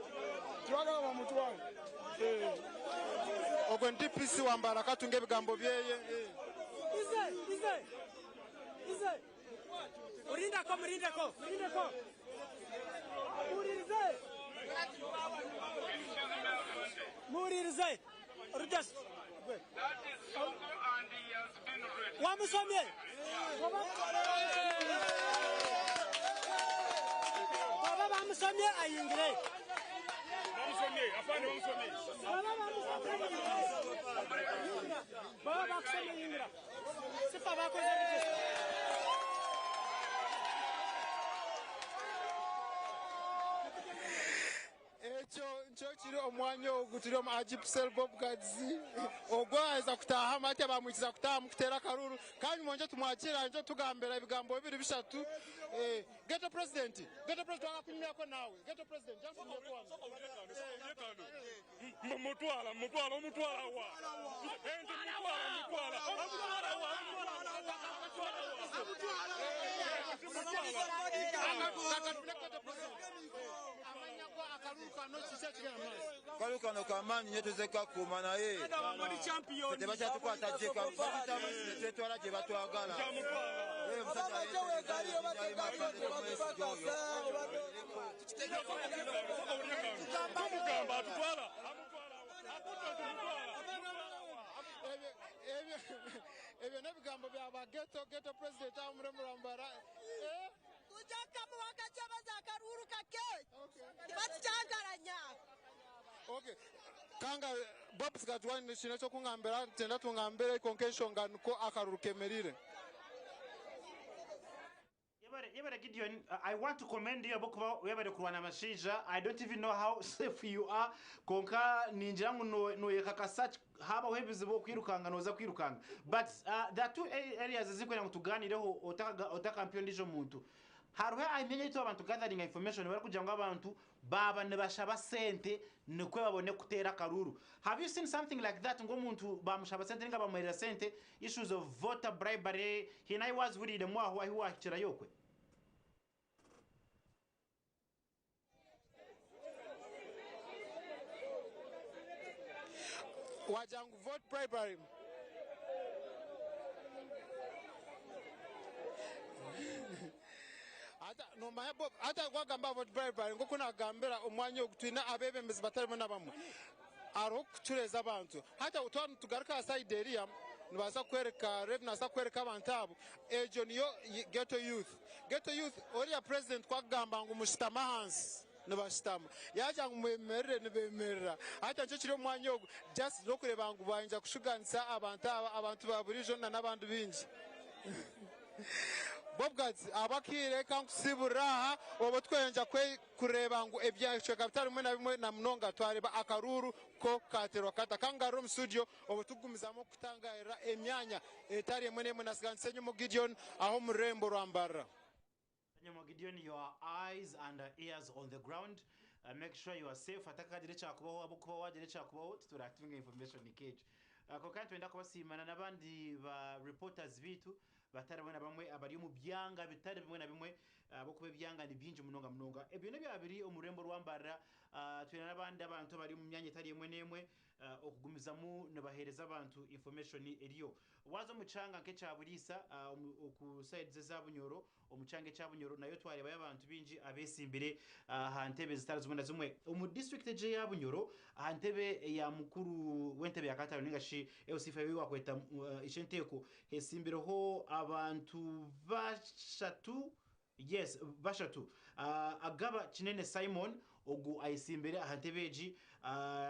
Speaker 4: tebagala bamutwale.
Speaker 3: Ogwo ni DPC wa Mbarara katunge ebigambo byeye.
Speaker 7: Murindeko, murindeko, murindeko. Muhuririze. Muhuririze. Rudesi. Wamusomye. Baba bamusomye ayingire.
Speaker 6: Bamusomye, afande bamusomye.
Speaker 7: Baba bamusomye. Baba bakusomye yingira. Sifa bakoze register.
Speaker 3: Ekyo nikyo kiri omwanya ogu turi omu Agip Cell Bob Guards. Ogwo aheza kutaahamu hati bamwikiza kutaahamu kuteera akaruuru. Kandi mwongye tumwakiire aije kutugambira ebigambo bibiri bishatu. Ghetto President, Ghetto President twanga kunyumyako naawe. Ghetto President, jangu tunyumyeko wanu.
Speaker 6: Mumutwala, mumutwala, omutwala wa? Ente mumutwala, mumutwala, omutwala wa?
Speaker 5: Akaruru kano kamaani nnyo tuze kukakuuma naye tebakyatukwata gye batwala gye batwagala.
Speaker 3: Ebyo n'ebigambo bya ba ghetto ghetto president aho muri Murambara.
Speaker 10: Tujja kukamuha Kakyebezi akaruuru kake tibatukyankaranya.
Speaker 3: Okay. Kanga Bobs Gatwani kino eky'okungambira ntyenda tungambire kwonka enshonga nikwo akaruru kemerire.
Speaker 29: Yebare Gideon, I want to commend you ahabw'okuba webare kurwana abashaija. I don't even know how safe you are, kwonka ningira ngu noyekakasa habaho ebizibu okwirukanga noza kwirukanga. But there are two areas ezirikwenda ngu tuganireho otakampya ondiijo muntu. Hariho emyanya ei twaba nitugatheringa information barikugira ngu abantu Baaba nibashaba sente nikwe babone kuteera akaruuru. Have you seen something like that ngu omuntu bamushaba sente ninga bamuhereza sente issues of voter bribery haine ahi wazihuriiremu aho ahi wahikirayo okwe?
Speaker 3: Wagira ngu vote bribery. Hati nomanya Bob, hati wagamba about bribery nk'oku nagambira omwanya ogu twine abebembezi batari bamwe na bamwe hariho kucureeza abantu. Hati twaba nitugaruka aha side eriya nibaasa kukwereka Rev nabaasa kukwereka abantu abo egyo niyo ghetto youth. Ghetto youth oriya president ku akugamba ngu mushutame ahansi nibashutama, yagira ngu mwemerere nibemerera. Hati nikyo kiri omu mwanya ogu just n'okureeba ngu bayija kushuganisa abantu aba abantu ba buriijo na n'abandi baingi. Bobgads ahabw'akaire kankusiiburira aha obwo tukweyongyera kureeba ngu ebicweka bitari bimwe na bimwe na munonga twareeba akaruuru ko kaateerwa kata. Kangarure omu studio obwo tukugumizamu kutangaarira emyanya etari emwe n'emwe. Nasiganisa Enyumu Gideon aha omu rurembo rwa Mbarara.
Speaker 29: Enyumu Gideon your eyes and ears on the ground make sure you are safe hatakagira ekyakubaho ahabw'okuba wagira ekyakubaho tituratunga information nk'egyo. Kwonka nitwenda kubasiima na n'abandi ba reporters baitu batari bamwe na bamwe abari omu byanga bitari bimwe na bimwe ahabw'okuba ebyanga ni bingi munonga munonga. Ebyo n'ebyaba biri omu rurembo rwa Mbarara. Twine n'abandi abantu abari omu myanya etari emwe n'emwe okugumizamu nibaheereza abantu information eriyo. Waaza omu kyanga nk'ekya Buriisa oku sides eza Bunyoro, omu kyanga ekya Bunyoro nayo twareebayo abantu baingi abeesimbire aha ntebe zitari zimwe na zimwe. Omu district egi eya Bunyoro aha ntebe ya mukuru w'entebe ya kataano ninga shi LC5 ei wakweta Ishenteeko hesimbireho abantu bashatu, yes bashatu, Agaba Kinene Simon ogu ayesimbire aha ntebe egi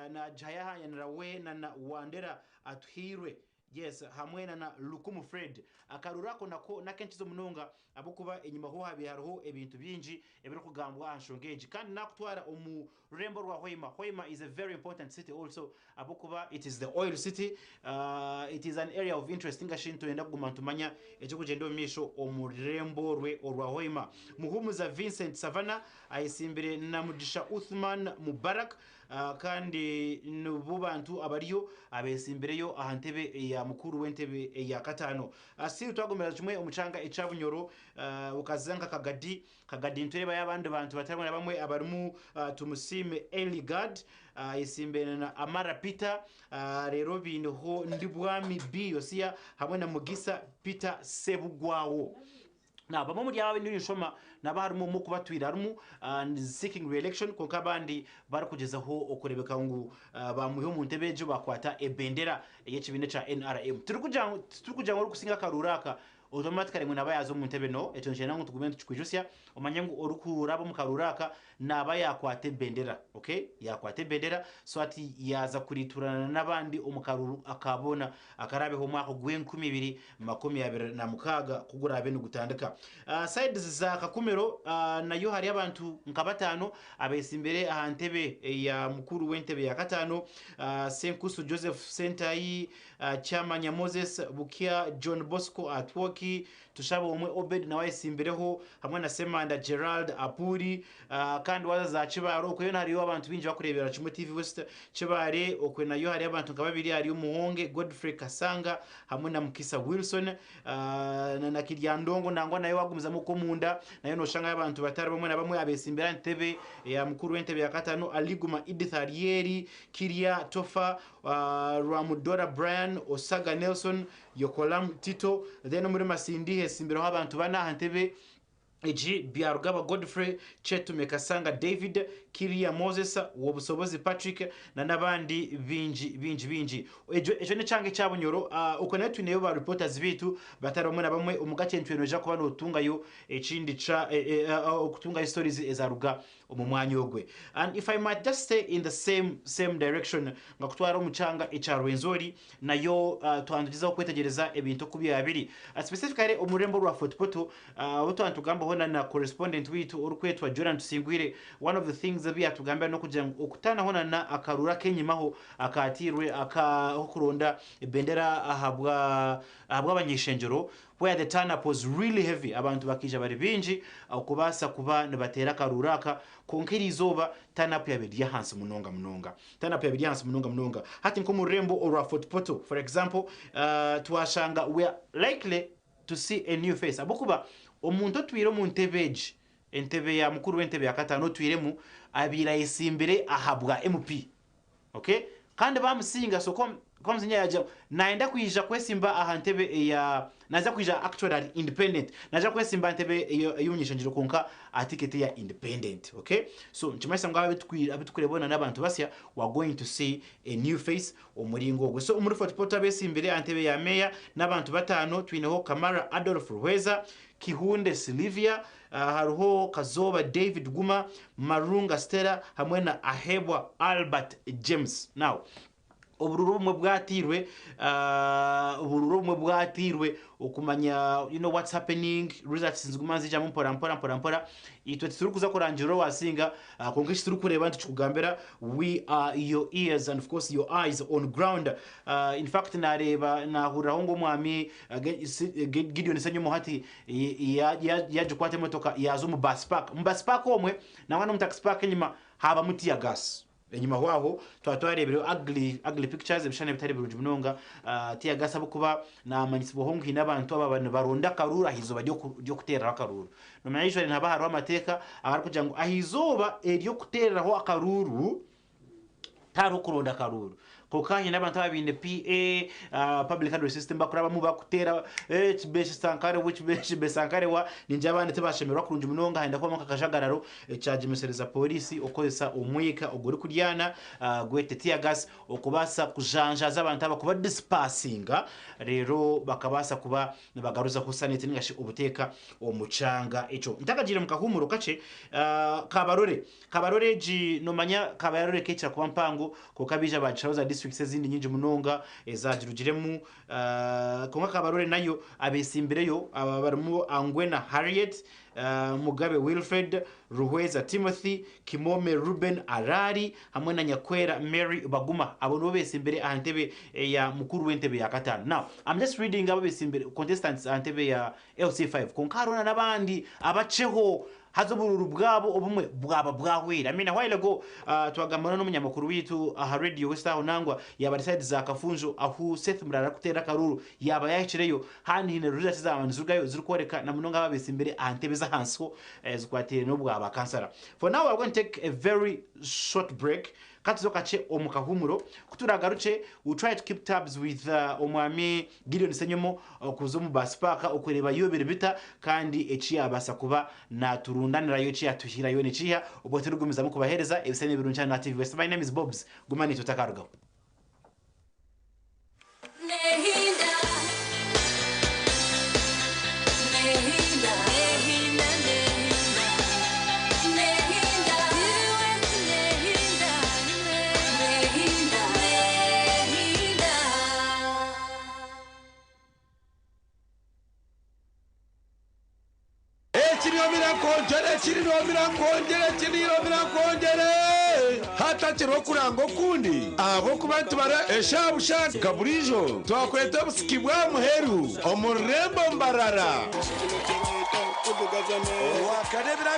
Speaker 29: nagihayahayanira we na Wandera Atuhairwe. Yes, hamwe na na Lukumu Fred. Akaruru ako nako n'akenkizo munonga ahabw'okuba enyima ho habaire hariho ebintu bingi ebirikugambwa aha nshonga egi. Kandi nakutwara omu rurembo rwa Hoima. Hoima is a very important city also ahabw'okuba it is the oil city. It is an area of interest ninga shi nitwenda kuguma nitumanya ekirikugyenda omu maisho omu rurembo rwe orwa Hoima. Muhumuza Vincent Savannah ayetsimbire na Mugisha Uthman Mubarak. Kandi nibo bantu abariyo abeetsimbireyo aha ntebe ya mukuru w'entebe eya kataano. Still twagumira kimwe omu kyanga ekya Bunyoro okaza nka Kagadi. Kagadi nitureebayo abandi bantu batari bamwe na bamwe abarimu Tumusiime Eligard ayetsimbire na Amara Peter, reero baineho Ndibwami B Yosia hamwe na Mugisa Peter Sebugwawo. Now bamwe omuri aba abu nshoma naba harimu omwe okuba atwire harimu seeking re-election kwonka abandi barikugyezaho okurebeka ngu bamwiha omu ntebe egyo bakwata ebendera ey'ekibiina ekya NRM. Tirikugira ngu titurikugira ngu orikusinga akaruuru aka automatically ngu naba yaaza omu ntebe no, ekyo nikyenda ngu tugume nitukikwijutsya omanye ngu orikuraba omu karuuru aka naba yakwata ebendera, okay, yakwata ebendera so hati yaaza kuriiturana n'abandi omu karuuru aka boona akaraabeho omwaka gw'enkumi 2026 ku guraabe nigutandika. Sides za Kakumiro nayo hariyo abantu nka bataano abetsimbire aha ntebe ya mukuru w'entebe ya kataano, Senkusu Joseph Sentayi, Kyamanya Moses, Bukya John Bosco Atwoki, Lucky, Tushaba Omwe Obed nawe ayesimbireho hamwe na Semanda Gerald Apuri. Kandi waza za Kibaare okwe yoona hariyo abantu baingi bakureebera kimwe TV West. Kibaare okwe nayo hariyo abantu nka babiri hariyo Muhonge Godfrey Kasanga hamwe na Mukisa Wilson. Na Kiryandongo nangwa nayo wagumizamu okwo omunda nayo noshangayo abantu batari bamwe na bamwe abesimbire aha ntebe ya mukuru w'entebe ya katano Aliguma Edith Aryeri, Kirya Tofa, Rwamudora Brian, Osaga Nelson, Yokolam Tito. Then omuri Masindi hesimbireho abantu bana aha ntebe egi, Byarugaba Godfrey, Kyetume Kasanga David, Kiria Moses, Wobusobozi Patrick na n'abandi baingi baingi baingi. Egyo ekyo n'ekyanga ekya Bunyoro. Okwe nayo twineyo ba reporters baitu batari bamwe na bamwe. Omu gakye nitwe noija kuba notungayo ekindi kya okutungayo stories ezaruga omu mwanya ogwe. And if I might just stay in the same same direction nkakutwara omu kyanga ekya Rwenzori nayo twantugyezaho kwetegyereza ebintu oku byaba biri. Specifically omu rurembo rwa Fort Portal ahu twantugambaho na na correspondent waitu orikwetwa Joran Tusingwire, one of the things ebi yatugambira n'okugira ngu okutaanaho na na akaruuru ak'enyimaho akaatiirwe ak'okuronda ebendera ahabwa ahabw'abany'eishengyero where the turn up was really heavy, abantu bakaija bari baingi okubaasa kuba nibateera akaruuru aka, kwonka eriizooba turn up yaaba eri ahansi munonga munonga. Turn up yaaba eri ahansi munonga munonga. Hati nk'omu rurembo orwa Fort Portal for example, twashanga we are likely to see a new face ahabw'okuba omuntu otwire omu ntebe egi, entebe ya mukuru w'entebe ya kataano otwiremu abaire ayesimbire ahabwa MP. Okay? Kandi bamusinga so kwamusinga yagira nayenda kwija kwesimba aha ntebe eya naza kwija actually ari independent naza kwesimba aha ntebe ey'omunyeshengyero kwonka aha ticket eya independent. Okay? So nikimanyisa ngu abitukureeba boona n'abantu basya we are going to see a new face omuringo ogwe. So omuri Fort Portal abesimbire aha ntebe ya meeya n'abantu bataano twineho Kamara Adolf Ruhweza, Kihunde Sylivia, hariho Kazooba David Guma, Marunga Stella hamwe na Ahebwa Albert James. Now, oburuuru obumwe bwatiirwe, oburuuru obumwe bwatiirwe okumanya you know what's happening, results niziguma niziijamu mpora mpora mpora mpora. Itwe titurikuza kurangirira owaasinga, kwonka eki turikureeba nitukikugambira, we are your ears and of course your eyes on ground. In fact naareeba naahuriraho ngu omwami Gideon Ssenyomo hati yaagikwata emotoka yaaza omu bus park. Omu bus park omwe nangwa n'omu taxi park enyima haabamu tear gas. Enyima ho aho twaba twareebireyo ugly, ugly pictures, ebishushani ebitari birungi munonga. Tear gas ahabw'okuba naamanyisibwaho ngu haine abantu abaaba nibaronda akaruuru aha izooba ry'okuteereraho akaruuru. Noomanya usually nihaba hariho amateeka agarikugira ngu aha izooba ery'okuteereraho akaruuru, tihariho kuronda akaruuru. Kwonka haine abantu ababa baine PA, Public Address System, bakurabamu bakuteera kibeshi sankarewa, kibeshi sankarewa, ningira abandi tibashemererwa kurungi munonga, henda kubamu akakajagararo ekyagyemesereza pooriisi okukozesa omwika ogurikuryana gwete tear gas okubaasa kujanjaaza abantu aba kuba dispersinga reero bakabaasa kuba nibagaruzaho sanity ninga shi obuteeka omu kyanga ekyo. Ntakagiire omu kahuumuro kakye, Kabarole Kabarole egi nomanya Kabarole kekira kuba mpango kwonka baija bagisharaho za districts ezindi nyingi munonga ezagirugiremu kwonka Kabarole nayo abesimbireyo aba barimu Angwena Harriet, Mugabe Wilfred, Ruhweza Timothy, Kimome Reuben Arari hamwe na Nyakwera Mary Baguma abo nibo besimbire aha ntebe eya mukuru w'entebe ya katano. Now I'm just reading abo abesimbire contestants aha ntebe ya LC5 kwonka hariho na n'abandi abakyeho haza oburuuru bwabo obumwe bwaba bwahweire. I mean a while ago twagambana n'omunyamakuru waitu aha Radio West aho nangwa yaaba ari side za Kafunjo ahu Seth Murara arikuteerera akaruuru yaaba yahikireyo handi haine results ezaaba nizirugayo zirikworeka na munonga abo abetsimbire aha ntebe ez'ahansi ho ezikwataine n'obwa ba kansara. For now we are going to take a very short break. Ka tuze kakye omu kahuumuro, ku turaagarukye, we'll try to keep tabs with Omwami Gideon Ssenyomo okuza omu bus park okureeba yo biri bita kandi eki yaabaasa kuba naaturundanirayo, eki yaatuhiirayo nikiiha, obwo turikugumizamu kubaheereza ebisani ebirungi hanu aha TV West. My name is Bobs, guma naitwe otakarugaho.
Speaker 2: Ekiriomira nkongyere, ekiriomira nkongyere, ekiriomira nkongyere. Hatakiriho okuranga okundi ahabw'okuba nitubara eshaaha busha nka buriijo twakweta obusiki bwa muheru omu rurembo Mbarara. Orwakana ebiro 24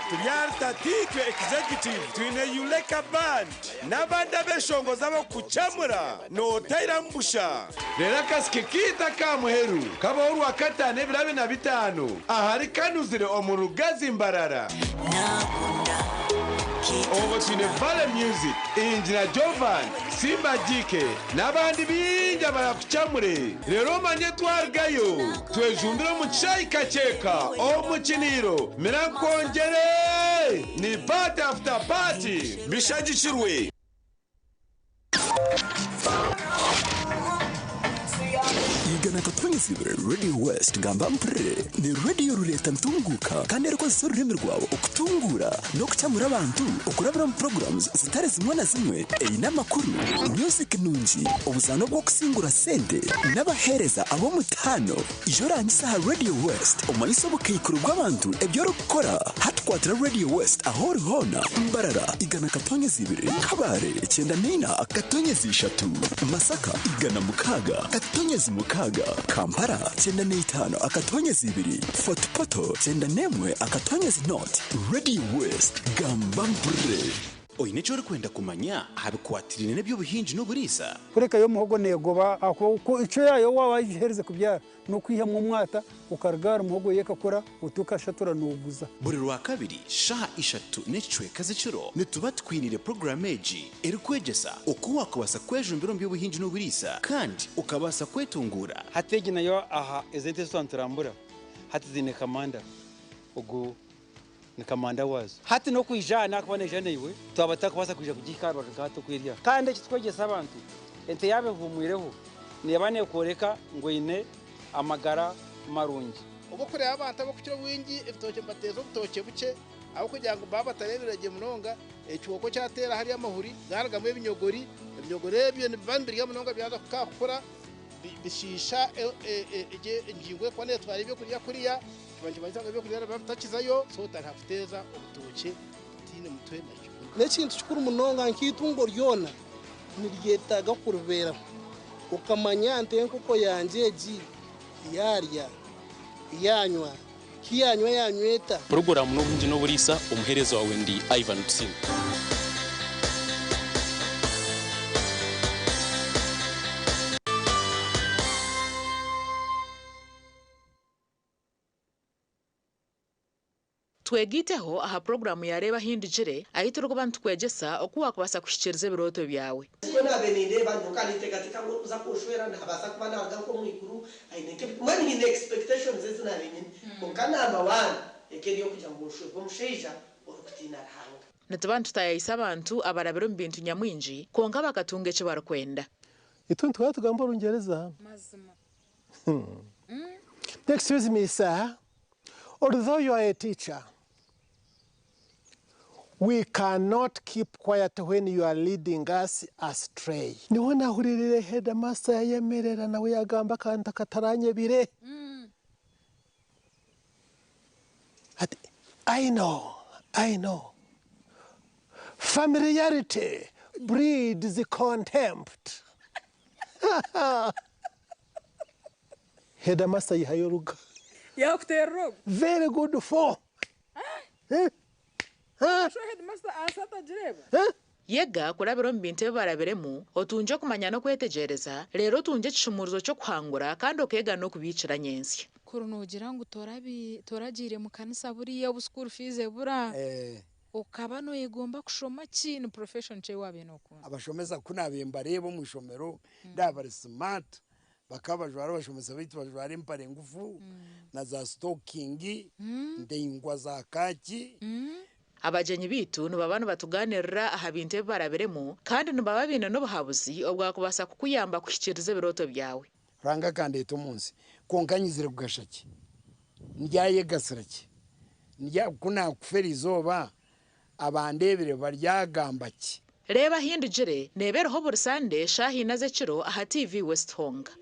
Speaker 2: turi ahari Tatiitwe Executive twine Yuleka Band n'abandi abeshongozi ab'okukucamura nootahiramu busha. Reero akasiki kaitu aka muheru kabaho Orwakataano ebiro 25 ahari Kanuzire omu Rugazi Mbarara. Obwo twine Valley Music, Engineer Jovan, Simba GK n'abandi baingi abarakucamure. Reero omanye twarugayo twejumbire omu kishaayi Kakyeka omu Kiniiro. Mira nkwongyere! Ni Party After Party! Bishagikirwe.
Speaker 8: Igana katonyezibwe Radio West gamba mpurire ni radio rureta ntunguka kandi erikozesa orurimi rwawe okutunguura n'okukyamura abantu okurabira omu programs zitari zimwe na zimwe eine amakuru, music nungi, obuzaano bw'okusingura sente n'abaheereza ab'omutaano. Ija orangise aha Radio West omanyise obukaikuru bw'abantu ebi orikukora. Hati kwatira Radio West ahu ori hoona, Mbarara, 102, Kabale, 94.3, Masaka, 106.6, Kampala, 95.2, Fort Portal, 91.0. Radio West, gamba mpurire.
Speaker 11: Oine eki orikwenda kumanya aha bikwatiraine n'eby'obuhingi n'oburiisa?
Speaker 15: Kureka yo omuhogo neegoba ahakuba ku icwe yaayo waaba wagiherize kubyara n'okwihamu omwata okaruga ahari muhogo yo ekakura oti okashatura nooguza.
Speaker 11: Buri Rwakabiri shaaha ishatu n'ekicweka z'ekiro nituba tukwiniire puroguraamu egi erikwegyesa oku waakubaasa kwejumbira omu by'obuhingi n'oburiisa kandi okabaasa kwetunguura.
Speaker 18: Hati egi nayo aha ezi ente ezi twaba niturambura hati ziine kamanda ogu ni kamanda waazo. Hati n'okwija aha naakuba naija naiwe, twaba tutakubaasa kwija kugihika aha rubaju nka hati oku eri aha. Kandi eki tukwegyesa abantu, ente yaaba ehuumwireho, neeba neekworeka ngu eine amagara marungi.
Speaker 20: Obu orikureeba abantu abarikukira obwingi ebitookye nibateeza obutookye bukye ahabw'okugira ngu baaba batareebire gye munonga, ekihooko kyateera hariya amahuri gaarugamu ebinyogori, ebinyogori ebyo nibiba nibirya munonga byaza kukura bishiisha engingo erikuba neetwara ebyokurya kuriya. Kiba nikimanyisa ngu ebyokurya nibiba bitakizayo, so otariha kuteeza obutookye butaine mutwe na kibunu.
Speaker 21: N'ekintu kikuru munonga nk'eitungo ryona niryetaaga kuribeeraho okamanya nti enkoko yangye egi yaarya, yaanywa, ku yaanywa yaanywa eta?
Speaker 23: Puroguraamu n'obuhingi n'oburiisa, omuheereza waawe ndi Ivan Tusiime.
Speaker 24: Twegaiteho aha puroguraamu ya Reeba Ahindugire, ahu turikuba nitukwegyesa oku waakubaasa kuhikiiriza ebirooto byawe.
Speaker 25: Nikwo naabaire nindeeba nyowe nkaba ninteekateeka ngu orikuza kunshwera naabaasa kuba naaruga nk'omu iguru aine nk'ebi mbwenu nyine expectations ezi naabaire nyine kwonka number one eka eri ey'okugira ngu nshwerwe omushaija orikutiina Ruhanga.
Speaker 24: Nituba nitutaayaayisa abantu abarabire omu bintu nyamwingi kwonka bakatunga eki barikwenda.
Speaker 27: Itwe nituhora tugamba Orungyereza.
Speaker 30: Mazima.
Speaker 27: Excuse me, sir. Although you are a teacher, we cannot keep quiet when you are leading us astray. Niho nahuririre headmaster yayemerera nawe yagamba akantu akataranyebire. Ati, I know, I know. Familiarity breeds contempt. Headmaster yihayo oruga.
Speaker 30: Yakuterera ogu.
Speaker 27: Very good for.
Speaker 30: Sho headmaster ahansi atagireba.
Speaker 24: Yega kurabira omu bintu ebi barabiremu, otungye okumanya n'okwetegyereza, reero otungye ekishumuurizo ky'okuhangura kandi okeega n'okubiikira nyentsya.
Speaker 30: Kuri noogira ngu toragiire mu kanisa buriya obu school fees ebura, Okaba noyegomba kushoma ki? Ni profession ki ei wabaire nokunda?
Speaker 31: Abashomesa ku naabaire mbareeba omu ishomero ndaaba bari smart, bakaba bajwara abashomesa baitu bajwara empare ngufu na za sitokingi ndaingwa za kaaki.
Speaker 24: Abagyenyi baitu nibaba nibatugaaniirira aha bintu ebi barabiremu kandi nibaba baine n'obuhabuzi obwakubaasa kukuyamba kuhikiiriza ebirooto byawe.
Speaker 31: Ruhanga akandeeta omu nsi, kwonka nyizire kugasha ki? Ndyayegasira ki? Ndya, ku naakufa eriizooba, abandeebire baryagamba ki?
Speaker 24: Reeba Ahindugire neeba eriho buri Sande shaaha ina z'ekiro aha TV West Honga.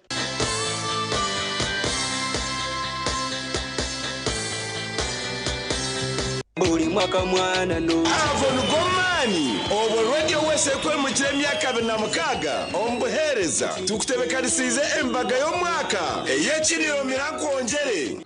Speaker 28: Buri mwaka mwana no.
Speaker 2: Ago nigo maani. n'amaani obwo Radio West ekwemukira emyaka 26 omu buheereza tukutebekanisiize embaga y'omwaka ey'ekiriro Mirankwongyere.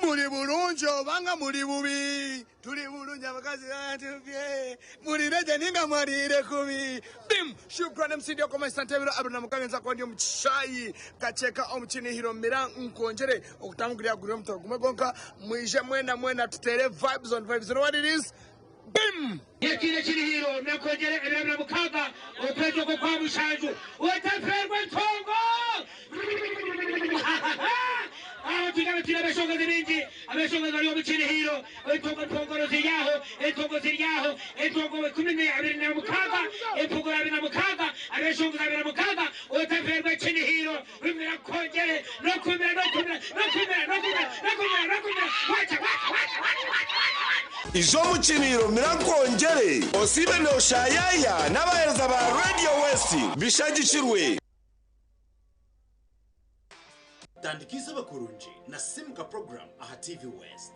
Speaker 1: Muri bulungi obanga muri bubi? Turi bulungi abakazi batubye. Murire gye ninga mwarire kubi. Bim! Shukran MC Dio Koma Santebiro abiri na mukaga nza kuba ndi omu kishaayi Kakyeka omu Kinihiro Mira nkwongyere okutangurira guri omutwe gumwe gwonka mwije mwena mwena tuteere vibes on vibes you know what it is? Bim!
Speaker 4: Ekiine Kinihiro Mira nkwongyere ebiro 26 okwezi okwo kwa mushanju otafeerwa entongo! Aho twine abatwire abeshongozi baingi, abeshongozi bari omu Kinihiro, entongo ntongoro ziri aho, entongo ziri aho, entongo ikumi na abiri na mukaaga, empogoro 26, abeshongozi 26, otafeerwa Kinihiro, rumira nkwongyere, n'okumira, n'okumira, n'okumira, n'okumira, n'okumira, n'okumira, wacha, wacha, wacha, wacha, wacha, wacha, wacha.
Speaker 2: Ija omu Kinihiro Mira Nkwongyere osiibe nooshayaya n'abaheereza ba Radio West bishagikirwe.
Speaker 11: Tandika eizooba kurungi na Simuka Program aha TV West.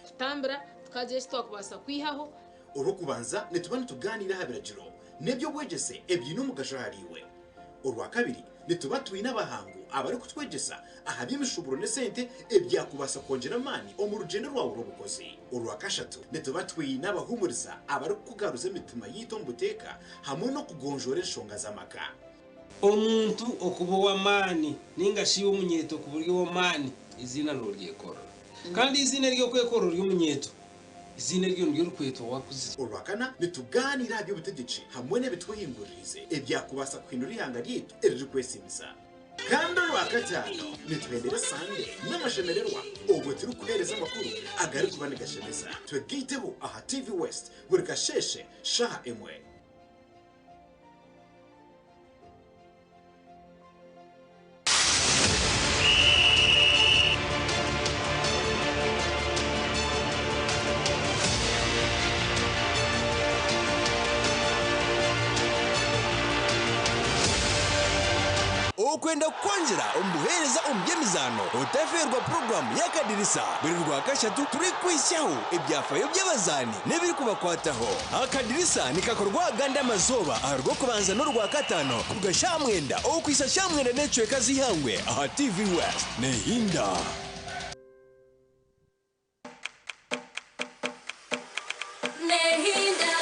Speaker 9: Kutambura tukagira eki twakubaasa kwihaho.
Speaker 11: Orw'okubanza nituba nitugaaniira aha biragiro n'eby'obwegyese ebiine omugasho ahariiwe. Orwakabiri nituba twine abahangu abarikutwegyesa aha by'emishuuburo n'esente ebyakubaasa kwongyera amaani omu rugyendo rwawe rw'obukozi. Orwakashatu nituba twine abahuumuriza abarikukugaruza emitima yaitu omu buteeka hamwe n'okugonjoora enshonga z'amaka.
Speaker 12: Omuntu okuba ow'amaani nainga shi iwe omunyeeto okuba ori ow'amaani, eiziina nooryekorera. Kandi eiziina ery'okwekorera ori omunyeeto, eiziina eryo niryo orikwetwa waakuzire.
Speaker 11: Orwakana, nitugaaniira aha by'obutegyeki hamwe n'ebitwehinguririize ebyakubaasa kuhindura eihanga ryaitu eririkwesiimisa. Kandi Orwakataano, nituhendera Sande n'amashemererwa obwo turikuheereza amakuru agarikuba nigashemeza. Twegaiteho aha TV West buri kasheeshe shaaha emwe.
Speaker 13: Okwenda kukwongyera omu buheereza omu by'emizaano, otafeerwa puroguraamu y'Akadirisa buri Rwakashatu turikukwitsyaho ebyafayo by'abazaani n'ebirikubakwataho. Akadirisa nikakorwa agandi amazooba aha Rwokubanza n'Orwakataano kuruga shaaha mwenda okuhitsya shaaha mwenda n'ekicweka z'eihangwe aha TV West. Nehinda.
Speaker 14: Nehinda.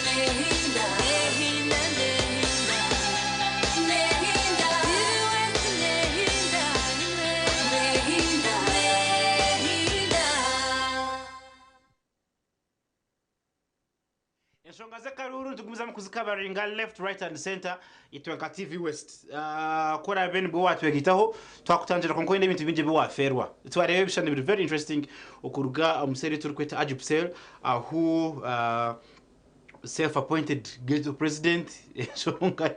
Speaker 14: Nehinda. Nehinda, nehinda. Nehinda. Nehinda. Nehinda. Nehinda.
Speaker 29: Enshonga z'akaruuru nitugumizamu kuzikavaringa left, right and center itwe nka TV West. Ah, ku oraabe nibwo waatwegitaho twakutangira kwonka oine ebintu bingi ebi waafeerwa. Twareeba ebishushani biri very interesting okuruga omu seeri ei turikweta Ajipsel ahu ah, self appointed ghetto president enshonga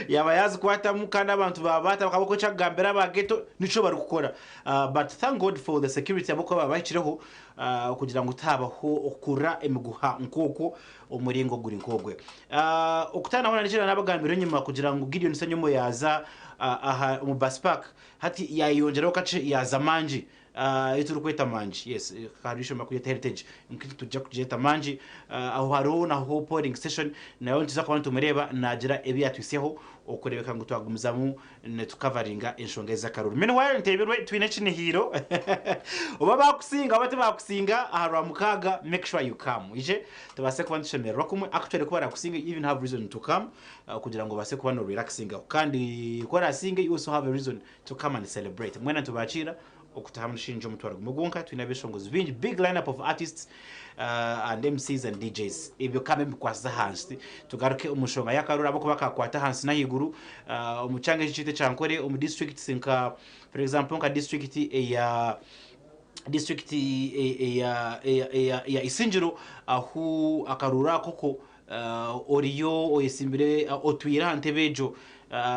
Speaker 29: yaaba yaazikwatamu kandi abantu baabaata bakaba eki akugambira aba ghetto nikyo barikukora. Ah, but thank God for the security ahabw'okuba baaba bahikireho Okugira ngu tihabaho okukurura emiguha nk'okwo omu muringo oguri nk'ogwe. Okutaana hoona n'eki naabagambira enyima kugira ngu Gideon Ssenyomo yaaza aha omu bus park hati yaayeyongyeraho kakye yaaza Mangi ei turikweta Mangi yes hariho eishomero barikuryeta Heritage kwonka itwe nitugira kugyeta Mangi aho hariho naho polling station nayo nituza kuba nitumureeba naagira ebi yaatuhitsyaho okureebeka ngu twagumizamu Nitukavaringa enshonga ezi z'akaruru. Meanwhile nteebirwe twine ekinihiiro oba baakusinga oba tibaakusinga aha Rwamukaaga make sure you come oije tubaase kuba nitushemererwa kumwe. Actually ku baraakusinge you even have reason to come kugira ngu obaase kuba noorelaxingaho kandi ku oraasinge you also have a reason to come and celebrate. Mwena nitubakiira okutahamu nishinja omutwaro gumwe gwonka twine abeshongozi bingi big line up of artists and MCs and DJs ebyo kambe mbikwasize ahansi tugaruke omu nshonga y'akaruru ahabw'okuba kakwata ahansi n'ahaiguru omu kyanga eki kyaitu ekya Nkore omu districts nka for example nka district eya district eya eya eya eya Isingiro ahu akaruru ako ko oriyo oyesimbire otwire aha ntebe egyo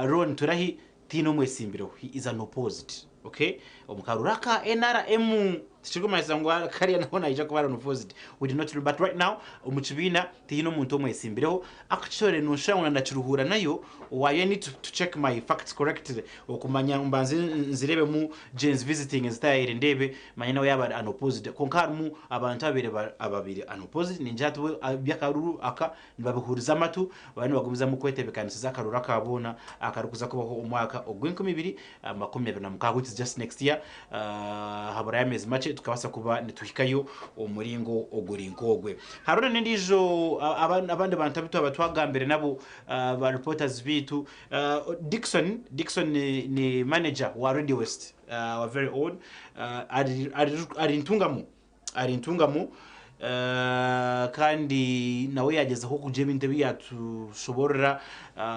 Speaker 29: Ron Turahi Tihaine omwetsimbireho, he is unopposed, ok, omu karuru aka nrm. Tikirikumanyisa ngu kariya naho naija kuba ari unopposed. We do not know. But right now, omu kibiina tihaine omuntu omwetsimbireho. Actually, noshusha ngu na Kiruhura nayo, I need to check my facts correctly okumanya mbanze nzireebemu gye nzivisitinge nzitaayaayire ndeebe manye nawe yaaba ari unopposed. Kwonka harimu abantu ababaire ababaire unopposed, ningira hati bo eby'akaruru aka nibabihuriza amatu, bariyo nibagumizamu kwetebeekanisiza akaruru aka boona akarikuza kubaho omwaka ogw'enkumi ibiri 26, which is just next year, haburayo ameezi makye tukabaasa kuba nituhikayo omu muringo oguri nk'ogwe. Hariho n'endiijo abandi bantu abu twaba twagambire nabo ba reporters baitu, Dickson, Dickson ni manager wa Radio West, our very own, ari Ntungamo. Ari Ntungamo kandi nawe yagyezaho kugira ebintu ebi yatushoborora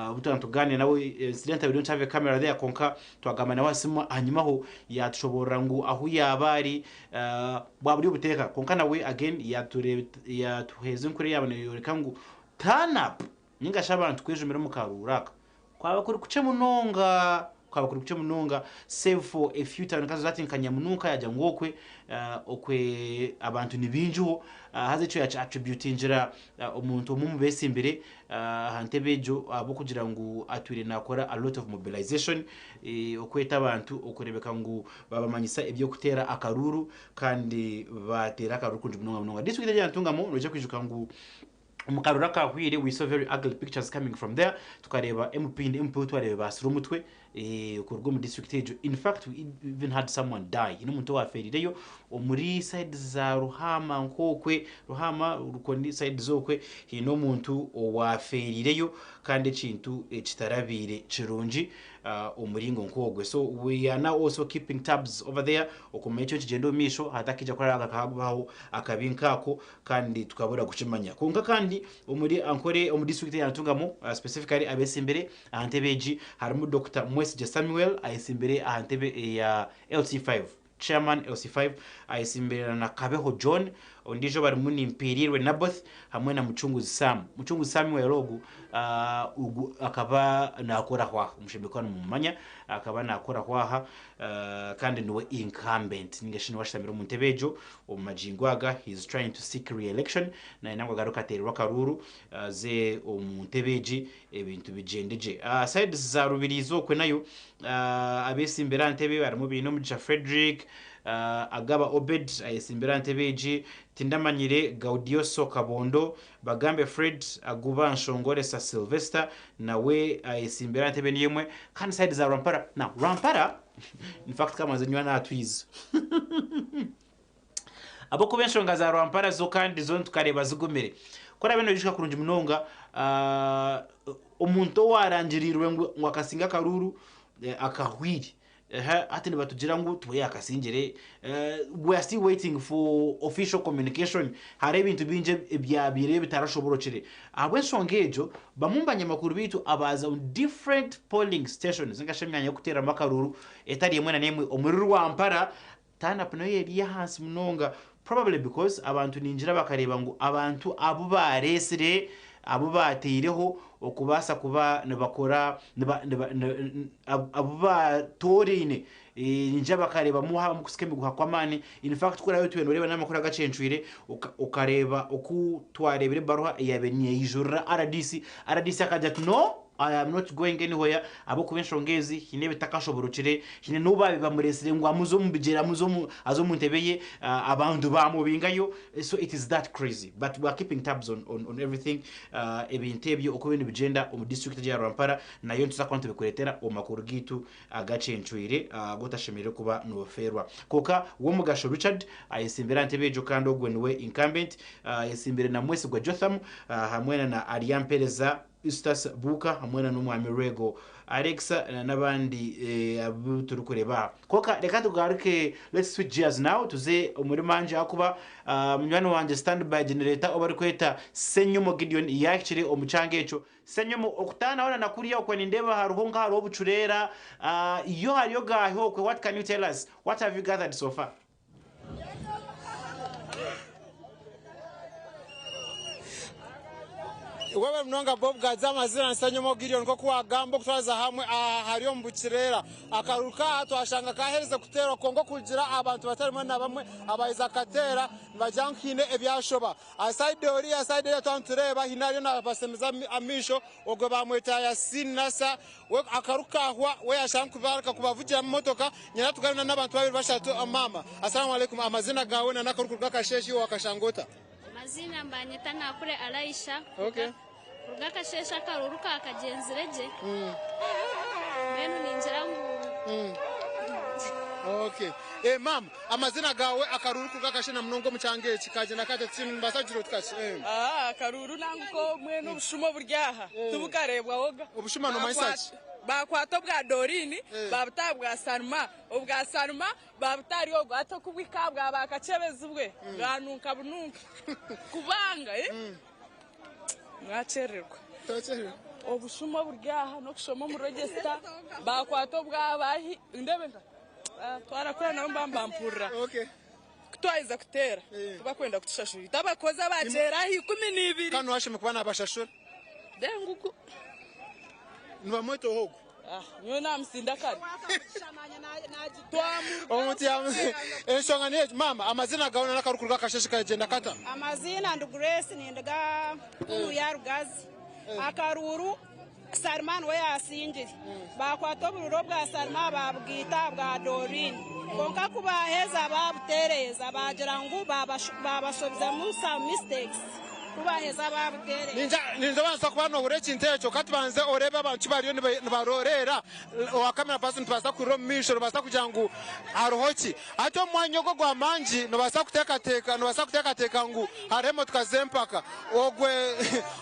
Speaker 29: obu twaba nitugaanira nawe incidentally we don't have a camera there kwonka twagamba nawe aha simu ahanyimaho yatushoborora ngu ahu yaaba ari bwaba buri obuteeka kwonka nawe again yatuheereza enkuru eyaaba neeyoreka ngu turn up Ninga shi abantu kwejumira omu karuuru aka kwaba kuri kukye munonga, kwaba kuri kukye munonga save for a few town councils hati nka Nyamununka yagira ngu okwe okwe abantu ni baingiho haza ekyo yaki attributingira omuntu omwe omu betsimbire aha ntebe egyo ahabw'okugira ngu atwire nakora a lot of mobilization okweta abantu okurebeka ngu babamanyisa eby'okuteera akaruuru kandi bateera akaruuru kurungi munonga munonga. District egi eya Ntungamo noija kwijuka ngu Omu karuru akahweire we saw very ugly pictures coming from there, tukareeba MP ndi MP ou twareeba baasire omutwe kuruga omu district egyo. In fact we even had someone die, haine omuntu owafeerireyo omuri side za Ruhaama nk'okwe, Ruhaama, Rukoni side z'okwe haine omuntu owafeerireyo kandi ekintu ekitarabaire kirungi. Omuringo nk'ogwe. So we are now also keeping tabs over there okumanya ekyo nikigyenda omu maisho hatakiija kurara hakabaho akabi nk'ako kandi tukabura kukimanya. Kwonka kandi omuri Ankole omu district eya Ntungamo specifically abetsimbire aha ntebe egi harimu Dokita Mwesigye Samuel ayetsimbire aha ntebe eya LC5. Chairman LC5 ayetsimbire na Kabeho John, ondiijo barimu ni Mpiiriirwe Naboth hamwe na Mucunguzi Sam. Mucunguzi Samuel ogu ogu akaba naakora hwaha, omushemerire kuba nimumumanya, akaba naakora hwaha kandi niwe incumbent ninga shi niwe ashutamire omu ntebe egyo omu magingo aga, he is trying to seek re-election, nayenda ngu agaruke ateererwe akaruuru aze omu ntebe egi ebintu bigyende gye. Sides za Rubirizi okwe nayo abetsimbire aha ntebe harimu Bainomugisha Fredrick, Agaba Obed ayetsimbire aha ntebe egi, Tindamanyire Gaudioso Kabondo, Bagambe Fred, Aguba Nshongoresa Sylvester nawe ayetsimbire aha ntebe niyo emwe kandi side za Rwampara, now Rwampara in fact kamanze nywe n'aha twizi. Ahabw'okuba enshonga za Rwampara zo kandi zo tukareeba zigumire. Ku oraabe noijuka kurungi munonga, omuntu owaarangiriirwe ngu akasinga akaruuru akahwire, hati nibatugira ngu tiwe yaakasingire, we are still waiting for official communication, hariho ebintu bingi ebyabaireyo bitarashoborokire. Ahabw'enshonga egyo, bamwe omu banyamakuru baitu abaaza omu different polling stations ninga shi emyanya y'okuteereramu akaruuru etari emwe na n'emwe omuri Rwampara, Turn up nayo eri ahansi munonga probably because abantu ningira bakareeba ngu abantu abu baresire abu bateireho okubaasa kuba nibakora niba niba abu batoreine ningira bakareebamu habamu kusika emiguha kw'amaani in fact ku oraabe otwire noreeba n'amakuru agacencwire okareeba oku twareebire ebaruha eyabaire neyijurira rdc, rdc akagira ati no I am not going anywhere ahabw'okuba enshonga ezi haine ebitakashoborokire, haine n'obu baabaire bamureetsire ngu amuze omu bigyere amuze omu aze omu ntebe ye abantu baamubingayo so it is that crazy but we are keeping tabs on, on, on everything ebintu ebyo oku biriyo nibigyenda omu district egi eya Rwampara nayo nituza kuba nitubikureetera omu makuru gaitu agacencwire agu otashemereire kuba noofeerwa. Kwonka Womugasho Richard ayetsimbire aha ntebe egyo kandi ogwo niwe incumbent, ayetsimbire na Mwesigwa Jotham hamwe na Aryampereza Eustace Buuka hamwe na n'Omwami Rwego Alex n'abandi abu turikureeba aha. Kwonka reka tugaruke, let's switch gears now tuze omuri Mangi ahakuba munywani wangye stand by generator ou barikweta Ssenyomo Gideon yaahikire omu kyanga ekyo. Ssenyomo, okutaana hoona na kuriya okwe nindeeba hariho nka hariho obucureera, yo hariyo gaahi okwe, what can you tell us, what have you gathered so far?
Speaker 3: Webale munonga Bob Gaza amazina Nsanyemo Gideon nk'oku wagamba okutwariza hamwe aha hari omu Bukireera. Akaruru ka aha twashanga kaherize kuteerwa kwonka okugira abantu batari bamwe na bamwe abaherize kukateera nibagira ngu haine ebyashoba. Aha sayidi oriya sayidi eriya twaba nitureeba haine ariyo nabashemeza amaisho ogwo bamweta Yasin Nasser we akaru kahwa we yashanga kubareka kubavugiramu motoka nyena tugaruka n'abantu babiri bashatu maama Assalamu alaikum amazina gawe na n'akaru kuruga Kasheeshe iwe wakashanga ota?
Speaker 5: Amazina mbanyeta Nakure Alaisha.
Speaker 3: Okay.
Speaker 5: Kuruga Akasheeshe akaruru kakagyenzire gye. Mbwenu ningira ngu
Speaker 3: Okay. Eh, mama, amazina gawe akaruru kuruga Akasheeshe na munonga omu kyanga eki kagyenda kata nimbaasa kugira oti kakye. Eh.
Speaker 6: Ah, akaruru nangwa ko mbwenu obushuma oburi aha tibukareebwahoga.
Speaker 3: Obushuma nomanyisa ki?
Speaker 6: Bakwata obwa Doreen babuta aha bwa Salma, obwa Salma babuta ahari ogu hati okubwika bwaba akakyebezi bwe bwanunka bununka kubanga eh, mwakyererwa. Obushuma oburi aha n'okushoma omu register bakwata obwabahi ndebe nka ah, twarakora nabo mba mbampurira. Ku twaheza kuteera tibakwenda kutushashura itwe abakozi abakyera aha 12.
Speaker 3: Kandi washemeriire kuba nabashashura.
Speaker 6: Denguku.
Speaker 3: Nibamweta oha ogu?
Speaker 6: Ah, nyowe namusinda kare.
Speaker 3: Omuntu yamu enshonga niyo egi maama amazina gawe na n'akaru kuruga Akasheeshe kagyenda kata?
Speaker 7: Amaziina ndi Grace nindiga Kunu ya Rugazi. Akaruuru Salma niwe yaasingire. Baakwata oburuuru obwa Salma baabugaita aha bwa Doreen. Kwonka ku baaheza baabutereeza baagira ngu baabashobizamu some mistakes. Ku baaheza baabutereeza.
Speaker 3: Ninza baasa kuba nohurira ekintu ekyo ka tubanze oreebe abantu bariyo nibaroreera owa camera person nitubaasa kuhurira omu maisho nobaasa kugira ngu hariho ki. Hati omu mwanya ogwo ogwa mangi nobaasa kuteekateeka nobaasa kuteekateeka ngu hariho emotoka z'empaka. Ogwe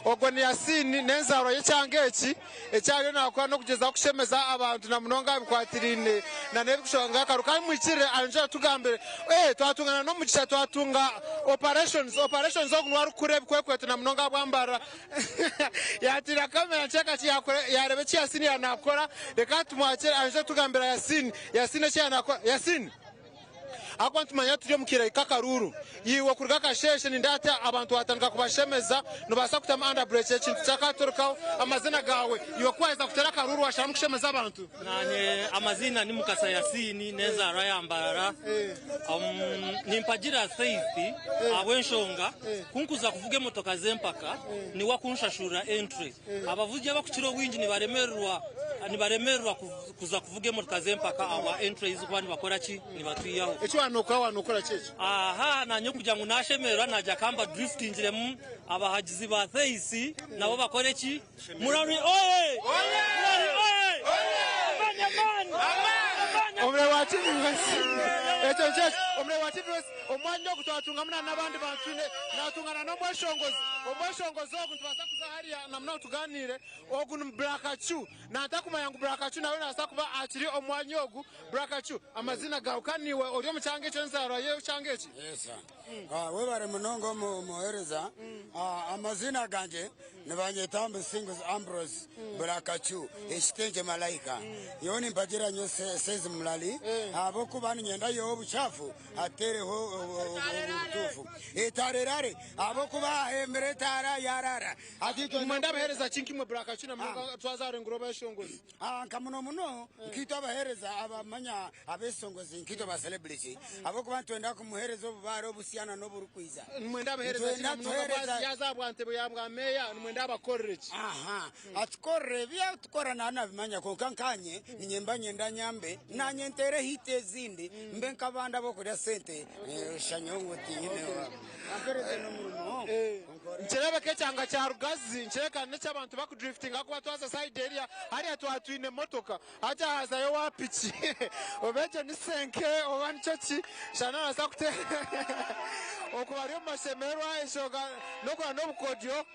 Speaker 3: ogwe ni Yasin n'enzaarwa y'ekyanga eki eki ariyo naakora n'okugyezaho kushemeza abantu na munonga aha bikwatiraine na n'ebirikushonga akaru kandi mwikirire ayongyere atugambire. Ee twatungana n'omugisha twatunga operations operations ogu niwe arikukora ebikwekweto na munonga ahabwa Mbarara yatiira kamera nkye kakye yakora yareeba eki Yasin yaanakora reka tumwakire ayongyere atugambira Yasin Yasin eki yaanakora Yasin Ahakuba nitumanya turi omu kaire k'akaruuru. Iwe kuruga akasheeshe nindeeba hati abantu waatandika kubashemeza, noobaasa kutamu under brake ekintu kyakaturukaho. Amazina gaawe, iwe ku waaheza kuteera akaruuru waasharamu kushemeza abantu?
Speaker 8: Naanye amaziina ni Mukasa Yasiini n'enzaarwa ya Mbarara. Nimpagira Faith ahabw'enshonga ku nkuza kuvuga emotoka z'empaka niwe akunshashurira entry. Abavugi abakukira obwingi nibaremererwa nibaremererwa kuza kuvuga emotoka z'empaka ahabwa entry ei kuba nibakora ki? Nibatwihaho.
Speaker 3: Eki waanokora waanokora ki ekyo?
Speaker 8: Aha naanye okugira ngu naashemererwa naagira ka mba driftingiremu abahagizi ba Theis nabo bakore ki? Murari oye! Murari oye! Amaani amaani! Amaani!
Speaker 3: Omurebe wa TV West ekyo nikyo eki omurebe wa TV West omwanya ogu twatungamu na n'abandi bantu twine naatungana n'omweshongozi omweshongozi ogu nitubaasa kuza hariya na munonga tugaaniire ogu ni Blakachu Nantakumanya ngu Brakacu nawe nabaasa kuba akiri omu mwanya ogu. Brakacu, amaziina gaawe ka niiwe ori omu kyanga ekyo enzaarwa y'ekyanga eki?
Speaker 10: Yes sir. Webare munonga omuhereza. Amaziina gangye nibanyeta Musinguzi Ambrose Brakacu ekitengye malaika. Nyowe nimpagira nyo Sezi Mulali ahabw'okuba ninyenda ayiheho obucaafu atereho obutuufu. Etaara erare ahabw'okuba ahembire etaara yarara.
Speaker 3: Nimwenda abaheereza ki nkaimwe Brakacu na munonga twaza ahari nguru abeshongozi?
Speaker 10: Nka muno muno nkaitwe abaheereza abamanya abeshongozi nkaitwe ba celebrity ahabw'okuba nitwenda kumuheereza obubaare obusya na n'oburikwija.
Speaker 3: Nimwenda abaheereza ki na munonga yaaza aha bwa ntebe ya bwa meeya nimwenda abakorere ki?
Speaker 10: Aha, atukorere ebi atukora naaba nabimanya kwonka nkanye niinye mba nyenda nyambe naanye nteere hit ezindi mbe nk'abandi ab'okurya sente osha nyowe ngu tinyine ampereze n'omurimo.
Speaker 3: Nikireebeka ekyanga kya Rugazi nikireebeka n'eky'abantu bakudrifitinga ahakuba twaza sayidi eriya hariya twaba twine emotoka hati hazayo owa piki oba egyo ni senke oba nikyo ki shana nabaasa kuteera okwo bari omu mashemererwa enshonga n'okuba n'obukodyo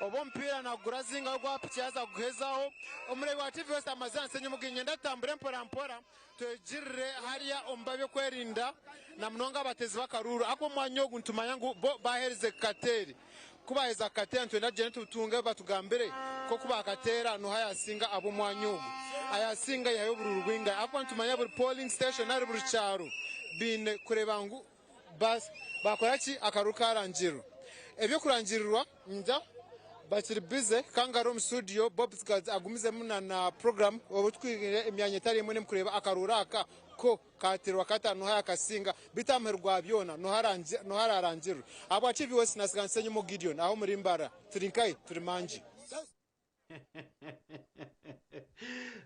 Speaker 3: oba omupiira nagura zingahi ogwa piki yaaza kuguhezaho. Omureebi wa TV West amazina Nsenyimuga niinyenda tutambure mpora mpora Twegirire hariya omu b'eby'okwerinda na munonga abateezi b'akaruuru ahakuba omwanya ogu nitumanya ngu bo baaherize kukateera. Ku baaheza kukateera nitwenda tugyende tutunge batugambire nk'oku baakateera n'oha yaasinga ab'omwanya ogu. Ayaasinga yaihayo oburuuru bwingahi ahakuba nitumanya buri polling station nari buri kyaro baine kureeba ngu baakora ki akaruuru kaarangirirwa. Eby'okurangirirwa. Bakiri busy kangari omu studio Bobsguards agumizemu na na program obu tukwire emyanya etari emwe n'emwe kureeba akaruuru aka ko katerwa kata noha yakasinga beitu aha muheru gwa byona noha ararangirwe. Ahabwa TV West nasiga Nsenyimo Gideon aho omuri Mbarara. Turi nkahi? Turi mangi.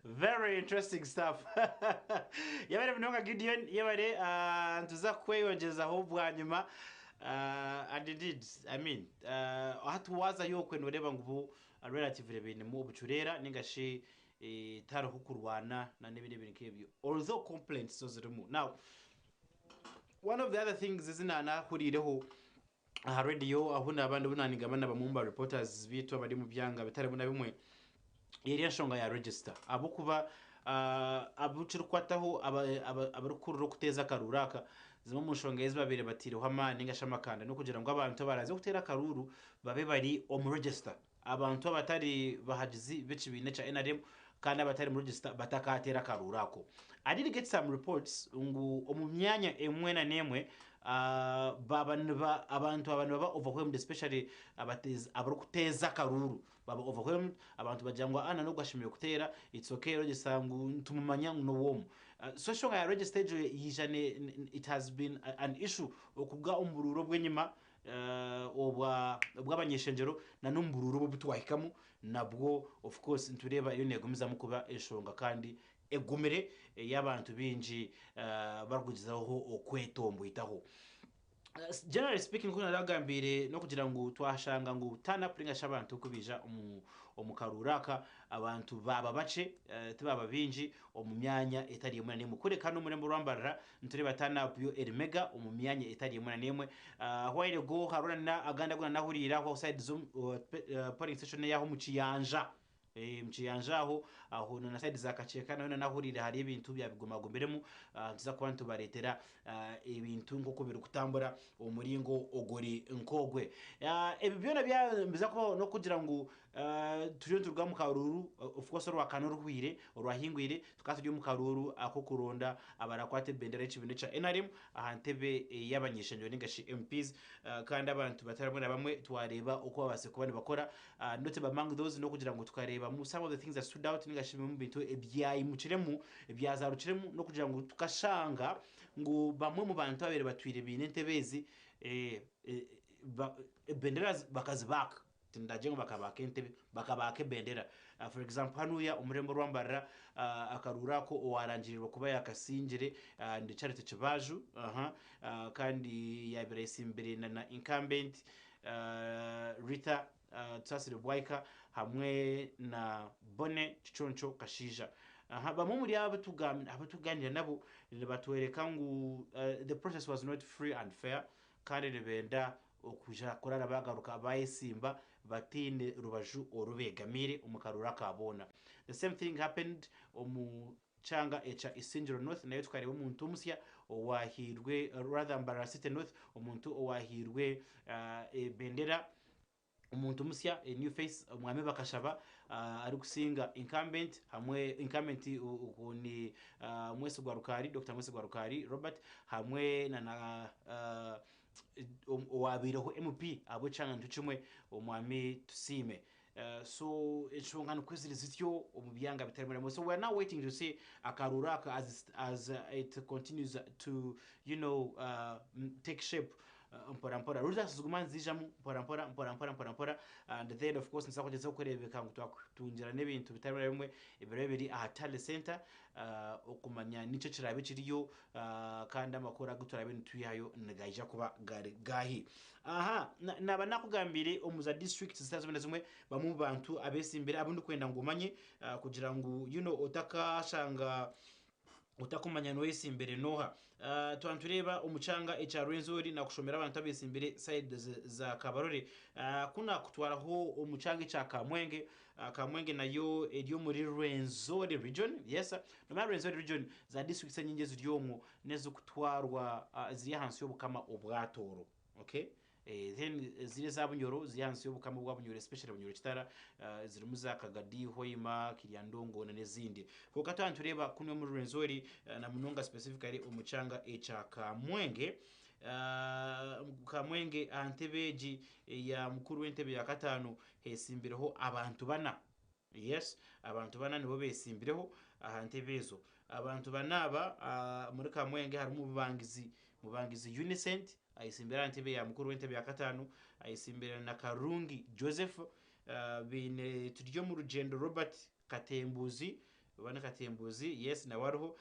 Speaker 29: Very interesting stuff. Yebare munonga Gideon, yebare ah, nituza kukweyongyezaho bwanyima. Ah, and indeed, I mean, ah, hati waazayo okwe nooreeba ngu bo relatively bainemu obucureera ninga shi eh, tihariho kurwana na n'ebindi ebintu nk'ebyo. Although complaints zo zirimu. Now, one of the other things ezi naanahuriireho aha rediyo ahu naaba ndimu naanigamba na bamwe omu ba reporters baitu abari omu byanga bitari bimwe na bimwe, eri enshonga ya register ahabw'okuba abu kirikukwataho abarikukurira okuteeza akaruuru aka, zimwe omu nshonga ezi babaire bataireho amaani ninga shi amakanda n'okugira ngu abantu abaraaze kuteera akaruuru babe bari omu register. Abantu abatari bahagizi b'ekibiina ekya nrm kandi abatari mu register batakateera akaruuru ako. I did get some reports ngu omu myanya emwe na n'emwe baaba niba abantu baaba nibaba overwhelmed especially abateezi abarikuteeza akaruuru baba overwhelmed abantu bagira ngu aa n'ogu ashemereire kuteera it's okay register ngu nitumumanya ngu n'ow'omu. So enshonga ya register egyo yaija it has been an issue okuruga omu buruuru obw'enyima obwa obw'abanyeshengyero na n'omu buruuru obu twahikamu nabwo of course nitureeba eriyo neegumizamu kuba enshonga kandi egumire ei abantu baingi barikugyezaho okwetomboitaho. Generally speaking nk'oku naragambiire n'okugira ngu twashanga ngu turn up ninga shi abantu ku baija omu omu karuuru aka abantu baaba bakye tibaaba baingi omu myanya etari emwe n'emwe kureka n'omurembo rwa Mbarara Nitureeba turn up yo eri mega omu myanya etari emwe na n'emwe. A while ago hariho na agandi agu nanahuriire aho side z'omu polling station ey'aho omu Kiyanja. Omu Kiyanja aho, aho na side za Kakyeka nayo nanahuriire hariyo ebintu byabigumagumiremu. Nituza kuba nitubareetera ebintu nk'oku birikutambura omu muringo oguri nk'ogwe. Ebi byona nibiza kubaho n'okugira ngu Turiyo nituruga omu karuuru of course orwakana oruhweire orwahingwire tukaba turi omu karuuru ak'okuronda abarakwata ebendera y'ekibiina ekya NRM aha ntebe y'abany'ishengyero ninga shi MPs kandi abantu batari bamwe na bamwe twareeba oku babaasize kuba nibakora. Notable among those n'okugira ngu tukareebamu some of the things that stood out ninga shi bimwe omu bintu ebyaimukiremu ebyazarukiremu n'okugira ngu tukashanga ngu bamwe omu bantu ababaire batwire baine entebe ezi ebendera bakazibaaka. Tindagye ngu bakabaaka entebe, bakabaaka ebendera. For example hanuuya omu rurembo rwa Mbarara akaruuru ako owarangirirwe kuba yakasingire ni Charity Kibaju kandi yabaire ayesimbire na na incumbent Rita Tusaasire Bwaika hamwe na Bonne Kiconco Kashaija. Bamwe omuri abo abu tukugaaniira nabo nibatworeka ngu the process was not free and fair kandi nibenda Okwija kurara bagaruka bayesimba bataine rubaju oru begamiire omu karuuru aka boona. The same thing happened omu kyanga ekya Isingiro North nayo tukareeba omuntu omusya owahairwe rather Mbarara City North omuntu owahairwe ebendera omuntu musya a new face Omwami Bakashaba arikusinga incumbent hamwe incumbent ogwo ni Mwesigwa Rukaari Dokita Mwesigwa Rukaari Robert hamwe na na owabaireho MP ahabw'ekyanga nikyo kimwe Omwami Tusiime. So enshonga nikwo ziri zityo omu byanga bitari bimwe na bimwe. So we are now waiting to see akaruuru aka as, as it continues to you know, take shape mpora mpora. Results ziguma niziijamu mpora mpora mpora mpora mpora mpora and then of course nituza kugyezaho kureebeka ngu twakutungira n'ebintu bitari bimwe na bimwe ebiraba biri aha tally center okumanya niki ekiraabe kiriyo Kandi amakuru agu turaabe nitwihayo nigaija kuba gari gaahi? Aha, naaba naakugambiire omu za districts zitari zimwe na zimwe, bamwe omu bantu abeesimbire abu ndikwenda ngu omanye kugira ngu you know otakashanga otakumanya n'oyesimbire n'oha. Twaba nitureeba omu kyanga ekya Rwenzori naakushomera abantu abeesimbire side za Kabarole. Ku naakutwaraho omu kyanga ekya Kamwenge, Kamwenge nayo eri omuri Rwenzori region, yes, nomanya Rwenzori region za districts enyingi eziri omwo nezikutwarwa ziri ahansi yobukama obwa Tooro, okay, then ziri eza Bunyoro ziri ahansi yobukama obwa Bunyoro especially Bunyoro Kitara zirimu za Kagadi, Hoima, Kiryandongo na nezindi. Kwonka twaba nitureeba kunu omuri Rwenzori na munonga specifically omu kyanga ekya Kamwenge. Kamwenge aha ntebe egi eya mukuru w'entebe ya kataano hesimbireho abantu bana. Yes, abantu bana nibo besimbireho aha ntebe ezo. Abantu bana aba omuri Kamwenge harimu Mubangizi, Mubangizi Unicent ayesimbire aha ntebe ya mukuru w'entebe ya kataano, ayesimbire na Karungi Joseph, baine Turyomurugyendo Robert Katembuzi, oba ni Katembuzi, yes nawe ariho,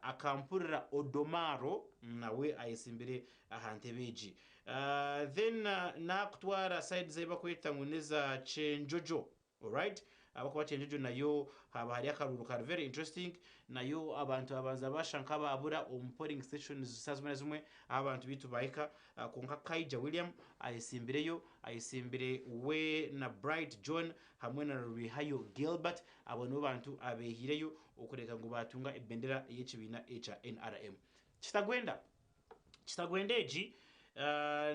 Speaker 29: Akampurira Odomaro nawe ayesimbire aha ntebe egi. Then nakutwara side ei barikweta ngu n'eza Kyenjojo. Alright, ahabw'okuba Kyenjojo nayo haaba hariyo akaruuru kari very interesting, nayo abantu babanza bashusha nk'abaabura omu polling stations zimwe na zimwe ahu abantu baitu baahika, kwonka Kaija William ayesimbireyo, ayesimbire we na Bright John hamwe na Rwihayo Gilbert, abo nibo bantu abeehiireyo okureeka ngu baatunga ebendera y'ekibiina ekya nrm. Kitagwenda. Kitagwenda egi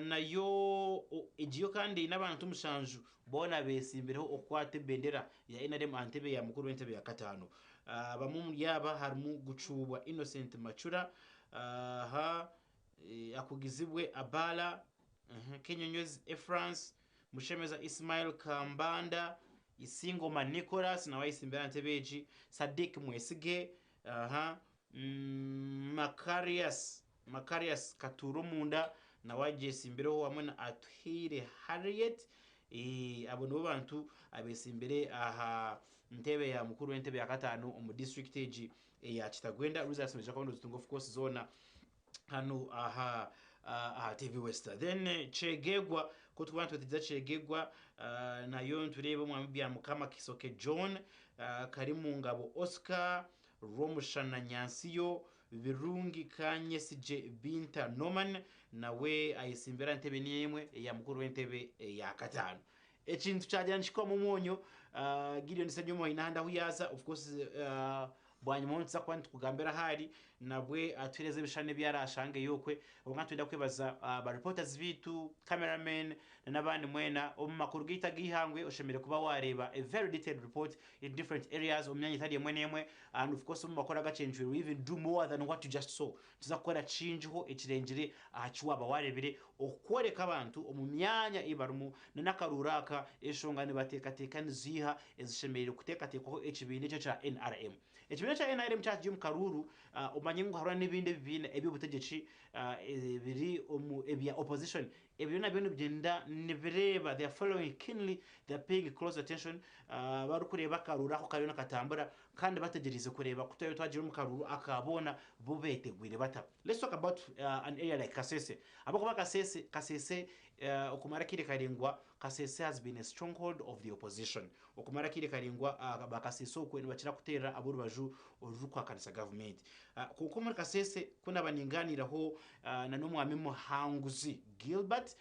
Speaker 29: nayo egi yo kandi eine abantu mushanju boona beetsimbireho okukwata ebendera ya nrm aha ntebe ya mukuru w'entebe ya kataano. Bamwe omuri aba harimu Gucuubwa Innocent Macura, Akugizibwe Abala, Kenyonyozi Ephrance, Mushemeza Ismail Kambanda, Isingoma Nicholas nawe ayetsimbire aha ntebe egi, Sadiq Mwesige, Makarius Makarius Katuuromunda nawe agyetsimbireho hamwe na Atuhaire Harriet. Abo nibo bantu abetsimbire aha ntebe ya mukuru w'entebe ya kataano omu disiturikiti egi eya Kitagwenda. Results noija kuba nozitunga of course zoona hanu aha aha TV West. Then Kyegegwa, ku turikuba nitwetegyereza Kyegegwa nayo nitureeba Omwami Byamukama Kisoke John, Karimungabo Oscar, Rwomushana Nyansiyo, Birungi Kanyesigye Binta Norman nawe ayetsimbire aha ntebe niyo emwe eya mukuru w'entebe eya kataano. Ekintu kyagira nikihikamu omwonyo, Gideon Ssenyomo haine ahandi ahu yaaza, of course bwanyima nituza kuba nitukugambira ahu ari, nabwe atuheereze ebishushani ebi araashangeyo okwe. Kwonka nitwenda kwebaza ba reporters baitu, cameramen n'abandi mwena. Omu makuru gaitu ag'eihangwe oshemereire kuba waareeba a very detailed report in different areas, omu myanya etari emwe n'emwe and of course omu makuru agacencwire we even do more than what you just saw. Nituza kukora kingiho ekirengire aha ki waaba waareebire okworeka abantu omu myanya ei barimu n'akaruuru aka enshonga nibateekateeka niziiha ezishemereire kuteekateekwaho ekibiina ekyo ekya nrm. Ekibiina kya nrm kyaba kiri omu karuuru omanye ngu hariho n'ebindi ebibiina eby'obutegyeki ebiri omu ebya opposition Ebyo nabyo nibigyenda nibireeba, they are following keenly, they are paying close attention, barikureeba akaruuru ako kariyo nikatambura kandi bategyereize kureeba ku turabe twagira omu karuuru aka boona bo beetegwire bata. Let's talk about an area like Kasese. Ahabw'okuba Kasese, Kasese okumara akaire karaingwa, Kasese has been a stronghold of the opposition. Okumara akaire karaingwa ba Kasese okwe nibakira kuteerera ab'orubaju orurikuhakanisa gavumenti. Kwonka omuri Kasese ku naaba ningaaniiraho na n'omwami Muhanguzi Gilbert,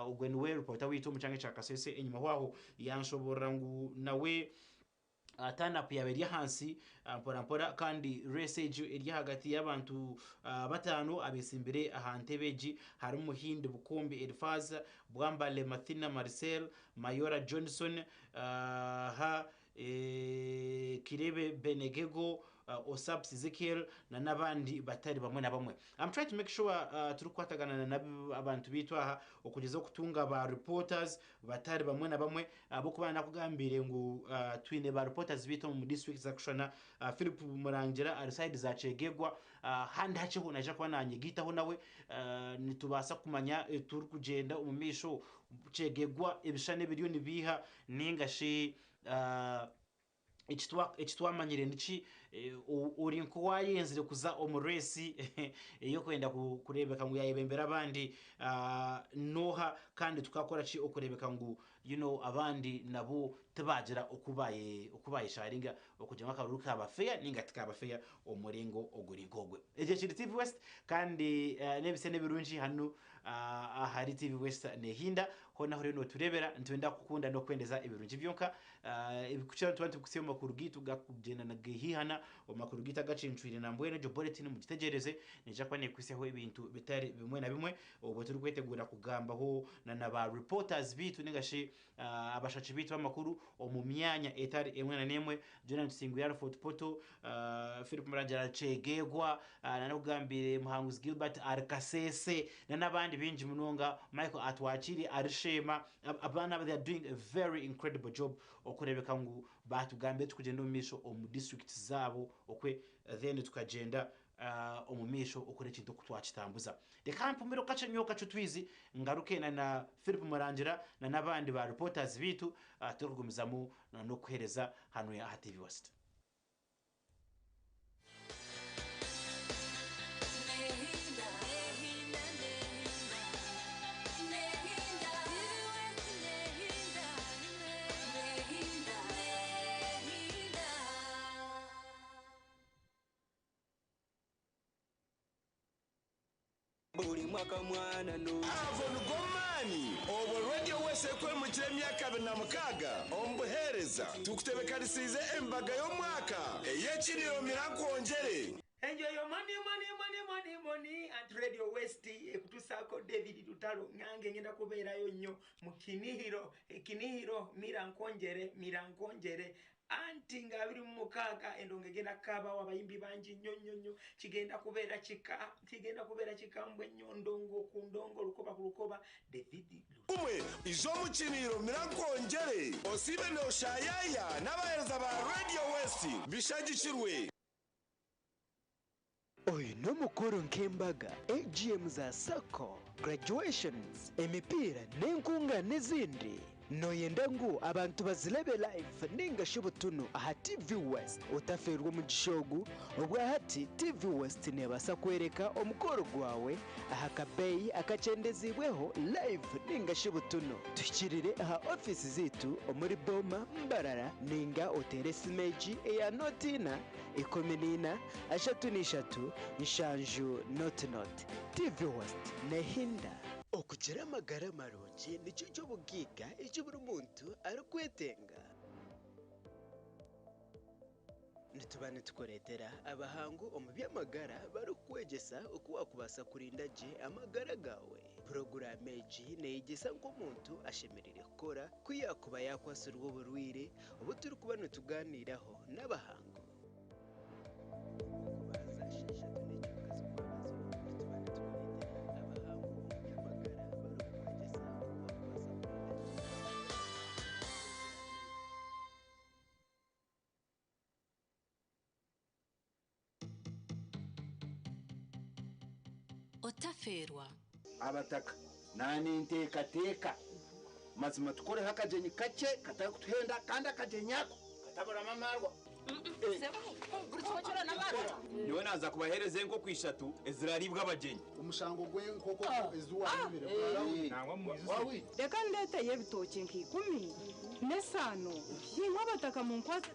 Speaker 29: ogwe niwe ripoota waitu omu kyanga ekya Kasese, enyimaho aho yanshoboorora ngu nawe turn up yaaba eri ahansi mpora mpora kandi race egyo eri ahagati y'abantu bataano abetsimbire aha ntebe egi harimu Muhindi Bukombe Eliphaz, Bwambale Mathina Marcel, Mayora Johnson, ha Kirebe Benegego, Osaps Ezekiel na n'abandi batari bamwe na bamwe. I'm trying to make sure turikukwatagana na abantu baitu aha okugyezaho kutunga ba reporters batari bamwe na bamwe ahabw'okuba nakugambiire ngu twine ba reporters baitu omu district zitarikushushana. Philip Murangira ari side za Kyegegwa, handi hakyeho naija kuba nanyegaitaho nawe nitubaasa kumanya turikugyenda omu maisho Kyegegwa ebishushani ebiriyo nibiiha ninga shi eki twamanyire niki ori nk'owaayenzire kuza omu reesi ey'okwenda kureebeka ngu yaayebembera abandi n'oha kandi tukakora ki okureebeka ngu you know abandi nabo tibaagira oku baayesharinga okugira ngu akaruuru kaaba fair ninga tikaaba fair omu muringo oguri nk'ogwe. Egi ekiri TV West kandi n'ebisya n'ebirungi hanu ahari TV West neehinda hoona ahu oriyo nootureebera nitwenda kukukunda n'okukwendeza ebirungi byonka. Ebikukira nituba nitubikutsya omu makuru gaitu garikugyenda nigaihihana. Omu makuru gaitu agacencwire nambwenu egyo bulletin mugitegyereze neija kuba neekuhitsyaho ebintu bitari bimwe na bimwe obwo turikwetegura kugambaho na na ba reporters baitu ninga shi abashaki baitu b'amakuru omu myanya etari emwe na n'emwe. Jonah Tusingwire ahari Fort Portal, Philip Murangira ahari Kyegegwa, nanakugambire Muhanguzi Gilbert ahari Kasese na n'abandi baingi munonga. Michael Atwakire ahari Sheema. Abaana aba they are doing a very incredible job okureebeka ngu baatugambira ekirikugyenda omu maisho omu districts zaabo okwe then tukagyenda omu maisho okora ekintu oku twakitambuza. Reka mpumire kakye nyowe kakye otwizi ngaruke na na Philip Murangira na n'abandi ba reporters baitu turikugumizamu n'okuheereza hanu aha TV West.
Speaker 28: Buri mwaka mwana no.
Speaker 2: Ago nigo maani obwo Radio West ekwemukire emyaka 26 omu buheereza. Tukutebekanisiize embaga y'omwaka ey'ekiriro Mirakwongyere.
Speaker 15: Enjoy your money, money, money, money, money at Radio West ekutusaako David Lutalo nange ngenda kubeerayo nnyo mu Kinihiro, Kinihiro Mira Nkwongyere, Mira Nkwongyere Anti nga 26 endongo egenda kukaabawo abayimbi bangi nnyo nnyo nnyo kigenda kubeera kika kigenda kubeera kikambwe nnyo ndongo ku ndongo lukoba ku lukoba David
Speaker 2: Gumwe ija omu kiriiro mira nkwongyere osiibe nooshaayaya n'abaheereza ba Radio West bishagikirwe.
Speaker 16: Oyu n'omukoro nk'embaga, AGM za sacco, graduations, emipiira n'enkungaana ezindi. Nooyenda ngu abantu bazirebe live ninga shi butunu aha TV West? Otafeerwa omugisha ogu, obwahati TV West neebaasa kworeka omukoro gwawe aha kabeeyi akakyendeziibweho live ninga shi butunu. Tuhikirire aha ofiisi zaitu omuri Boma, Mbarara ninga oteere esimu egi eya nooti ina, 14, 33, 70 00. TV West nehinda. Okugira amagara marungi nikyo ky'obugaiga eki buri muntu arikwetenga. Nituba nitukureetera abahangu omu by'amagara barikukwegyesa oku waakubaasa kurinda gye amagara gaawe. Puroguraamu egi neeyegyesa nk'omuntu ashemereire kukora ku yaakuba yaakwatsirwe oburwaire obu turikuba nitugaaniiraho n'abahangu.
Speaker 14: Otafeerwa.
Speaker 17: Abataka naninteekateeka mazima tukoreho akagyenyi kakye katarikutuhenda kandi akagyenyi ako kataburamu amaarwa.
Speaker 13: Nyowe naaza kubaheereza enkoko ishatu ezirariibwa abagyenyi.
Speaker 17: Omushango gw'enkoko ezi waayibire gwarahwire.
Speaker 18: Reka ndeeteyo ebitookye nka ikumi n'esaano, imwe abataka munkwase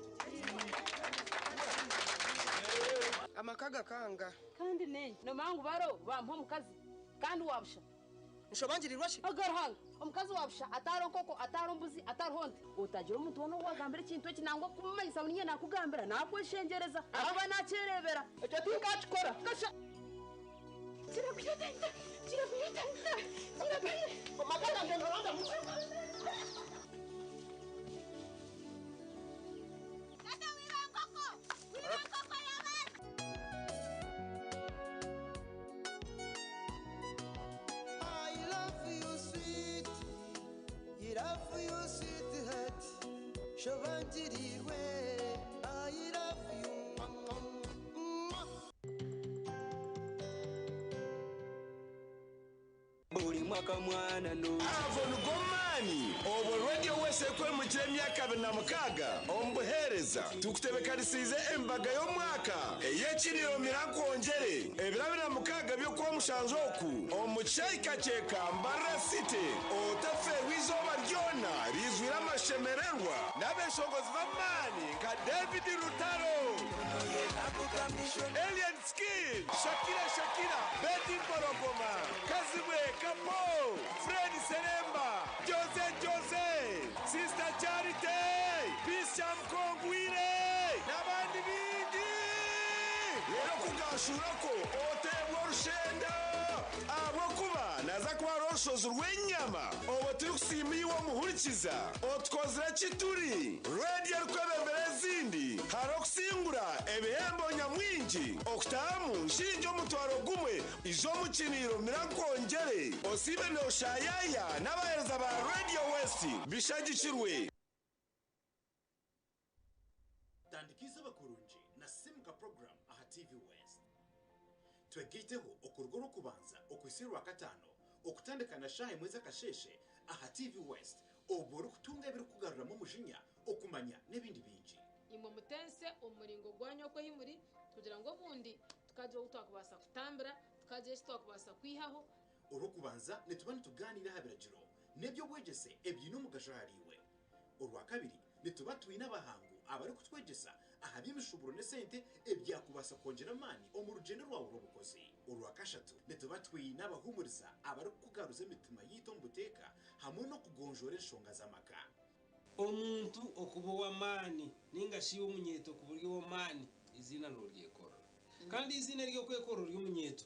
Speaker 19: Amaka gakanga.
Speaker 9: Kandi nenye nomanya ngu baro bampa omukazi kandi wabusha.
Speaker 19: Nshobangirirwa shi?
Speaker 9: Aga Ruhanga, omukazi wabusha atariho nkoko, atariho mbuzi, atariho nte. Otagira omuntu woona ou wagambira ekintu eki nangwa kumumanyisa ngu niinye naakugambira, naakweshengyereza ahakuba naakyereebera. Ekyo tinkakikora. Kasha.
Speaker 19: Amaka gange noronda
Speaker 28: I love you sweet, I love you sweetheart, shobangirirwe. I love you. Buri mwaka mwana no.
Speaker 2: Ago nigo maani obwo Radio West ekwemukire emyaka 26 omu buheereza. Tukutebekanisiize embaga y'omwaka ey'ekiriro Mirakwongyere ebiro 26 by'Okwamushanju oku omu kishaayi Kakyeka Mbarara City. Otafeerwa eizooba ryona riizwire amashemererwa n'abeeshongozi b'amaani nka David Rutaro, Alien Skin, Shakira Shakira, Betty Mporogoma, Kazibwe Kapo, Fred Seremba, Jose Jose, Sister Charity, Peace Chamkongwire n'abandi bingi. Rero kugashuurako oteebwa orushenda ahabw'okuba naza kuba hariho orushozi rw'enyama obwo turikusiima iwe omuhurikiza otukozire kituri rediyo erikwebembera ezindi hariho okusingura ebihembo nyamwingi okutahamu nshingi omutwaro gumwe ija omu kiniro mirankwongyere osiibe nooshayaya n'abaheereza ba Radio West bishagikirwe.
Speaker 11: Tandika eizooba kurungi na Simuka Program aha TV West. Twegaiteho okuruga Orwokubanza okuhitsya Orwakataano okutandika na shaaha emwe z'akasheeshe aha TV West obwo orikutunga ebirikukugaruramu omujinya, okumanya n'ebindi bingi.
Speaker 1: Imwe mutense omu muringo gwanyu oku ahi muri, kugira ngu obundi tukagira ou twakubaasa kutambira, tukagira eki twakubaasa kwihaho.
Speaker 11: Orwokubanza nituba nitugaaniira aha biragiro n'eby'obwegyese ebiine omugasho ahariiwe. Orwakabiri nituba twine abahangu abarikutwegyesa aha by'emishuuburo n'esente ebyakubaasa kwongyera amaani omu rugyendo rwawe rw'obukozi. Orwakashatu nituba twine abahuumuriza abarikukugaruza emitima yaitu omu buteeka hamwe n'okugonjoora enshonga z'amaka.
Speaker 12: Omuntu okuba ow'amaani nainga shi omunyeeto kuba ori ow'amaani, eiziina nooryekorera. Kandi eiziina ery'okwekorera ori omunyeeto,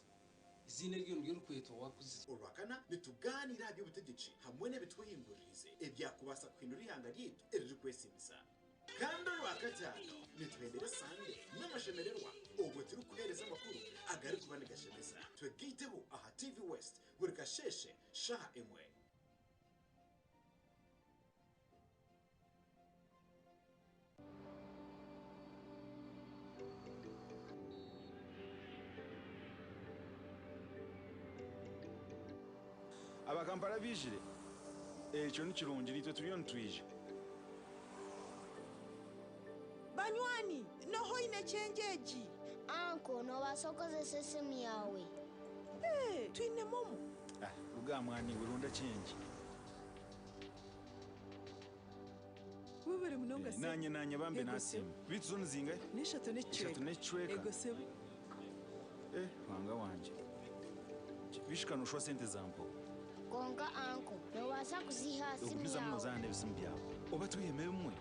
Speaker 12: eiziina eryo niryo orikwetwa waakuzire.
Speaker 11: Orwakana, nitugaaniira aha by'obutegyeki hamwe n'ebitwehinguririize ebyakubaasa kuhindura eihanga ryaitu eririkwesiimisa. Kandi Orwakataano, nituhendera esande n'amashemererwa obwo turikuheereza amakuru agarikuba nigashemeza. Twegaiteho aha TV West buri kasheeshe shaaha emwe.
Speaker 20: Aba Kampala baijire? Ekyo ni kirungi, naitwe turiyo nitwija.
Speaker 21: Banywani, noha oine change egi?
Speaker 22: Anko, nobaasa okozesa esimu yaawe.
Speaker 21: Eeh, twine momo.
Speaker 20: Ah, ruga aha mwana iwe, ronda change.
Speaker 21: Webare munonga sebo.
Speaker 20: Nanye nanye bambe
Speaker 21: Ego
Speaker 20: nasiima.
Speaker 21: sebo.
Speaker 20: Beitu zo nizingahi?
Speaker 21: N'eshatu n'ekicweka.
Speaker 20: Ishatu n'ekicweka.
Speaker 21: Ego sebo.
Speaker 20: Eh, Ruhanga wangye. Bishika noshwa sente zampa.
Speaker 22: Kwonka anko, nobaasa kuziiha aha simu
Speaker 20: Ogumizamu
Speaker 22: yaawe.
Speaker 20: nozaana n'ebisimu byawe. Oba twihemu ebimwe.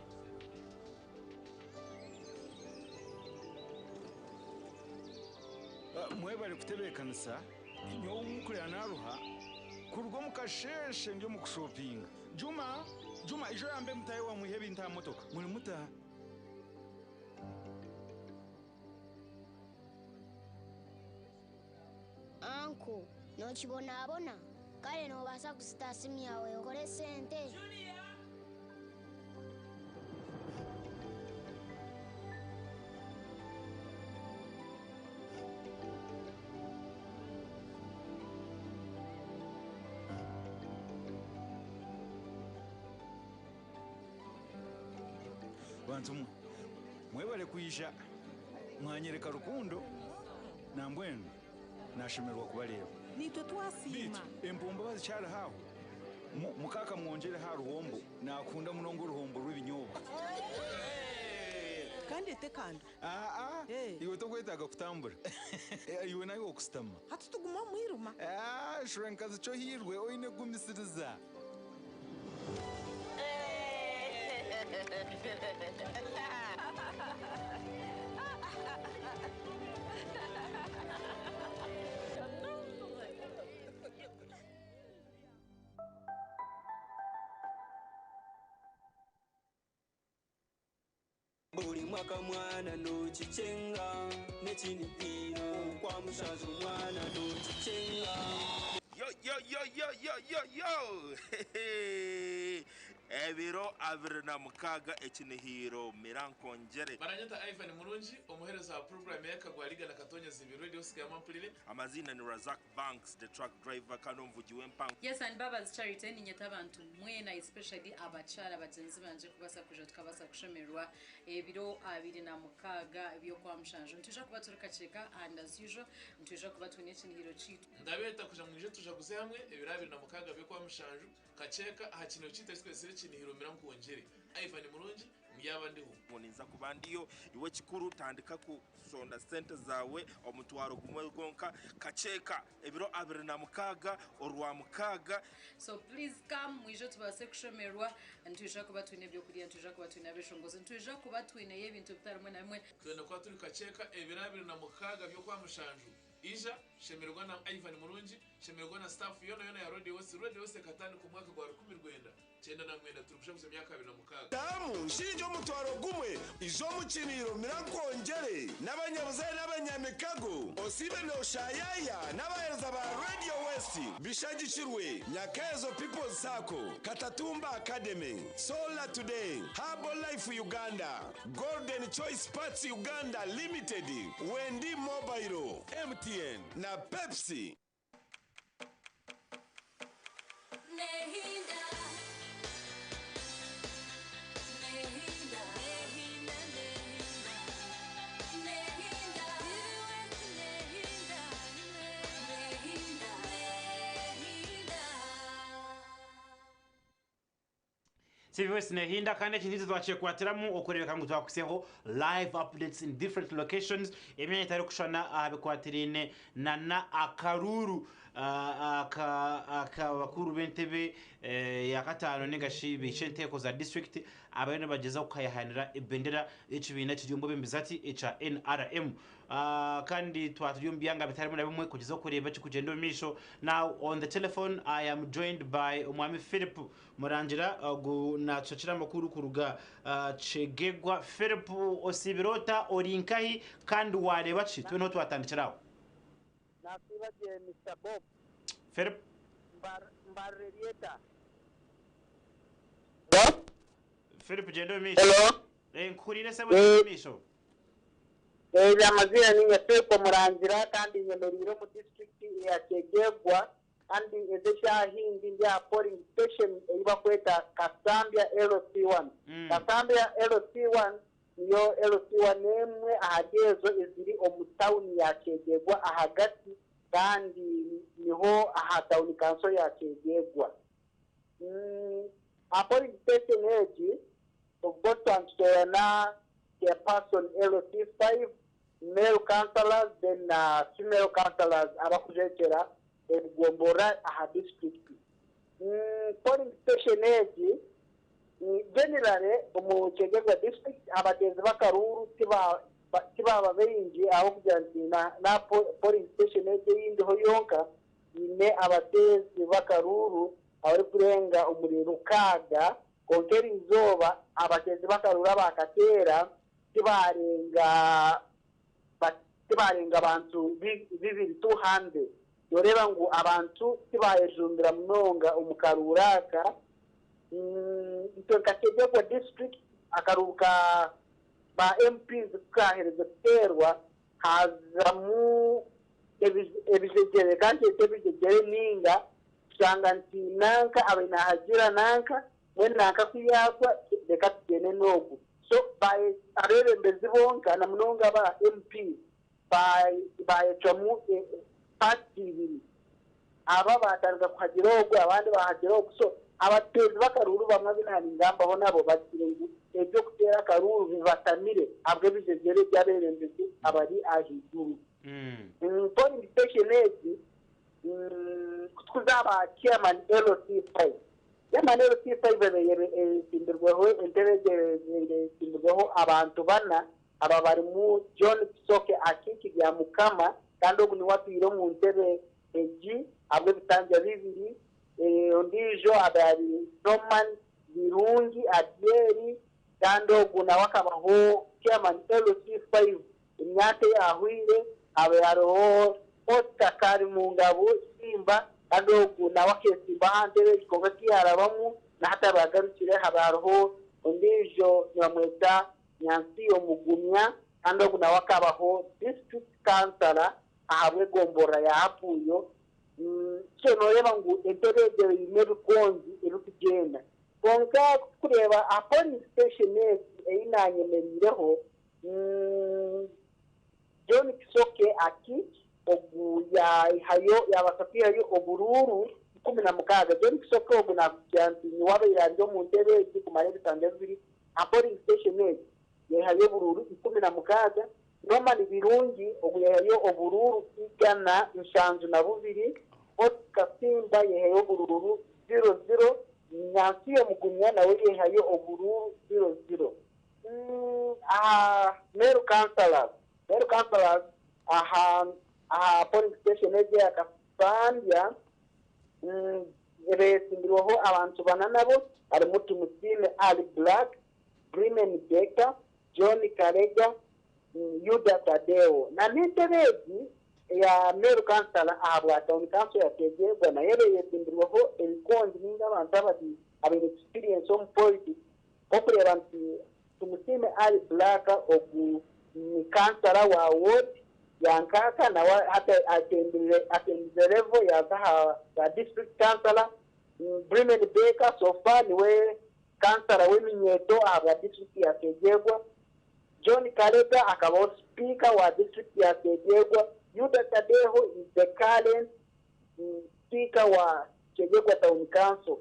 Speaker 20: Ah, Mwebare kutebeekanisa. Nyowe omukurira naruha kuruga omu kasheeshe ndi omu kushopinga. Juma, Juma ija oyambe mutaahi waawe mwihe ebintu aha motoka. Muri muta?
Speaker 22: Anko, nokibonabona? Kare nobaasa kuzita aha simu yaawe okore esente.
Speaker 20: Bantu mwe, mwebare kwija mwanyereka rukundo nambwenu nashemererwa kubareeba.
Speaker 21: Naitwe twasiima.
Speaker 20: Beitu empombo bazikyariho aho? Mukaaka mwongyereho aha ruhombo, naakunda munonga oruhombo rw'ebinyobwa.
Speaker 21: Kandi etekanda.
Speaker 20: Aa, iwe tokwetaaga kutambura. Iwe nawe okusitama.
Speaker 21: Hati tuguma omu mwirima.
Speaker 20: Shura nkazi kyohirwe, oine kugumisiriza.
Speaker 28: Buri mwaka mwana nokikyenga n'ekinihiro kwa mushanju mwana nokikyenga.
Speaker 23: Yo yo yo yo yo yo yo Ebiro 26 ekinihiro Mirankongyere.
Speaker 24: Baranyeta Ivan Murungi, omuheereza wa puroguraamu ey'akagwa Liga na Katonyeza Ibiri Radio Osigaye Mpurire.
Speaker 23: Amaziina ni Razak Banks the truck driver kandi omuvugi w'empango.
Speaker 25: Yes and Mbabazi Charity ninyeta abantu mwena especially abakyara bagyenzi bangye kubaasa kwija tukabaasa kushemererwa ebiro 26 eby'okwamushanju. Nitwija kuba turi kakyeka and as usual nitwija kuba twine ekinihiro kyaitu.
Speaker 24: Ndabeeta kwija mwije tujaguze hamwe ebiro 26 by'okwamushanju Kakyeka aha kinihiro kyaitu eki twetsire Ekinihiro Mira Nkwongyere. Ivan Murungi. Ndyaba ndiho.
Speaker 23: Ngu ninza kuba ndiyo. Iwe ekikuru tandika kushonda sente zaawe omutwaro gumwe gwonka. Kakyeka ebiro 26 Orwamukaaga.
Speaker 25: So please come mwije tubaase kushemererwa, nitwija kuba twine ebyokurya, nitwija kuba twine abeshongozi, nitwija kuba twineyo ebintu bitari bimwe na bimwe.
Speaker 24: Twenda kuba turi Kakyeka ebiro 26 by'Okwamushanju. Ija, shemererwa na Ivan Murungi, shemererwa na staff yoona yoona ya Radio West. Radio West ekatandika omu mwaka gwa 1999, turi kushaguza emyaka 26.
Speaker 2: Taamu nshinja omutwaro gumwe, ija omu kiniiro mira nkwongyere n'abanyabuzaare n'abanyamikago, osiibe nooshayaya n'abaheereza ba Radio West. Bishagikirwe Nyakaezo People's Sacco, Katatumba Academy, Solar Today, Herbal Life Uganda, Golden Choice Parts Uganda Limited, Wendi Mobile, MTN na Pepsi.
Speaker 14: Nehinda, nehinda, nehinda, nehinda, nehinda, nehinda, nehinda.
Speaker 29: TV West nehinda kandi ekintu eki twakyekwatiramu okureebeka ngu twakuhiseho live updates in different locations emyanya etarikushushana aha bikwatiraine na na akaruuru aka akabakuru b'entebe ya kataano ninga shi baishenteeko za district abariyo nibagyezaho kuhayahanira ebendera y'ekibiina ekiri omu bwebembezi hati ekya NRM. Kandi twaba turi omu byanga bitari bimwe na bimwe kugyezaho kureeba ekirikugyenda omu maisho. Now on the telephone I am joined by Omwami Philip Murangira ogu natushakira amakuru kuruga Kyegegwa. Philip osiibire ota, ori nkahi kandi wareeba ki? Tube niho twatandikira aho.
Speaker 3: Nasiiba gye Mister Bob.
Speaker 29: Philip.
Speaker 3: Mbarire ryeta.
Speaker 29: Philip gyenda omu maisho.
Speaker 3: Hello.
Speaker 29: Nkuhuriire sebo gyenda omu maisho.
Speaker 3: Ebi amazina ninye Philip Murangira kandi nyemereire omu disiturikiti eya Kyegegwa kandi ezi eshaaha hindi ndi aha polling station ei bakweta Kasambya LC1. Kasambya LC1 niyo LC1 emwe ahari ezo eziri omu tawuni ya Kyegegwa ahagati kandi niho aha tawuni kanso ya Kyegegwa. Aha polling station egi obwo twaba nitutoorana chairperson LC5, male councillors then na female councillors abakujwekyera ebigomborora aha disiturikiti. Polling station egi generally omu Kyegegwa district abateezi b'akaruuru tibaaba baingi ahabw'okugira nti na polling station egi ei ndiho yonka eine abateezi b'akaruuru abarikurenga omuri 600 kwonka eriizooba abateezi b'akaruuru abaakateera tibarenga tibarenga bantu 200, 200. Noreeba ngu abantu tibayejumbira munonga omu karuuru aka. Itwe nka Kyegegwa district akaruuru ka ba MPs kukaaherize kuteerwa haazamu ebijegyere kandi nkyete ebijegyere ninga kushanga nti nanka abaire naahagira nanka mbwenu nanka ku yaagwa reka tugyende n'ogu. So abeebembezi bonka na munonga aba MP bayecwamu party ibiri. Aba batandika kuhagira ogu abandi bahagira ogu. So abateezi b'akaruuru bamwe abu naaningambaho nabo bagire ngu eby'okuteera akaruuru bibatamire ahabw'ebijegyere by'abeebembezi abari ahaiguru. Polling station egi kutukuza aba chairman LC5. Chairman LC5 ebaire etsimbirweho entebe egi etsimbirweho abantu bana aba barimu John Kisoke Akiiki Byamukama kandi ogu niwe atwire omu ntebe egi ahabw'ebitanja bibiri. Ondiijo abe ari Norman Birungi Adyeri kandi ogu nawe akabaho chairman LC5 emyaka eyahweire. Habe hariho Oscar Karimungabu Simba kandi ogu nawe akeetsimba aha ntebe egi kwonka tiyarabamu na hati abe agarukire. Habe hariho ondiijo nibamweta Nyansiyo Mugumya kandi ogu nawe akabaho district councillor ahabw'egomborora ya Apuuyo. So noreeba ngu entebe egyo eine ebikonzi ebirikugyenda. Kwonka kutukureeba aha polling station egi ei nanyemereireho, John Kisoke Akich ogu yaihayo yabaasa kwihayo oburuuru 16. John Kisoke ogu nakugira nti niwe abaire ari omu ntebe egi kumara ebisanja bibiri. Polling station egi yehayo oburuuru 16, Norman Birungi ogu yehayo oburuuru 172, Oscar Simba yehayo oburuuru 00, Nansiyo Mugumya nawe yehayo oburuuru 00. Aha male councillors, male councillors aha aha polling station egi eya Kasambya beesimbirweho abantu bana nabo harimu Tumusiime Ali Black, Brimen Baker, John Karega, Yuda Tadeo. Na n'entebe egi eya male councillor ahabwa town council ya Kyegegwa nayo ebeesimbirweho ebikongi ninga abantu abari abaine experience omu politics nk'okureeba nti Tumusiime Ali Black ogu ni kansara wa ward ya Nkaaka nawe hati atembize level yaaza aha bwa district councillor. Brimen Baker so far niwe kansara w'eminyeeto ahabwa district ya Kyegegwa. John Karega akabaho sipiika wa district ya Kyegegwa. Yuda Tadeho is the current sipiika wa Kyegegwa Town Council.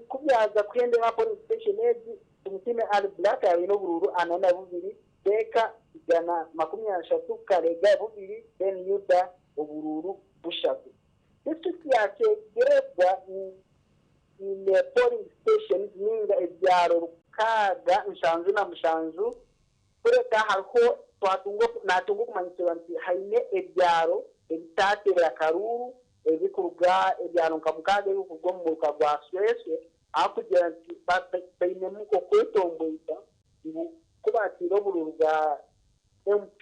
Speaker 3: Ku byaza kuhendera aha polling station egi, Tumusiime Ali Black yaaba aine oburuuru 42, Baker 130, Karega 2, then Yuda oburuuru 3. District ya Kyegegwa eine polling stations ninga ebyaro 677, kureka hariho twatunga natunga okumanyisibwa nti haine ebyaro ebitateera karuuru ebikuruga ebyaro nka 6 ebikuruga omu muruka gwa Sweswe, ahakugira nti bainemu okwetomboita ngu ku baatiire oburuuru bwa MP.